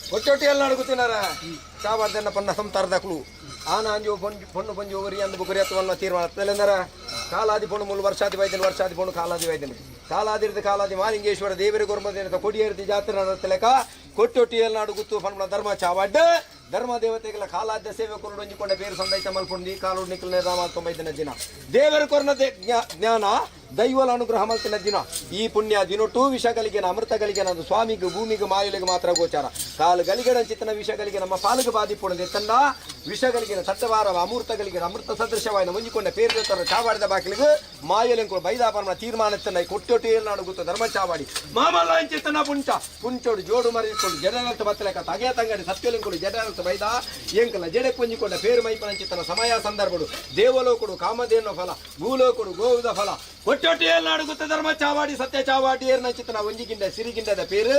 ಕೊಟ್ಟೊಟ್ಟಿ ಎಲ್ಲ ನಡುಗುತ್ತಿನಾರ ಚಾವಾಡ್ದನ್ನ ಪನ್ನ ಸಂತಾರದಕ್ಲು ಆನ ಅಂಜು ಪೊಣ್ಣು ಪೊಂಜು ಒರಿ ಅಂದು ಬುಕುರಿ ಅತ್ತವನ್ನ ತೀರ್ಮಾನ ಅತ್ತಲೆಂದರ ಕಾಲಾದಿ ಪೊಣ್ಣು ಮೂಲು ವರ್ಷಾದಿ ವೈದ್ಯನ ವರ್ಷಾದಿ ಪೊಣ್ಣು ಕಾಲಾದಿ ವೈದ್ಯನ ಕಾಲಾದಿರ್ದ ಕಾಲಾದಿ ಮಾಲಿಂಗೇಶ್ವರ ದೇವರ ಗುರುಮದೇನ ಕೊಡಿಯೇರ್ತಿ ಜಾತ್ರೆ ನಡತಲೆಕ ಕೊಟ್ಟೊಟ್ಟಿ ಎಲ್ಲ ನಡುಗುತ್ತು ಪನ್ಪುನ ಧರ್ಮ ಚಾವಾಡ್ ಧರ್ಮ ದೇವತೆಗಳ ಕಾಲಾದ್ಯ ಸೇವೆ ಕೊರಡು ಒಂಜಿಕೊಂಡ పేరు ಸಂದೈತ ಮಲ್ಪುಂಡಿ ಕಾಲು ನಿಕ್ಕಲ ರಾಮ ತೊಂಬೈದನ ದಿನ ದೇವರ ಕೊರ್ನ ಜ್ಞಾನ ದೈವಲ ಅನುಗ್ರಹ ಮಲ್ತಿನ ದಿನ ಈ ಪುಣ್ಯ ದಿನೊಟ್ಟು ವಿಷ ಗಲಿಗೆನ ಅಮೃತ ಗಲಿಗೆನ ಅದು ಸ್ವಾಮಿಗೆ ಭೂಮಿಗೆ ಮಾಯುಲಿಗೆ ಮಾತ್ರ ಗೋಚಾರ ಕಾಲು ಗಲಿಗೆಡಂಚಿತನ ವಿಷ ನಮ್ಮ ಪಾಲಿಗೆ ಬಾಧಿಪುಣದೆ ತಂಡ ವಿಷ ಸತ್ಯವಾರ ಅಮೃತ ಗಲಿಗೆನ ಅಮೃತ ಸದೃಶವಾಯಿನ ಮುಂಜಿಕೊಂಡ పేరు ಚಾವಾಡಿದ ಬಾಕಿಲಿಗೆ ಮಾಯಲೆಂಕು ಬೈದಾಪರ್ಮ ತೀರ್ಮಾನ ಕೊಟ್ಟೊಟ್ಟು ಏಳ್ನಾಡು ಗೊತ್ತು ಧರ್ಮ ಚಾವಾಡಿ ಮಾಮಲ್ಲ ಅಂಚಿತನ ಪುಂಚ ಪುಂಚೋಡು ಜೋಡು ಮರಿಕೊಂಡು ಜಡನಲ್ತ ಬತ್ತಲೆಕ ತಗೆಯ ತಂಗಡಿ ಸತ್ಯಲಿಂಕುಡು ಜಡನಲ್ತ ಬೈದ ಎಂಕಲ ಜಡೆ ಪುಂಜಿಕೊಂಡ ಪೇರು ಮೈಪನಂಚಿತನ ಸಮಯ ಸಂದರ್ಭಡು ದೇವಲೋಕುಡು ಕಾಮಧೇನು ಫಲ ಭೂಲೋಕುಡು ಗೋವುದ ಫಲ ಕೊಟ್ಟೊಟ್ಟು ಏಳ್ನಾಡು ಗೊತ್ತ ಧರ್ಮ ಚಾವಾಡಿ ಸತ್ಯ ಚಾವಾಡಿ ಏರ್ನಂಚಿತನ ಒಂಜಿಗಿಂಡ ಸಿರಿಗಿಂಡದ ಪೇರು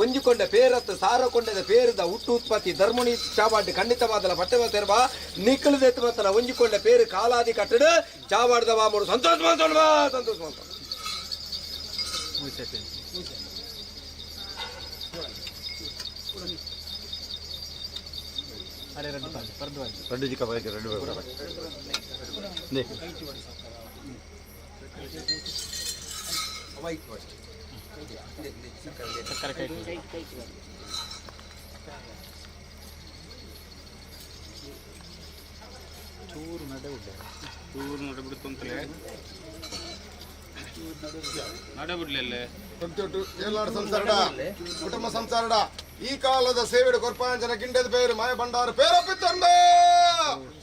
ಒಂಜಿಕೊಂಡ ಪೇರತ್ತು ಸಾರಕೊಂಡದ ಪೇರುದ ಹುಟ್ಟು ಉತ್ಪತ್ತಿ ಧರ್ಮಣಿ ಚಾವಾಡಿ ಖಂಡಿತವಾದಲ ಪಟ್ಟವ ತೆರ್ಬ ನಿಕ್ಕಳದೆತ್ತುವತ್ತನ ಒಂಜಿಕೊಂಡ ಪೇರು ಕಾಲಾದಿ ಕಟ್ಟಡು ಚಾವಾಡ್ದ ವಾಮುಡು ಸಂತೋಷ ಮಂತೋಣ ಸಂತೋಷ ಮಂತೋಣ. రెండు ಜಿಕ್ಕ ಬೈಕ್ రెండు ಏಲ್ನಾಡು ಸಂಸಾರಡ ಕುಟುಂಬ ಸಂಸಾರಡ ಈ ಕಾಲದ ಸೇವೆಡು ಕೊರ್ಪಾಂಜನ ಗಿಂಡದ పేరు ಮಾಯ ಭಂಡಾರ పేರೊಪ್ಪಿತ್ತೊಂಡ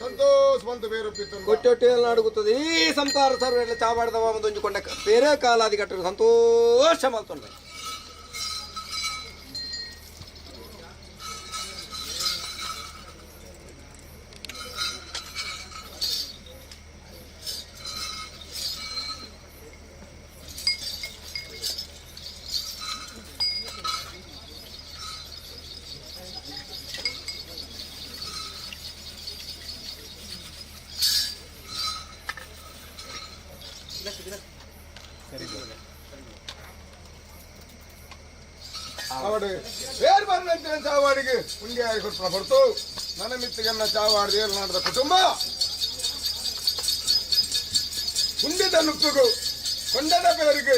ಸಂತೋಷ ಬಂತು పేರೊಪ್ಪಿತ್ತೊಂಡ ಕೊಟ್ಟೊಟ್ಟು ಏಳ್ನಾಡು ಗೊತ್ತದ ಈ ಸಂಸಾರ ಸರ್ವೆಲ್ಲ ಚಾವಾಡ್ದ ವಾಮದೊಂಜಿಕೊಂಡ ಪೇರೇ ಕಾಲಾದಿ ಕಟ್ಟರು ಸಂತೋಷ ಮಲ್ತೊಂಡ. ಅವಡು ಬೇರೆ ಬಂದಂತೆ ಚಾವಾಡಿಗೆ ಉಂಡಿಯಾಗಿ ಕೊಟ್ಟ ಹೊರತು ನನ್ನ ಮಿತ್ತಿಗನ್ನ ಚಾವಾಡಿ ಏಳ್ನಾಡದ ಕುಟುಂಬ ಉಂಡಿದ ನುಪ್ಪುಗು ಕೊಂಡದ ಪೇರಿಗೆ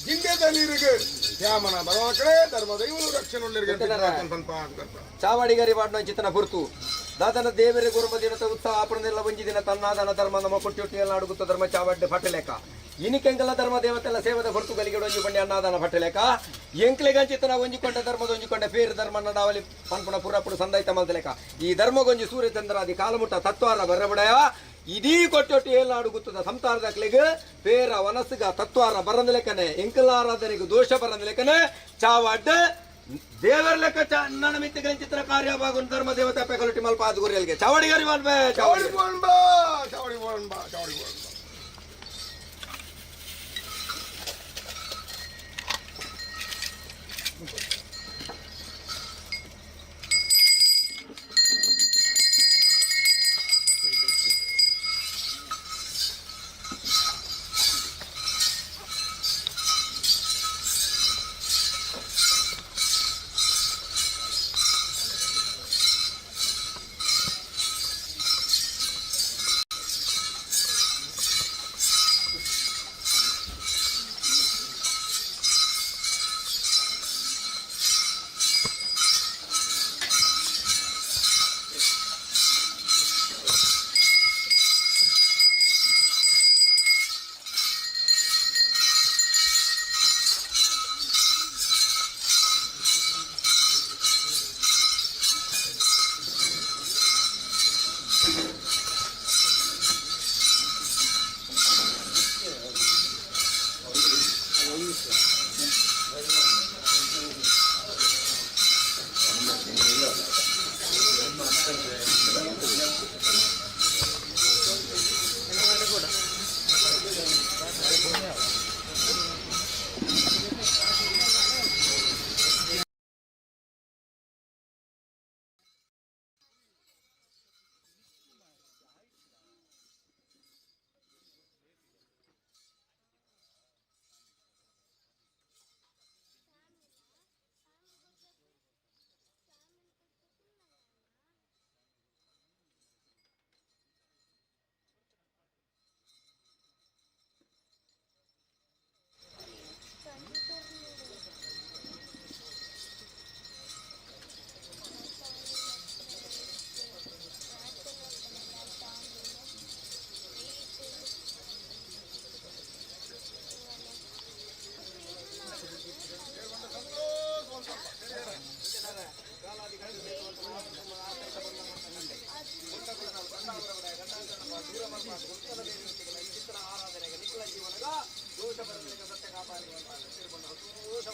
ಗಿಂಡೆದ ನೀರಿಗೆ ಶ್ಯಾಮನ ಬರವಕಡೆ ಧರ್ಮ ದೈವನು ರಕ್ಷಣೆ ಚಾವಾಡಿಗರಿ ವಾಡ್ನ ಚಿತನ ಪುರ್ತು ದಾದನ ದೇವರ ಗುರುಮ ದಿನದ ಉತ್ಸಾಹ ಆಪಣದೆಲ್ಲ ಒಂಜಿ ದಿನ ತನ್ನಾದನ ಧರ್ಮ ನಮ್ಮ ಕೊಟ್ಟಿಟ್ಟು ಎಲ್ಲ ಅಡುಗುತ್ತ ಧರ್ಮ ಚಾವಡ್ಡೆ ಪಟ್ಟಲೇಕ ಇನಿಕೆಂಗಲ ಧರ್ಮ ದೇವತೆಲ್ಲ ಸೇವದ ಹೊರತು ಗಲಿಗೆಡು ಒಂಜಿ ಕೊಂಡೆ ಅನ್ನಾದಾನ ಪಟ್ಟಲೇಕ ಎಂಕ್ಲೆಗಂಚಿತನ ಒಂಜಿಕೊಂಡ ಧರ್ಮದ ಒಂಜಿಕೊಂಡ ಪೇರು ಧರ್ಮ ನಡಾವಲಿ ಪನ್ಪುಣ ಪುರಪುಡು ಸಂದೈತ ಮಲ್ದಲೇಕ ಈ ಧರ್ಮಗೊಂಜಿ ಸೂರ್ಯಚಂದ್ರಾದಿ ಕಾಲಮುಟ್ಟ ತತ್ವಾರ ಬರಬಡಯ ಇದೀ ಕೊಟ್ಟೊಟ್ಟು ಏಲ್ನಾಡು ಗುತ್ತದ ಸಂಸಾರದ ಕ್ಲೆಗ್ ಪೇರ ವನಸ್ಸುಗ ತತ್ವಾರ ಬರಂದಲೆಕ್ಕನೆ ಎಂಕಲಾರಾಧನೆಗೆ ದೋಷ ಬರಂದಲೆಕ್ಕನೆ ಚಾವಡ್ಡ ದೇವರ ಲೆಕ್ಕ ನನ್ನ ಮಿತ್ತಿಗಳ ಚಿತ್ರ ಕಾರ್ಯವಾಗುವ ಧರ್ಮ ದೇವತೆ ಪೆಕಲುಟಿ ಮಲ್ಪ ಅದು ಗುರಿಯಲ್ಗೆ ಚಾವಡಿಗರಿ ಮಲ್ಪೆ ಚಾವಡಿ ಬೋಳ್ಬಾ ಚಾವಡಿ ಬೋಳ್ಬಾ ಚಾವಡಿ ಬೋಳ್ಬಾ. ಚಿತ್ರ ಆರಾಧನೆಗೆ ನಿಖಿಲ ಜೀವನದ ದೋಷ ಬರಲಿಕ್ಕೆ ಸತ್ಯ ಕಾಪಾಡಿ ಸಂತೋಷ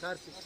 ಕಾರ್ತಿಕ್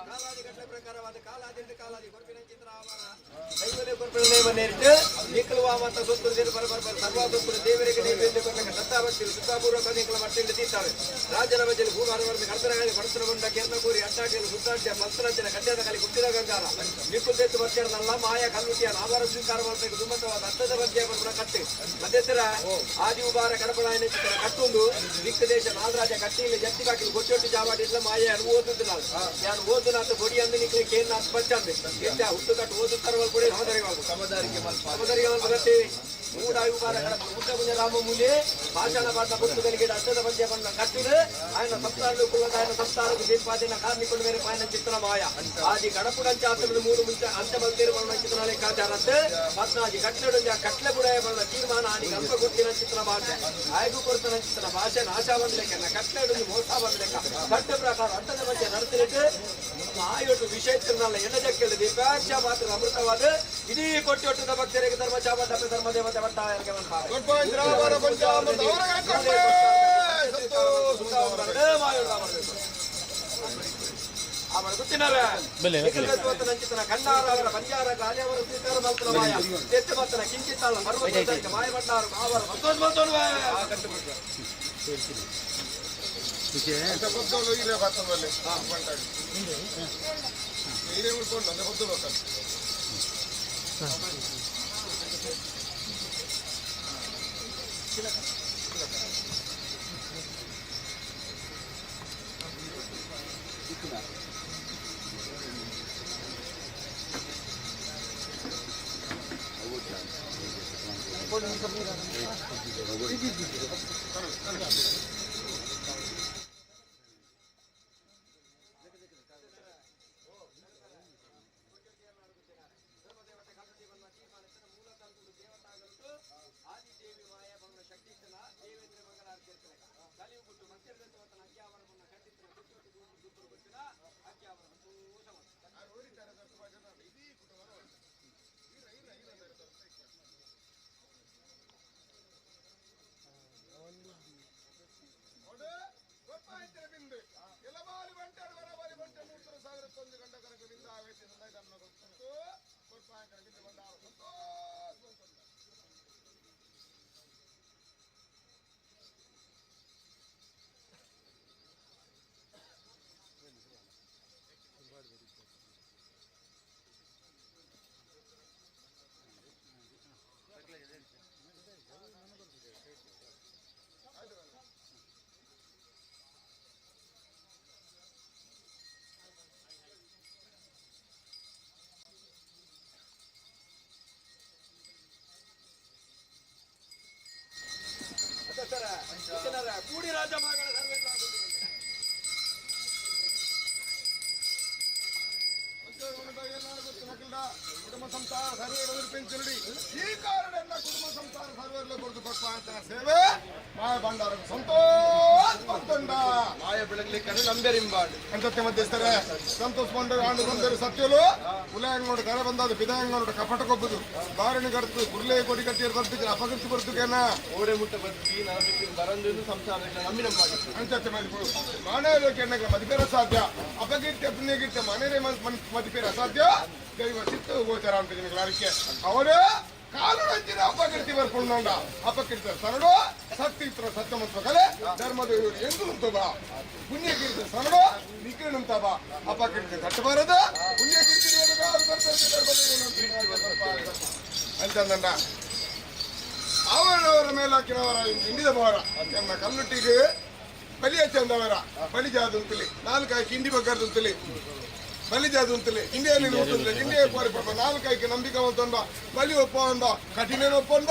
ಕಾಲಾದಿ ಗಟ್ಟಲೆ ಪ್ರಕಾರವಾದ ಕಾಲಾದಿ ಕಾಲಾದಿ ಕೊರ್ಪಿನ ಚಿತ್ರ ಆವಾರ ದೈವನೇ ಕೊರ್ಪಿನ ನೇರಿಟ್ಟು ನಿಖಲವಾಮಂತ ಸೊತ್ತು ಸೇರು ಬರ ಬರ ಸರ್ವ ಸೊತ್ತು ದೇವರಿಗೆ ನೈವೇದ್ಯ ಕೊಟ್ಟಕ ಸತ್ತಾವರ್ತಿ ಸುತ್ತಾಪೂರ್ವಕ ನಿಖಲ ಮಟ್ಟಿಂದ ತೀರ್ತಾರೆ ರಾಜನ ಮಧ್ಯದಲ್ಲಿ ಭೂಭಾರವರ್ಮ ಕರ್ತನಗಾಲಿ ಬಡತನಗೊಂಡ ಕೆರ್ನಕೂರಿ ಅಟ್ಟಾಟಿಯಲ್ಲಿ ಸುತ್ತಾಟ್ಯ ಮಸ್ತನಂಚಿನ ಕಡ್ಡದ ಕಲಿ ಕುಟ್ಟಿದ ಗಂಗಾರ ನಿಕ್ಕುಲ್ ತೆತ್ತು ಬರ್ತಿರನಲ್ಲ ಮಾಯ ಕಲ್ಲುಟಿಯ ಆವಾರ ಸ್ವೀಕಾರ ಮಾಡಬೇಕು ದುಮ್ಮತವಾದ ಅರ್ಥದ ಬಗ್ಗೆ ಬರುವ ಕಟ್ಟು ಮಧ್ಯಸ್ಥರ ಆದಿ ಉಬಾರ ಕಡಪಣಾಯನ ಚಿತ್ರ ಕಟ್ಟೊಂದು ದಿಕ್ಕ ದೇಶ ನಾಲ್ರಾಜ ಕಟ್ಟಿயில் ಜಟ್ಟಿ ಬಾಕಿಲು ಗೊಟ್ಟೊಟ್ಟು ಜಾವಾಡಿ ಇಲ್ಲ ಮಾಯ ಓದುದು ನಾನು ನಾನು ಓದುನಾಥ ಬೊಡಿ ಅಂದ ನಿಕ್ಲೆ ಕೇನ್ ನಾಥ ಬಚ್ಚಂದೆ ಎತ್ತ ಹುಟ್ಟು ಕಟ್ಟು ಓದುತ್ತಾರವಲ್ ಕೂಡ ಸಮದರಿವಾಗು ಸಮದಾರಿಗೆ ಮಲ್ಪತ್ತೆ ಮೂಡಾಯಿ ಉಬಾರ ಕಡಪ ಮುಟ್ಟ ಮುಂಜ ರಾಮ ಮುನಿ ಭಾಷಣ ಪಾಠ ಪುಸ್ತಕಗಳಿಗೆ ಅರ್ಥದ ಪದ್ಯ ಬಣ್ಣ ಕಟ್ಟಿದ ఆయన ಸಂಸಾರಲು ಕುಲ್ಲದ ఆయన ಸಂಸಾರకు దీపాదిన ಕಾರ್ಮಿಕೊಂಡು ಬೇರೆ ಪಾಯನ ಚಿತ್ರ ಮಾಯ ಆದಿ ಗಡಪುಡಂಚ ಆತನದು ಮೂರು ಮುಂಚೆ ಅಂತ್ಯ ಬಣ್ಣ ಚಿತ್ರ ಲೆಕ್ಕಾಚಾರತ್ತೆ ಪದ್ನಾಜಿ ಕಟ್ಲೆಡುಂಜ ಕಟ್ಲೆ ಬುಡಾಯ ಬಣ್ಣ ತೀರ್ಮಾನ ಆದಿ ಗಲ್ಪ ಗೊತ್ತಿನ ಚಿತ್ರ ಭಾಷೆ ಆಯ್ಗು ಕೊಡ್ತನ ಚಿತ್ರ ಭಾಷೆ ನಾಶ ಬಂದಲೆಕ್ಕ ಕಟ್ಲೆಡುಂಜಿ ಮೋಸ ಬಂದಲೆಕ್ಕ ಕಟ್ಟ ಪ್ರಕಾರ ಅರ್ಥದ ಮಧ್ಯೆ ನಡೆಸಲಿಟ್ಟು ಆಯೋಟು ವಿಷಯ ತಿರುನಲ್ಲ ಎಣ್ಣೆ ದೀಪಾಕ್ಷ ಮಾತ್ರ ಅಮೃತವಾದ ಇಡೀ ಕೊಟ್ಟೊಟ್ಟದ ಭಕ್ತರಿಗೆ ಧರ್ಮ ಚಾಪ ಧರ್ಮ ದೇವತೆ ಕಣ್ಣಾರ ಬಂಜಾರ ಗಾಲಿಯವರ ಸ್ವೀಕಾರ ಮಲ್ತನ ಮಾಯ ತೆತ್ತು ಮತ್ತನ ಕಿಂಚಿತ್ತಾಳ ಪರ್ವತ ಮಾಯ ಬಂಡಾರು ಆವರ ಸಂತೋಷ ಮಲ್ತೋನು ಕೂಡಿ ರಾಜ ಮಗಳ ಸರ್ವೆ. ಕುಟುಂಬ ಸಂಸಾರ ಸರ್ವೇರು ಪೆಂಚುರುಡಿ ಈ ಕಾರಣ ಕುಟುಂಬ ಸಂಸಾರ ಸರ್ವೇರ್ಲ ಕೊಡ್ದು ಕೊಪ್ಪ ಅಂತ ಸೇವೆ ಮಾಯ ಭಂಡಾರ ಸಂತೋಷ ಬಂತಂಡ. ಮಾಯ ಬೆಳಗ್ಲಿಕ್ಕೆ ನಂಬೆರಿಂಬಾಡು. ಅಂಚತ್ತೆ ಮಧ್ಯಸ್ಥರೇ, ಸಂತೋಷ್ ಬಂಡರು ಆಂಡು ಬಂದರು ಸತ್ಯಲು ಉಲಯಂಗೋಡು ಕರೆ ಬಂದಾದ ಬಿದಾಯಂಗೋಡು ಕಪಟ ಕೊಬ್ಬುದು ಬಾರಣಿ ಕಡ್ತು ಗುರ್ಲೆ ಕೊಡಿ ಕಟ್ಟಿಯರು ಬರ್ತಿದ್ರೆ ಅಪಕೃತಿ ಬರ್ತುಕೇನ. ಓಡೆ ಮುಟ್ಟ ಬದುಕಿ ನರಬಿಟ್ಟು ಬರಂದು ಸಂಸಾರ ನಂಬಿ ನಂಬಾಗಿತ್ತು. ಅಂಚತ್ತೆ ಮದಿಪು ಮಾನವರಿಗೆ ಎಣ್ಣೆಗಳ ಮದಿಪೇರ ಸಾಧ್ಯ, ಅಪಕೀರ್ತಿ ಪುಣ್ಯಕೀರ್ತಿ ಮನೇರೆ ಮದಿಪೇರ ಅಸಾಧ್ಯ. ದೈವ ಚಿತ್ತ ಗೋಚರ ಅಂತ ನಿಮಗೆ ಅರಿಕೆ ಅವರೇ ಕಾಲು ರಜ್ಜಿನ ಅಪಕೀರ್ತಿ ಬರ್ಕೊಂಡ ಅಪಕೀರ್ತಿ ಸರಡು ಸತ್ಯ ಸತ್ಯ ಮತ್ತು ಕಲೆ ಧರ್ಮದ ಇವರು ಎಂದು ಬಾ ಪುಣ್ಯಕೀರ್ತಿ ಸರಡು ನಿಕ್ಕಿಣಂತ ಬಾ ಅಪಕೀರ್ತಿ ತಟ್ಟಬಾರದು, ಪುಣ್ಯಕೀರ್ತಿ ಅಂತಂದ ಅವರವರ ಮೇಲಾಕಿನವರ ಇಂಡಿದ ಬೋರ ಎನ್ನ ಕಲ್ಲುಟ್ಟಿಗೆ ಬಲಿಯ ಚಂದವರ ಬಲಿ ಜಾದುಂತಲಿ ನಾಲ್ಕಾಯ್ಕೆ ಇಂಡಿ ಬಗ್ಗರ್ದುಂತಲಿ ಬಲಿ ಜಾದುಂತಲಿ ಇಂಡಿಯಲ್ಲಿ ಉಂತಲಿ ಇಂಡಿಯಾ ಕೋರಿ ಪಾಪ ನಾಲ್ಕಾಯ್ಕೆ ನಂಬಿಕೆ ಒಂತೊಂದ ಬಲಿ ಒಪ್ಪ ಒಂದ ಕಠಿಣ ಒಪ್ಪೊಂದ.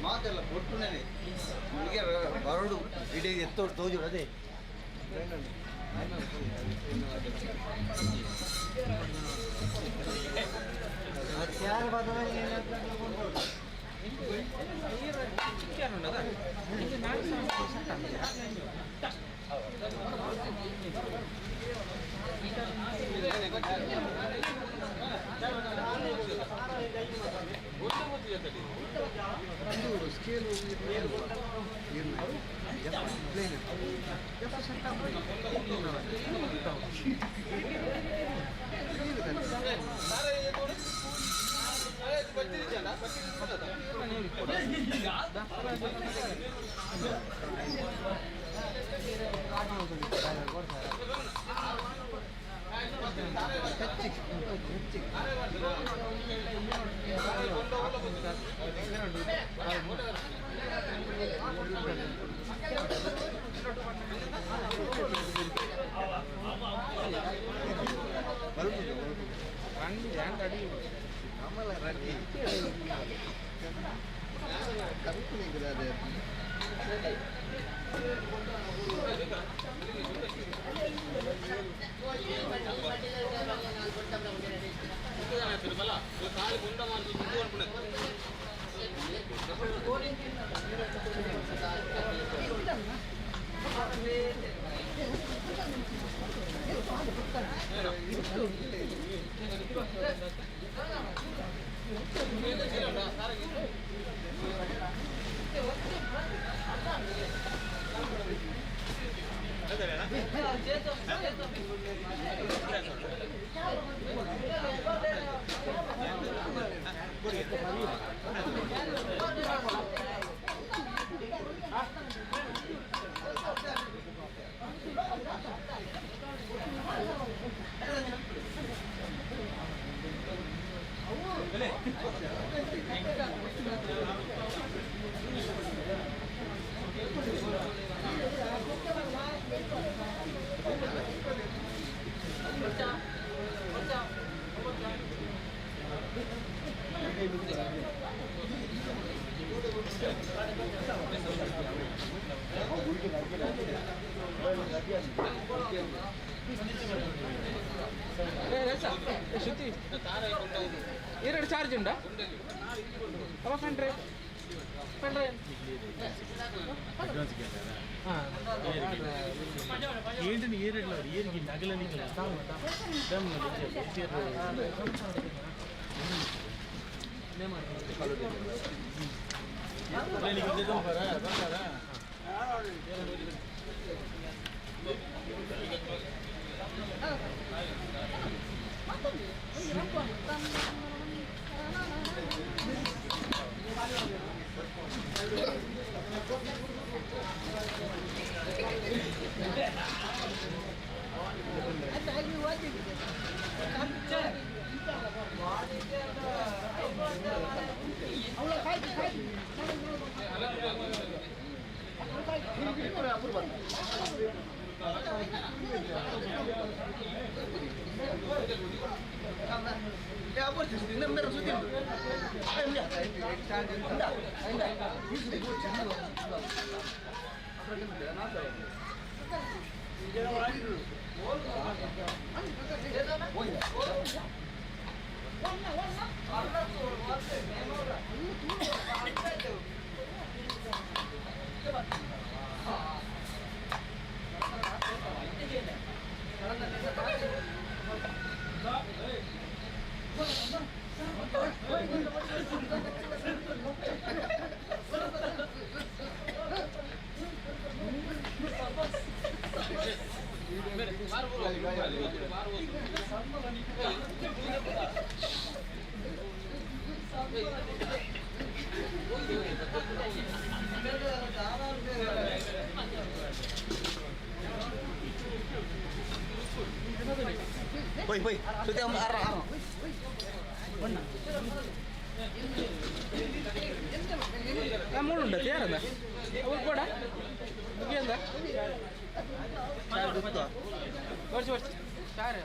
ಮಾತೆಲ್ಲ ಕೊಟ್ಟುನೇ ಬರೋಡು ಇಡೀ ಎತ್ತೋಡು ತೋಜುಡು ಅದೇ. ಸ್ಕೇಲ್ ಶ್ರುತಿ ಎರಡು ಚಾರ್ಜ್ ಉಂಟಾ? ಅವ ಪೆನ್ ಡ್ರೈವ್, ಪೆನ್ ಡ್ರೈವ್ ఏంటని ఏరట్లా ఏరికి నగలని ಮೂಡುಂಡ ತೇರದ ಕೂಡ ಮುಗಿಯಂದ ವರ್ಷ ವರ್ಷ ಚಾರ್.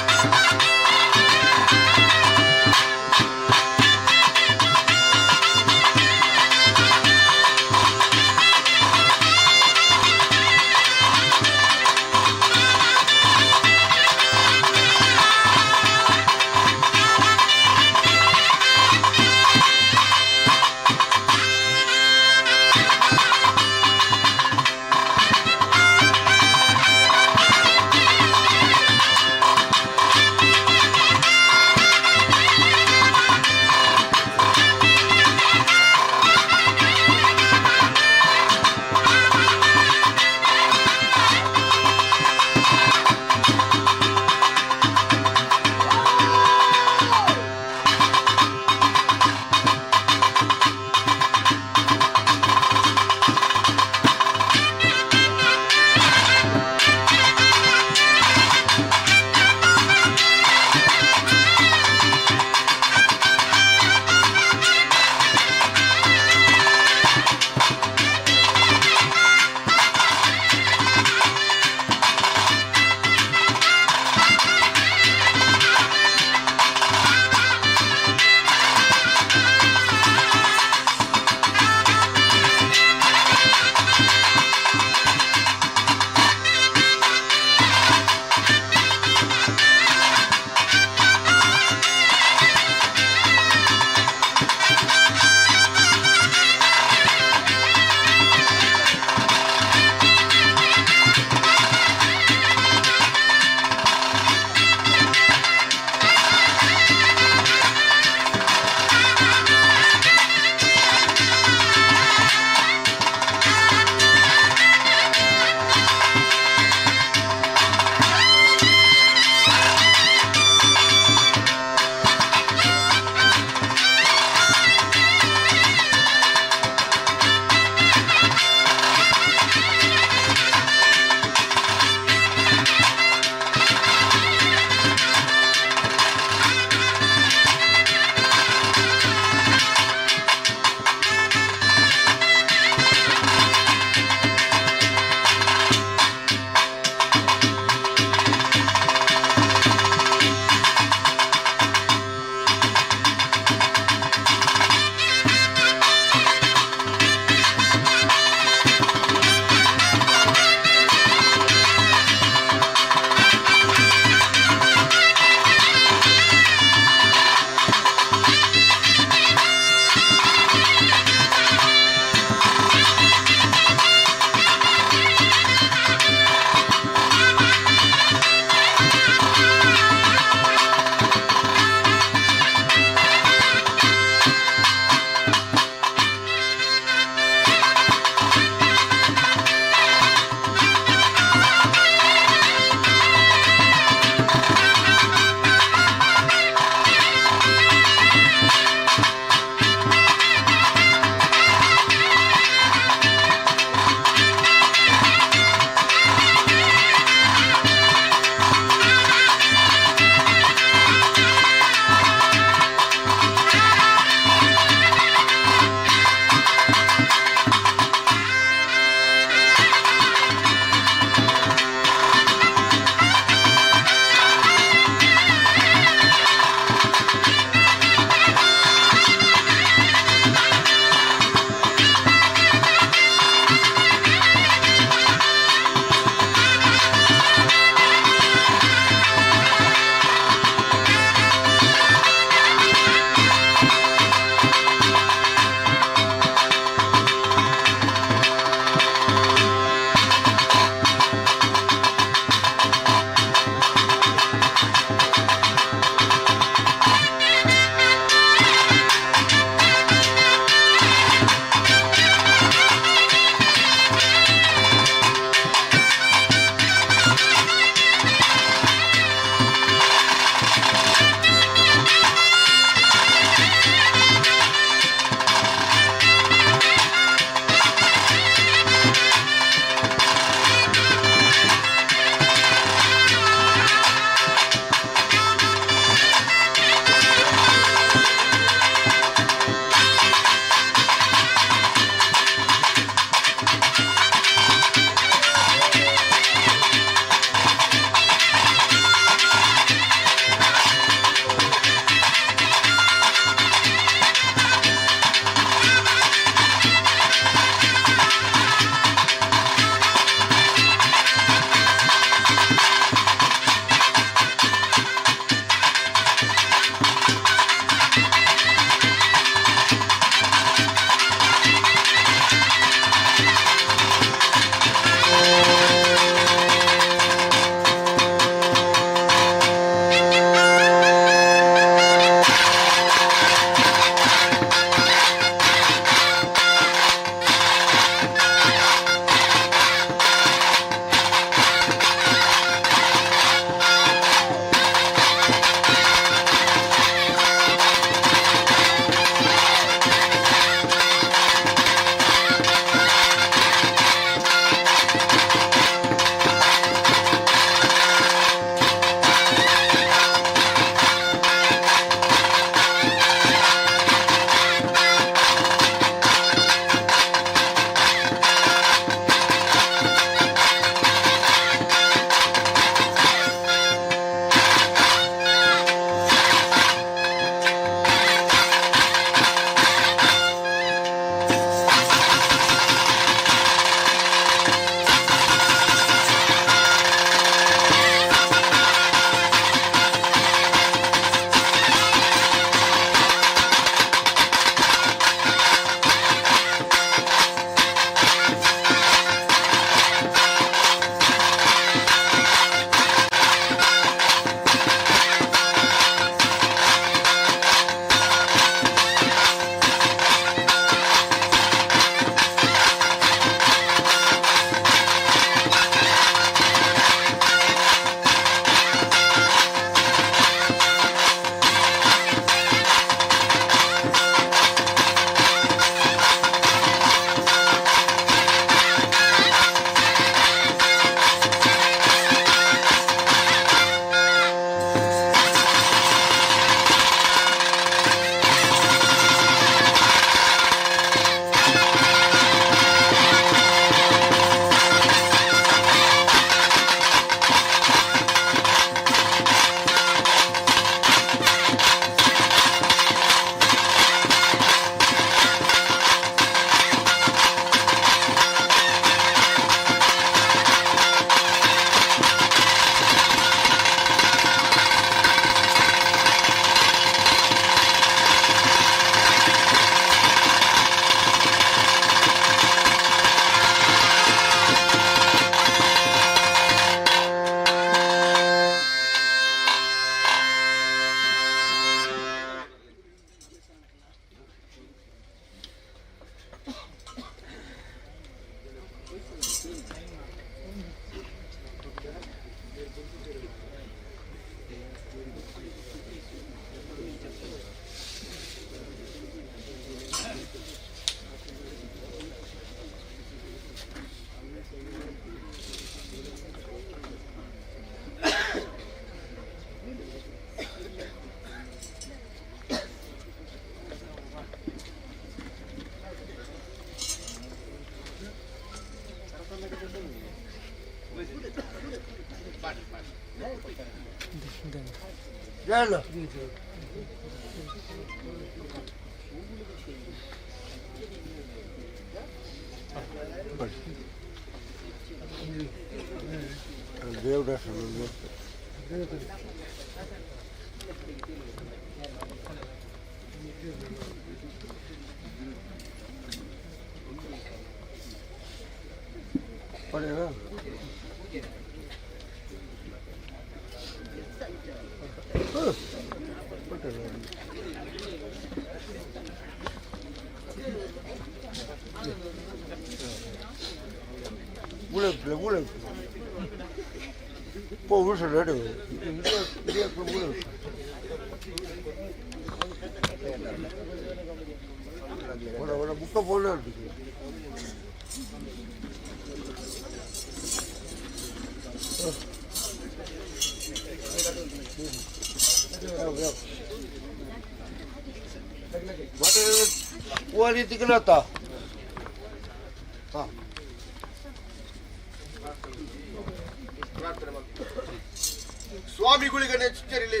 ಸ್ವಾಮಿಗಳಿಗೆ ಚಿತ್ತರಿಲಿ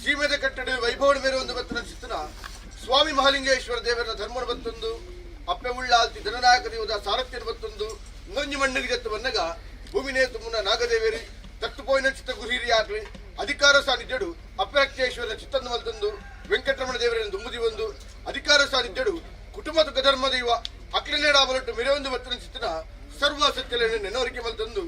ಸೀಮೆದ ಕಟ್ಟಡ ವೈಭವ ಬೇರೆ ಒಂದು ಬತ್ತನ ಚಿತ್ತನ ಸ್ವಾಮಿ ಮಹಾಲಿಂಗೇಶ್ವರ ದೇವರ ಧರ್ಮನ ಬತ್ತೊಂದು ಅಪ್ಪೆ ಉಳ್ಳಾಲ್ತಿ ಧನನಾಯಕ ದೇವದ ಸಾರಥ್ಯನ ಬತ್ತೊಂದು ನೊಂಜಿ ಮಣ್ಣಿಗೆ ಜತ್ತು ಬನ್ನಗ ಭೂಮಿನೇ ತುಮ್ಮನ ನಾಗದೇವೇರಿ ತಟ್ಟುಪೋಯಿನ ಚಿತ್ತ ಗುಹಿರಿ ಆಗ್ಲಿ ಅಧಿಕಾರ ಸಾನ್ನಿಧ್ಯಡು ಅಪ್ಪರಕ್ಷೇಶ್ವರ ಚಿತ್ತಂದು ಮಲ್ತೊಂದು ವೆಂಕಟರಮಣ ದೇವರನ್ನು ದುಂಬುದಿ ಒಂದು ಅಧಿಕಾರ ಸಾನ್ನಿಧ್ಯಡು ಕುಟುಂಬದ ಧರ್ಮ ದೈವ ಅಕ್ಲಿನೇಡಾಬಲಟ್ಟು ಮಿರವೊಂದು ಬತ್ತನ ಚಿತ್ತನ ಸರ್ವ ಸತ್ಯಲೇನು ನೆನವರಿಕೆ ಮಲ್ತೊಂದು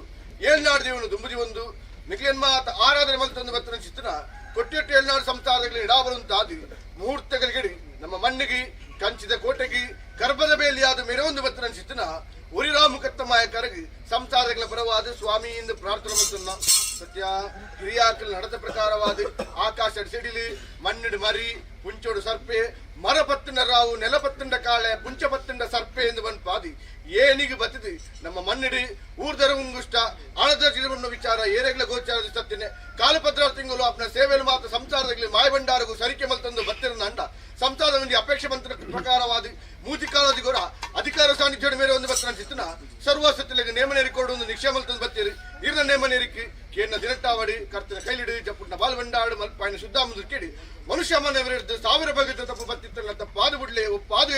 ಏಳ್ನಾಡು ದೇವನು ದುಂಬುದಿ ಒಂದು ನಿಖಿಲನ್ ಮಾತ ಆರಾಧನೆ ಮಲ್ತೊಂದು ಬತ್ತನ ಚಿತ್ತನ ಕೊಟ್ಟಿಟ್ಟು ಏಳ್ನಾಡು ಸಂಸಾರಗಳಿಗೆ ಇಡಾಬಲಂತಾದಿ ಮುಹೂರ್ತಗಳಿಗೆ ನಮ್ಮ ಮಣ್ಣಿಗೆ ಕಂಚಿದ ಕೋಟೆಗೆ ಗರ್ಭದ ಬೇಲಿಯಾದ ಮೆರವೊಂದು ಬತ್ತನ ಚಿತ್ತನ ಒರಿರಾಮುಖತ್ತಮಾಯ ಕರಗಿ ಸಂಸಾರಗಳ ಪರವಾದ ಸ್ವಾಮಿ ಎಂದು ಪ್ರಾರ್ಥನೆ ಮಲ್ತನ್ನ ಸತ್ಯ ಹಿರಿಯಾಕಲ್ ನಡೆದ ಪ್ರಕಾರವಾದ ಆಕಾಶ ಸಿಡಿಲಿ ಮಣ್ಣಿಡು ಮರಿ ಪುಂಚೋಡು ಸರ್ಪೆ ಮರಪತ್ತಿನ ರಾವು ನೆಲಪತ್ತಂಡ ಕಾಳೆ ಪುಂಚಪತ್ತಂಡ ಸರ್ಪೆ ಎಂದು ಬಂದ್ಪಾದಿ ಏನಿಗೆ ಬತ್ತಿದು ನಮ್ಮ ಮಣ್ಣಿಡಿ ಊರ್ದರ ಉಂಗುಷ್ಟ ಆಳದ ಚಿರಬಣ್ಣ ವಿಚಾರ ಏರೆಗಳ ಗೋಚಾರದ ಸತ್ಯನೆ ಕಾಲಪತ್ರ ತಿಂಗಳು ಅಪ್ನ ಸೇವೆಯನ್ನು ಮಾತ್ರ ಸಂಸಾರದಲ್ಲಿ ಮಾಯಭಂಡಾರಗೂ ಸರಿಕೆ ಮಲ್ತಂದು ಬತ್ತಿರನ ಅಂಡ ಸಂಸಾರದ ಒಂದು ಅಪೇಕ್ಷೆ ಮಂತ್ರ ಪ್ರಕಾರವಾದ ಮೂತಿ ಗೊರ ಅಧಿಕಾರ ಸಾನ್ನಿಧ್ಯದ ಮೇರೆ ಒಂದು ಬತ್ತನ ಚಿತ್ತನ ಸರ್ವ ಸತ್ಯಲಿಗೆ ನೇಮ ನೇರಿಕೊಡು ಒಂದು ನಿಕ್ಷೇಮ ಮಲ್ತಂದು ಬತ್ತೀರಿ ಇರ್ನ ನೇಮ ನೇರಿಕ್ಕಿ ಕೇನ ದಿನಟ್ಟಾವಡಿ ಕರ್ತನ ಕೈಲಿಡು ಚಪ್ಪುಟ್ನ ಬಾಲ್ಬಂಡಾಡು ಮಲ್ಪಾಯಿನ ಶುದ್ಧ ಮುಂದೆ ಕೇಳಿ ಮನುಷ್ಯ ಮನೆಯವರಿದ್ದು ಸಾವಿರ ಬಗೆದ ತಪ್ಪು ಬತ್ತಿತ್ತಲ್ಲ ತಪ್ಪಾದು ಬಿಡ್ಲೆ ಒಪ್ಪಾದು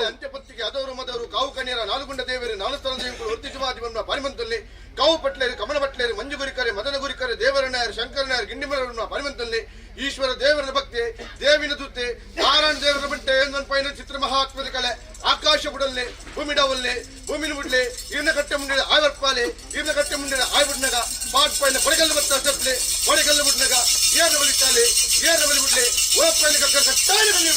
ಅಂತ್ಯಪತ್ತಿಗೆ ಅದವರು ಮದವರು ಕಾವು ಕಣ್ಯರ ನಾಲ್ಗುಂಡ ದೇವರು ನಾಲ್ಸ್ಥಾನ ದೇವರು ವರ್ತಿಸುಮಾದಿ ಬಂದ ಪರಿಮಂತಲ್ಲಿ ಕಾವು ಪಟ್ಲೇರು ಕಮಲ ಪಟ್ಲೇರು ಮಂಜು ಗುರಿಕರೆ ಮದನ ಗುರಿಕರೆ ದೇವರನಾಯರು ಶಂಕರನಾಯರು ಗಿಂಡಿಮರನ್ನ ಪರಿಮಂತಲ್ಲಿ ಈಶ್ವರ ದೇವರ ಭಕ್ತಿ ದೇವಿನ ದೂತೆ ನಾರಾಯಣ ದೇವರ ಬಂಟೆ ಪೈನ ಚಿತ್ರ ಮಹಾತ್ಮದ ಕಳೆ ಆಕಾಶ ಬುಡಲ್ಲೆ ಭೂಮಿಡವಲ್ಲೆ ಭೂಮಿನ ಬುಡ್ಲೆ ಇರ್ನ ಕಟ್ಟೆ ಮುಂಡೆ ಆಯ್ವರ್ಪಾಲೆ ಇರ್ನ ಕಟ್ಟೆ ಮುಂಡೆ ಆಯ್ಬಿಡ್ನಗ ಪಾಟ್ ಪೈನ ಬಡಗಲ್ಲು ಬತ್ತ ಸಪ್ಲೆ ಬಡಗಲ್ಲು ಬುಡ್ನಗ ಏರ ಬಲಿಟ್ಟಾಲೆ ಏರ ಬಲಿ ಬುಡ್ಲೆ ಓ ಪೈನ ಕಕ್ಕ ಕಟ್ಟಾಲೆ ಬಲಿ.